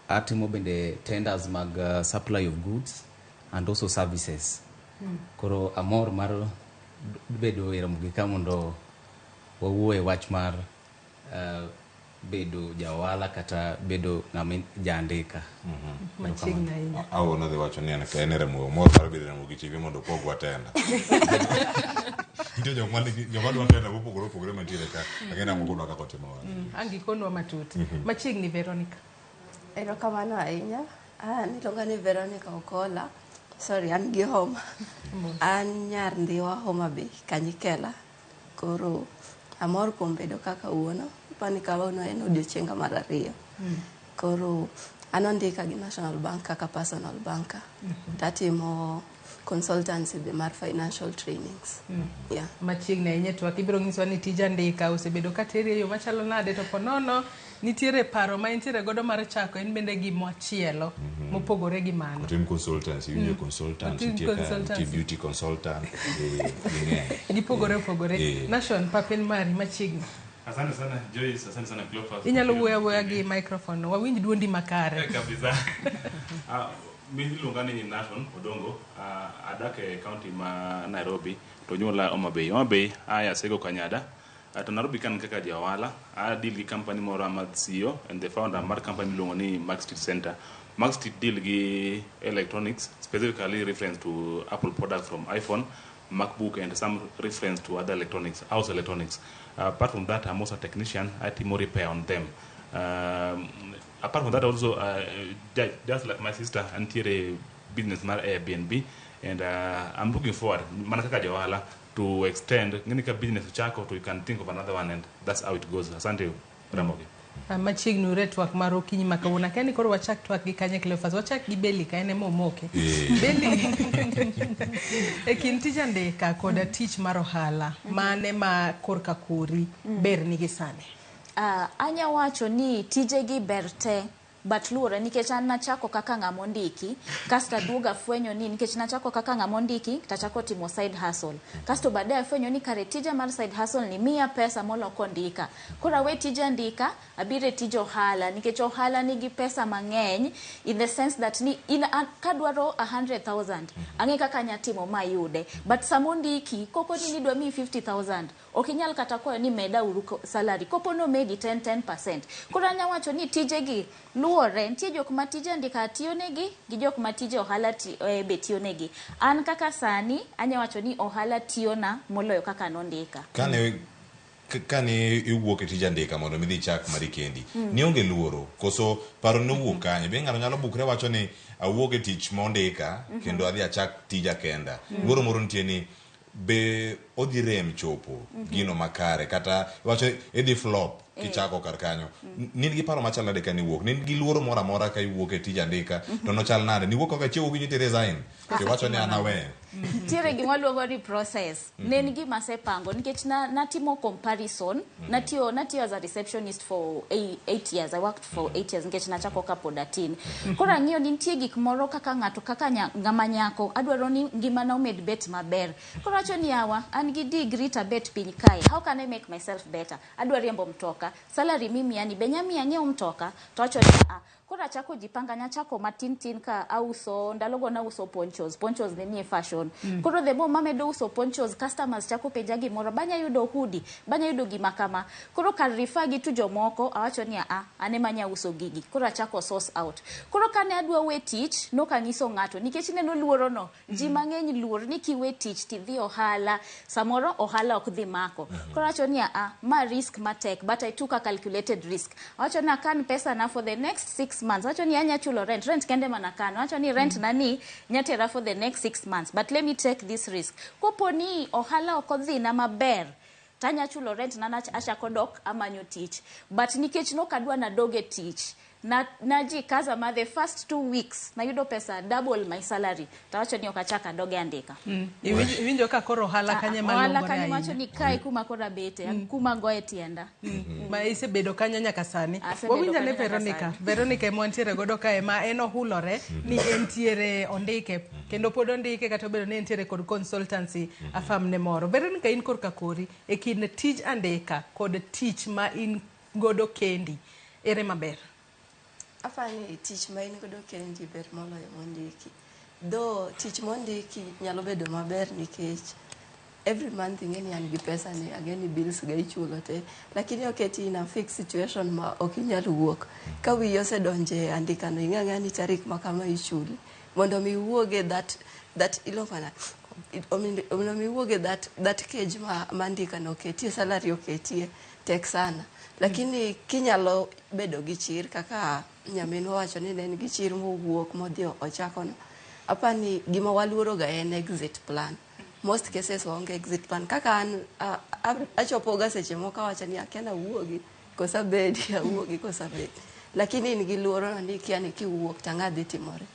Speaker 2: atimo bende tenders mag supply of goods and also services. Koro amor mar bedo e Ramogi ka mondo wawuo e wach mar bedo ja ohala kata bedo ng'ama jaandika.
Speaker 8: Machiegni ahinya.
Speaker 23: Awo nodhi wacho ni en ka en e Ramogi, omor mar bedo e Ramogi TV mondo opogwa tenda. Nitie jok ma nigi jok madwa tenda mopogore opogore mantiere ka. Ang'e nang'o kodwa kaka otimo ohala.
Speaker 8: Ang' gikonwa matut. Machiegni Veronica.
Speaker 13: Erokamano ahinya. An iluonga ni Veronica Okola. Sorry, an gi homa. An nyar Ndhiwa Homa Bay, Kanyikela. Koro amor kuom bedo ka kawuono. Apani kawuono en odiochienga mar 2. Koro an ondika gi National Bank kaka personal banker. Tatimo consultancy be mar financial trainings. Yeah.
Speaker 8: Machiegni ahinya twak ibiro nyisowa ni tij andika osebedo ka teri e yo machalo nade, to ponono nitiere paro ma intiere godo mar chako en bende gimachielo mopogore gi mano.
Speaker 23: Otim consultancy, iwinjo consultant,
Speaker 8: Otim
Speaker 23: nitie ka, nitie
Speaker 8: consultancy.
Speaker 23: beauty consultant, ging'eny.
Speaker 8: Gipogore opogore. Nation, papen mari machiegni.
Speaker 15: Asante sana Joyce, asante sana Cleophas.
Speaker 8: Inyalo wuoyo awuoya gi microphone, wawinj duondi makare.
Speaker 15: Kabisa. Mi iluonga ni Nation Odongo, adak e county ma Nairobi, to nyuola Homa Bay. Homa Bay aya Asego Kanyada. To Nairobi kan kaka ja ohala, a deal gi company moro ma CEO and the founder mar company miluongo ni Max Street Center. Max Street deal gi electronics, specifically reference to Apple products from iPhone, MacBook and some reference to other electronics, house electronics. Apart from that, I'm also a technician. I do repair on them. Apart from that, also, just like my sister, antiere business mar Airbnb, and I'm looking forward, mana kaka ja ohala, to extend. Ng'eni ka business ochako, to you can think of another one, and that's how it goes. Asante, Ramogi.
Speaker 8: Machiegni ure twak mar okinyi ma kawuono. Akia ni koro wachak twak gi kanye Cleophas, wachak gi Beli ka en ema omoke. Beli, e kind tij andika koda tich mar ohala, mane ma korka kori ber nigi sani?
Speaker 9: Anya wacho ni tijegi ber te, but luwore nikech an nachako kaka ng'ama ondiki, kasto aduogo afwenyo ni nikech nachako kaka ng'ama ondiki tachako timo side hustle, kasto baadaye afwenyo ni kare tija mar side hustle ni miya pesa molo kondika. Koro awe tij andika, abiro e tij ohala nikech ohala nigi pesa mang'eny, in the sense that ni in kadwaro 100,000 ang'e kaka anya timo mayude, but sama ondiki kokoni ni idwa miyi 50,000 ok inyal kata kwayo ni meda uru salary kopo nomedi 10 10%. Koro anya wacho ni tijegi luwore, nitie jok ma tije andika tiyonegi gi jok ma tije ohala be tiyonegi. An kaka sani anya wacho ni ohala tiyona moloyo kaka nondika.
Speaker 23: Kane iwuok e tij andika mondo midhi ichak mari kendi, nionge luoro koso paro nowuok kanye? Be ng'ato nyalo bukre wacho ni awuok e tich mondika kendo adhi achak tija kenda? Luoro moro nitie ni be odhi rem chopo gino makare, kata iwacho idhi flop kichako kar kanyo. Nin gi paro machal nade kane iwuok? Nin gi luoro moro amora ka iwuok e tij andika? To nochal nade? Niwuok kaka chiewo gokinyi ti resign to iwacho ni an aweyo?
Speaker 9: Nitiere gima waluongo ni process. Ne en gima asepango nikech natimo comparison. Natiyo as a receptionist for 8 years. I worked for 8 years nikech nachako kapod atin. Koro ang'iyo ni nitie gik moro kaka ng'ato kaka ng'ama nyako adwaro ni ngimana omed bet maber. Koro awacho ni yawa, an gi degree tabet piny kae, how can I make myself better? Adwa riembo mtoka, salary mimiya ni be nya miya ang'iew mtoka? To awacho ni aa. Koro achako jipanga, nachako matin tin ka auso, ndalogo nauso ponchos. Ponchos ne nie fashion. Koro the more mamedo uso ponchos, customers chako penja gimoro, banya yudo hoodie, banya yudo gima kama. Koro kar refer gi to jomoko, awacho ni aa, an ema anya uso gigi. Koro achako source out. Koro kane adwa we tich, nokanyiso ng'ato nikech ineno luoro no. Ji mang'eny luor ni kiwe tich tidhi ohala, samoro ohala ok dhi mako. Koro awacho ni aa, ma risk matek, but I took a calculated risk. Awacho ni akan pesa na for the next 6 months. Awacho ni anya chulo rent, rent kende mana kano. Awacho ni rent na ni nyatera for the next 6 months, but let me take this risk. Kopo ni ohala ok odhi na maber, Tanya chulo rent na achako dok amanyo tich. But nikech nokadwa nadog e tich, na najikaza ma the first 2 weeks nayudo pesa double my salary. Tawacho ni ok achak adog e andika.
Speaker 8: Iwinjo ka koro ohala kanye
Speaker 9: Ohala
Speaker 8: malongore
Speaker 9: kanyo
Speaker 8: ahinya.
Speaker 9: wacho ni kae kuma koro abete, kuma goye tienda.
Speaker 8: Ma isebedo kanyo nyaka sani.
Speaker 9: Asebedo
Speaker 8: Wawinj ane
Speaker 9: kanyo nyaka
Speaker 8: Veronica.
Speaker 9: sani.
Speaker 8: Veronica ema wantiere godo kae ma en ohulore ni entiere ondike kendo pod ondike kata obedo ni entiere kod consultancy afam ne moro. Veronica, in korka kori e kind tij andika kod tich ma in godo kendi, ere maber?
Speaker 13: Apani tich ma in godo kendi ber moloyo mondiki. Though tich mondiki nyalo bedo maber nikech every month ing'e ni an gi pesa ni, ang'e ni bills ga ichulo te, lakini oketi in a fixed situation ma ok inyal wuok. Ka wiyi osedonje e andika no, ing'e ang'eya ni tarik ma kama ichuli. Mondo mi iwuog e that iluongo na mondo mi iwuog e that cage ma andika no oketie, salary oketie, tek sana. Lakini kinyalo bedo gi chir kaka nyaminwa wacho ni ne en gi chir mowuok modhi ochako no. Apani gima waluoro ga en exit plan. Most cases waonge exit plan. Kaka an achopo ga seche moko awacho ni akia nawuogi koso abedi, awuogi koso abedi. Lakini in gi luoro no ni ikia ni kiwuok to ang'o dhi timore.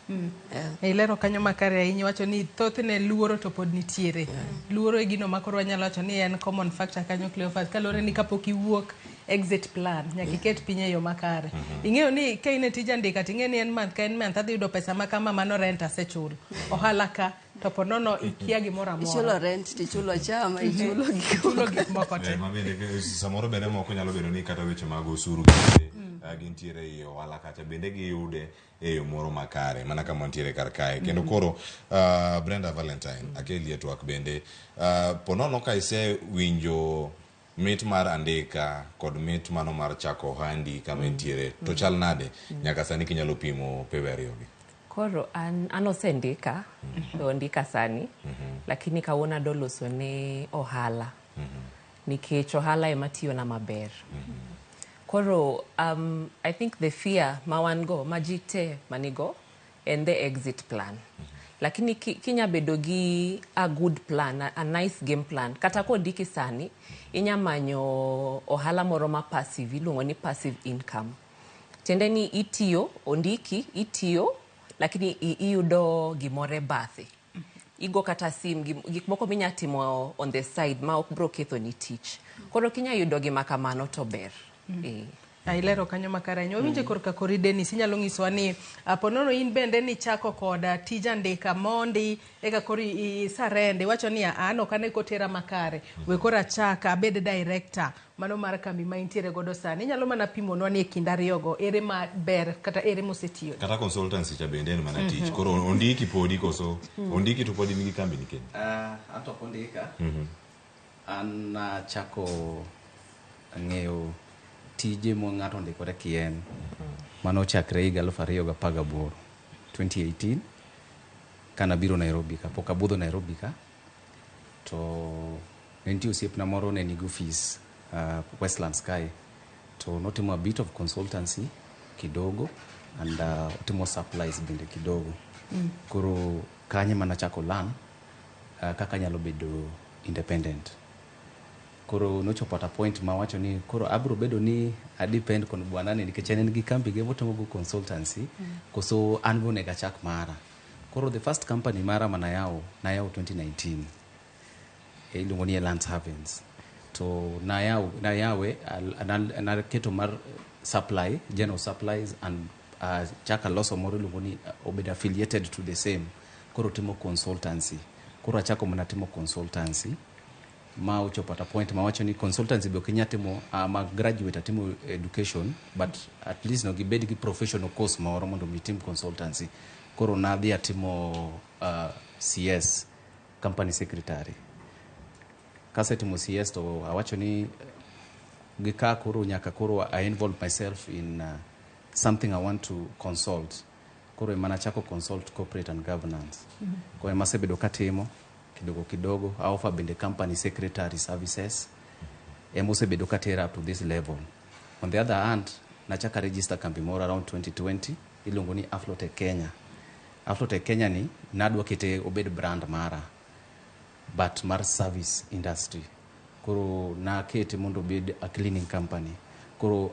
Speaker 8: Ilero kanyo makare ahinya, iwacho ni thothne luoro to pod nitiere. Luoro e gino ma koro wanyalo wacho ni en common factor kanyo, Cleophas, kaluwore ni kapok iwuok exit plan nyaka iket piny e yo makare. Ing'eyo ni ka in e tij andika to ing'e ni en month ka en month adhi yudo pesa ma kama, mano rent asechulo. Ohala ka to po nono ikia gimoro amora.
Speaker 13: Ichulo rent tichulo chama, ichulo gik
Speaker 8: Ichulo gik moko te.
Speaker 1: Ma bende samoro bende moko nyalo bedo ni kata weche mag osuru bende gintiere ei ohala kacha bende giyude e yo moro makare mana kama wantiere kar kae. Kendo koro Brenda Valentine akeli e twak bende ponono ka isewinjo mit mar andika kod mit mano mar chako ohandi kama entiere to chal nade nyaka sani kinyalo pimo pewe ariyogi?
Speaker 10: Koro an osendika, to ondika sani, lakini kawuono adwa loso ne ohala. Nikech ohala ema tiyona maber. Koro I think the fear ma wan go, ma ji te manigo, en the exit plan. Lakini kinya bedo gi a good plan, a nice game plan. Kata kondiki sani, inya manyo ohala moro ma passive, iluongo ni passive income. Tiende ni itiyo, ondiki, itiyo, lakini iyudo gimoro e bathe. Igo kata sim, gik moko minya timo on the side ma ok bro ketho ni tich. Koro kinya yudo gima kamano to ber.
Speaker 8: Ilero kanyo makare ahinya. Wawinje korka kori Dennis, inyalo nyisowa ni ponono in bende nichako kod tij andika mondi eka koro isarende, iwacho ni an ok ane kotera makare, we koro achak abed director mano mar kambi ma intiere godo sani. Inyalo mana pimonwa ni e kind ariyogo ere maber kata ere mosetiyo?
Speaker 1: Kata consultancy cha bende en mana tich. Koro ondiki podi koso ondiki to podi nigi kambi ni kendi?
Speaker 2: An to ok ondika. An nachako ng'eyo tije ma ng'ato ondikore kien. Mano ochakre higa 2018, 2018, kanabiro Nairobi ka, pok abudho Nairobi ka, to ne nitie osiepna moro ne nigi ofis Westlands kae, to notimo a bit of consultancy kidogo and otimo supplies bende kidogo. Koro kanyo ema nachako learn kaka anyalo bedo independent. Koro nochopo at a point ma wacho ni koro abro bedo ni a depend kod bwanani nikech en gi kambi ge motimo go consultancy, koso an be onego achak mara. Koro the first company mara manayawo, nayawo 2019, iluongo ni Elance Havens. To nayawe, naketo mar supply, general supplies, and chaka loso moro iluongo ni obedo affiliated to the same. Koro timo consultancy. Koro achako mana timo consultancy ma ochopo at a point ma wacho ni consultancy be ok inyal timo, ma graduate atimo education, but at least no gibed gi professional course moro mondo mi itim consultancy. Koro nadhi atimo CS, company secretary. Kasetimo CS to awacho ni gi ka koro nyaka koro I involve myself in something I want to consult. Koro ema nachako consult corporate and governance. Koro ema asebedo katimo kidogo kidogo. I offer bende company secretary services. Ema osebedo katera up to this level. On the other hand, nachaka register kambi moro around 2020 iluongo ni Aflotech Kenya. Aflotech Kenya ni nadwa kete obed brand mara, but mar service industry. Koro nakete mondo obed a cleaning company. Koro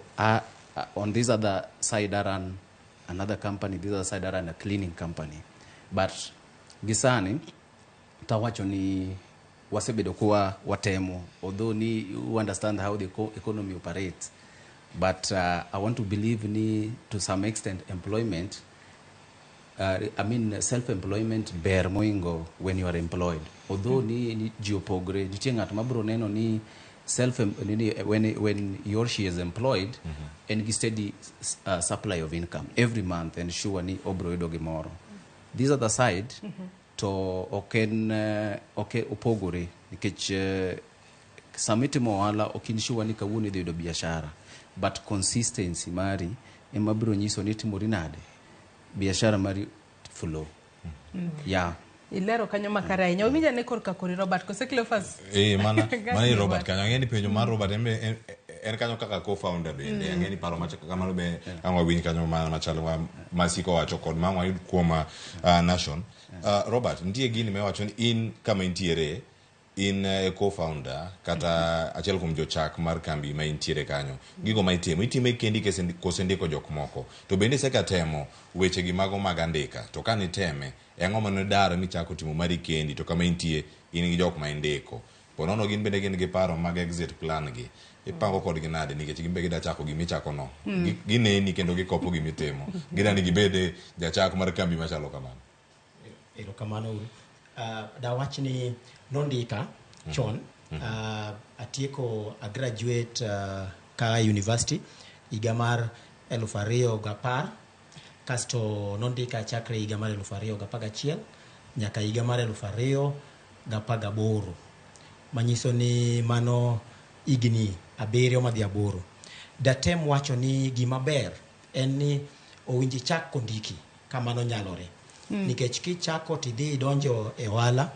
Speaker 2: on this other side I run another company, this other side I run a cleaning company. But gisani tawacho ni wasebedo kwa watemo, although ni you understand how the economy operates, but I want to believe ni to some extent employment, I mean self-employment ber moingo when you are employed. Although ni ji opogre, nitie ng'at mabro neno ni self nini, when he or she is employed, en gi steady supply of income every month and sure ni obro yudo gimoro. This other side, to ok en ok opogore nikech sama itimo ohala ok in sure ni kawuono idhi yudo biashara, but consistency mari ema biro nyiso ni itimori nade biashara mari flow. Yeah.
Speaker 8: Ilero kanyo makare ahinya. Winja ne korka kori Robert kose Cleophas.
Speaker 1: Mana
Speaker 8: Gani
Speaker 1: mana Robert
Speaker 8: Robert.
Speaker 1: Kanyo ang'e ni penjo mar Robert en kanyo kaka co-founder bende. Ang'e ni paro machalo kamano be ang' wawinj kanyo machalo masiko wacho kod ma wayud kuom Nation. Robert, nitie gini miwacho ni in kama intiere in co-founder kata achiel kuom jochak mar kambi ma intiere kanyo. Gigo ma itimo, itimo e kendi kose ndiko jok moko. To bende iseka temo weche gi mago mag andika. To ka niteme, ang'o mane dar michako timo mari kendi to kama intie in gi jok ma indiko. Po nono gin bende gin gi paro mag exit plan gi. Ipango kodgi nade nikech gin be gida chako gimichako no. Gineni kendo gikopo gimitimo. Gida ni gibede jachak mar kambi machalo kamano.
Speaker 11: Erokamano uru. Dawach ni nondika chon. Atieko a graduate ka university higa mar 2010, kasto nondika chakre higa mar 2011 nyaka higa mar 2018, manyiso ni mano higni 7 madhi 8. Datem wacho ni gima ber en ni owinji chak kondiki kamano nyalore. Nikech kichako tidhi idonjo e ohala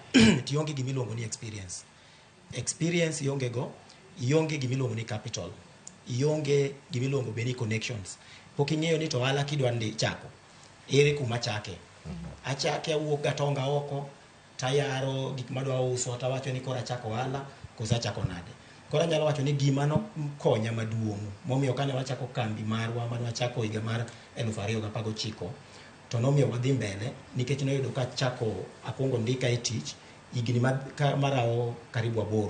Speaker 11: tionge gimiluongo ni experience. Experience ionge go, ionge gimiluongo ni capital, ionge gimiluongo be ni connections. Pok ing'eyo ni to ohala kidwa ndi chako, ere kuma chake. Achake awuok gatonga oko, tayaro gik madwa uso, tawacho ni koro achako ohala, koso achako nade. Koro anyalo wacho ni gima nokonya maduong' momiyo kane wachako kambi marwa mane wachako higa mar 2019, to nomiyo wadhi mbele nikech noyudo ka chako akwongo ndika e tich higni marawo karibu 8.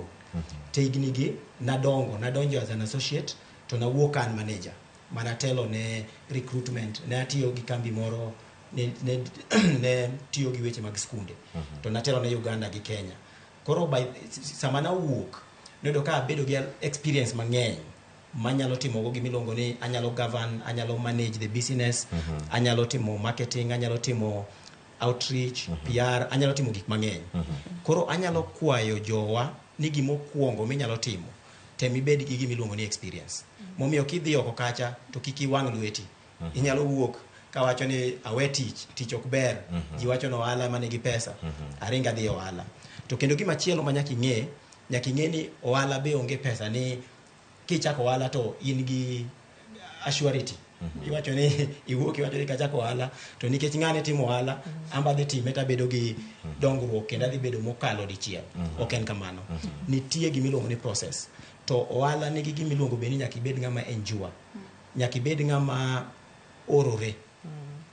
Speaker 11: Te higni gi nadonjo as an associate to nawuok an manager manatelo ne recruitment, ne atiyo gi kambi moro ne tiyo gi weche mag skunde. To natelo ne Uganda gi Kenya. Koro by sama nawuok noyudo ka abedo gi experience mang'eny manyalo timogo gimiluongo ni anyalo govern, anyalo manage the business, anyalo timo marketing, anyalo timo outreach, PR, anyalo timo gik mang'eny. Koro anyalo kwayo jowa ni gimokwongo minyalo timo, tem ibed gi gimiluongo ni experience. Momiyo kidhi oko kacha to kik iwang' lweti. Inyalo wuok kawacho ni awe tich, tich ok ber, ji wacho ni ohala manigi pesa, aring adhi e ohala. To kendo gimachielo ma nyaka ing'e ni ohala be onge pesa ni kichako ohala to in gi assurity. Iwacho ni iwuok iwacho ni kachako ohala to nikech ng'ane timo ohala amba dhi time tabedo gi dongruok kendo adhi bedo mokalo dichiel. Ok en kamano. Nitie gimiluongo ni process. To ohala nigi gimiluongo be ni nyaka ibed ng'ama endure. Nyaka ibed ng'ama orore.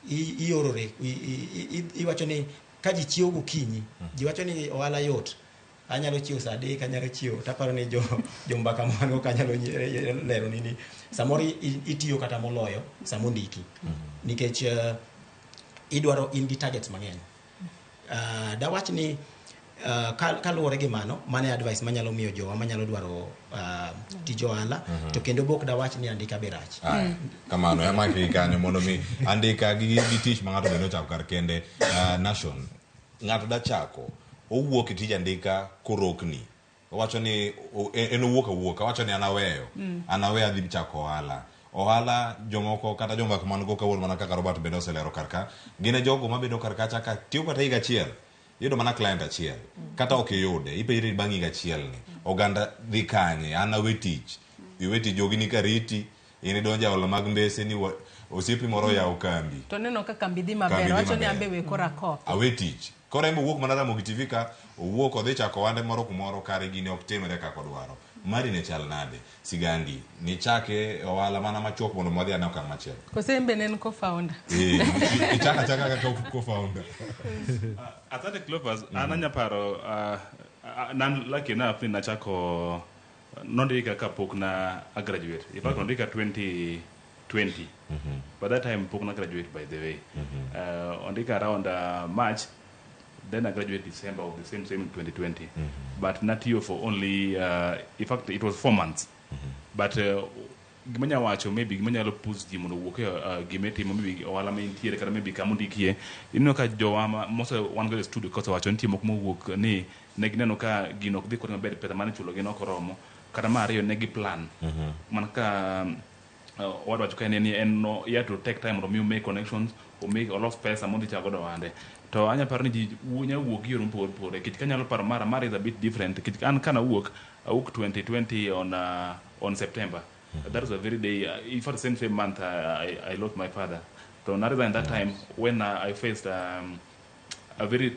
Speaker 11: Iorore. Iwacho ni ka ji chiewo gokinyi, ji wacho ni ohala yot. Anyalo chiewo saa 3, anyalo chiewo, taparo ni jombaka mano ok anyalo lero ni samoro itiyo kata moloyo sama ondiki. Nikech idwaro in gi targets mang'eny. Dawach ni kaluwore gi mano, mano e advice manyalo miyo jowa manyalo dwaro tij ohala, to kendo bok dawach ni andika be rach.
Speaker 1: Kamano, ema kik kanyo mondo mi andika gi tich ma ng'ato bende ochako kar kende. Nation, ng'ato da chako owuok e tij andika korokni. Owacho ni en owuok awuoka, owacho ni an aweyo. An aweyo adhi chako ohala. Ohala jomoko kata joma man go kawuono mana kaka Robert bende oselero kar ka, gin e jogo mabedo kar kacha ka tiyo kata higa achiel. Iyudo mana client achiel. Kata ok iyude, ipenjri bang' higa achiel ni oganda dhi kanye, an awe tich. Iwe tich jogi ni kariti, in idonjo e aola mag mbese ni osiepi moro oyawo kambi.
Speaker 8: To neno ka kambi dhi maber,
Speaker 1: Kambi dhi
Speaker 8: wacho ni
Speaker 1: maber.
Speaker 8: ambe we koro akop.
Speaker 1: Awe tich. Koro en be owuok mana Ramogi TV ka, owuok odhi chako ohande moro kumoro kare gini ok timre kaka odwaro. Mari ne chal nade? Sigandi, nichake ohala mana machuok mondo wadhi ane okang' machielo.
Speaker 8: Kose en be ne en co-founder.
Speaker 1: Eh, ichako achaka kaka co-founder.
Speaker 15: Asante Cleophas, an anya paro nan lucky enough ni nachako nondika kapok na a graduate. In fact, nondika 2020. By that time pok na graduate by the way. Ondika around March, then I graduate December of the same 2020. But natiyo for only in fact it was 4 months. But gima nya wacho maybe gima nyalo push ji mondo owuok e gima itimo maybe ohala ma intiere kata maybe kama ondikie ineno ka jowa mose wan go e studio kosewacho nitie moko mowuok ni ne gineno ka gino ok dhi kodgi maber pesa mane ichulogi ne ok oromo kata mar ariyo ne gi plan mana ka owadwa wacho ka en ni en no he had to take time mondo mi make connections o olos pesa mondo ichak godo ohande to anya paro ni ji nya wuok gi yore mopogore opogore nikech kanyalo paro mara is a bit different nikech an kana wuok awuok 2020 on September. That was a very day in fact same month I lost my father. So na resign that time when I faced a very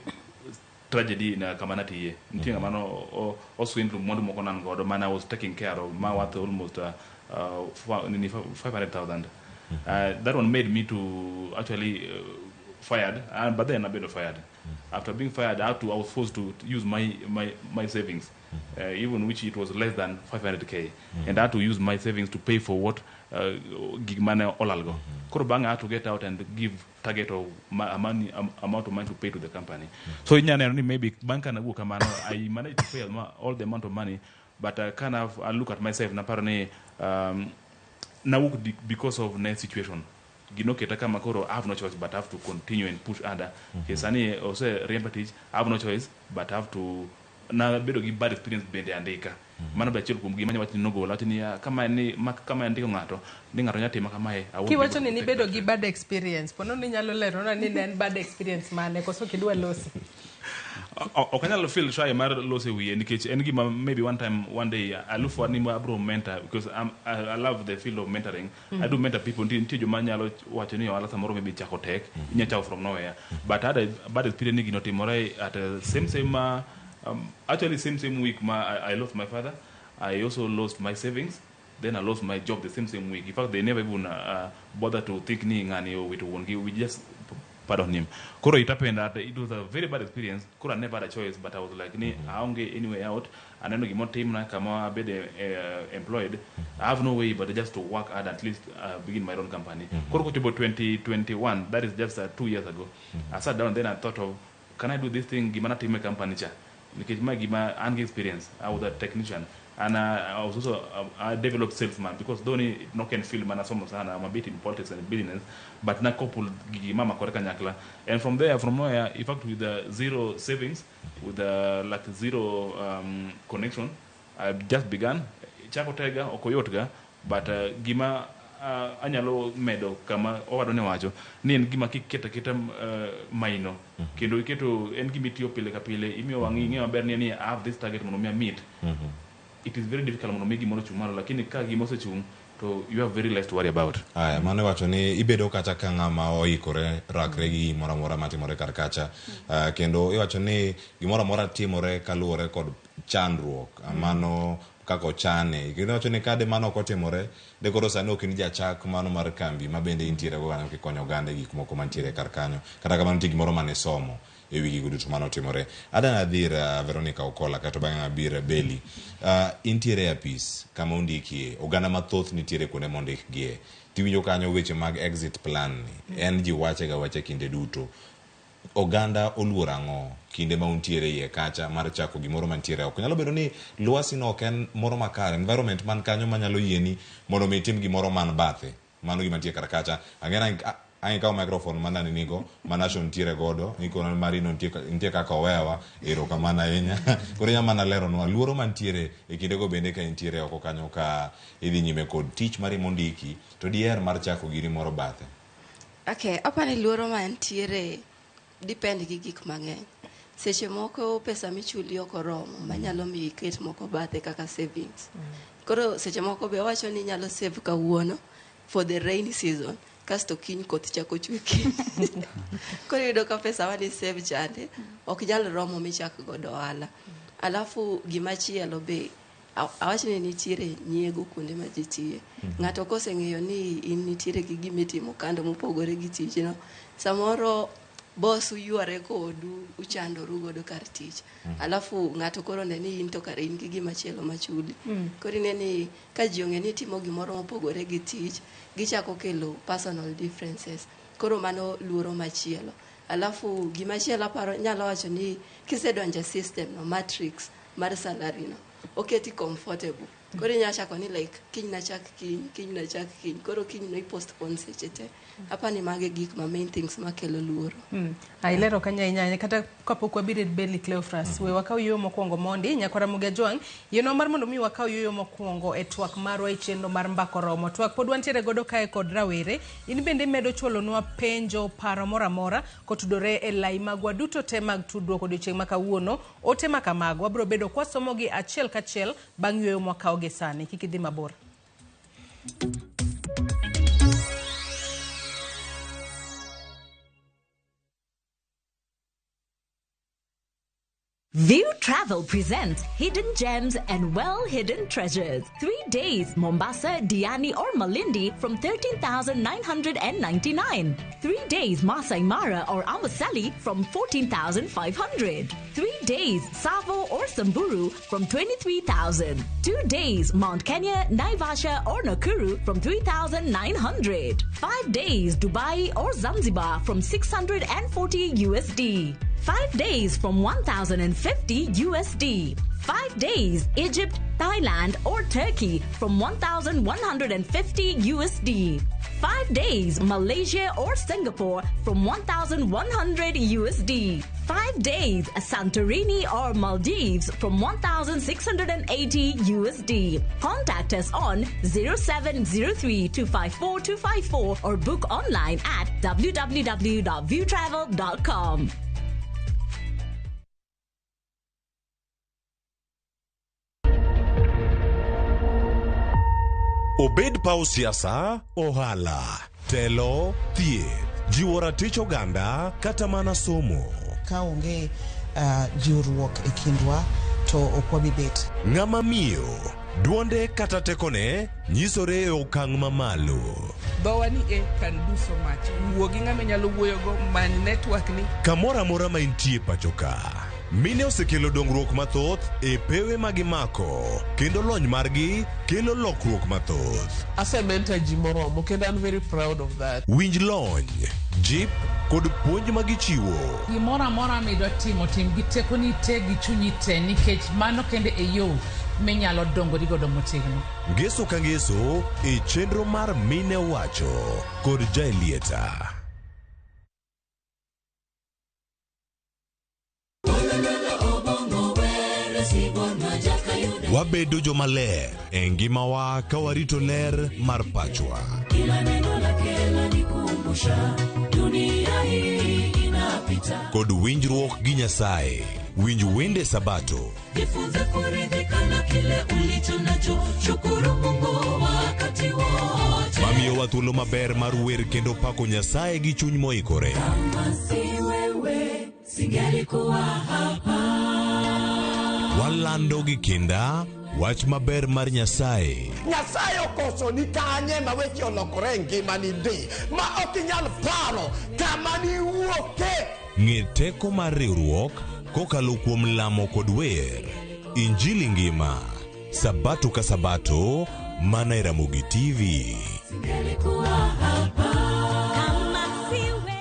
Speaker 15: tragedy na kama natiye nitie ng'ama no oswindlo mwandu moko nan godo mana I was taking care of ma worth almost 500,000. That one made me to actually fired, but then I been fired. After being fired, I was forced to use my savings, even which it was less than 500K, and I had to use my savings to pay for what gig money olalgo. Koro bang' I had to get out and give target of money, amount of money to pay to the company. So inya neno ni maybe bang' kana wuok kamano, I managed to pay all the amount of money, but I kind of I look at myself naparo ni nawuok because of ne situation. Gino keta kama koro I have no choice but I have to continue and push harder. Sani ose riemba tich, I have no choice but I have to na bedo gi bad experience bende andika. Mano be achiel kuom gima anya wacho ni nogola wacho ni kama ni kama andiko ng'ato ni ng'ato nya timo kamae. I won't be
Speaker 8: Kiwacho
Speaker 15: able
Speaker 8: ni
Speaker 15: to take
Speaker 8: nibedo
Speaker 15: that
Speaker 8: gi
Speaker 15: risk.
Speaker 8: bad experience, pono ni nyalo lerona ni ne en bad experience mane koso kidwa losi.
Speaker 15: Ok anyal feel shy mar loso e wiye nikech en gima maybe one time one day I look for ni abro mentor because I love the field of mentoring. I do mentor people. Nitie joma nyalo wacho ni ohala samoro maybe chako tek inya chako from nowhere, but I had a bad experience ni gino timore at the same actually same week ma I lost my father. I also lost my savings, then I lost my job the same week. In fact, they never even bother to think ni ng'ani owito wuon gi. We just pardon him. Koro it happened that it was a very bad experience. Koro I never had a choice, but I was like ni aonge anyway out. Aneno gimotimna kama abede employed. I have no way but just to work hard, at least begin my own company. Koro kochopo 2021, that is just 2 years ago, I sat down, then I thought of, can I do this thing gima natimo e company cha nikech ma gima an gi experience. I was a technician and I was also I developed salesman because though ni nok en field mana somo sana, I'm a bit in politics and business, but na couple gigi mama kore kanyakla, and from there, from nowhere, in fact, with the zero savings, with the like zero connection, I just began chako tega ok oyot ga, but gima anyalo medo kama owadwa ne wacho ni en gima kiketo aketa maino kendo iketo en gima itiyo pile ka pile imiyo wang'i ing'eyo maber ni I have this target mondo mi amit. It is very difficult mondo mi gimoro ochung' malo, lakini ka gima osechung' to you have very less to worry about.
Speaker 1: Aya, mano iwacho ni ibedo kata ka ng'ama oikore rakre gi gimoro amora matimore kar kacha. Kendo iwacho ni gimoro amora timore kaluwore kod chandruok. Mano kaka ochane. Kendo iwacho ni kade mano ok otimore, de koro sani ok in jachak mano mar kambi ma bende intiere go kanyo kikonyo oganda e gik moko mantiere kar kanyo. Kata kamano nitie gimoro mane isomo e wi gigo duto manotimore. Adwa nadhi ir Veronica Okola kato bang'e abir Beli. Intiere e apis kama ondikie, oganda mathoth nitiere kuonde mondikgie. Tiwinjo kanyo weche mag exit plan ni, en ji wache ga wacha kinde duto. Oganda oluoro ang'o kinde ma untiere iye kacha mar chako gimoro mantiere oko? Nyalo bedo ni lwasi no ok en moro makare, environment man kanyo manyalo yieni mondo mi itim gimoro man bathe. Mano gima nitie kar kacha. Ang'e ang' ikaw microphone ma nani nigo, ma Nation nitiere godo, ikono marino nitie kaka owewa, erokamano ahinya. Koro inya mana leronwa luoro mantiere e kindego bende ka intiere oko kanyo ka idhi nyime kod tich mari mondiki, to diher mar chako giri moro bathe.
Speaker 13: Okay, apani luoro mantiere depend gi gik mang'eny. Seche moko pesa michuli ok oromo manyalo miyo iket moko bathe kaka savings. Koro seche moko be wawacho ni inyalo save kawuono for the rainy season. Kasto kiny koth chako chwe kiny. Koro iyudo ka pesa mane save chande ok nyal romo michak godo ohala. Alafu gimachielo be awach ni nitiere nyiego kuonde ma ji tiye. Ng'ato koseng'eyo ni in nitiere gi gimitimo kando mopogore gi tijno, samoro boss uyware kodu, uchandoru godo kar tich. Alafu ng'ato koro ne ni in to kare in gi gimachielo machuli. Koro ine ni ka ji ong'e ni itimo gimoro mopogore gi tich, gichako kelo personal differences. Koro mano luoro machielo. Alafu gimachielo aparo nyalo wacho ni kisedonjo e system no, matrix mar salary no, oketi comfortable. Koro inyalo chako ni like kiny nachak kiny, kiny nachak kiny. Koro kiny no i postpone seche te. Apani mago e gik ma main things makelo luoro.
Speaker 8: Ilero kanyo ahinya ahinya kata kapok wabiro ir Belly Cleophas, we wakaw yueyo mokwongo mondi nyakwara Ramogi Ajwang', yienwa mar mondo mi wakaw yueyo mokwongo e twak marwa e chenro mar Mbaka Oromo. Twak pod wantiere godo kae kod rawere, in bende imedo chwalonwa penjo, paro moro amora kotudore e lai magwa duto te mag tudruok odiochieng' ma kawuono. Ote ma kamago wabiro bedo kwasomogi achiel kachiel bang' yueyo mwakawo gi sani. Kik idhi mabor.
Speaker 5: View Travel presents Hidden Gems and Well Hidden Treasures. 3 days, Mombasa, Diani, or Malindi from 13,999. 3 days, Masai Mara or Amboseli from 14,500. 3 days, Tsavo or Samburu from 23,000. 2 days, Mount Kenya, Naivasha, or Nakuru from 3,900. 5 days, Dubai or Zanzibar from 640 USD. 5 days from 1,050 USD. 5 days, Egypt, Thailand, or Turkey from 1,150 USD. 5 days, Malaysia or Singapore from 1,100 USD. 5 days, Santorini or Maldives from 1,680 USD. Contact us on 0703 254 254 or book online at www.viewtravel.com.
Speaker 23: Obed paw siasa, ohala, telo, thieth, jiwo ratich oganda kata mana somo.
Speaker 4: Ka onge jiwruok e kindwa to ok wabi bet.
Speaker 23: Ng'ama miyo, duonde kata tekone nyisore e okang' mamalo.
Speaker 6: Dhowa ni e can do so much. Wuo gi ng'ama inyalo wuoyogo, many network ni.
Speaker 23: Kamoro amora ma intie pacho ka. Mine osekelo dongruok mathoth e pewe ma gimako kendo lony margi kelo lokruok mathoth.
Speaker 6: Asementor ji moromo kendo an very proud of that.
Speaker 23: Winj lony, jip kod puonj ma gichiwo.
Speaker 7: Gimoro amora midwa timo, tim gi tekoni te gi chunyi te, nikech mano kende e yo minyalo dongori godo motegno.
Speaker 23: Ngeso ka ngeso e chenro mar Mine Owacho kod Jaelieta. Wabedo jomaler e ngimawa ka warito ler mar pachwa.
Speaker 22: Kila neno lake lanikumbusha dunia hii inapita.
Speaker 23: Kod winjruok gi Nyasaye. Winj wende Sabato.
Speaker 22: Jifunze kuridhika na kile ulicho nacho, shukuru Mungu wakati wote.
Speaker 23: Mamiyowa thuolo maber mar wer kendo pako Nyasaye gi chuny moikore.
Speaker 22: Kama si wewe, singelikuwa hapa.
Speaker 23: Walando gi kinda wach maber mar Nyasaye.
Speaker 16: Nyasaye okoso ni kanye ma weche olokore e ngimani ndi ma ok inyal paro kama niwuoke.
Speaker 23: Ng'e teko mar riwruok kokalo kuom lamo kod wer. Injili ngima. Sabato ka Sabato mana e Ramogi TV.
Speaker 22: Singelikuwa hapa.
Speaker 5: Kama si wewe.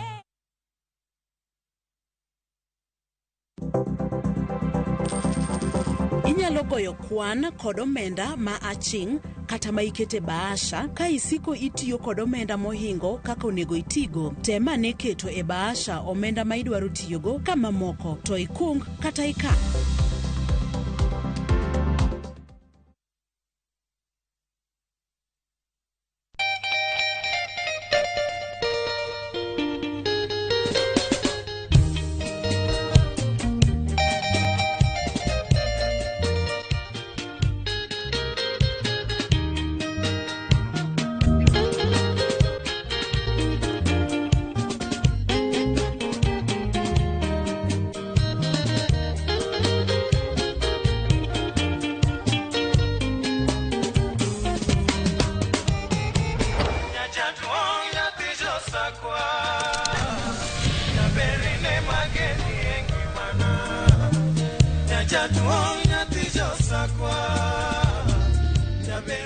Speaker 17: Inyalo goyo kwan kod omenda ma aching' kata ma ikete bahasha ka isiko itiyo kod omenda mohingo kaka onego itigo. Tem ane keto e bahasha omenda ma idwaro tiyogo ka mamoko to ikung kata ikan.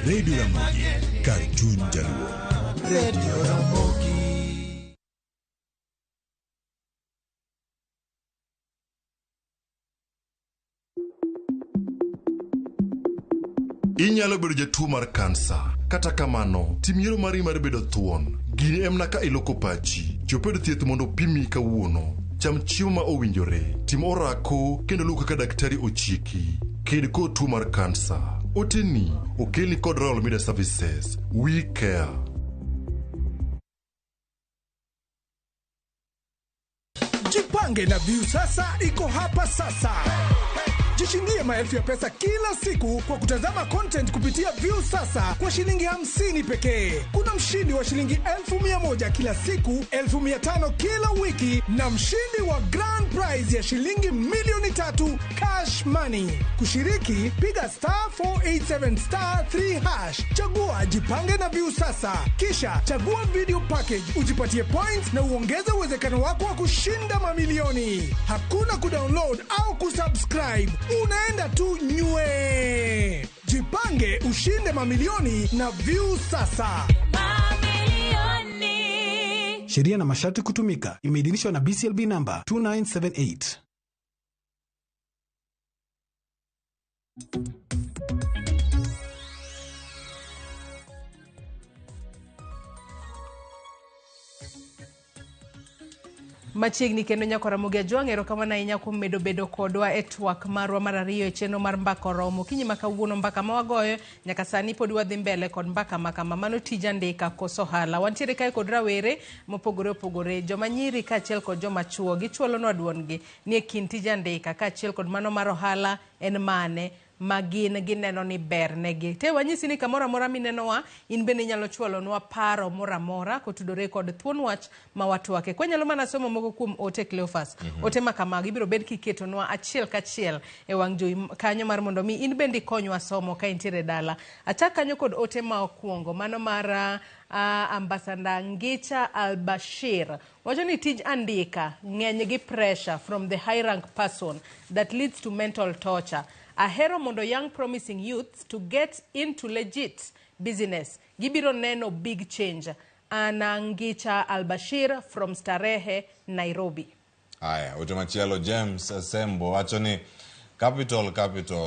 Speaker 23: Radio Ramogi, kar chuny Jaluo.
Speaker 3: Radio Ramogi.
Speaker 14: Inyalo bedo jatuo mar kansa. Kata kamano, tim yiero mari mar bedo thuon. Gini en mana ka iloko pachi. Chop e od thieth mondo opimi kawuono. Cham chiemo ma owinjore, tim orako kendo luw kaka daktari ochiki. Ked kod tuo mar kansa. Oteni okelni kod Royal Media Services. We care.
Speaker 18: Jipange na Viusasa iko hapa sasa. Jishindie maelfu ya pesa kila siku kwa kutazama content kupitia Viusasa kwa shilingi 50 pekee. Kuna mshindi wa shilingi 100,000 kila siku, 500,000 kila wiki na mshindi wa grand prize ya shilingi 3,000,000 cash money. Kushiriki, piga star 487 star 3 hash, chagua Jipange na Viusasa, kisha chagua video package ujipatie points na uongeze uwezekano wako wa kushinda mamilioni. Hakuna kudownload au kusubscribe, unaenda tu nywe. Jipange ushinde mamilioni na Viusasa.
Speaker 19: Sheria na masharti kutumika. Imeidhinishwa na BCLB number 2978.
Speaker 8: Machiegni kendo nyako Ramogi Ajwang', erokamano ahinya kuom medo bedo kodwa e twak marwa mar ariyo e chenro mar Mbaka Oromo. Okinyi ma kawuono mbaka ma wagoyo nyaka sani pod wadhi mbele kod mbaka ma kama. Mano tij andika koso ohala. Wantiere kae kod rawere mopogore opogore, joma nyiri kaachiel kod joma chuo. Gichwalonwa duondgi ni e kind tij andika kaachiel kod mano mar ohala en mane ma gin gineno ni ber negi. Te wanyisi ni kamoro amora minenowa, in bende inyalo chwalonwa paro moro amora kotudore kod thuon wach ma watwake. Kwanyalo mana somo moko kuom ote Cleophas. Ote ma kamago ibiro bed kiketonwa achiel kachiel e wang' jowi kanyo mar mondo mi in bende ikonywa somo ka intiere dala. Achak kanyo kod ote ma okuongo, mano mar Ambassador Ngicha Al-Bashir. Wacho ni tij andika ng'eny gi pressure from the high rank person that leads to mental torture. Ahero mondo young promising youths to get into legit business. Gibiro neno big change. Ana Ngicha Al-Bashir from Starehe, Nairobi.
Speaker 1: Aya, ote machielo James Sembo wacho ni capital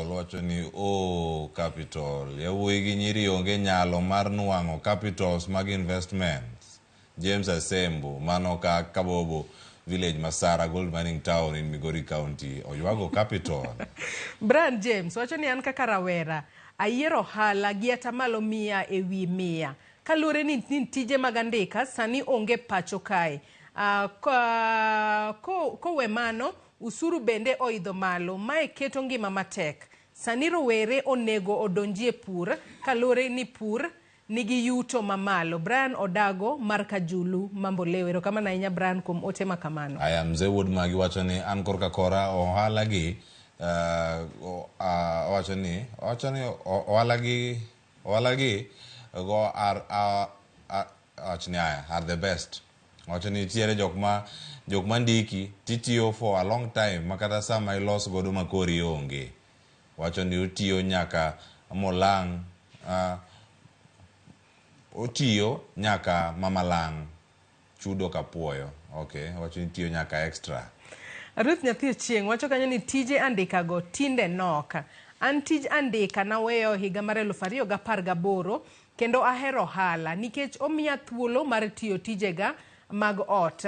Speaker 1: wacho ni oh capital. Yawuoyi gi nyiri onge nyalo mar nwang'o capitals mag investments. James Asembo mano ka Kabobo village Masara Gold Mining Town in Migori County oywago capital.
Speaker 8: Brian James wacho ni an kaka rawera ayiero ohala gi atamalo 100 e wi 100 kaluwore ni tije mag andika sani onge pacho kae. Kowe mano usuru bende oidho malo, mae keto ngima matek. Sani rowere onego odonjie pur kaluwore ni pur nigi yuto mamalo. Brian Odago mar Kajulu Mamboleo. Erokamano ahinya Brian kuom ote ma kamano.
Speaker 1: Aya, mzee Wuod Magi wacho ni an korka kora ohala gi owacho ni ohala gi go are wacho ni aya are the best. Wacho ni nitiere jok ma ndiki titiyo for a long time makata sama ilos godo makori onge. Wacho ni otiyo nyaka molang' otiyo nyaka mamalang' chudo kapuoyo. Okay, wacho ni tiyo nyaka extra.
Speaker 8: Ruth Nyathi Ochieng' wacho kanyo ni tije andikago tinde nok. An tij andika naweyo higa mar 2018 kendo ahero ohala nikech omiya thuolo mar tiyo tijega mag ot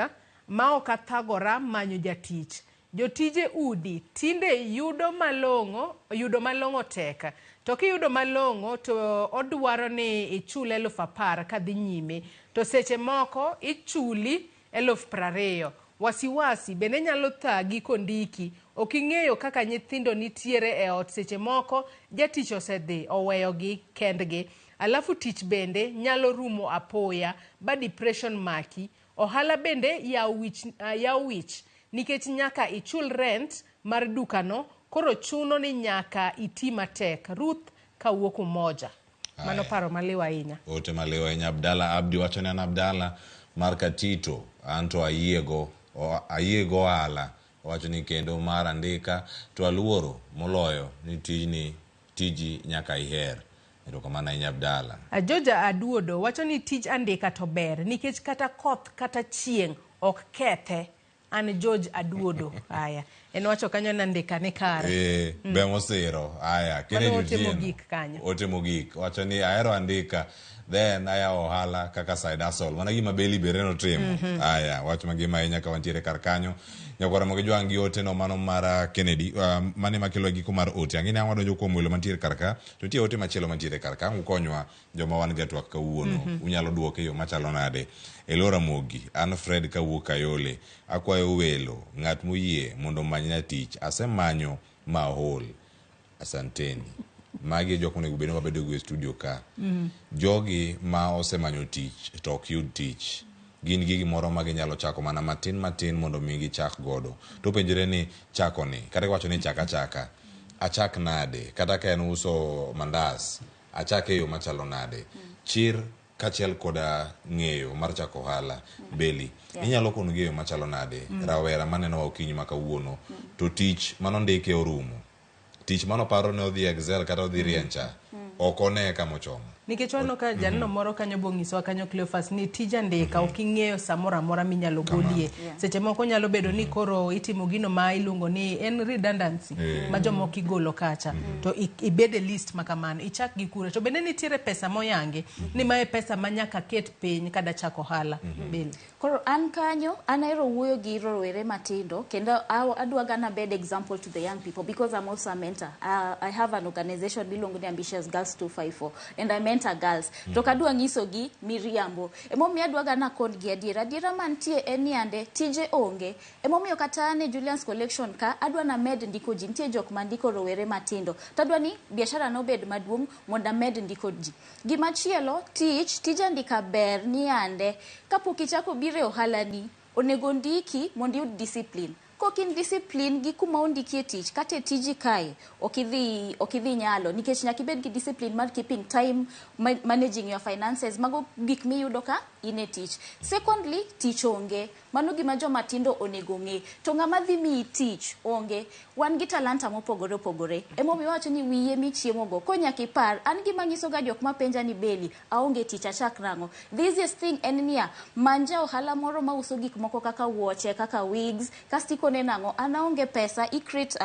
Speaker 8: ma ok athagora manyo jatich. Jotije udi tinde yudo malong'o tek. To kiyudo malong'o to odwaro ni ichule 10,000 kadhi nyime. To seche moko ichuli 20,000. Wasiwasi bende nyalo thagi kondiki. Ok ing'eyo kaka nyithindo nitiere e ot, seche moko jatich osedhi oweyogi kendgi. Alafu tich bende nyalo rumo apoya ba depression maki. Ohala bende yaw wich nikech nyaka ichul rent mar dukano, koro chuno ni nyaka iti matek. Ruth kawuok Umoja. Mano paro maliw ahinya.
Speaker 1: Ote maliw ahinya. Abdalla Abdi wacho ni an Abdalla mar Katito, anto ayiego ohala. Owacho ni kendo mar andika to aluoro moloyo ni tijni tiji nyaka iher. Erokamano ahinya Abdalla.
Speaker 8: Georgia Aduodo wacho ni tij andika to ber nikech kata koth kata chieng' ok kethe. An George Aduodo. Aya. En wacho kanyo ni andika ni kare.
Speaker 1: Be mosiro. Aya, Kennedy
Speaker 8: Mano ote
Speaker 1: Otieno.
Speaker 8: mogik kanyo.
Speaker 1: Ote mogik. Wacho ni ahero andika then ayawo ohala kaka side hustle. Mana gima Beli bende notimo. Aya, wach mangima ahinya ka wantiere kar kanyo. Nyakwara Ramogi Jwang' gi ote no mano mar Kennedy. Mane makelo giko mar ote. Ang'e ni ang' wadonjo kuom welo mantiere kar ka. To nitie ote machielo mantiere kar ka. Ang' ukonywa joma wan ga twak kawuono. Unyalo duoke e yo machalo nade? Elo Ramogi, an Fred kawuok Kayole. Akwayo welo, ng'at moyie mondo omanyna tich. Asemanyo ma aol. Asanteni. Magi e jok monego bed ni wabedo go e studio ka. Jogi ma osemanyo tich to ok yud tich. Gin gi gimoro ma ginyalo chako mana matin matin mondo mi gichak godo. To penjore ni chako ni, kata iwacho ni chak achaka, achak nade? Kata ka en uso mandas, achak e yo machalo nade? Chir kaachiel koda ng'eyo mar chako ohala. Beli, inyalo kono gi e yo machalo nade? Rawera manenowa okinyi ma kawuono, to tich manondike orumo. Tich manoparo ni odhi Excel kata odhi rieny cha, ok one kamochomo.
Speaker 8: Nikech waneno ka janeno moro kanyo bonyisowa kanyo Cleophas ni tij andika ok ing'eyo samoro amora minyalo golie. Seche moko nyalo bedo ni koro itimo gino ma iluongo ni en redundancy ma jomoko igolo kacha to ibed e list ma kamano ichak gi kure to bende nitiere pesa moyangi ni mae pesa ma nyaka ket piny kada chako ohala. Beli.
Speaker 9: Koro an kanyo, an ahero wuoyo gi rowere matindo kendo adwa gana bed example to the young people because I'm also a mentor. I have an organization miluongo ni Ambitious Girls 254 and I mentor girls. To kadwa nyisogi miriambo. Emomiyo adwa gana kon gi adiera. Adiera mantie en ni ande tije onge. Emomiyo kata an e Julian's Collection ka adwa na med ndiko ji. Nitie jok mandiko rowere matindo. To adwa ni biashara nobed maduong' mondo amed ndiko ji. Gimachielo, tich, tij andika ber ni ande kapok ichako biro e ohala ni, onego ndiki mondo iyud discipline. Kok in discipline gi kuma ondikie tich kata e tiji kae ok idhi nyalo nikech nyaka ibed gi discipline mar keeping time, managing your finances, mago gik miyudo ka in e tich. Secondly, tich onge. Mano gima joma tindo onego ng'e. To ng'ama dhi miyi tich onge. Wan gi talanta mopogore opogore. Emomiyo wacho ni wiye michiemogo. Ko nyaka ipar, an gima nyiso ga jok mapenja ni Beli, aonge tich achak nang'o. The easiest thing en niya, many ja ohala moro mauso gik moko kaka wuoche, kaka wigs, kasto ikone nang'o, an aonge pesa, i create,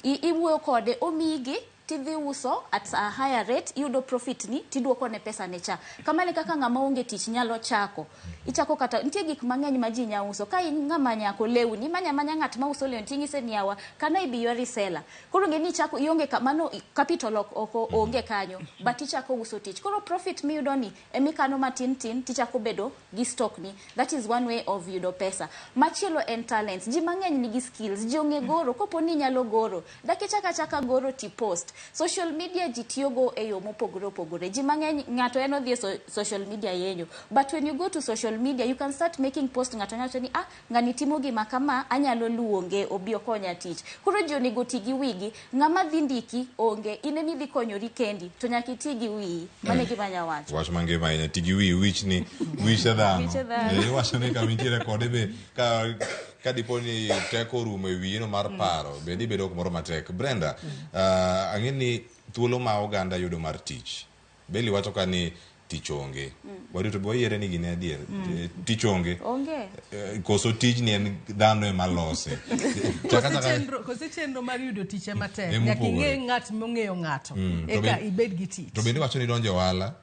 Speaker 9: iwuoyo kode, omiyigi, tidhi uso at a higher rate, iyudo profit ni, tiduoko ne pesa ne cha. Kamano e kaka ng'ama onge tich nyalo chako. Ichako kata, nitie gik mang'eny ma ji nya uso. Ka in ng'ama nyako lewni, imanya manya ng'at ma uso lewni, ting'ise ni yawa, can I be your reseller? Koro ng'e ni ichako, ionge ka, mano capital ok onge kanyo, but ichako uso tich. Koro profit miyudo ni, emikano matin tin, tichako bedo gi stock ni. That is one way of yudo pesa. Machielo en talents. Ji mang'eny nigi skills, ji ong'e goro, kopo ni inyalo goro, dak ichak achaka goro ti post. Social media ji tiyogo e yo mopogore opogore. Ji mang'eny ng'ato en odhi e social media yenyo. But when you go to social media, you can start making post. Ng'ato nyalo wacho ni, ah, ng'ani timo gima kama, anyalo luonge, obi okonya tich. Koro ji onego ti gi wigi. Ng'ama dhi ndiki onge, in ema idhi konyori kendi, to nyaka iti gi wiyi. Mano e gima anyalo wacho.
Speaker 1: Wach mangima ahinya, ti gi wiyi, wich ni, wiche dhano.
Speaker 9: Wiche dhano.
Speaker 1: Iwacho ni kama intiere kode be, ka dipo ni teko orumo e wiyi no mar paro, be dibedo kumoro matek. Brenda, ang'e ni thuolo ma oganda yudo mar tich. Beli wacho ka ni tich onge. Waduto be wayiere ni gini adier. Tich onge.
Speaker 9: Onge.
Speaker 1: Koso tijni en dhano ema lose. Chaka
Speaker 8: Kose chenro mar yudo tich ema tek.
Speaker 1: Ema
Speaker 8: Nyaka
Speaker 1: opogore.
Speaker 8: ing'e ng'at mong'eyo ng'ato. Eka ibed gi tich.
Speaker 1: To bende iwacho ni donjo e ohala,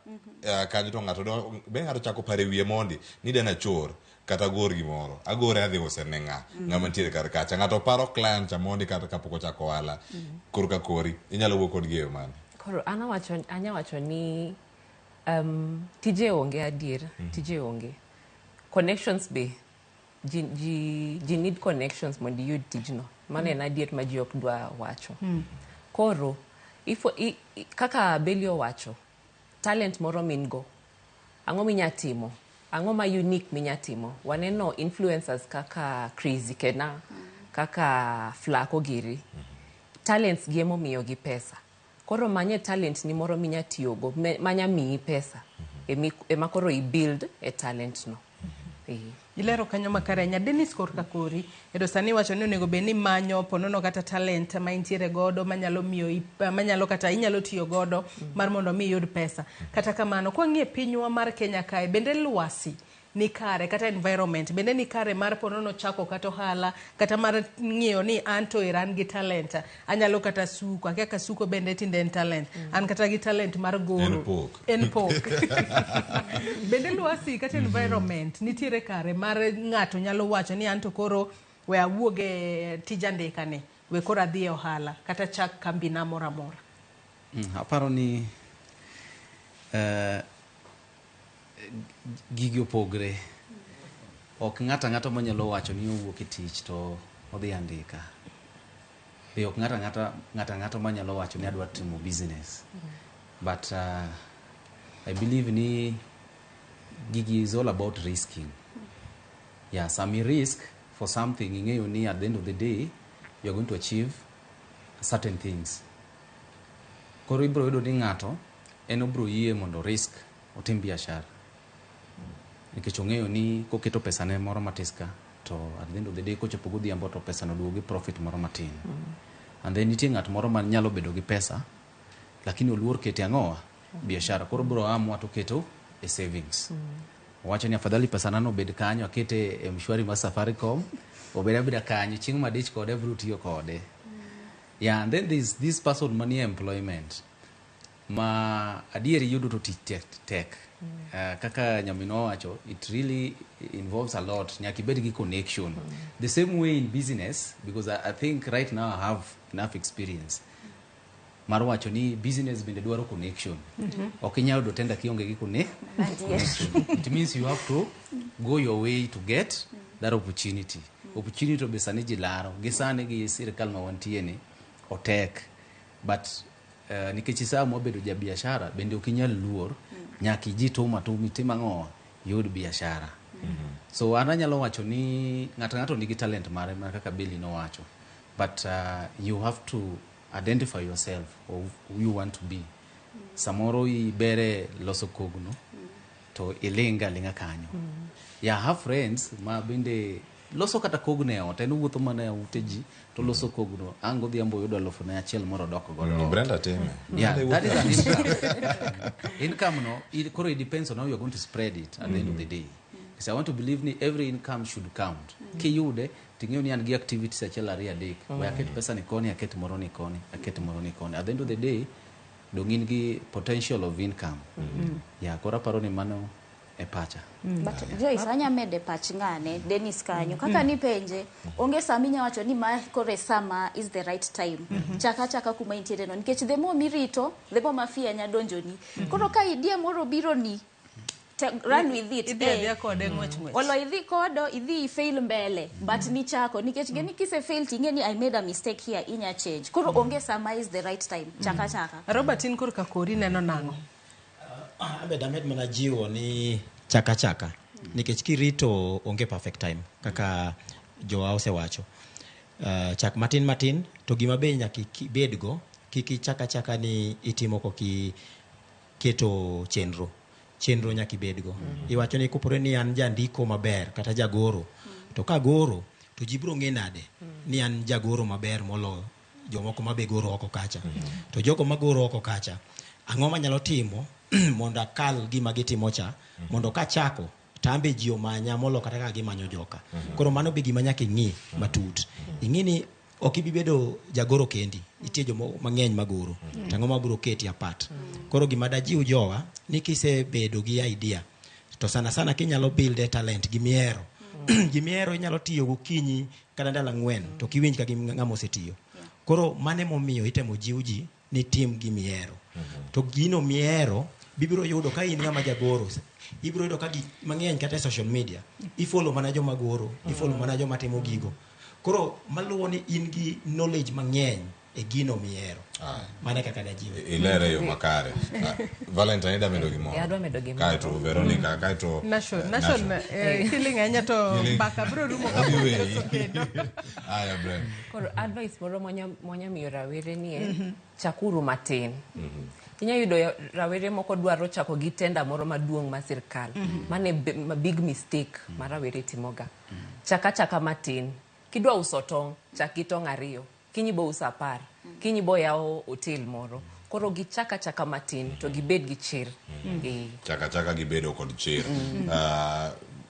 Speaker 1: kanyo to ng'ato be ng'ato chako paro e wiye mondi ni dana chor kata gor gimoro. Agore adhi use ne ng'a? Ng'ama nitiere kar kacha. Ng'ato paro client cha mondi kata kapok ochako ohala. Koro ka kori, inyalo wuo kodgi e yo mane?
Speaker 10: Koro an anya wacho ni, tije onge adier, tije onge. Connections be, ji need connections mondo iyud tijno. Mano en adier ma ji ok dwa wacho. Koro, kaka Beli owacho, talent moro min go, ang'o minya timo? Ang'o ma unique minya timo? Waneno influencers kaka Crazy Kennar, kaka Flaqo giri. Talents gi emomiyo gi pesa. Koro manye talent ni moro minya tiyogo, manya miyi pesa. Ema koro i build e talent no.
Speaker 8: Ilero kanyo makare ahinya. Dennis korka kori, ero sani iwacho ni onego bed ni manyo ponono kata talent ma intiere godo manyalo miyo manyalo kata inyalo tiyo godo mar mondo mi iyud pesa. Kata kamano, kwang'iyo pinywa mar Kenya kae, bende lwasi ni kare kata environment bende ni kare mar ponono chako kata ohala kata mar ng'iyo ni an to era an gi talent, anyalo kata suko, akia ka suko bende tinde en talent, an kata gi talent mar goro.
Speaker 1: En pok.
Speaker 8: En pok. Bende lwasi kata environment nitiere kare mar ng'ato nyalo wacho ni an to koro we awuog e tij andika ni, we koro adhi e ohala kata chak kambina moro amora.
Speaker 2: Aparo ni gigi opogre. Ok ng'ato ang'ata manyalo wacho ni owuok e tich to odhi andika. Be ok ng'ato ang'ata manyalo wacho ni adwa timo business. But I believe ni gigi is all about risking. Yeah, some risk for something ing'eyo ni at the end of the day you are going to achieve certain things. Koro ibro yudo ni ng'ato en obro yie mondo risk otim biashara. Nikech ong'eyo ni koketo pesa ne moro matis ka to at the end of the day kochopo godhiambo to pesa no duogo gi profit moro matin. And then nitie ng'at moro ma nyalo bedo gi pesa lakini oluor kete ang'owa biashara, koro bro amua to keto e savings. Owacho ni afadhali pesa na no obed kanyo, akete e mshwari mar Safaricom, obed abeda kanyo, chieng' madich kode abiro tiyo kode. Yeah, and then there's this person manie employment ma adieri yudo to tich tek. Kaka nyaminwa wacho, it really involves a lot. Nyaka ibed gi connection. The same way in business, because I think right now I have enough experience mar wacho ni business bende dwaro connection. Ok inyal yudo tender kionge gi connection. It means you have to go your way to get that opportunity. Opportunity be sani ji laro. Gi sani gi sirikal ma wantie ni otek. But nikech saa mwabedo ja biashara bende ok inyal luor, nyaka ijituma to itim ang'o, yud biashara. So an anyalo wacho ni ng'ato nigi talent mare mana kaka Billy nowacho, but you have to identify yourself or who you want to be. Samoro ibere loso kogno to ilinga alinga kanyo. Yeah, I have friends ma bende loso kata kogno e ot, en owuotho mana e ute ji to loso kogno, ang' godhiambo oyudo 1,000 moro odok godo.
Speaker 1: Brenda time.
Speaker 2: Yeah, that is an income. Income no, koro it depends on how you are going to spread it at the end of the day. Because I want to believe ni every income should count. Kiyude, ting'eyo ni an gi activities achiel ariyo adek. We aket pesa ni koni, aket moro ni koni, aket moro ni koni. At the end of the day, dong in gi potential of income. Yeah, koro aparo ni mano e pacha.
Speaker 9: But Joyce, anya mede pach ng'ane, Dennis kanyo. Kaka ni penje, onge sama inya wacho ni ma kore sama is the right time. Chaka chaka kuma intiere no. Nikech the more mirito, the more mafia nya donjoni. Koro ka idea moro biro ni, run with it.
Speaker 8: Idhi adhiya kode ng'wech ng'wech.
Speaker 9: Olo idhi kodo, idhi fail mbele. But ni chako, nikech geni kise fail ting'e ni I made a mistake here, inya change. Koro onge sama is the right time. Chaka chaka.
Speaker 8: Robert, in korka kori neno nang'o?
Speaker 11: Amed amed mana jiwo ni chaka chaka. Nikech kirito onge perfect time kaka jowa osewacho. Chak matin matin to gima be nyaka ibedgo, kik ichaka chaka ni itimo koki keto chenro. Chenro nyaka ibedgo. Iwacho ni kopore ni an jandiko maber kata jagoro, to ka goro to ji biro ng'e nade ni an jagoro maber molo jomoko mabe goro oko kacha. To jogo magoro oko kacha, ang'o manyalo timo mondo akal gima gitimo cha, mondo kachako tambe ji omanya molo kata kaka gimanyo joka. Koro mano be gima nyaka ing'i matut. Ing'i ni ok ibi bedo jagoro kendi, nitie joma mang'eny magoro, to ang'o mabiro keti apart. Koro gima dajiw jowa ni kisebedo gi idea to sana sana kinyalo build e talent gimiero. Gimiero inyalo tiyo gokinyi kata ndalo 4 to kiwinj ka ng'ama osetiyo. Koro mane momiyo itemo jiw ji ni tim gimiero. To gino miero bibiro yudo ka in ng'ama jagoro, ibiro yudo ka gik mang'eny kata e social media ifollow mana joma goro, ifollow mana joma timo gigo. Koro maluwo ni in gi knowledge mang'eny e gino mihero. Mano e kaka dajiwe.
Speaker 1: Ilere e yo makare. Ah, Valentine ida medo gimoro.
Speaker 10: Eh, adwa medo gimoro.
Speaker 1: Kaeto Veronica, kaeto
Speaker 8: Nation,
Speaker 1: eh,
Speaker 8: nation,
Speaker 1: Nation.
Speaker 8: Kiling ahinya to
Speaker 1: Kiling.
Speaker 8: mbaka biro rumo
Speaker 1: Odhi
Speaker 8: kapok
Speaker 1: weyi.
Speaker 8: iloso kendo.
Speaker 1: Aya, Bren.
Speaker 10: Koro advice moro mwanya miyo rawere ni en chakuru matin. Inya yudo rawere moko dwaro chako gi tenda moro maduong' mar sirkal. Mano e big mistake ma rawere timoga. Chaka chaka matin. Kidwa uso tong', chak gi tong' 2. Kiny bo uso 10. Kiny bo yawo hotel moro. Koro gichaka chaka matin to gibed gi chir.
Speaker 1: Chaka chaka gibedo kod chir.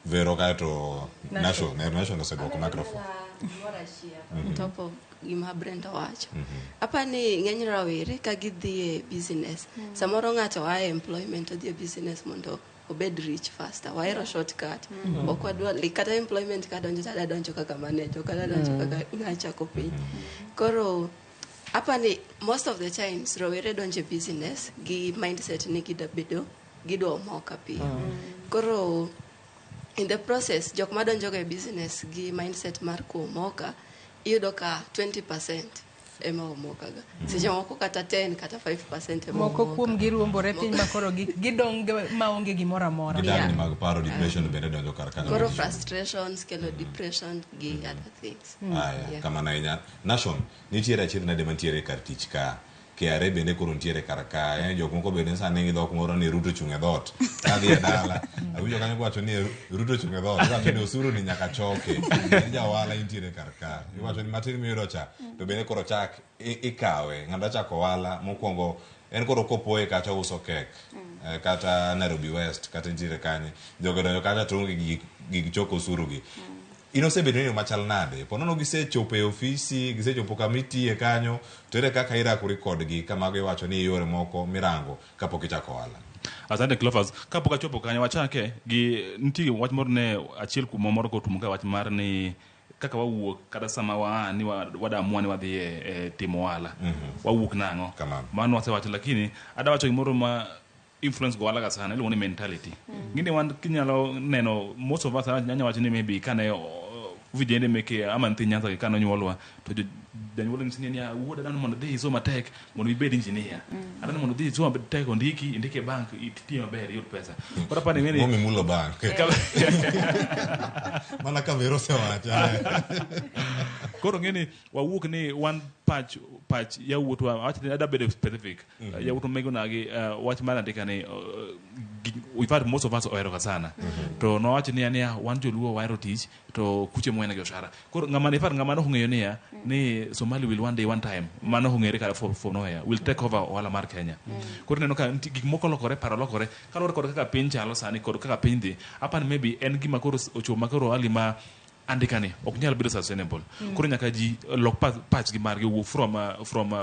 Speaker 1: Vero kaeto
Speaker 13: Nation.
Speaker 1: Nation, Nation osedwoko microphone.
Speaker 13: Gimoro achiel on top of gima Brenda owacho. Apa ni ng'eny rawere ka gidhi e business, samoro ng'ato a e employment odhi e business mondo obed rich faster. Wahero shortcut. Ok wadwa like, kata employment kadonjo to adwa donjo kaka manager, ok adwa donjo kaka ng'a chako piny. Koro apa ni most of the times rowere donjo e business gi mindset ni gidwa bedo gidwa omoka piyo. Koro in the process jok madonjoga e business gi mindset mar kuomoka iyudo ka 20% ema omokaga. Seche moko kata 10 kata 5% ema
Speaker 8: Moko
Speaker 13: omoka.
Speaker 8: kuom gi ruombore piny ma koro gidong' maonge gimoro amora.
Speaker 1: Gi dangni mag paro, depression bende donjo kar kanyo.
Speaker 13: Koro frustrations kelo depression gi other things.
Speaker 1: Aya,
Speaker 13: Yeah.
Speaker 1: kamano ahinya. Nation, nitiere achiedh nade mantiere kar tich ka? KRA bende koro nitiere kar ka. Jok moko bende sani gi dhok moro ni Ruto chung' e dhoot. Kadhi e dala, awinjo kanyo kiwacho ni Ruto chung' e dhoot. Iwacho ni osuru ni nyaka choke. In ja ohala intiere kar ka. Iwacho ni matin miyudo cha, to bende koro chak ikawe. Ng'ato chako ohala mokwongo en koro kopoye kacha uso kek. Kata Nairobi West, kata nitiere kanye. Jogo donjo kacha to onge gig choko osuru gi. In osebedo ni machal nade? Po nono gisechopo e ofisi, gisechopo kama itiye kanyo, to ere kaka irakori kodgi ka mago iwacho ni yore moko mirango kapok ichako ohala?
Speaker 15: Asante Cleophas. Kapok achopo kanyo wachake gi nitie wach moro ne achiel kuom moro kotumo ka wach mar ni kaka wawuok kata sama waa ni wadamua ni wadhi e timo ohala. Wawuok nang'o? Mano wasewacho lakini ada wacho gimoro ma influence go ohala ga sana iluongo ni mentality. Ngini wan kinyalo neno most of us anyalo wacho ni maybe kane vijende meke ama nyithi Nyanza gi kane onyuolwa to janyuol nyisi ni wuoda adwani mondo idhi isom matek mondo ibed engineer. Adwani mondo idhi isom matek ondiki indiki e bank iti maber iyud pesa. Koro apani ng'eni
Speaker 1: Momi mulo bank. Mana ka Vero osewacho.
Speaker 15: Koro ng'eni wawuok ni wan pach yawuotwa awach ni adwa bedo specific. Yawuotwa mego nagi wach mar andika ni in fact most of us ohero ga sana. To nowacho niya niya wan joluo wahero tich to kuche mwena gi oshara. Koro ng'ama in fact ng'ama ne ong'eyo niya ni Somali will one day one time mano ong'ere kata for nowhere will take over ohala mar Kenya. Koro ineno ka nitie gik moko lokore paro lokore kaluwore kod kaka piny chalo sani kod kaka piny dhi apani maybe en gima koro ochopo ma koro hali ma andika ni ok nyal bedo sustainable. Koro nyaka ji lok pachgi margi owuok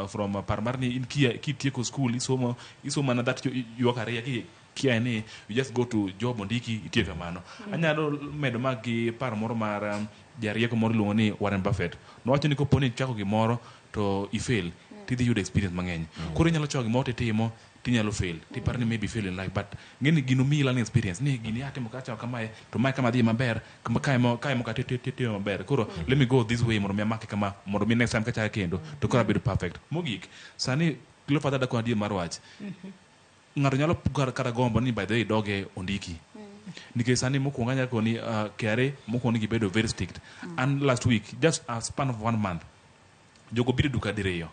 Speaker 15: from par mar ni in kitieko school isomo mana that ywak ariyo kia ni you just go to job ondiki itiyo kamano. Anyalo medo mag gi paro moro mar jarieko moro iluongo ni Warren Buffett. Nowacho ni kopo ni ichako gimoro to i fail tidhi yudo experience mang'eny. Koro inyalo chako gimoro titimo tinyalo fail tiparo ni maybe fail in life but ng'eni gino miyi learning experience ni gini atimo kacha kamae to mae kama dhi maber kama kae mo kae mo ka timo maber koro let me go this way mondo mi amake kama mondo mi next time kachako kendo to koro abedo perfect. Mogik sani Cleophas adwa kono adier mar wach. Ng'ato nyalo kata gombo ni by the way doge ondiki. Nikech sani mokwongo anyalo koni KRA mokwongo ni gibedo very strict. And last week just a span of 1 month jogo biro e duka diriyo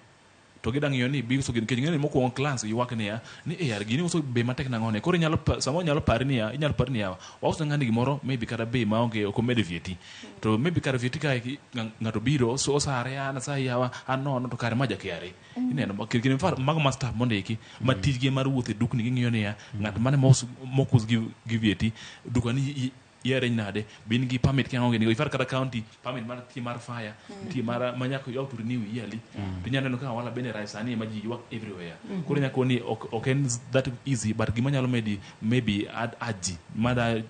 Speaker 15: to gida ng'iyo ni bi uso gini nikech ng'eyo ni mokwongo class ywak niya ni eh gini uso bei matek nang'o ne koro inyalo samoro inyalo pari niya inyalo pari niya wauso ng'ani gimoro maybe kata bei maonge ok omedo VAT to maybe kar VAT kae ng'ato biro osare an asayi yawa an nono to kare ma ja KRA ineno kendo mago ma staff mondiki ma tijgi mar wuotho e dukni ging'iyo niya ng'at mane mok us gi VAT duka ni iarrange nade be in gi permit ka onge nigo in fact kata county permit mar nitie mar fire nitie mar ma nyaka you have to renew yearly to inyalo neno ka ohala bende rach sani ema ji ywak everywhere. Koro inyalo koni ok en that easy but gima nyalo medi maybe add aji mada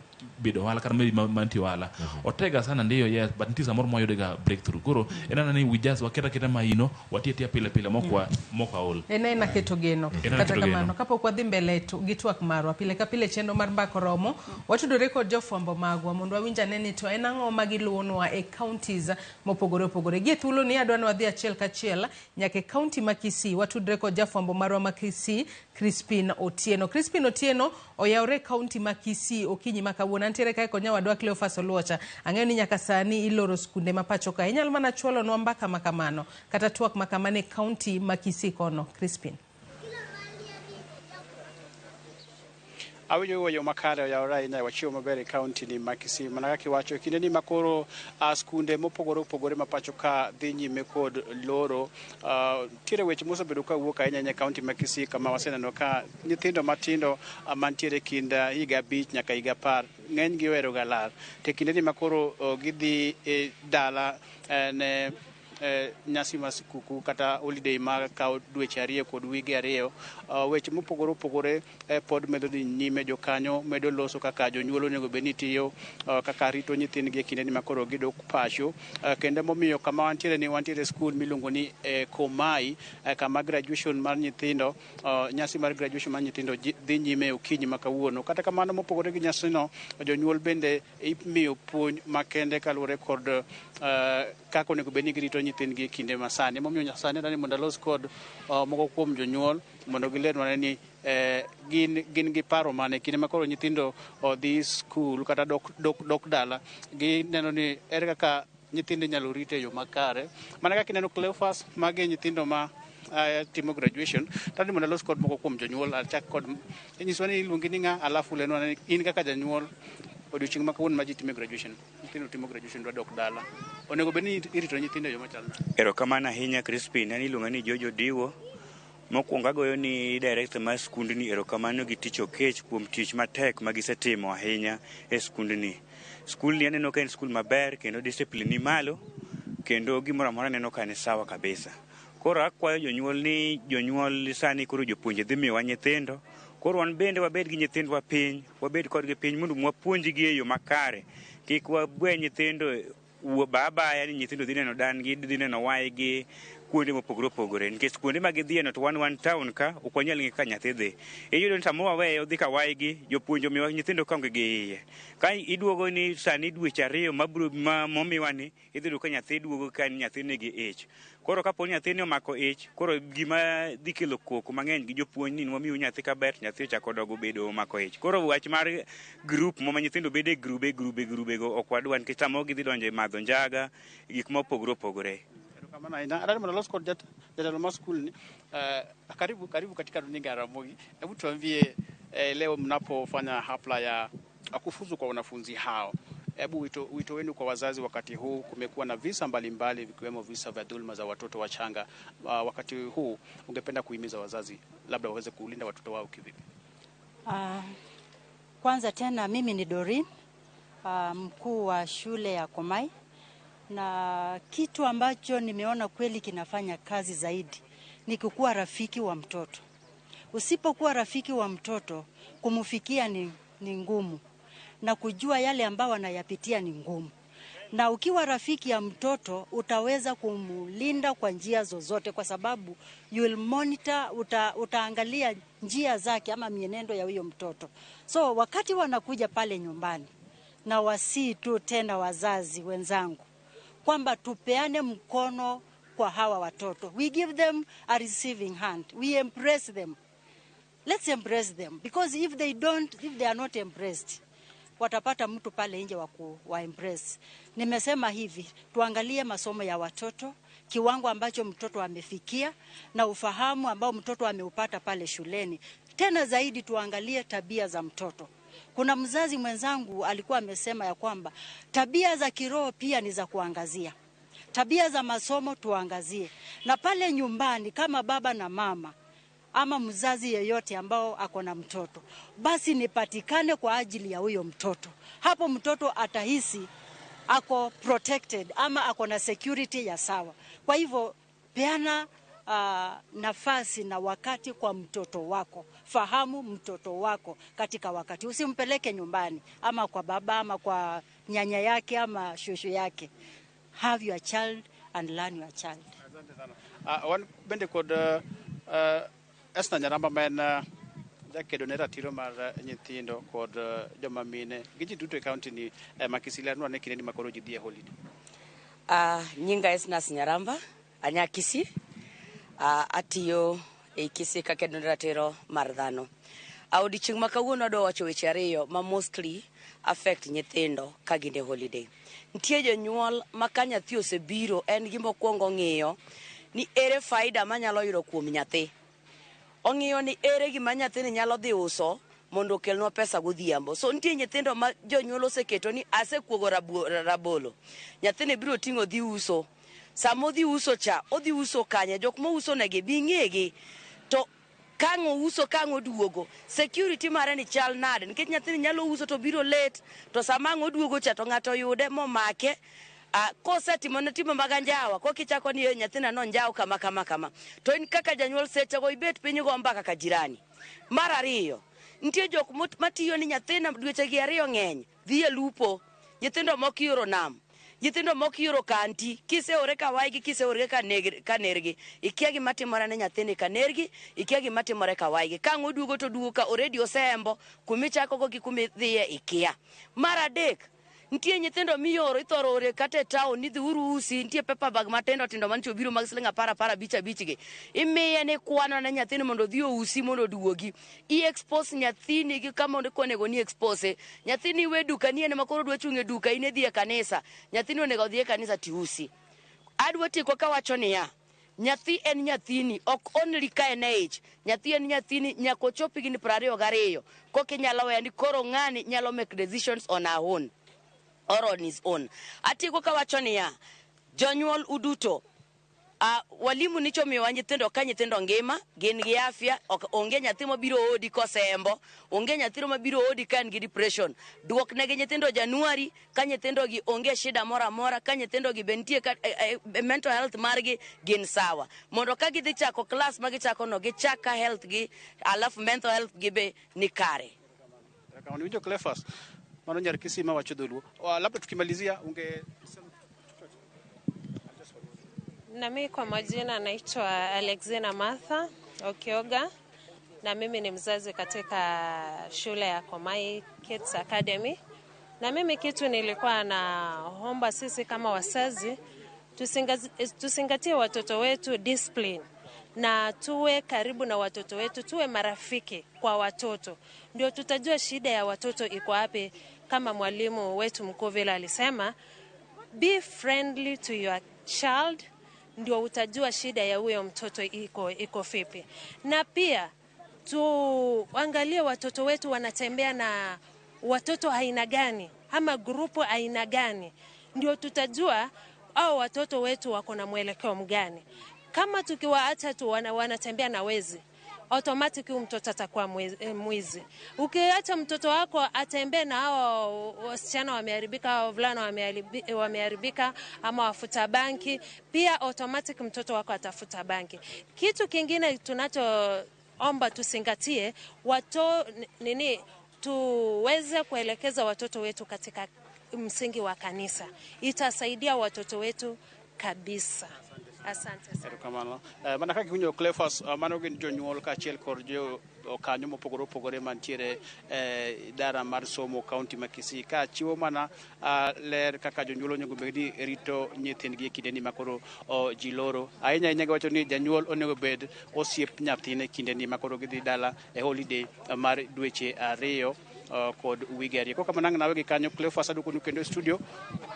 Speaker 15: bedo ohala kata maybe mantie ohala otega sana ndiyo, yes, but nitie samoro mwayude ga breakthrough. Koro en anena ni we just waketa keta maino watie tia pile pile mokwa mokaol.
Speaker 8: En aena keto geno.
Speaker 15: En aena
Speaker 8: Kata
Speaker 15: keto geno.
Speaker 8: kamano, kapok wadhi mbele gi twak marwa, pile ka pile chenro mar Mbaka Oromo, watudore kod jofwambo magwa mondo wawinj ane ni to en ang'o ma giluwonwa e counties mopogore opogore. Gie thuolo ni adwa ni wadhi achiel kachiel nyaka e county ma Kisii, watudre kod jafwambo marwa ma Kisii, Crispin Otieno. Crispin Otieno oyawre e county ma Kisii okinyi ma kawuono. Antiere kae kod nyawadwa Cleophas Oluocha. Ang'eyo ni nyaka sani iloro skunde ma pacho ka. Inyalo mana chwalonwa mbaka ma kamano kata twak ma kamano e county ma Kisii kono. Crispin.
Speaker 12: Awinjo wuoyo makare oyawore ahinya e wachiwo maber e kaunti ni ma Kisii. Mana kaka iwacho, e kinde ni makoro skunde mopogore opogore ma pacho ka dhi nyime kod loro, nitiere weche mosebedo ka wuok ahinya ahinya e kaunti ma Kisii, kama waseneno ka nyithindo matindo mantiere kind higa 5 nyaka higa 10 ng'eny gi ohero ga lal. To e kinde ni makoro gidhi e dala ne nyasi mar sikuku kata holiday ma kawo dweche 2 kod wige 2, weche mopogore opogore pod medo dhi nyime. Jokanyo medo loso kaka jonyuol onego bed ni tiyo, kaka rito nyithindgi e kinde ni makoro gidok pacho. Kendo momiyo kama wantiere ni wantiere e skul miluongo ni Komai, kama graduation mar nyithindo, nyasi mar graduation mar nyithindo dhi nyime okinyi ma kawuono. Kata kamano, mopogore gi nyasino, jonyuol bende imiyo puonj makende kaluwore kod kaka onego bed ni girito nyithindgi e kinde masani. Emomiyo sani adwani mondo alos kod moko kuom jonyuol mondo gilernwa ni gin gi paro mane kinde ma koro nyithindo odhi skul kata dok dala, gineno ni ere kaka nyithindo inyalo rit e yo makare. Mana kaka ineno Cleophas, magi e nyithindo ma timo graduation. Tadni mondo alos kod moko kuom jonyuol, achak kod inyiswa ni iluongi ni ng'a, alafu lenwa ni in kaka janyuol odiochieng' ma kawuono ma ji timo graduation, nyithindo timo graduation dwa dok dala, onego bed ni irito nyithindo e yo machal nade?
Speaker 20: Erokamano ahinya Crispin, an iluonga ni Jojo Diwo. Mokwongo agoyo ni director mar skundni erokamano gi tich Okech kuom tich matek ma gisetimo ahinya e skundni. Skundni aneno ka en skul maber kendo discipline ni malo kendo gimoro amora aneno ka ni sawa kabisa. Koro akwayo jonyuol ni jonyuol sani koro jopuonje dhi miyowa nyithindo. Koro wan bende wabed gi nyithindwa piny, wabed kodgi piny mondo wapuonjgi e yo makare. Kik wabwe nyithindo baya ni nyithindo dhi neno dan-gi, dhi neno waygi kuonde mopogore opogore. Nikech kuonde ma gidhiye no to wan town ka, ok wanyal ng'e kaka nyathi dhi. Iyudo ni samoro waweye odhi ka waygi, jopuonj omiyowa nyithindo ka onge gi iye. Ka iduogo ni sani dweche 2 mabiro momiwa ni, idhi yudo ka nyathi duogo ka nyathi nigi ich. Koro kapo ni nyathini omako ich, koro gima dhi kelo koko mang'eny gi jopuonj ni wamiu nyathi kaber, nyathi ochako dogo bedo omako ich. Koro wach mar group ma nyithindo bedo e grube go ok wadwa nikech samoro gidhi donjo e madho njaga, gik mopogore opogore.
Speaker 12: Erokamano ahinya. Adwaro mondo alos kod jatelo mar skul ni. Karibu katika runinga ya Ramogi. Hebu tuambie, leo mnapofanya hafla ya kufuzu kwa wanafunzi hao, hebu wito wenu kwa wazazi wakati huu. Kumekuwa na visa mbalimbali vikiwemo visa vya dhulma za watoto wachanga. Wakati huu ungependa kuhimiza wazazi labda waweze kulinda watoto wao kivipi?
Speaker 21: Kwanza tena mimi ni Doreen, mkuu wa shule ya Komai, na kitu ambacho nimeona kweli kinafanya kazi zaidi ni kukuwa rafiki wa mtoto. Usipokuwa rafiki wa mtoto, kumfikia ni ngumu, na kujua yale ambao wanayapitia ni ngumu. Na ukiwa rafiki ya mtoto utaweza kumulinda kwa njia zozote, kwa sababu you will monitor, utaangalia njia zake ama mienendo ya huyo mtoto. So wakati wanakuja pale nyumbani, na wasii tu tena wazazi wenzangu kwamba tupeane mkono kwa hawa watoto. We give them a receiving hand. We embrace them. Let's embrace them, because if they are not embraced, watapata mtu pale nje wa embrace. Nimesema hivi, tuangalie masomo ya watoto, kiwango ambacho mtoto amefikia na ufahamu ambao mtoto ameupata pale shuleni. Tena zaidi tuangalie tabia za mtoto. Kuna mzazi mwenzangu alikuwa amesema ya kwamba tabia za kiroho pia ni za kuangazia. Tabia za masomo tuangazie. Na pale nyumbani kama baba na mama ama mzazi yeyote ambao ako na mtoto, basi nipatikane kwa ajili ya huyo mtoto. Hapo mtoto atahisi ako protected ama ako na security ya sawa. Kwa hivyo peana nafasi na wakati kwa mtoto wako. Fahamu mtoto wako katika wakati. Usimpeleke nyumbani ama kwa baba ama kwa nyanya yake ama shosho yake. Have your child and learn your child.
Speaker 12: Asante sana. Wan bende kod Esther Nyaramba ma en jakedo ne ratiro mar nyithindo kod joma mine gi ji duto e kaunti ni ma Kisii. Lernwa ne kinde ni makoro ji dhi e holiday.
Speaker 4: Nyinga Esnas Nyaramba, anya Kisii. Atiyo e Kisii kakedo ne ratiro mar dhano. Odiochieng' ma kawuono adwa wacho weche ariyo ma mostly affect nyithindo ka gin e holiday. Nitie jonyuol ma ka nyathi osebiro en gima okwongo ng'iyo ni ere faida manyalo yudo kuom nyathi. Ong'iyo ni ere gima nyathini nyalo dhi uso mondo okelnwa pesa godhiambo. So nitie nyithindo ma jonyuol oseketo ni asekuogo rabolo. Nyathini biro ting'o dhi uso. Sama odhi uso cha, odhi uso kanye, jok mouso negi bi ng'egi. To kang' ouso kang' oduogo, security mare ni chal nade? Nikech nyathini nyalo uso to biro late, to sama ang' oduogo cha to ng'ato oyude momake. Kosetimo ne timo mag anjawa, kokichako ni nyathina nonjaw kama kama kama. To in kaka janyuol sechego ibet piny go mbaka ka jirani. Mar ariyo, nitie jok matiyo ni nyathina dweche gi ariyo ng'eny, dhi e lupo, nyithindo moko ioro nam, nyithindo moko ioro kanti, kiseore ka waygi, kiseore ka nergi, ikia gima timore ne nyathini ka nergi, ikia gima timore ka waygi. Ka ang' oduogo to oduogo ka already oseembo, kumichako go gi kumidhiye ikia. Mar adek, nitie nyithindo mioro ithoro ore kata e town ni dhiuru usi, nitie paper bag matindo tindo mantie obiro mag siling 10 10 5 5 gi. Imiye ni kwano ne nyathini mondo odhi ousi mondo oduogi. I expose nyathini gi kama onego ni expose. Nyathini we duka ni en ema koro odwa chung' e duka, in idhi e kanisa. Nyathini onego odhi e kanisa tiusi. Adwa tieko kawacho niya, nyathi en nyathini, ok only ka en e ich. Nyathi en nyathini nyaka ochop higni 22. Koka inyalo weyo ni koro ng'ani nyalo make decisions on her own or on his own. Atieko kawacho niya, jonyuol uduto, walimu nicho miyowa nyithindo ka nyithindo ngima, gin gi afya, ok onge nyathi mabiro odi kosembo, onge nyathi mabiro odi ka en gi depression. Duok negi nyithindo Januari ka nyithindo gi onge shida moro amora, ka nyithindo gi be nitie ka mental health margi gin sawa. Mondo ka gidhi chako class ma gichako no, gichak ka health gi, alafu mental health gi be ni kare.
Speaker 12: Winjo Cleophas, mano nyar Kisii ma wacho dholuo. Labda tukimalizia unge
Speaker 6: Na mimi kwa majina naitwa Alexina Martha Okioga, na mimi ni mzazi katika shule ya Komai Kids Academy. Na mimi kitu nilikuwa naomba sisi kama wazazi tusingatie watoto wetu discipline, na tuwe karibu na watoto wetu, tuwe marafiki kwa watoto. Ndio tutajua shida ya watoto iko wapi. Kama mwalimu wetu mkuu vile alisema, be friendly to your child, ndio utajua shida ya huyo mtoto iko vipi. Na pia tuangalie watoto wetu wanatembea na watoto aina gani ama grupu aina gani, ndio tutajua au watoto wetu wako na mwelekeo mgani. Kama tukiwaacha tu wanatembea na wezi, automatic huyu mtoto atakuwa mwizi. Ukiacha mtoto wako atembee na hao wasichana wameharibika, hao wavulana wameharibika ama wafuta banki, pia automatic mtoto wako atafuta banki. Kitu kingine tunachoomba tusingatie, tuweze kuelekeza watoto wetu katika msingi wa kanisa. Itasaidia watoto wetu kabisa. Asante sana.
Speaker 12: Erokamano. Mana kaka iwinjo Cleophas, mano gin jonyuol kaachiel kod jo kanyo mopogore opogore mantiere idara mar somo kaunti ma Kisii, ka chiwo mana ler kaka jonyuol onego bed ni rito nyithindgi e kindeni ma koro ji loro. Ahinya ahinya giwacho ni janyuol onego bed osiep nyathine kindeni ma koro gidhi dala e holiday mar dweche 2 kod wige 2. Koro kamano ang' nawe gi kanyo Cleophas, aduokonu kendo e studio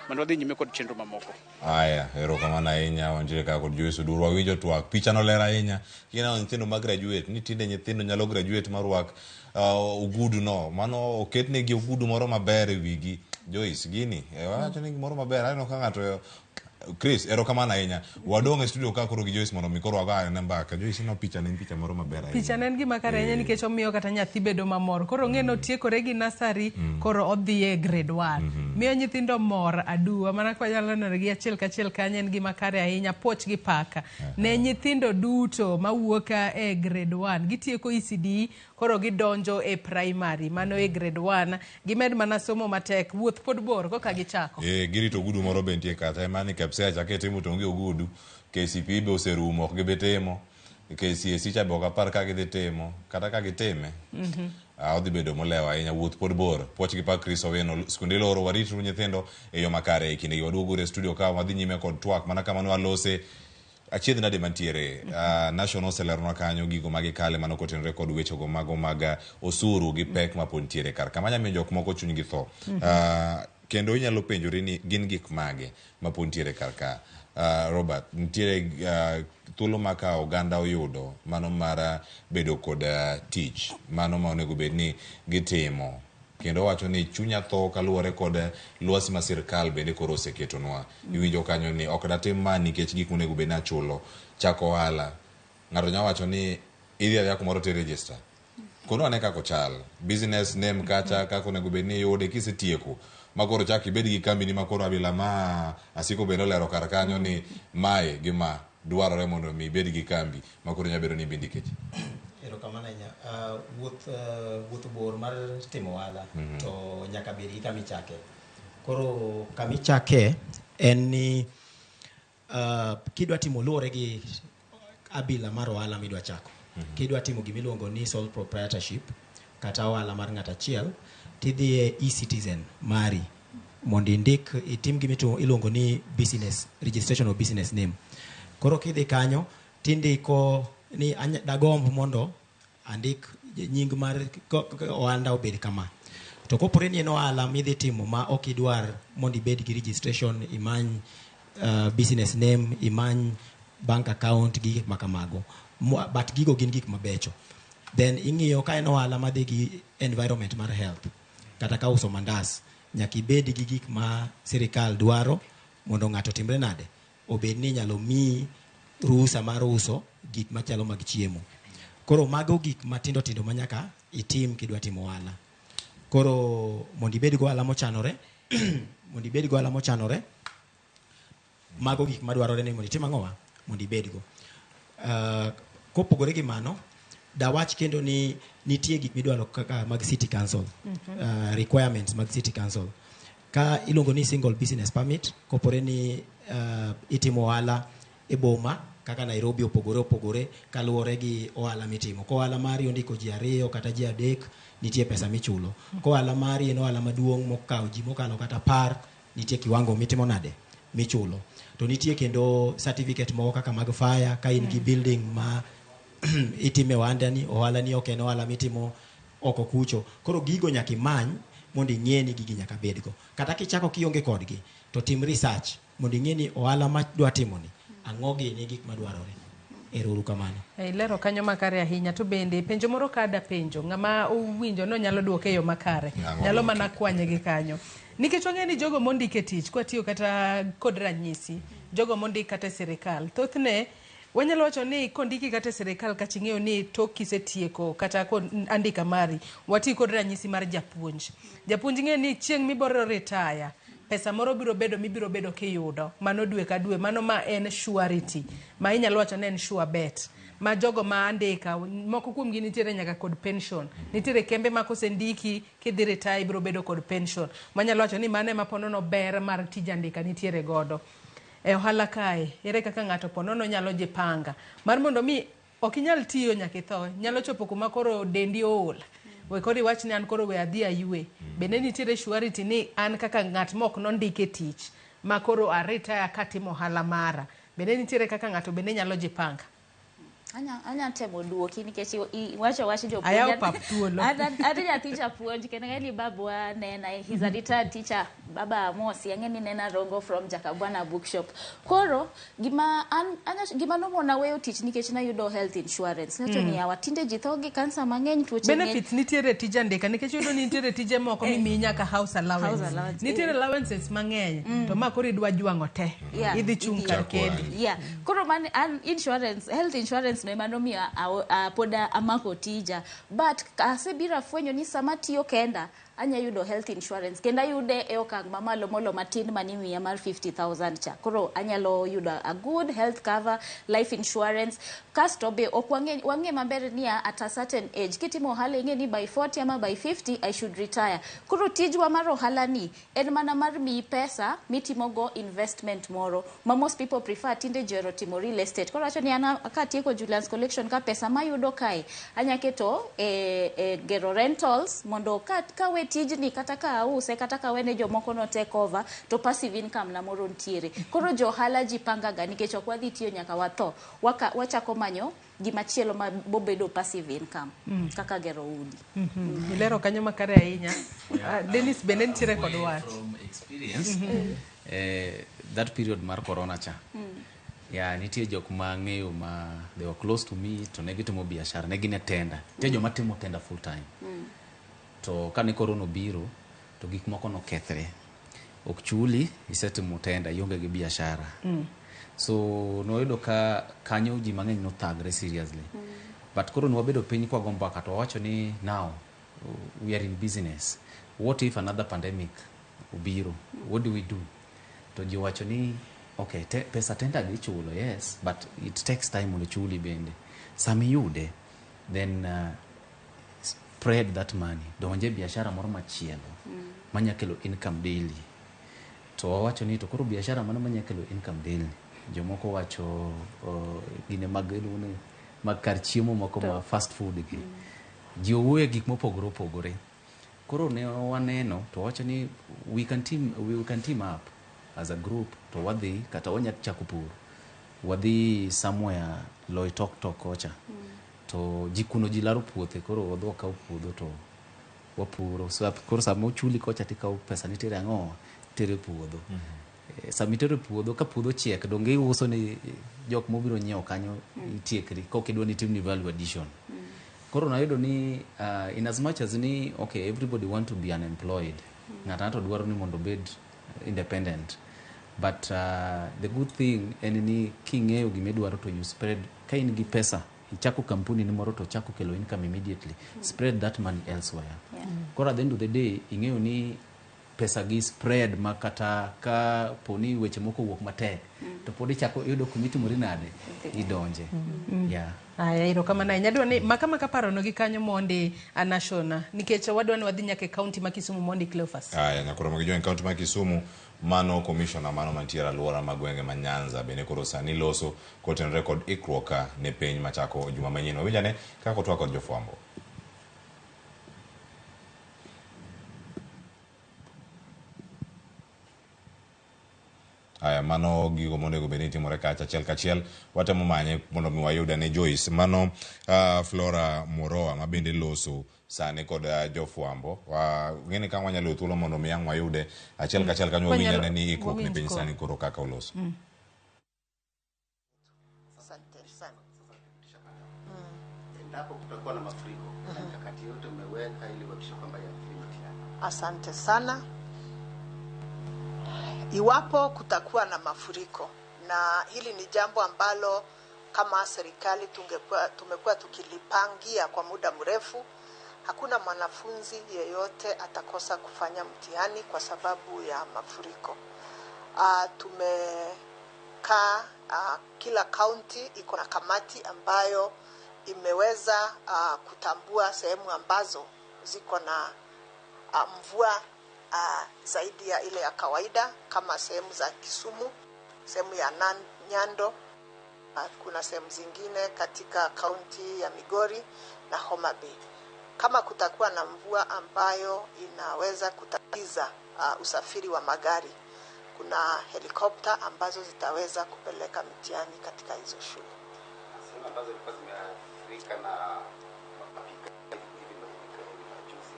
Speaker 12: mondo wadhi nyime kod chenro mamoko.
Speaker 1: Aya, erokamano ahinya, wantiere kaka kod Joyce Odur, wawinjo twak, picha no ler ahinya. Kineno nyithindo ma graduate, ni tinde nyithindo nyalo graduate marwak ogudu no, mano oketnegi ogudu moro maber e wigi. Joyce, gini, wacho ni gimoro maber, aneno ka ng'ato Chris, erokamano ahinya. Wadong' e studio ka koro gi Joyce mondo mi koro wago ane mbaka. Joyce, ino picha ne en picha moro maber ahinya.
Speaker 8: Picha ne en gima kare ahinya nikech omiyo kata nyathi bedo mamor. Koro ng'e notiekore gi nursery, koro odhi e grade 1. Miyo nyithindo mor aduwa. Mana kwa nyalo neno gi achiel kachiel kanyo en gima kare ahinya. Puoch gi paka. Ne nyithindo duto mawuok e grade 1. Gitieko ECD, koro gidonjo e primary. Mano e grade 1. Gimed mana somo matek. Wuoth pod bor koka gichako.
Speaker 1: Girito ogudu moro be nitie kacha. Ema ni KPSEA chake timo to onge ogudu. KCPE be oserumo ok gibi timo. KCSE cha be ok apar ka gidhi timo. Kata ka gitime, odhi bedo molewo ahinya. Wuoth pod bor. Puoch gi pak Chris Owino. Skunde loro warituru nyithindo e yo makare e kindegi. Waduogo e studio ka wadhi nyime kod twak mana kama ne walose achiedh nade mantiere. National oseleronwa kanyo gigo ma gikale mano kotenore kod wechego mago mag osuru gi pek ma pod nitiere kar kama nyamiyo jok moko chunygi tho. Kendo inyalo penjori ni gin gik mage ma pod nitiere kar ka. Robert, nitiere thuolo ma ka oganda oyudo mano mar bedo kod tich mano ma onego bed ni gitimo kendo wacho ni chunya tho kaluwore kod lwasi ma sirkal bende koro oseketonwa. Iwinjo kanyo ni ok datim ma nikech gik monego bed ni achulo. Chako ohala, ng'ato nyalo wacho ni idhi adhiya kumoro to i-register. Kono ane kaka ochal. Business name kacha kaka onego bed ni iyude kisetieko ma koro chak ibed gi kambini ma koro abila ma Asiko bende olero kar kanyo ni mae gi ma dwarore mondo mi ibed gi kambi ma koro nyalo bedo ni ibindike ji.
Speaker 11: Erokamano ahinya. Wuoth bor mar timo ohala to nyaka bed gi kama ichake. Koro kama ichake en ni kidwa timo luwore gi abila mar ohala midwa chako. Kidwa timo gimiluongo ni sole proprietorship kata ohala mar ng'ato achiel, tidhi e e-citizen mari mondo indik itim gima iluongo ni business registration of business name. Koro kidhi kanyo tindiko ni dagomb mondo andik nying mar ohanda obed kama. To kopore ni en ohala midhi timo ma ok idwar mondo ibed gi registration, imany business name, imany bank account gi gik makamago. But gigo gin gik mabecho. Then ing'iyo ka en ohala madhi gi environment mar health, kata ka uso mandas, nyaka ibed gi gik ma sirikal dwaro mondo ng'ato otimre nade, obed ni inyalo miyi ruhusa mar uso gik machalo mag chiemo. Koro mago gik matindo tindo ma nyaka itim kidwa timo ohala. Koro mondo ibed go ohala mochanore, mondo ibed go ohala mochanore, mago gik madwarore ni mondo itim ang'owa, mondo ibed go. Kopogore gi mano, dawach kendo ni nitie gik midwaro kaka mag city council, requirements mag city council. Ka iluongo ni single business permit, kopore ni itimo ohala e boma kaka Nairobi opogore opogore kaluwore gi ohala mitimo. Ka ohala mari ondiko ji 2 kata ji 3, nitie pesa michulo. Ka ohala mari en ohala maduong' mokawo ji mokalo kata 10, nitie kiwango mitimo nade michulo. To nitie kendo certificate moko kaka mag fire, ka in gi building ma itime ohandani, ohala ni ok en ohala mitimo oko kucho. Koro gigo nyaka imany mondo ing'e ni gigi nyaka bedgo. Kata kichako kionge kodgi, to tim research mondo ing'e ni ohala ma dwa timo ni, ang'o gini gik madwarore. Ero uru kamano.
Speaker 8: Ilero kanyo makare ahinya. To bende penjo moro ka da penjo, ng'ama owinjo no nyalo duoke e yo makare. Nyalo mana kwanye gi kanyo. Nikech wang'eyo ni jogo mondike tich, kwatiyo kata kod ranyisi, jogo mondik kata e sirikal, thothne wanyalo wacho ni kondiki kata e sirikal kacha ing'eyo ni tok kisetieko kata andika mari, wati kod ranyisi mar japuonj. Japuonj ng'eyo ni chieng' mibiro retire, pesa moro biro bedo mibiro bedo kiyudo, mano dwe ka dwe, mano ma en surety, ma inyalo wacho ni en sure bet. Ma jogo ma andika, moko kuomgi nitiere nyaka kod pension. Nitiere kembe ma kosendiki, kidhi retire ibiro bedo kod pension. Manyalo wacho ni mano ema ponono ber mar tij andika nitiere godo. E ohala kae, ere kaka ng'ato ponono nyalo jipanga mar mondo mi ok inyal tiyo nyaka itho, nyalo chopo kuma koro dendi ool. We koro iwach ni an koro we adhi aywe. Bende nitiere surety ni an kaka ng'at ma ok nondike tich, ma koro a retire katimo ohala mara. Bende nitiere kaka ng'ato bende nyalo jipanga.
Speaker 9: Anya temo duoki nikech iwacho wach jopuonj.
Speaker 8: Ayawo pap thuolo.
Speaker 9: An nyathi japuonj kendo ang'e ni babwa nena, he's a retired teacher. Baba Amosi, ang'e ni nena Rongo from Jakabwana Bookshop. Koro gima an gima nomona weyo tich nikech nayudo health insurance. Nacho ni yawa tinde ji tho gi kansa mang'eny, tuoche ng'eny.
Speaker 8: Benefits nitiere tij andika nikech iyudo ni nitiere tije moko mimiyi nyaka house allowance.
Speaker 9: House allowance,
Speaker 8: Nitiere allowances mang'eny to ma koro idwa jwang'o te. Idhi chung' kar kendi.
Speaker 9: Yeah. Koro man an insurance, health insurance no ema nomiyo pod amako tija. But asebiro afwenyo ni sama atiyo kenda anya yudo health insurance kendo ayude e okang' mamalo molo matin manimiya mar 50,000 cha. Koro anyalo yudo a good health cover, life insurance. Kasto be ok wang'e maber ni at a certain age kitimo ohala ing'e ni by 40 ama by 50 I should retire. Koro tijwa mar ohala ni en mana mar miyi pesa mitimogo investment moro ma most people prefer. Tinde ji ohero timo real estate. Koro wacho ni an katieko Julian's Collection ka pesa mayudo kae anya keto e gero rentals mondo ka we tijni kata ka ause kata ka wene jomoko no take over to passive income na moro ntiere. Koro jo ohala ji pangaga nikech ok wadhi tiyo nyaka watho. Wachako manyo gimachielo ma bobedo passive income kaka gero udi.
Speaker 8: Ilero kanyo makare ahinya. Dennis bende nitiere kod wach.
Speaker 2: From experience, that period mar corona cha. Yeah, nitie jok ma ang'eyo ma they were close to me to ne gitimo biashara, ne gin e tender. Nitie joma timo tender full time. To kane corona obiro to gik moko nokethre. Ok chuli, isetimo tender, ionge gi biashara. So noyudo ka kanyo ji mang'eny nothagre seriously. But koro nwabedo piny kwago mbaka to wawacho ni now we are in business. What if another pandemic obiro? What do we do? To ji wacho ni okay, pesa tender gichulo, yes, but it takes time mondo chuli bende. Sama iyude, then spread that money. Donje biashara moro machielo manya kelo income daily. To wawacho ni to koro biashara mano manya kelo income daily. Jomoko wacho gine mag iluongo ni mag kar chiemo moko ma fast food gi. Ji owuoye gik mopogore opogore. Koro ne waneno to wawacho ni we can team up as a group to wadhi kata wanya chako pur. Wadhi somewhere Loitoktok kocha. To ji kuno ji laro puothe koro wadhi wakaw puodho to wapuro. So koro sama ochuli kocha tikawo pesa nitere ang'o? Itere puodho. Sama itero puodho ka puodho chiek donge iuso ni jok mobiro nyiewo kanyo itiekri kok idwa ni itimni value addition. Koro nayudo ni in as much as ni okay everybody want to be unemployed. Ng'ato ng'ato dwaro ni mondo obed independent. But the good thing en ni king'eyo gima idwaro to you spread. Ka in gi pesa ichako kampuni ni moro to chako kelo income immediately. Spread that money elsewhere. Koro at the end of the day ing'eyo ni pesa gi spread ma kata ka poni weche moko owuok matek to pod ichako iyudo kumitimori nade idonje. Yeah.
Speaker 8: Aya, erokamano ahinya. Adwa ni maka parono gi kanyo mondi Nashona nikech wadwa ni wadhi nyaka e kaunti ma Kisumu mondi Cleophas.
Speaker 1: Aya, nyakoro mag join kaunti ma Kisumu mano commissioner mano mantiere alwora ma gwenge ma Nyanza bende koro sani loso kotenore kod ikruok ne piny machako juma manyien. Wawinjane kaka otwak kod jofwambo. Aya, mano gigo monego bed ni timore kacha achiel kachiel watemo manye mondo mi wayud ane Joyce mano Flora Moroa ma bende loso sani kod jofwambo. Ng'eni ka wanyalo yudo thuolo mondo mi ang' wayude achiel kachiel kanyo wawinj ane ni ikruok ne piny sani koro kaka oloso.
Speaker 7: Asante sana.
Speaker 16: Endapo kutakuwa na mafuriko, mikakati yote umeweka ili kuhakikisha kwamba yaathiri mitihani?
Speaker 7: Asante sana. Iwapo kutakuwa na mafuriko, na hili ni jambo ambalo kama serikali tumekuwa tukilipangia kwa muda mrefu, hakuna mwanafunzi yeyote atakosa kufanya mtihani kwa sababu ya mafuriko. Tumekaa kila kaunti iko na kamati ambayo imeweza kutambua sehemu ambazo ziko na mvua zaidi ya ile ya kawaida, kama sehemu za Kisumu, sehemu ya Nyando, kuna sehemu zingine katika kaunti ya Migori na Homa Bay. Kama kutakuwa na mvua ambayo inaweza kutatiza usafiri wa magari, kuna helikopta ambazo zitaweza kupeleka mitihani katika hizo shule.
Speaker 16: ambazo zilikuwa zimeathirika na mapigano hivi majuzi?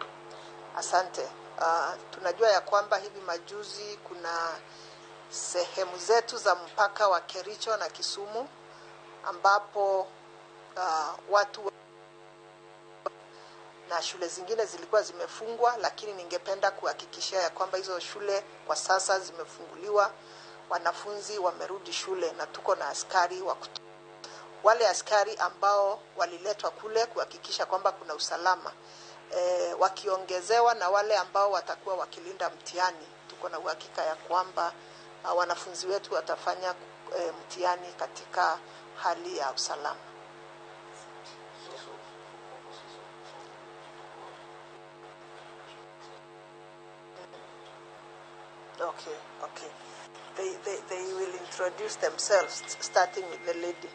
Speaker 7: Asante. Tunajua ya kwamba hivi majuzi kuna sehemu zetu za mpaka wa Kericho na Kisumu ambapo watu na shule zingine zilikuwa zimefungwa, lakini ningependa kuhakikishia ya kwamba hizo shule kwa sasa zimefunguliwa, wanafunzi wamerudi shule na tuko na askari wa wale askari ambao waliletwa kule kuhakikisha kwamba kuna usalama wakiongezewa na wale ambao watakuwa wakilinda mtihani, tuko na uhakika ya kwamba wanafunzi wetu watafanya mtihani katika hali ya usalama. Okay. They will introduce themselves, starting with the lady.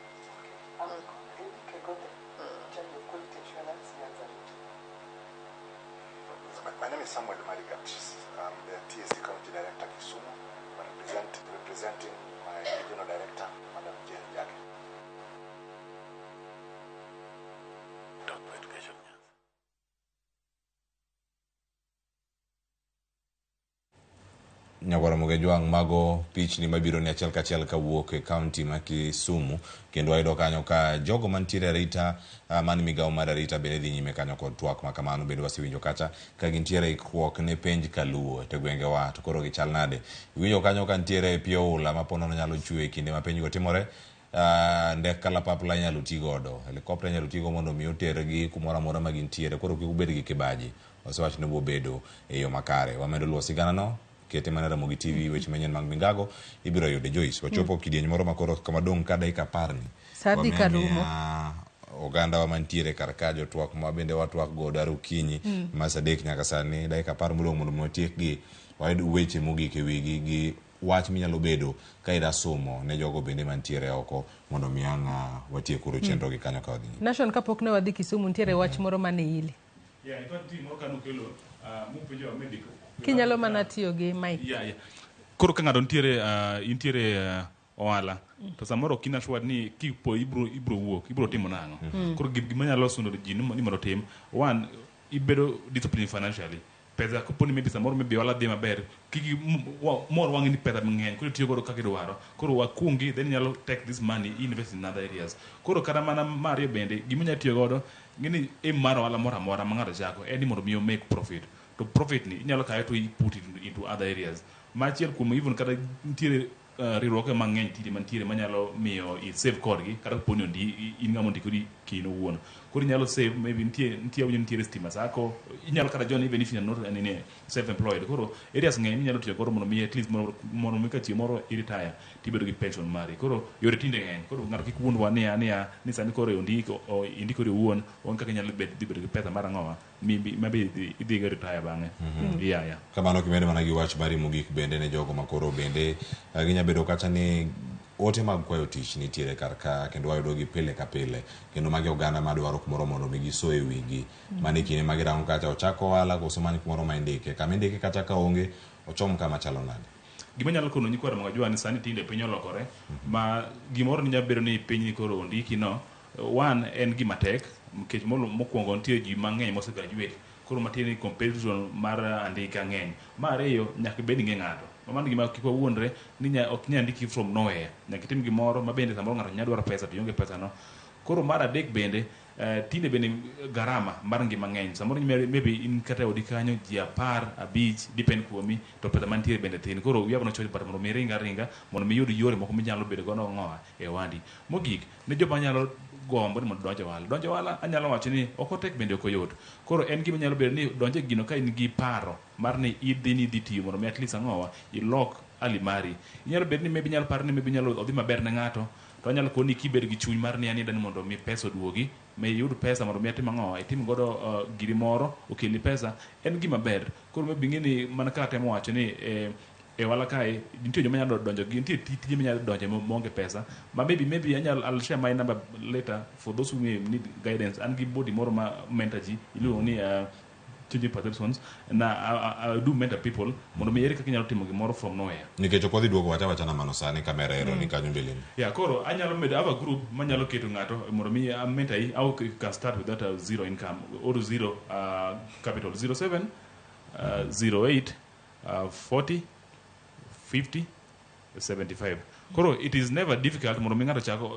Speaker 5: My name is Samuel Marigat. I'm the TSC County Director, Kisumu, representing my regional director, Madam Jane Jake.
Speaker 17: Education.
Speaker 1: Nyakwara Mugejwang' mago pichni mabiro ni achiel kachiel kawuok e kaunti ma Kisumu, kendo wayudo kanyo ka jogo mantiere arita man migawo mar arita bende dhi nyime kanyo kod twak ma kamano. Bende wasewinjo kacha ka gintiere ikruok ne penj kaluo to gwengewa to koro gichal nade. Iwinjo kanyo ka nitiere pi oula ma ponono nyalo chwe e kinde ma penjgo timore. Ndek kalapapla inyalo ti godo, helikopta inyalo ti go mondo mi otergi kumoro amora ma gintiere, koro kik ubed gi kibaji. Osewach ni bobedo e yo makare. Wamedo luwo siganano kete mana Ramogi TV, weche manyien mag Mingago ibiro yude. Joyce, wachopo kidieny moro makoro kama dong' ka dakika 10 ni.
Speaker 8: Sa dhi karumo.
Speaker 1: Oganda wa mantiere kar ka jotwak ma bende watwak godo are okinyi ma saa 3 nyaka sani dakika 10 modong' mondo mi watiekgi, wayud weche mogik e wigi gi wach minyalo bedo ka ida somo ne jogo bende mantiere oko mondo mi ang' watiek koro chenro gi kanyo ka wadhi nyime.
Speaker 8: Nation, kapok ne wadhi Kisumu, nitiere wach moro mane ili.
Speaker 15: Yeah, in fact, moro kanokelo mupenjo medic.
Speaker 8: Kinyalo mana tiyo gi mic.
Speaker 15: Yeah. Koro ka ng'ato nitiere intiere ohala to samoro ok in assured ni kipo ibro wuok ibro timo nang'o. Koro gima nyalo sundo ji ni mondo otim, one, ibedo disciplined financially. Pesa kopo ni maybe samoro maybe ohala dhi maber, kik mor wang'i ni pesa mang'eny koro itiyo godo kaka idwaro. Koro wakungi, then inyalo take this money invest in other areas. Koro kata mana mariyo bende gima inyalo tiyo godo ng'eni aim mar ohala moro amora ma ng'ato chako en ni mondo mi o make profit. To profit ni inyalo kawe to i put it into other areas. Machiel kuom even kata nitiere riwruoge mang'eny tinde mantiere manyalo miyo i save kodgi kata kapo ni in ng'ama ondikori kino owuon. Koro inyalo save maybe nitie awinjo nitiere Stima Sacco, inyalo kata join even if you are not self employed. Koro areas ng'eny minyalo tiyo godo mondo mi at least mondo mi ka chieng' moro i retire tibedo gi pension mari. Koro yore tinde ng'eny. Koro ng'ato kik wuondwa niya ni sani koro indikori owuon, onge kaka inyalo dhi bedo gi pesa mar ang'owa mabe idhi go retire bang'e. Yeah.
Speaker 1: Kamano kimedo mana gi wach mari mogik bende ne jogo makoro bende ginya bedo kata ni ote mag kwayo tich nitiere kar ka kendo wayudo gi pile ka pile, kendo magi oganda madwaro kumoro mondo mi giso e wigi. Mane kinde ma girango kacha ochako ohala koso many kumoro ma indike, kama indike kata ka onge ochom kama chalo nade.
Speaker 15: Gima nyalo kono nyikwa Ramogi Ajwang' ni sani tinde piny olokore ma gimoro ni nyalo bedo ni piny ni koro ondiki no, one en gima tek nikech mokwongo nitie ji mang'eny mose graduate, koro matiende ni competition mar andika ng'eny. Mar ariyo nyaka ibed ing'e ng'ato. Mano gima kik wawuondre ni ok nyal ndiki from nowhere. Nyaka itim gimoro ma bende samoro ng'ato nyalo dwaro pesa to ionge pesa no. Koro mar adek bende tinde bende garama mar ngima ng'eny. Samoro maybe in kata e odi kanyo ji 10, 5 depend kuomi to pesa mantiere bende tin. Koro we have no choice but mondo mi ringa ringa mondo mi yud yore moko minyalo bedo godo ng'owa e ohandi. Mogik ne joma nyalo gombo ni mondo donj e ohala. Donjo e ohala anyalo wacho ni ok otek bende ok oyot. Koro en gima nyalo bedo ni donjo e gino ka in gi paro mar ni idhi ni idhi tiyo mondo mi at least ang'owa ilok hali mari. Inyalo bedo ni maybe inyalo paro ni maybe inyalo odhi maber ne ng'ato to anyalo koni kibed gi chuny mar ni an idani mondo mi pesa oduogi, mi iyud pesa mondo mi atim ang'owa, itim godo giri moro okelni pesa, en gima ber. Koro maybe ing'e ni mana kaka atemo wacho ni e ohala kae nitie joma nyalo donjo gi nitie tije minyalo donje maonge pesa ma maybe anyalo I'll share my number later for those who may need guidance. An gi body moro ma mentor ji iluongo ni changing perceptions na I do mentor people mondo mi ere kaka inyalo timo gimoro from nowhere.
Speaker 1: Nikech ok wadhi duogo wacha wacha na mano sani kamera ero ni kanyo mbeleni.
Speaker 15: Yeah, koro anyalo medo have a group manyalo keto ng'ato mondo mi a mentor i how you can start without a zero income or zero capital. 07 08 40 50 75. Koro it is never difficult mondo mi ng'ato chako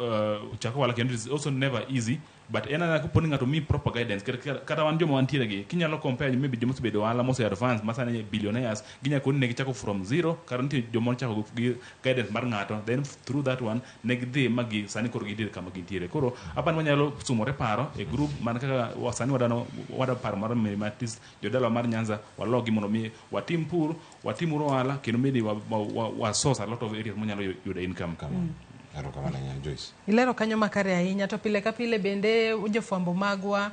Speaker 15: ohala, kendo it is also never easy, but en ana kapo ni ng'ato mi proper guidance, kata wan joma wantiere gi kinyalo compare maybe joma osebedo ohala mose advance masani billionaires, ginya koni ne gichako from zero, kata nitie joma nochako gi guidance mar ng'ato, then through that one ne gidhi ma gi sani koro gintiere kama gintiere. Koro apani wanyalo sumore paro e group mana kaka sani wadano wada paro mar matis jodala mar Nyanza walogi mondo mi watim pur, watim uru ohala, kendo maybe wa source a lot of areas monyalo yudo income.
Speaker 1: Erokamano ahinya, Joyce.
Speaker 8: Ilero kanyo makare ahinya. To pile ka pile bende jofwambo magwa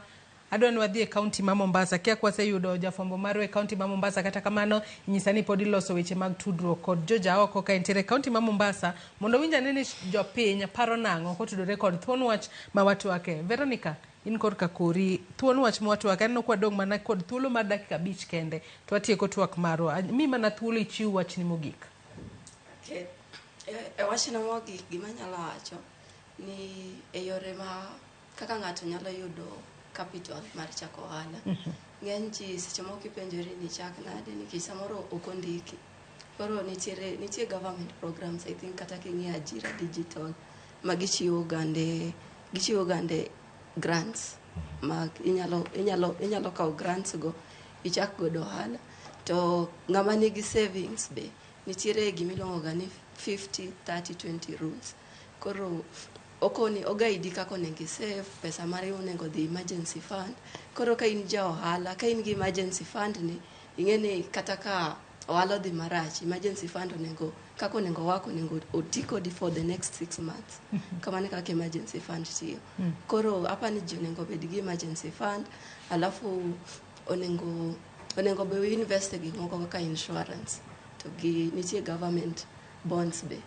Speaker 8: adwa ni wadhi e kaunti ma Mombasa. Kia kwaseyudo jafwambo marwa e kaunti ma Mombasa, kata kamano nyisa ni pod iloso weche mag tudruok kod joja oko ka entiere e kaunti ma Mombasa mondo winj ane ni jopiny paro nang'o kotudore kod thuon wach ma watwake. Veronica, in korka kori thuon wach ma watwake aneno kwadong' mana kod thuolo mar dakika 5 kende to watieko twak marwa. Mi mana thuolo ichiw wachni mogik.
Speaker 13: Okay. E wachna mogik, gima anyalo wacho ni e yore ma kaka ng'ato nyalo yudo capital mar chako ohala. Ng'eny ji seche moko ipenjori ni chak nade nikech samoro ok ondiki. Koro nitie government programs, I think kata king'iyo Ajira Digital ma gichiwo gande grants mag inyalo kawo grants go ichak godo ohala. To ng'ama nigi savings be nitiere gimiluongo ga ni 50 30 20 rules. Koro okoni oguide kaka onego isave pesa mari, onego dhi emergency fund. Koro ka in ja ohala, ka in gi emergency fund ni, ing'e ni kata ka ohala odhi marach, emergency fund onego kaka onego wak onego oti kodi for the next 6 months. Kamano e kaka emergency fund tiyo. Koro apani ji onego bed gi emergency fund, alafu onego be invest e gik moko kaka insurance, to gi nitie government bonds be.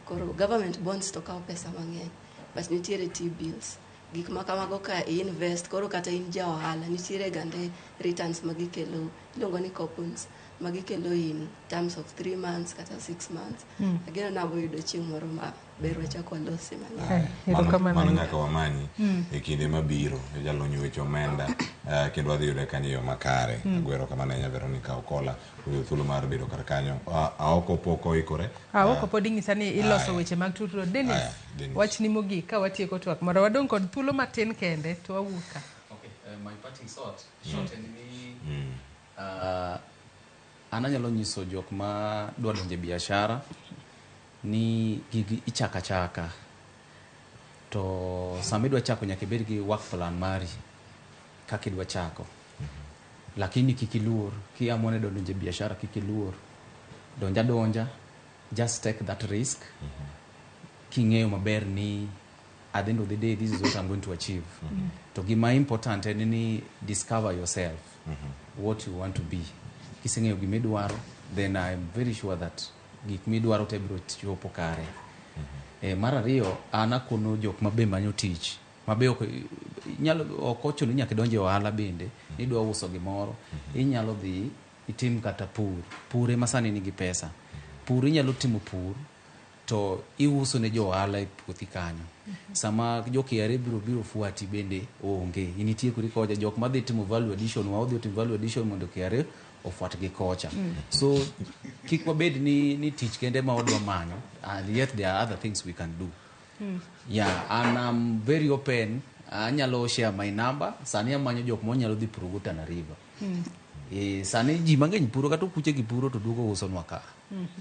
Speaker 13: Koro government bonds to kawo pesa mang'eny, but nitiere T-bills, gik ma kamago ka i-invest. Koro kata in ja ohala, nitiere gande returns ma gikelo, iluongo ni coupons, ma gikelo in terms of 3 months kata 6 months. Ageno ni abo yudo chieng' moro ma ber wachak walosi mang'eny.
Speaker 1: Mano nyaka wamanyi e kinde mabiro e jalony weche omenda, kendo wadhi yude kanyo e yo makare. Agwero kamano ahinya Veronica Okola oyudo thuolo mar bedo kar kanyo. Aoko pok oikore.
Speaker 8: Aoko pod inyisa ni iloso weche mag tudruok. Dennis,
Speaker 1: Aya, Dennis.
Speaker 8: Wachni mogik ka watieko twak mondo wadong' kod thuolo matin kende to wawuok ka.
Speaker 2: Okay, my parting shot en ni an anyalo nyiso jok ma dwa donjo e biashara ni gigi ichako achaka, to sama idwa chako nyaka ibed gi work plan mari kaka idwa chako, lakini kik iluor kiamua ni donjo e biashara, kik iluor donja donja, just take that risk king'eyo maber ni at the end of the day this is what I'm going to achieve. To gima important en ni discover yourself, what you want to be. Kiseng'eyo gimidwaro, then I'm very sure that gik midwaro te biro chopo kare. Mar ariyo, an akono jok mabe manyo tich mabe ok inyalo, ok ochuno ni nyaka idonj e ohala bende nidwa uso gimoro, inyalo dhi itim kata pur. Pur ema sani nigi pesa. Pur inyalo timo pur to iuso ne jo ohala e puothi kanyo. Sama jo KRA biro fuati bende onge, in itiekori kocha. Jok madhi timo value addition wa odhi timo value addition mondo KRA ofuatgi kocha. So kik wabed ni tich kende ma wadwa manyo, and yet there are other things we can do. Yeah, and I'm very open, anyalo share my number. Sani amanyo jok monyalo dhi purogo Tana River. Sani ji mang'eny puro kata okuche gi puro to duogo usonwa ka.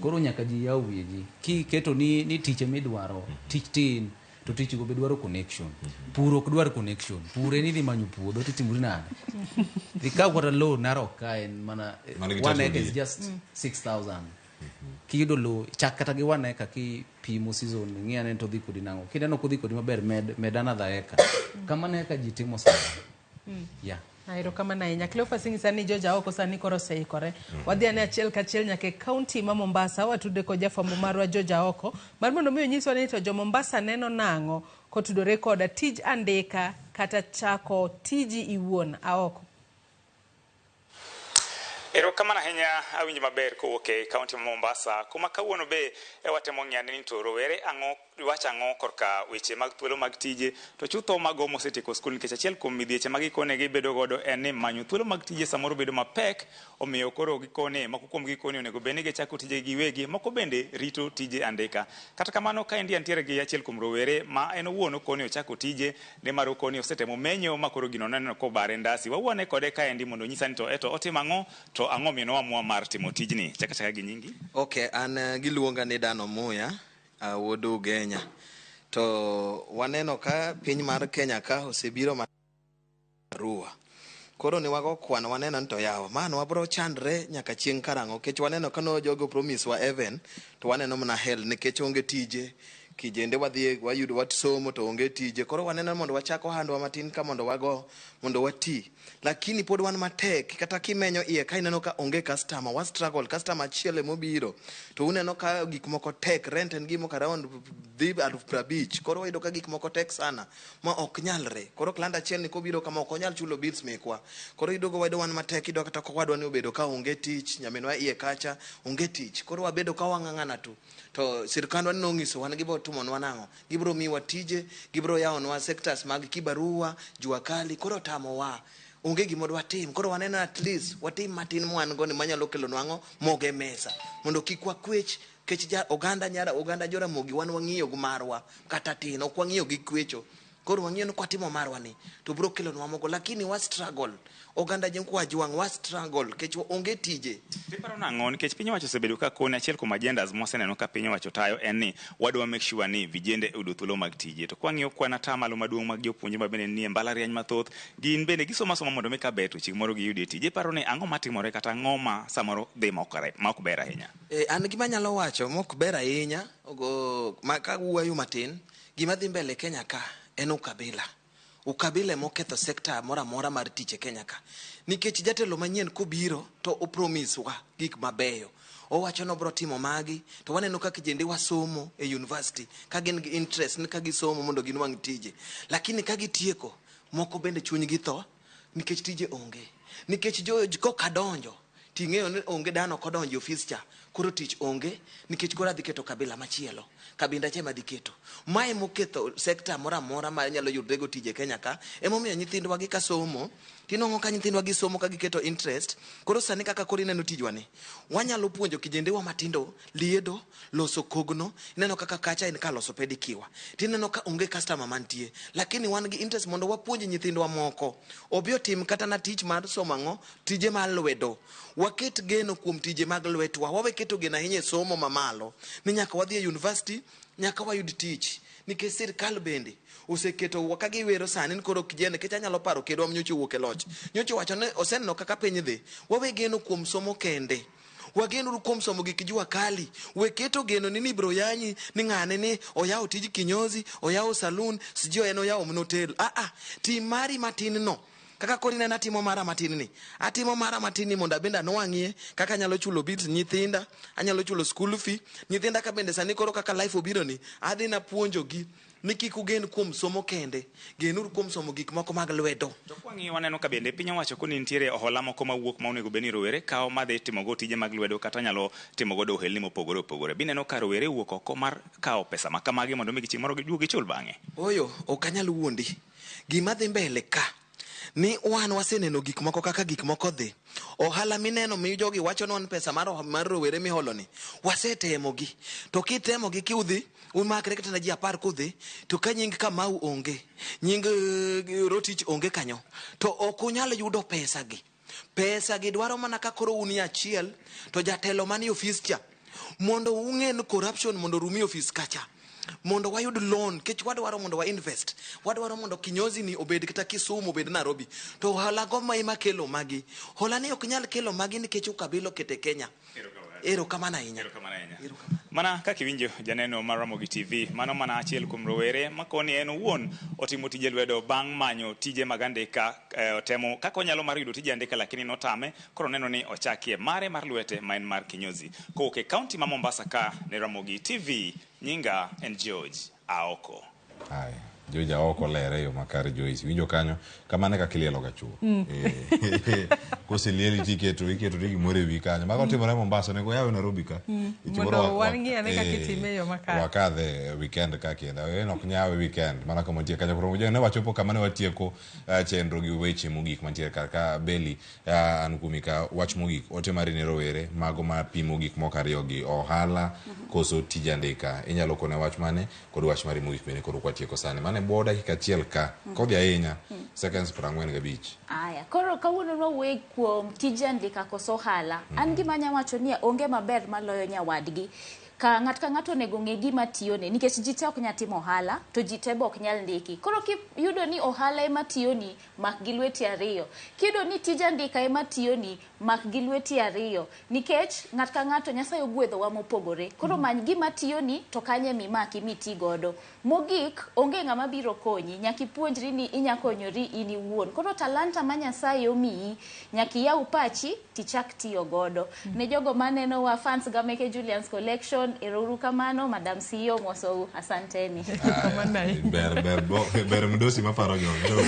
Speaker 2: Koro nyaka ji yaw wigi kiketo ni tich emidwaro. Tich tin to tich go be dwaro connection. Pur ok dwar connection. Pur en idhi manyo puodho titimori nade, ikaw kata low Narok ka en mana
Speaker 1: Mana gi
Speaker 2: one
Speaker 1: title
Speaker 2: acre is
Speaker 1: deed.
Speaker 2: just 6000. Kiyudo low, chak kata gi 1 acre, kipimo season, ing'i ane to dhi kodi nang'o. Kineno kodhi kodi maber, med another acre. Kamano eka ji timo sana. Yeah.
Speaker 8: Erokamano ahinya. Cleophas, inyisa ni joja oko sani koro oseikore. Wadhi ane achiel kachiel nyaka e kaunti ma Mombasa, watude kod jafwambo marwa Joja oko mar mondo mi onyiswa ni to jo Mombasa neno nang'o kotudore koda tij andika kata chako tiji iwuon. Aoko.
Speaker 17: Erokamano ahinya awinjo maber kowuok e kaunti ma Mombasa kuma kawuono be e watemo ng'iyane ni to rowere ang'o wacho ang'o korka weche mag thuolo mag tije to chutho mago mosetieko skul nikech achiel kuom midhieche ma gikone gibedo godo en ni manyo thuolo mag tije samoro bedo mapek omiyo koro gikone moko kuom gikone onego bed ni gichako tije giwegi moko bende rito tije andika. Kata kamano kaendi antiere gi achiel kuom rowere ma en owuon okoni ochako tije nimar okoni osetemo menyo ma koro gino noneno kobare ndasi. Wawuone kode kaendi mondo onyisa ni to eto otimo ang'o to ang'o omiyo noamua mar timo tijni. Chak achaka gi nyingi.
Speaker 22: Okay, an giluonga ni Dan Omuya, wuod Ugenya. To waneno ka piny mar Kenya ka osebiro barua. Koro ne wago kwan waneno ni to yawa, ma wabro chandre nyaka chieng' karang'o nikech waneno ka no jogo promise wa heaven to waneno mana hell nikech onge tije kijende wadhi wayudo wasomo to onge tije koro waneno mondo wachak ohandwa matin ka mondo wago mondo wati lakini pod wan matek kata kimenyo iye ka ineno ka onge customer wa struggle customer achiel emobiro to uneno ka gik moko tek rent en gimo around dhi 50,000 koro wayudo ka gik moko tek sana ma ok nyalre koro client achiel ni kobiro kama ok onyal chulo bills mekwa koro yudo go wayudo wan matek iyudo kata kowadwa ni obedo ka onge tich nyaminwa iye kacha onge tich koro wabedo ka wang'ang'ana tu to sirkandwa ni nong'iso wan gibiro timonwa nang'o gibiro miwa tije gibiro yawonwa sectors mag kibarua jua kali koro tamowa onge gima dwatim koro waneno at least watim matin mwan go ni manyalo kelonwa ang'o mogo e mesa mondo kik wakwech kech ja oganda nyara oganda joramogi wan wang'iyo gi marwa kata tin ok wang'iyo gi kwecho koro wang'iyo ni kwatimo marwa ni to biro kelonwa mogo lakini wa struggle oganda kwajwang' wa struggle kech onge tije.
Speaker 17: Iparo nang'o nikech piny owacho osebedo ka kone achiel kuom agendas mwaseneno ka piny owacho tayo en ni wadwa make sure ni vijende oyudo thuolo mag tije to kwang'iyo kwan atamalo maduong' mag jopuonjre ma bende nie mbalariany mathoth gin bende gisomo asoma mondo mi ka ber to chieng' moro giyudie tije iparo ni ang'o matimore kata ang'o ma samoro dhi ma ok ber ahinya?
Speaker 22: An gima anyalo wacho mok ber ahinya ka wuoyo matin gima dhi mbele Kenya ka en ukabila. Ukabila emoketho sekta moro amora mar tich e Kenya ka. Nikech jatelo manyien kobiro to opromise wa gik mabeyo. Owacho ni obiro timo magi to waneno ka kijende wasomo e university ka gin gi interest ni ka gisomo mondo ginwang' tije. Lakini ka gitieko moko bende chunygi tho nikech tije onge. Nikech kokadonjo ting'eyo ni onge dhano kodonjo e ofis cha koro tich onge nikech koro adhi keto kabila machielo kabinda cha ema dhi keto. Mae moketho sekta moro amora ma nyalo yudrego tije Kenya ka emomiyo nyithindwa gi kasomo tinwang'o ka nyithindwa gisomo ka giketo interest koro sani kaka koro ineno tijwa ni wanyalo puonjo kijendewa matindo liedo loso kogno ineno kaka kacha en ka loso pedikiwa tineno ka onge customer mantie lakini wan gi interest mondo wapuonj nyithindwa moko obi otim kata na tich mar somo ang'o tije mar lwedo waket geno kuom tije mag lwetwa wawe keto geno ahinya e somo mamalo ni nyaka wadhi e university nyaka wayud tich nikech sirkal bende oseketo ka giwero sani ni koro kijende nikech anyalo paro kedwa nyocha owuok e loch nyocha owacho ni oseneno kaka piny dhi wawe geno kuom somo kende wagenuru kuom somo gik jua kali we keto geno ni ibiro yanyi ni ng'ane ni oyawo tij kinyozi oyawo saloon sijui en oyawo mana hotel tim mari matin no kaka koro ineno atimo mara matin ni atimo mara matin ni mondo abende anwang'ie kaka anyalo chulo bills nyithinda anyalo chulo school fee nyithinda ka bende sani koro kaka life obiro ni adhi napuonjogi ni kik ugen kuom somo kende genuru kuom somo gik moko mag lwedo.
Speaker 17: To kwang'iyo waneno ka bende piny owacho koni nitiere hola moko mawuok ma onego bed ni rowere kawo madhi timogo tije mag lwedo kata nyalo timo godo ohelni mopogore opogore. Bineno ka rowere wuok oko mar kawo pesa ma kamagi mondo mi chieng' moro giduog gichul bang'e.
Speaker 22: Oyo, ok anyal wuondi. Gima dhi mbele ka ni wan waseneno gik moko kaka gik moko dhi. Ohala mineno mi jogi wacho ni wan pesa mar rowere miholo ni wasetemogi. To kitemogi kiudhi umakre kata na ji 10 kudhi to ka nying Kamau onge nying Rotich onge kanyo to ok unyal yudo pesa gi. Pesa gi dwaro mana ka koro un achiel to jatelo manie ofis cha mondo ung'e ni corruption mondo rumi ofis kacha mondo wayud loan kech wadwaro mondo wa invest wadwaro mondo kinyozi ni obed kata Kisumu obed Nairobi to hola go ma ema kelo magi hola ni ok nyal kelo magi nikech ukabila okete Kenya. Erokamano ahinya.
Speaker 17: Mana kaka iwinjo janeno mar Ramogi TV, mano mana achiel kuom rowere makoni en owuon otimo tije lwedo bang' manyo tije mag andika, otemo kaka onyalo mar yudo tije andika lakini notame, koro neno ni ochakie mare mar lwete ma en mar kinyozi. Kowuok e kaunti ma Mombasa ka ne Ramogi TV, nyinga en George Aoko.
Speaker 1: Haya, George Aoko lere yo makare Joyce. Winjo kanyo kamano kaka ilielo ga chuo. Koselieli tiketo iketo ni gimoro e wi kanyo. Mago timore Mombasa, onego yawe Nairobi ka. Gimoro
Speaker 8: Mondo wang'i ane kaka
Speaker 1: eh,
Speaker 8: itime e yo makare.
Speaker 1: Wakadhe weekend ka kendo. En ok nyawe weekend mana kama nitie kanyo. Koro ne wachopo kama ne watieko chenro gi weche mogik mantiere kar ka Beli an kuomi ka wach mogik ote mari ne rowere mago ma pimo gik moko ariyo gi ohala koso tij andika inyalo kone wach mane kod wach mari mogik bende koro kwatieko sani mane bwo dakika achiel ka kodhi ahinya seconds 45.
Speaker 9: Aya, koro kawuono nwawuoye kuom tij andika koso ohala. An gima anya wacho ni onge maber maloyo nyawadgi. Ka ng'ato ka ng'ato onego ng'e gima tiyone nikech ji te ok nyal timo ohala to ji te be ok nyal ndiki. Koro kiyudo ni ohala ema tiyoni, mak gi lweti ariyo. Kiyudo ni tij andika ema tiyoni, mak gi lweti ariyo. Nikech ng'ato ka ng'ato Nyasaye ogwedhowa mopogore. Koro many gima tiyoni to kanyo ema imaki miti godo. Mogik, onge ng'ama biro konyi, nyaka ipuonjri ni inya konyori in iwuon. Koro talanta ma Nyasaye omiyi, nyaka iyaw pachi tichak tiyo godo. Ne jogo manenowa, fans ga meke Julian's Collection, erouru kamano, Madam CEO mosou, asanteni.
Speaker 1: Ber ber ber mdosi maparo jogo.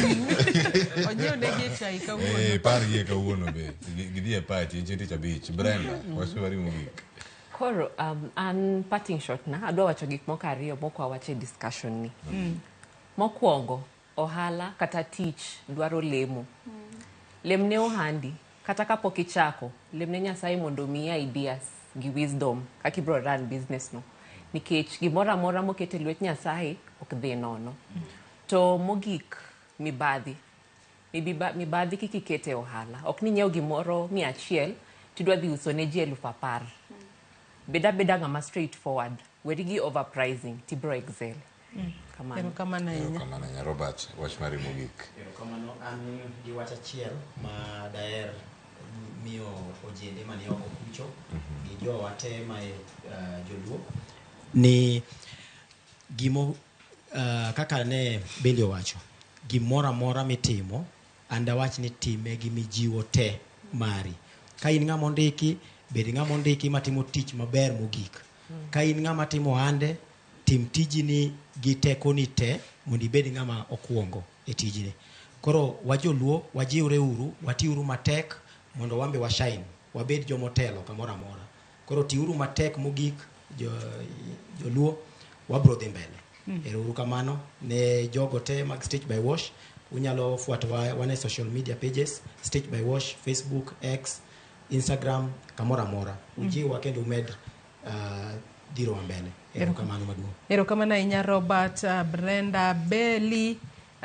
Speaker 8: Onyiew negi chai kawuono.
Speaker 1: Eh, par gie kawuono be. Gidhi e party chieng' tich abich. Brenda, wach mari mogik.
Speaker 10: Koro an parting shot na adwa wacho gik moko ariyo mok wawacho e discussion ni. Mokwongo, ohala kata tich dwaro lemo. Lemne ohandi, kata kapok ichako, lemne Nyasaye mondo omiyi ideas gi wisdom kaka ibiro run business no. Nikech gimoro amora moket e lwet Nyasaye ok dhi nono. To mogik, mibadhi. Mibadhi kik iket e ohala. Ok ni inyiew gimoro 100 tidwa dhi uso ne ji 10,000. Bed abeda ng'ama straight forward. Weri gi overpricing tibro excel. Kamano.
Speaker 8: Erokamano ahinya.
Speaker 1: Erokamano ahinya. Robert, wach mari mogik.
Speaker 11: Erokamano. An gi wach achiel ma daher miyo ojende mani oko kucho gi jowa te ma e joluo ni gimo kaka ne Beli owacho, gimoro amora mitimo an dawach ni time gi mijiwo te mari. Ka in ng'ama ondiki, bed ng'ama ondiki matimo tich maber mogik. Ka in ng'ama timo ohande, tim tijini gi tekoni te mondo ibed ng'ama okuongo e tijni. Koro wajoluo, wajiwre uru, watiuru matek mondo wambe washine, wabed jomotelo kamoro amora. Koro tiuru matek mogik joluo, wabro dhi mbele. Erouru kamano ne jogo te mag Stitch by Wash. Unyalo fuatowa wan e social media pages, Stitch by Wash, Facebook, X, Instagram, kamoro amora. Ujiwwa kendo umed dhirowa mbele. Erokamano maduong'.
Speaker 8: Erokamano ahinya Robert, Brenda, Beli,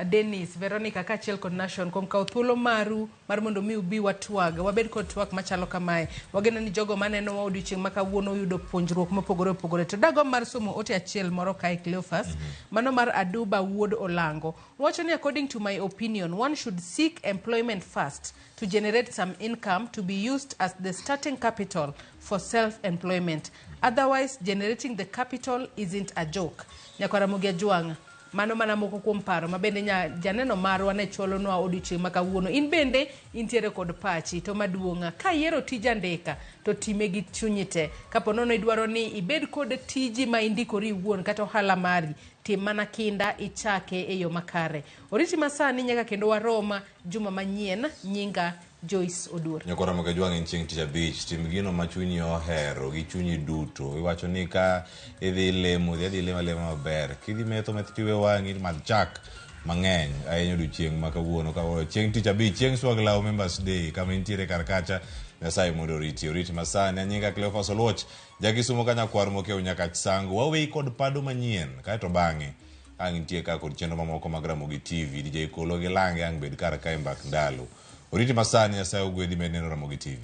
Speaker 8: Dennis, Veronica kaachiel kod Nation kuom kawo thuolo maru mar mondo mi ubi watwag, wabed kod twak machalo kamae. Wageno ni jogo manenowa odiochieng' ma kawuono oyudo puonjruok mopogore opogore. To dagomb mar somo ote achiel moro kae Cleophas, mano mar Aduba wuod Olango. Owacho ni according to my opinion, one should seek employment first to generate some income to be used as the starting capital for self-employment. Otherwise, generating the capital isn't a joke. Nyakwar Ramogi Ajwang', mano mana moko kuom paro ma bende janeno marwa ne chwalonwa odiochieng' ma kawuono. In bende intiere kod pachi to maduong' ka iyiero tij andika to time gi chunyi te. Kapo nono idwaro ni ibed kod tiji ma indikori iwuon kata ohala mari, tim mana kinda ichake e yo makare. Oriti masani nyaka kendo warom juma manyien. Nyinga Joyce Oduor.
Speaker 1: Nyakwar Ramogi Ajwang' en chieng' tich abich. Tim gino ma chunyi ohero gi chunyi duto. Iwacho ni ka idhi lemo, dhi adhi lemo alema maber. Kidhi metho, meth tiwe wang'i, madh chak mang'eny ahinya odiochieng' ma kawuono. Ka chieng' tich abich, chieng' Swag Law Members Day, kama intiere kar kacha, Nyasaye mondo oriti. Oriti masani. Anyinga Cleophas Oluoch, Jakisumo ka nyakwar mokew nyaka Sango. Waweyi kod pado manyien. Kaeto bang'e, ang' nitie ka kod chenro mamoko mag Ramogi TV. DJ Kolo gi Lange ang' bed kar ka e mbak ndalo. Oriti masani, Nyasaye ogwedhi med neno Ramogi TV.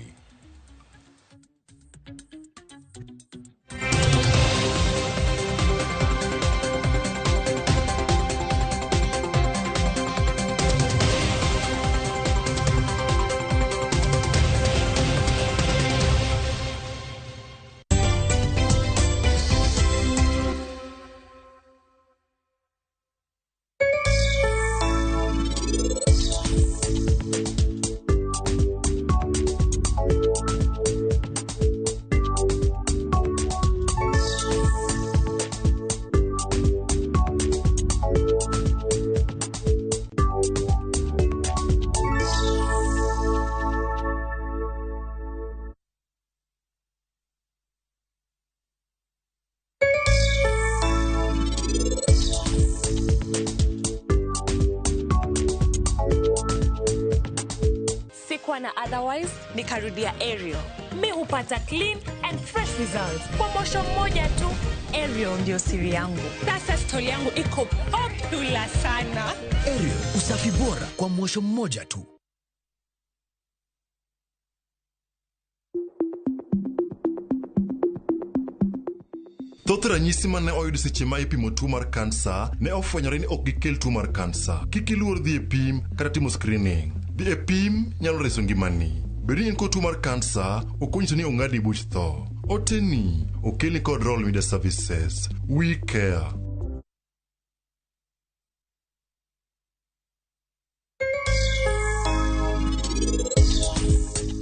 Speaker 3: Nilikuwa na otherwise, nikarudia Ariel. Mi hupata clean and fresh results kwa mosho mmoja tu. Ariel ndio siri yangu. Sasa stori yangu iko popular sana.
Speaker 14: Ariel, usafi bora kwa mwosho mmoja tu.
Speaker 23: Thoth ranyisi mane oyud seche ma ipimo tuo mar kansa ne ofwenyore ni ok gikel tuo mar kansa. Kik iluor dhi e pim kata timo screening. Dhi e pim nyalo reso ngimani. Bed ni in kod tuo mar kansa, ok onyiso ni ong'adni buch tho. Oteni okelni kod Royal Media Services. We care.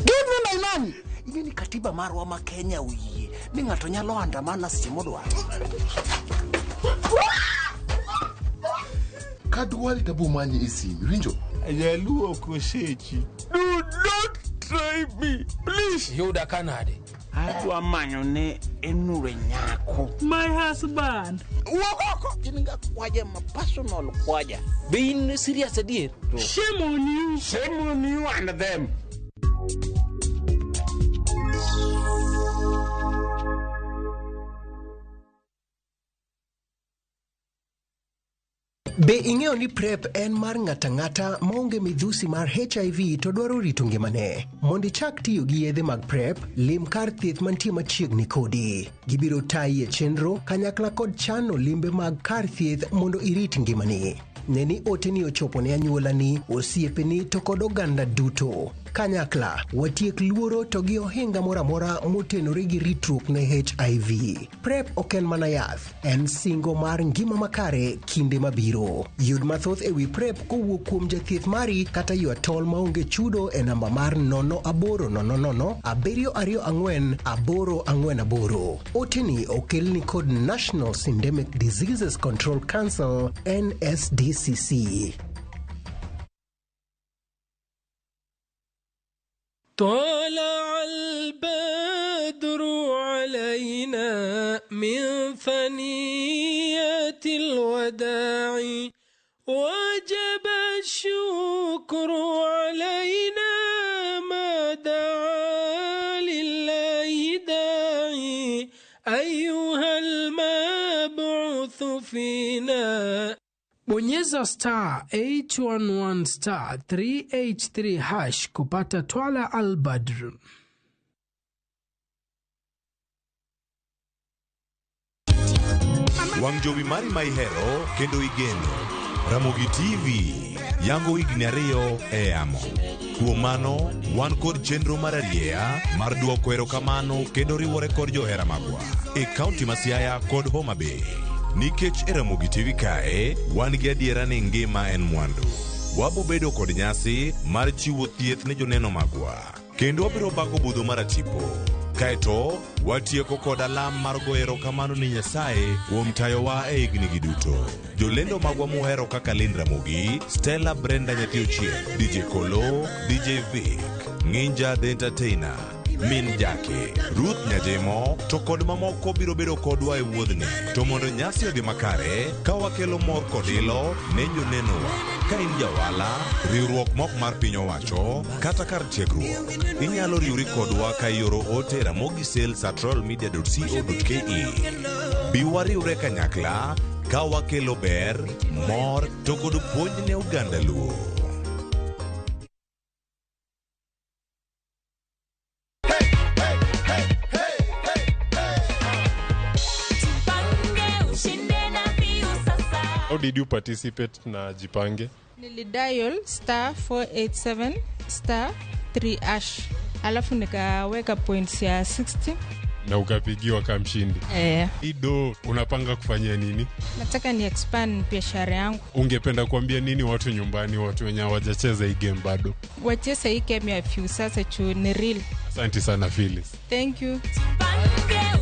Speaker 24: Give me my money. Ing'e ni katiba marwa ma Kenya oyie ni ng'ato nyalo andamana seche modwaro.
Speaker 5: Kadwari tabomanyi e simu, iwinjo?
Speaker 25: Jaluo ok osechi.
Speaker 26: Do not try me, please.
Speaker 27: Yuda kanade.
Speaker 26: Adwa manyo ne Enure nyako.
Speaker 8: My husband.
Speaker 24: Wuok oko. In ga kwaja ma personal kwaja.
Speaker 27: Be in serious adier?
Speaker 8: Shame on you.
Speaker 26: Shame on you and them.
Speaker 28: Be ing'eyo ni PrEP en mar ng'ato ang'ata maonge midhusi mar HIV to dwaro rito ngimane? Mondo ichak tiyo gi yedhe mag PrEP, lim kar thieth mantie machiegni kodi. Gibiro tayi e chenro kanyakla kod chano limbe mag kar thieth mondo irit ngimani. Ne ni oteni ochopo ne anyuolani, osiepeni to kod oganda duto. Kanyakla, watiek luoro to gi ohinga moro amora motenore gi ritruok ne HIV. PrEP ok en mana yath, en singo mar ngima makare kinde mabiro. Yud mathoth ewi PrEP kowuok kuom jathieth mari kata ywa tol maonge chudo e namba mar 0800 724 848. Oteni okelni kod National Syndemic Diseases Control Council NSDCC.
Speaker 29: طلع البدر علينا من ثنيات الوداع وجب الشكر علينا ما دعا لله داعي أيها المبعوث فينا.
Speaker 30: Bonyeza star 811 star 383 hash kupata Twala Al-Badr.
Speaker 1: Wang' jowi mari ma ihero kendo igeno. Ramogi TV yango higni 2 e yamo. Kuom mano, wan kod chenro mar arieya mar duoko erokamano kendo riwore kod johera magwa e kaunti ma Siaya kod Homa Bay. Nikech e Ramogi TV kae, wan gi adiera ni ngima en mwandu. Wabo bedo kod nyasi mar chiwo thieth ne joneno magwa. Kendo wabiro bago budho mar atipo. Kaeto, watieko kod alam mar goyo erokamano ni Nyasaye kuom tayowa e higni gi duto. Jolendo magwa muhero kaka Lynn Ramogi, Stella Brenda Nyathi Ochieng, DJ Kolo, DJ Vic, Nginja the Entertainer, Min Jake, Ruth Nyajemo, to kod mamoko biro bedo kodwa e wuodhni. To mondo nyasi odhi makare, ka wakelo mor kod ilo ne jonenowa. Ka in jawala, riwruok mok mar piny owacho, kata kar tiegruok, inyalo riwri kodwa ka ioro ote e ramogisales@royalmedia.co.ke. Bi wariwre kanyakla ka wakelo ber, mor to kod puonj ne oganda Luo.
Speaker 31: How did you participate na Jipange?
Speaker 6: Nilidial star 487 star 3 hash, alafu nikaweka points ya 60.
Speaker 31: Na ukapigiwa kama mshindi.
Speaker 6: Eh.
Speaker 31: Ido, unapanga kufanyia nini?
Speaker 6: Nataka ni expand biashara yangu.
Speaker 31: Ungependa kuambia nini watu nyumbani, watu wenye hawajacheza hii game bado?
Speaker 6: Wacheze hii game ya Viusasa juu ni real.
Speaker 31: Asante sana Phyllis.
Speaker 6: Thank you.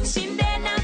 Speaker 3: Ushinde na